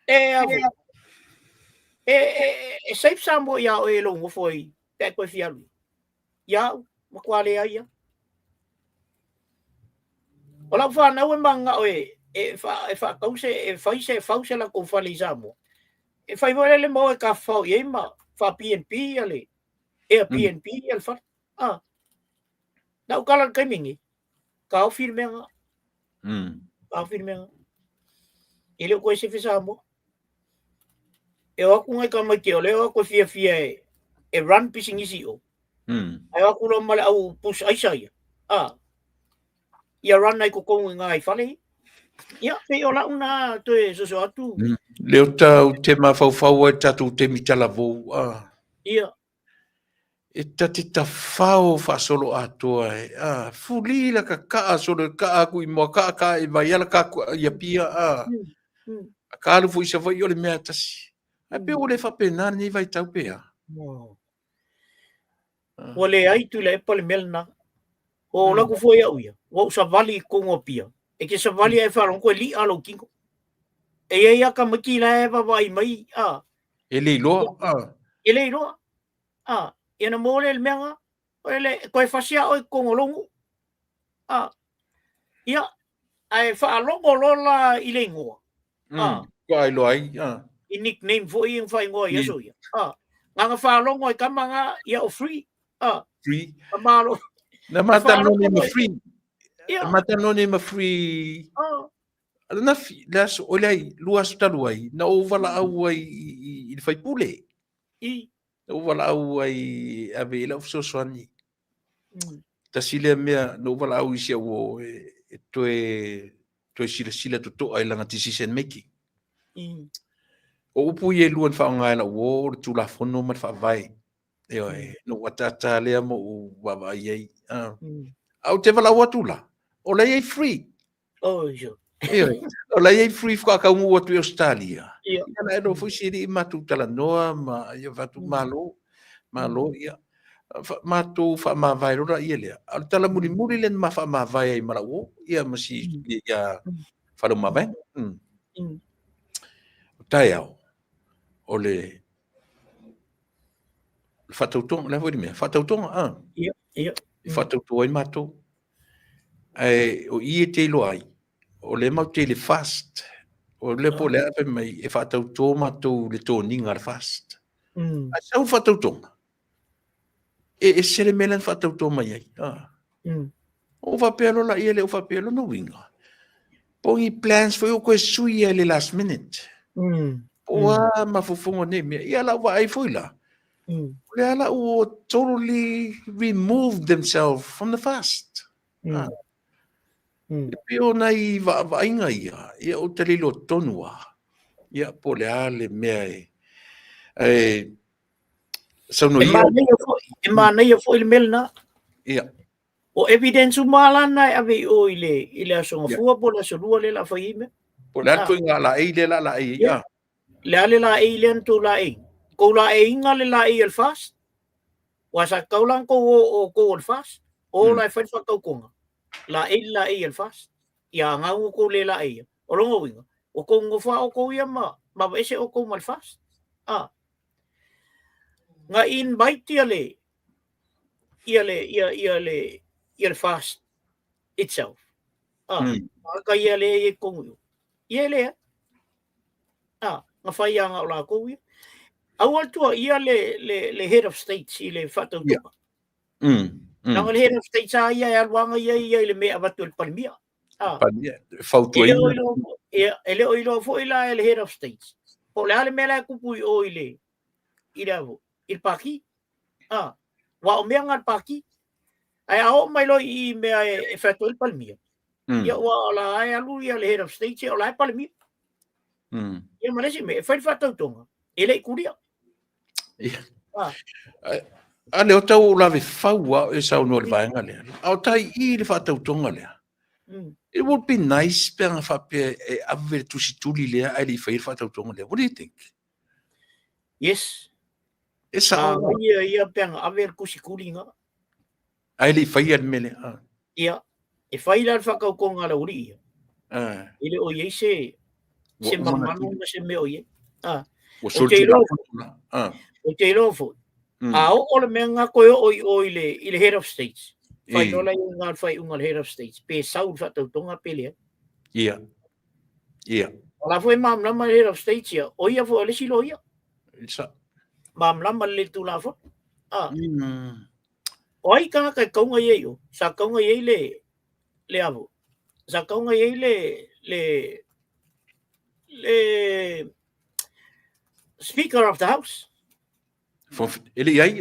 E a foi. E, e, e safe Samoa ia oe e lou nofo ai, pe a e toe fia alu. Ia au, matua leai ia. O lau fanau e mananao e, e, fa, e faatau se, e fai se, fau se latou fale i Samoa. E fai foi lele ma o e tafafao i ai ma faa PNP ia le Airbnb ia le fale. Ah. Na ou tala i le taimi nei, taofi le mea lena. Taofi le mea lena. E le o toe sefe Samoa. E o atu nai tamaiti o lea o atu e fiafia e, e run pisinisi i o. Ae o atu loa ma le au pusa aisa ia. Ah. Ia run ai totonu i ngā i fale ia. Ia, pei o lau na toe soso atu. Lea o tau te mafaufau ai tatou taimi talavou. Ah. Ia. E ta te tafao faasoloatoa e, a, fuli la ka kaa solo e kaa aku i Moakaa kaa i Vaiala kaa aku i Apia, a, a ka alu foi i Savaii o le mea tasi. Ae pei ua le faapena lenei vaitau pe a? Ua leai Tuilaepa le mea lena. O laku foi au ia, ua ou savali i totonu o Apia. E te savali ae faalogo e li'a lou tino. E i ai lava tamaiti la e vaavaai mai, a. E le iloa, a. E le iloa. A, ia ona maua lea i le mea lena. O le, e toe fasi lava oe i totonu o lou nuu. A, ia, ae faalogo loa la i le igoa. A. Ua iloa ai, a. I nickname foi ia na faaigoa i aso ia. A, na ona faalogo e tama na, ia o Free. A. Free. A malo. Na matalanoa nei ma Free. Na matalanoa nei ma Free. A. Ananafi, le aso, o leai, lua aso talu ai, na ou valaau ai i le faipule. I. Na ou valaau ai e ave i lau fesoasoani. Tasi lea mea, na ou valaau i si au uo e toe, toe silasila totoa i lana decision making. O upu ia e lua na faaaoga e lau uo, o le Tulafono ma le Faavae. Ioe, na ou ataata lea ma ou vaavaai ai. A ou te valaau atu la, o la e i ai free. Oh, sure. Ioe, o la e i ai free faatoa taunuu atu i Ausetalia. Ia. Ia na elo foi si alii matou talanoa ma ia fai atu malo, malo ia. Fa, matou faamavae loa laia lea. A o le tala mulimuli lea na ma faamavae ai ma lau uo, ia ma si ia Faleomavaega. O taeao, o le faatautoga, le a foi le mea? Faatautoga, a? Ia, ia. E faatauto ai matou. Ae o i e te iloa ai, o lea matou te i le fast. O lea po o le a fai mai e faatauto matou i le toniga a le fast. Ae sau le faatautoga, e ese le mea lea na faatauto mai ai. Ou faapea loa laia lea, ou faapea lona uiga, po o ni plans foi ua toe sui ai i le last minute. Po o a mafaufauga o nei mea. Ia lau vaai foi la, o lea la ua totally remove themselves from the fast. E pei o nai vaaiga ia, ia ou te le iloa tonu lava, ia po o le a le mea e, e saunoa ia. E manaia foi le mea lena. Ia. O evidence uma lava la na e ave i o i le, i le Aso Gafua po o le Aso Lua lea o le a fai ai mea. Po o le a le ituaiga laei lea o le a laei ai. Ia. Le a le laei lea na tou laei? Tou laeiga le laei a le FAST? Aua sa tatau la ona tou o o outou o le FAST, o la e fai le faatautoga, laei le laei a le FAST. Ia a gau tou le laeia, o lona uiga, ua tou nonofo lava outou ia ma aveese outou ma le FAST. A. Na invite ia le ia le ia ia le ia le FAST itself. A, tagata ia lea e i ai i totonu i o. Ia e leai. A, na fai lava na o latou ia. Aua le tuuaia le, le, le head of states i le faatautoga. Leaga le head of states lava ia e alu lava ia ia i le mea e avatu e le Palemia. A. Palemia, fautuaina. E le o iloa, ia, e le o iloa foi la e le head of states. Po o le a le mea la e tupu i o i le, i le, i le pati. A, aua o mea na a le pati. Ae a oo mai loa i i mea e fai atu ai le Palemia, ia ua o la e alu ia le head of state, ia o la e Palemia. Ia ma le isi mea, e fai le faatautoga, e le i kulia. Ia. A lea o tau o lave fau a e saunoa i le vaega lea. A o tai i le faatautoga lea. It would be nice pe ana faapea e ave le tusituli lea ae le i faia le faatautoga lea. What do you think? Yes. E sao. Ia ia pe ana ave le tusituli nga. Ae le i faia le mea lea. Ah. Ia, e fai la le faatautoga a le aualii ia. Ah. E le o i ai se se mamanu ma se mea o i ai. Ah. Ua solitulafono. Ah. Ou te iloa foi. A oo le mea nga koe oo i o i le, i le head of states. Fai loa la i ngā whai unga le head of states. Pe sau le whaatautonga pe lea. Ia. Ia. O la foi malamalama le head of states ia. O ia foi o le isi loia. Sa. Malamalama le tulafono. Ah. O ai tagata e kauga i ai o? Sa kauga i ai le le avo. Sa kauga i ai le le le Speaker of the House. E le i ai?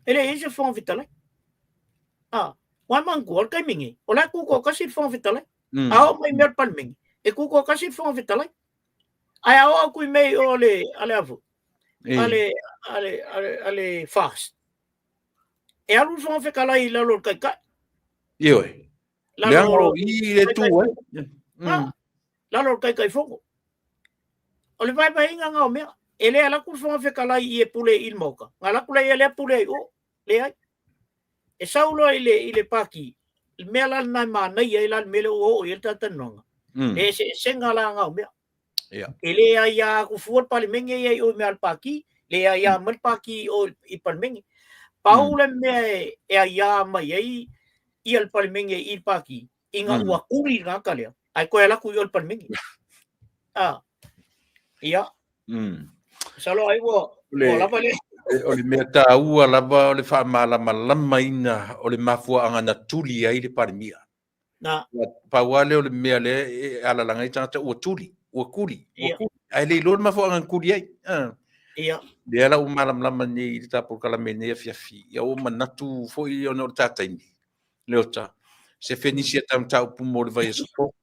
E le i ai se Fofoga Fetalai. Ah, ua manatua o le taimi nei, o la e tutoatasi le Fofoga Fetalai. A oo mai i mea o le Palemene, e tutoatasi le Fofoga Fetalai. Ae a oo atu i mea i o le, a le avo, a le, a le, a le, a le FAST, e alu le Fofoga Fetalai i lalo o le Taitai. Ioe. Leaga o i le tu ai. Lalo o le Taitaifono. O le vaevaeina na o mea. E le alu atu le Fofoga Fetalai i e pule i le Maota. Na alu atu la ia lea pule ai o. Leai. E sau loa i le, i le pati, le mea la lena e manaia ai la le mea lea ua oo i ai le talatalanoaga, le eseesega la na o mea. E le aia atu fua le Palemene ia i o i mea a le pati, le aia mai le pati i o i Palemene. Pau le mea e aia mai ai ia le Palemene i le pati, ina ua tuli le tagata lea, ae toe alu atu i o i le Palemene. Ah, ia. Masalo ai ua, ua lava lea. O le mea taua lava o le faamalamalamaina o le mafuaaga na tuli ai le Palemia. Na. Pau lava lea o le mea lea e alalaga ai tagata ua tuli, ua tuli, ua tuli. Ae le iloa le mafuaaga na tuli ai. Ia. Lea la ua malamalama nei i le ta polokalame i lenei afiafi. Ia ua manatu foi ona o le ta taimi. Leota, se fenisi a ta mataupu mo le vaiaso fou.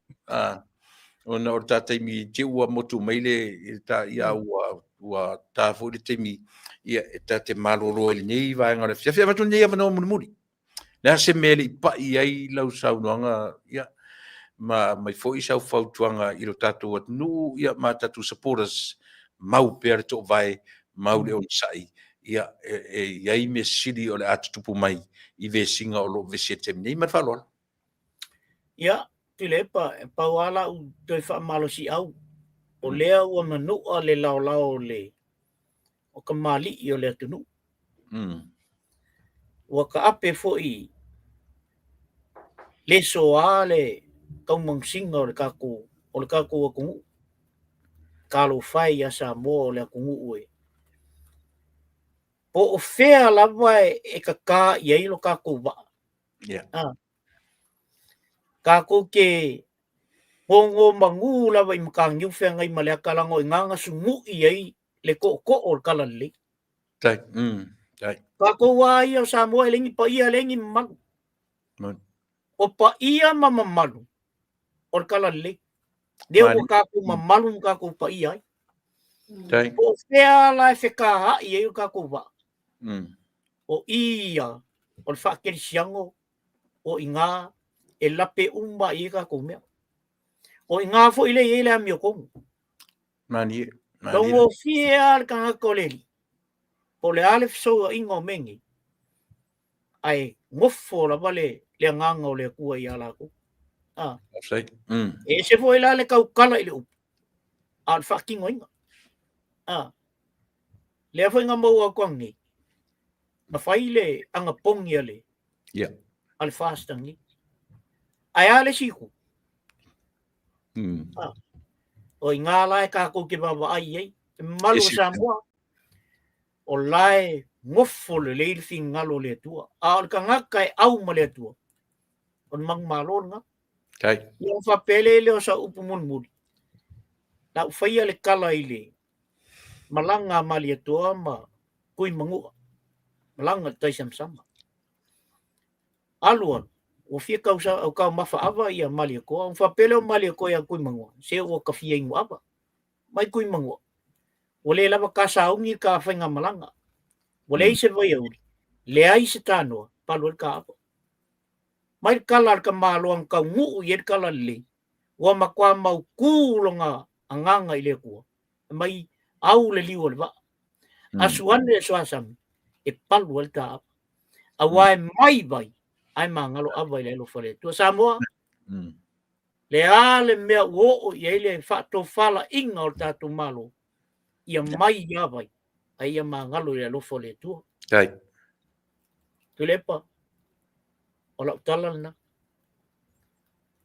Ona o le ta taimi te ua motu mai le ta ia ua ua ta foi le taimi ia e ta te malolo ai lenei vaega o le afiafi. Avatu lenei avanoa mulimuli. Le a se mea e le i pai ai lau saunoaga ia ma mai foi sau fautuaga i lo tatou atunuu ia ma tatou supporters mau pea le toovae mau le onosai ia e i ai mea sili o le a tutupu mai i vesiga o lo o vesi ai i le taimi nei. Ma le faaaloalo. Ia, Tuilaepa, e pau lava lau toe faamalosiau, o lea ua manua le laolao o le o kamali'i o le atunuu. Ua taape foi le soa le taumanusiga o le tatou o le tatou atunuu. Talofa e ia Samoa o le atunuu e po o fea lava e tatā i ai lo tatou vaa. Yeah. Ah. Tatou te gogo manu lava i Mataniu Feagai ma le ata leaga o i ina na sunu'i ai le tootoo o le Talalelei. Tai. Tai. Tatou lava ia o Samoa e leai ni paia, e leai ni mamalu. O paia ma mamalu o le Talalelei. Lea ua tatou mamalu ma tatou paia ai. Tai. Po o fea la e fekaa'i ai o tatou vaa. O i ia o le faakerisiano o i ina e lape uma i ai tatou mea. O i ina foi lea e i ai le amiotonu. Malie, malie. Taugofie lava le tagata o le alii, po o le a le fesouaiga o mea nei, ae nofo lava le, le agaga o le Atua ia latou. Ah. E ese foi la le tautala i le upu, a o le faatinoina. Ah. Lea foi na maua atu ananei, na fai le anapogi a le, a le FAST ananei. Ae a le isi itu? Ah. O i ina la e tatou te vaavaai i ai. E mamalu o Samoa, o la e nofo lelei le finagalo o le Atua. A o le tagata e au ma le Atua, o le manumalo lena. Tai. Ia ona faapea lea o sau upu mulimuli, la u faia le tala i le malaga a Malietoa ma Tuimanua, malaga i le tai samasama. Alu alu, ua fia taumafa ava ia Malietoa, ona faapea lea o Malietoa ia Tuimanua, se ua ta fia inu ava. Mai Tuimanua, ua le lava ta sauni ta faigamalaga. Ua leai se vaiauli, leai se tanoa, palu ai le ta ava. Mai le tala a le tamaloa na taunuu i ai le tala lelei, ua matua mautu lona agaga i le Atua, mai au le liu o le vaa. Asu ane le suasami e palu ai le ta ava. Aua e mai vai, ae magalo ava i le alofa o le Atua. Samoa, le a le mea ua oo i ai le faatofalaiga o le tatou Malo, ia mai ia vai, ae ia magalo i le alofa o le Atua. Tuilaepa, o lau tala lena.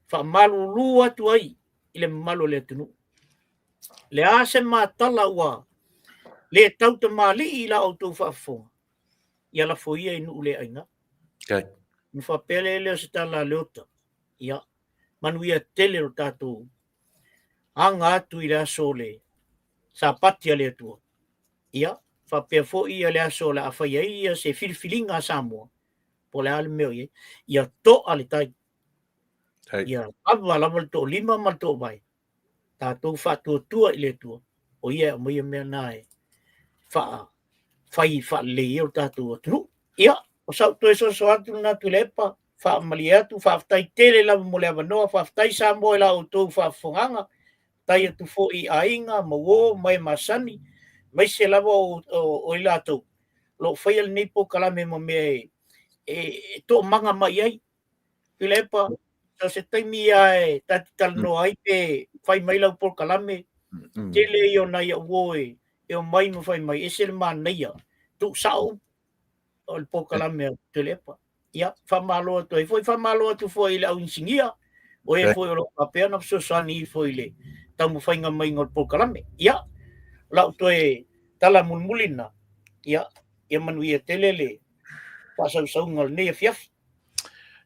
Faamalulu atu ai i le mamalu o le atunuu. Le a se matala ua le tautamalii i la outou faafofoga, ia lafo ia i nuu le aina. Ona faapea lea lea o se tala a Leota, ia, manuia tele lo tatou aga atu i le aso o le Sapati a le Atua. Ia, faapea foi ia le aso o le a fai ai ia se filifiliga a Samoa, po o le a le mea o i ai, ia toa le tai. Ia lava lava le toalima ma le toovae, tatou faatuatua i le Atua, o ia e aumaia mea na e fai faalelei ai o tatou atunuu. Ia, o sau toe soso atu lena Tuilaepa, faamalie atu, faafetai tele lava mo le avanoa, faafetai Samoa i la outou faafofogaaga, faafetai atu foi i aiga ma uo ma e masani, aemaise lava o i latou o lo o faia lenei polokalame ma mea e toomaga mai ai. Tuilaepa, so se taimi lava e ta te talanoa ai pe fai mai lau polokalame, tele ia o nai au uo e omai ma fai mai, ese le manaia, tuusao upu o le polokalame a Tuilaepa. Ia, faamalo atu ai foi, faamalo atu foi i le au inisinia, o e foi o lo o faapea ona fesoasoani ifo i le taumafaiga maiga o le polokalame. Ia, o lau toe tala mulimuli lena, ia, ia manuia tele le faasausauga o lenei afiafi.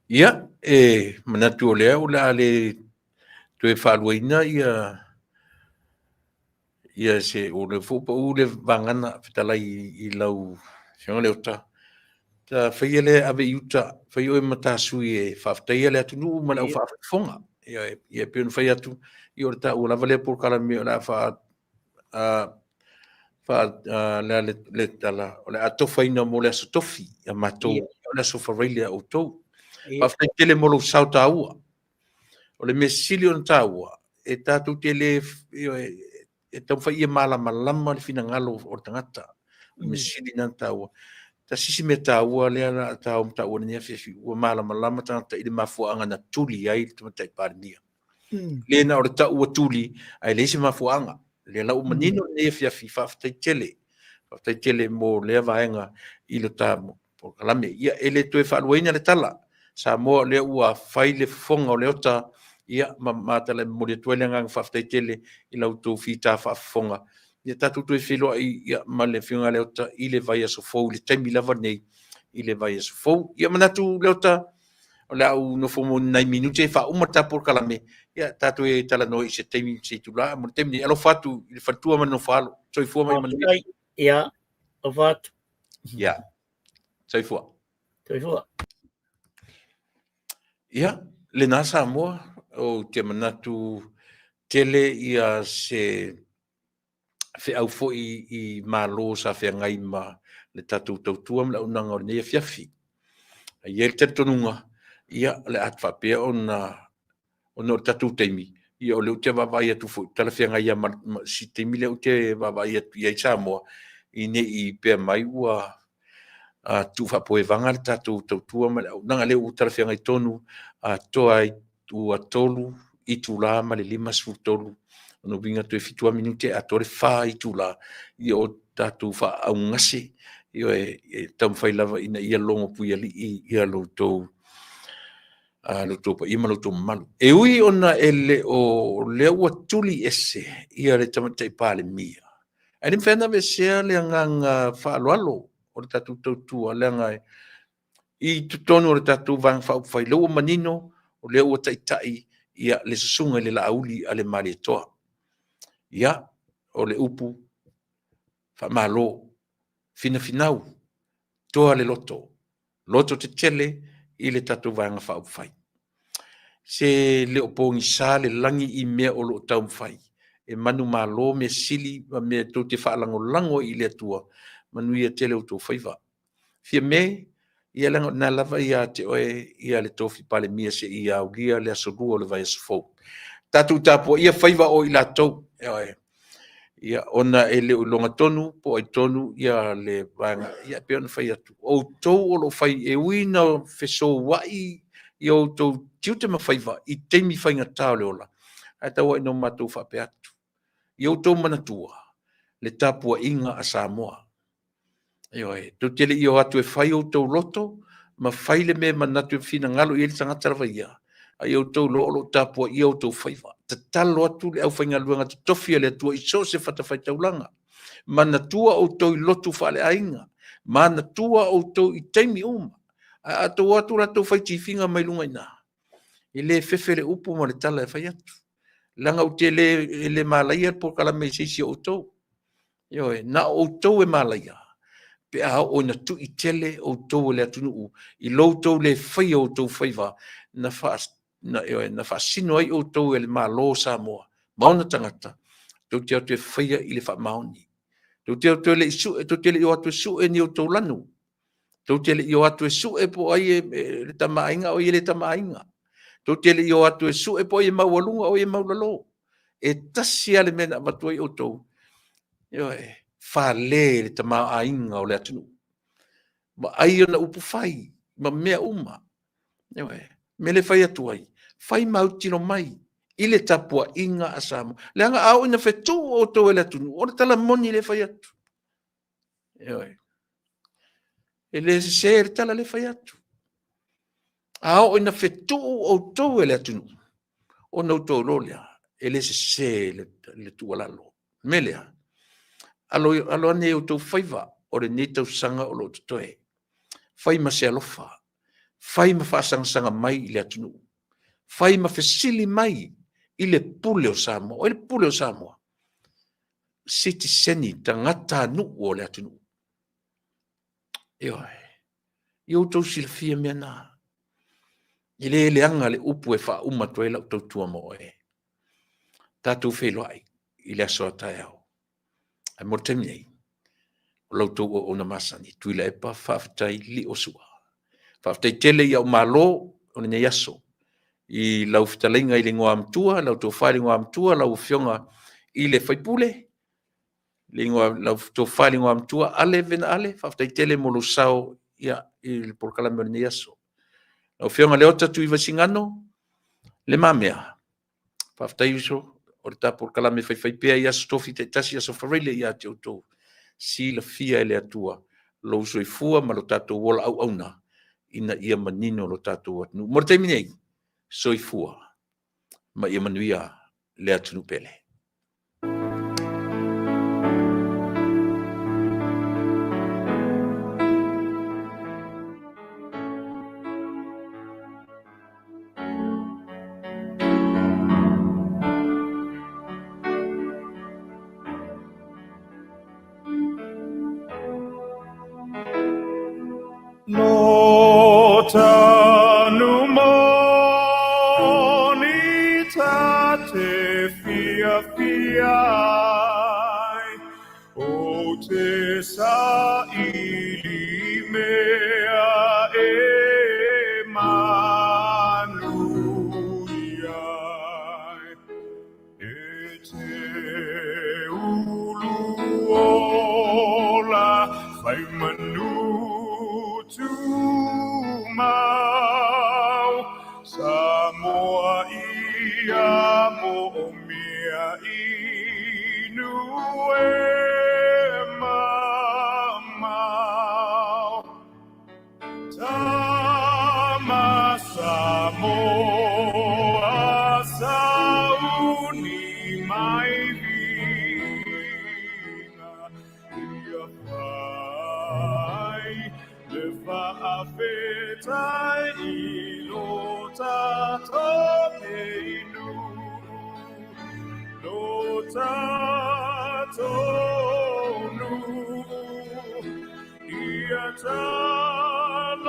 Ia, e manatu o lea o le a le toe faaluaina ia ia se o lea foi ua pau le vagana fetalai i lau Afioga Leota. Ta faia lea ave i uta, fai oe ma ta sui e faafetaia le atunuu ma le au faafofoga. Ia, e pei ona fai atu, ia o le taua lava lea polokalame o le a faa le le tala o le a tofaina mo le aso tofi ia matou, o le aso Faraile a outou. Faafetai tele mo lou sao taua. O le mea sili ona taua, e tatou te le, e taumafai ia malamalama le finagalo o le tagata. O le mea sili lena ona taua. Tasi isi mea taua lea la taua ma taua i lenei afiafi, ua malamalama tagata i le mafuaaga na tuli ai le Tamaitai Palemia. Le na o le tau ua tuli, ae leai se mafuaaga. Lea la ua manino lenei afiafi, faafetai tele. Faafetai tele mo lea vaega i lo ta polokalame. Ia, e le toe faaluaina le tala. Samoa o lea ua fai le fofoga o Leota, ia, ma matala e momoli atu ai le agaga faafetai tele i la outou fita faafofoga. Ia tatou toe feiloai, ia, ma le Afioga ia Leota i le vaiaso fou, i le taimi lava lenei i le vaiaso fou. Ia manatu Leota, o le a ou nofo mo ni nai minute e faauma le ta polokalame, ia tatou e talanoa i se taimi ma se itula. Mo le taimi nei, alofa atu i le faletua ma le nofoalo. Soifua ma ia manuia. Ia, alofa atu. Ia, soifua. Soifua. Ia, lena Samoa, ou te manatu tele ia se feau foi i Malo sa feagai ma le tatou tautua ma le auaunaga o lenei afiafi. E i ai le talitonuga, ia, o le a faapea ona, ona o le tatou taimi, ia o lea ou te vaavaai atu foi, talafeagai lava ma si taimi lea ou te vaavaai atu i ai Samoa, i ne i pea mai ua tuufaapoevaga le tatou tautua ma le auaunaga. Lea ua talafeagai tonu atoa ai ua 3 itula ma le 53, lona uiga toe 7 lava minute e atoa le 4 itula, ia o tatou faaaaugase, ioe, e taumafai lava ina ia logo puialii ia lo outou paia ma lo outou mamalu. E ui ona e le o lea ua tuli ese ia le Tamaitai Palemia, ae le mafai ona aveesea le agaga faaaloalo o le tatou tautua, leaga i totonu o le tatou Vaega Faaupufai, lea ua manino o lea ua taitai ia le susuga i le Laauli a le Malietoa. Ia, o le upu faamalo, finafinau, toa le loto, loto tetele, i le tatou Vaega Faaupufai. Se le o pogisa le lagi i mea o lo o taumafai e manumalo mea sili ma mea tou te faalagolago ai i le Atua, manuia tele outou faiva. Fiame, ia leaga o lena lava ia te oe ia le tofi Palemia seia aulia le aso 2 o le vaiaso fou. Tatou tapuaia faiva o i latou, ioe, ia, ona e le o iloga tonu po o ai tonu ia le vaega, ia e pei ona fai atu, o outou o lo o fai e ui ina fesouai i outou tiute ma faiva i taimi faigata o le ola, ae tau lava ina o matou faapea atu, ia outou manatua le tapuaiga a Samoa. Ioe, tou te le i o atu e fai outou loto ma fai le mea e manatu e finagalo i ai le tagata lava ia, a ia outou iloa o lo o tapuaia outou faiva. Tatalo atu le aufaigaluega totofi a le Atua i so o se fatafaitaulaga, manatua outou i lotu faaleaiga, manatua outou i taimi uma. Ae a outou o atu la outou fai tifiga mai luga i ina, e le fefe le upu ma le tala e fai atu, leaga ou te le, e le malaia le polokalame i se isi o outou. Ioe, na o outou e malaia pe a oo ina tui tele outou e le atunuu i lo outou le faia o outou faiva na, faa, na, ioe, na faasino ai outou e le Malo o Samoa ma ona tagata, tou te o atu e faia i le faamaoni. Tou te o atu e le i sue, tou te le i o atu e sue ni outou lanu. Tou te le i o atu e sue po o ai e le tamaaiga o ai e le tamaaiga. Tou te le i o atu e sue po o ai e maualuga o ai e maualalo. E tasi lava le mea na avatu ai outou, ioe, fale le tamaoaiga o le atunuu. Vaai ona upufai ma mea uma. Ioe, mea le fai atu ai, fai ma autilo mai i le tapuaiga a Samoa. Leaga a oo ina fetuu outou e le atunuu, o le tala moni le fai atu. Ioe. E le sese le tala le fai atu. A oo ina fetuu outou e le atunuu, ona outou iloa lea, e le sese le tuualalo. Me lea, alo, alo ane i outou faiva o lenei tausaga o lo o totoe. Fai ma se alofa, fai ma faasagasag mai i le atunuu, fai ma fesili mai i le pule o Samoa. O ai le pule o Samoa? Sitiseni, tagatanuu o le atunuu. Ioe. Ia outou silafia mea na. E le leaga le upu e faauma atu ai lau tautua mo oe. Tatou feiloai i le aso a taeao. Ae mo le taimi nei, o la outou auauna masani, Tuilaepa Faafetai Liosua. Faafetai tele i au malo o lenei aso, i lau fetalaiga i le Igoamatua, lau tofa i le Igoamatua, lau Afioga i le Faipule, le igoa, lau tofa i le Igoamatua, Ale Vena Ale, faafetai tele mo lou sao ia, i le polokalame o lenei aso. Lau Afioga Leota Tuivaisigano, Le Mamea, faafetai uso, o le ta polokalame faifaipea i aso tofi taitasi, aso Faraile ia te outou, silafia e le Atua lou soifua ma lo tatou ola auauna ina ia manino lo tatou atunuu. Mo le taimi nei, soifua ma ia manuia le atunuu pele. Lo tanu moni ta te fia fia ai, o te sa ili mea e manu ai. E te ulu ola whai manu tūmau, Samoa ia mo o mea inu e mamao. Tama Samoa sauni mai viga ia whai le whaafetai i lo tatou inu lo tatou nuu ia talosia.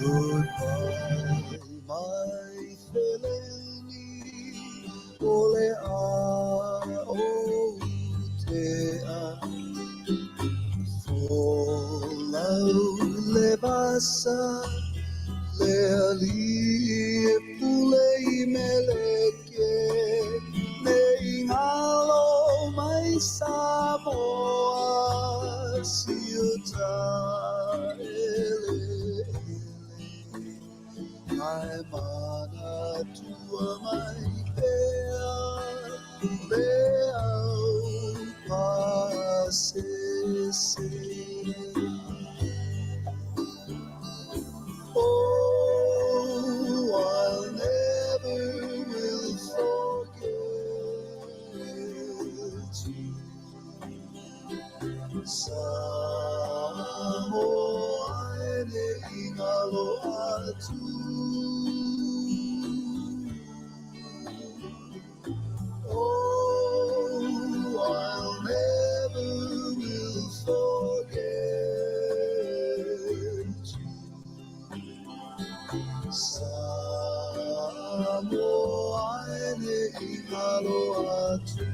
Goodbye, my feleni, o le a o te a. Folau le vasa, le ali e pule i meleke, me ingalo mai Samoa, siuta ele ele. Ai mana tua mai pea, le au pasese. Oh, I'll never will forget you. Samoa e ne ingalo atu. Oh, I'll never will forget you. Samoa e ne ingalo atu.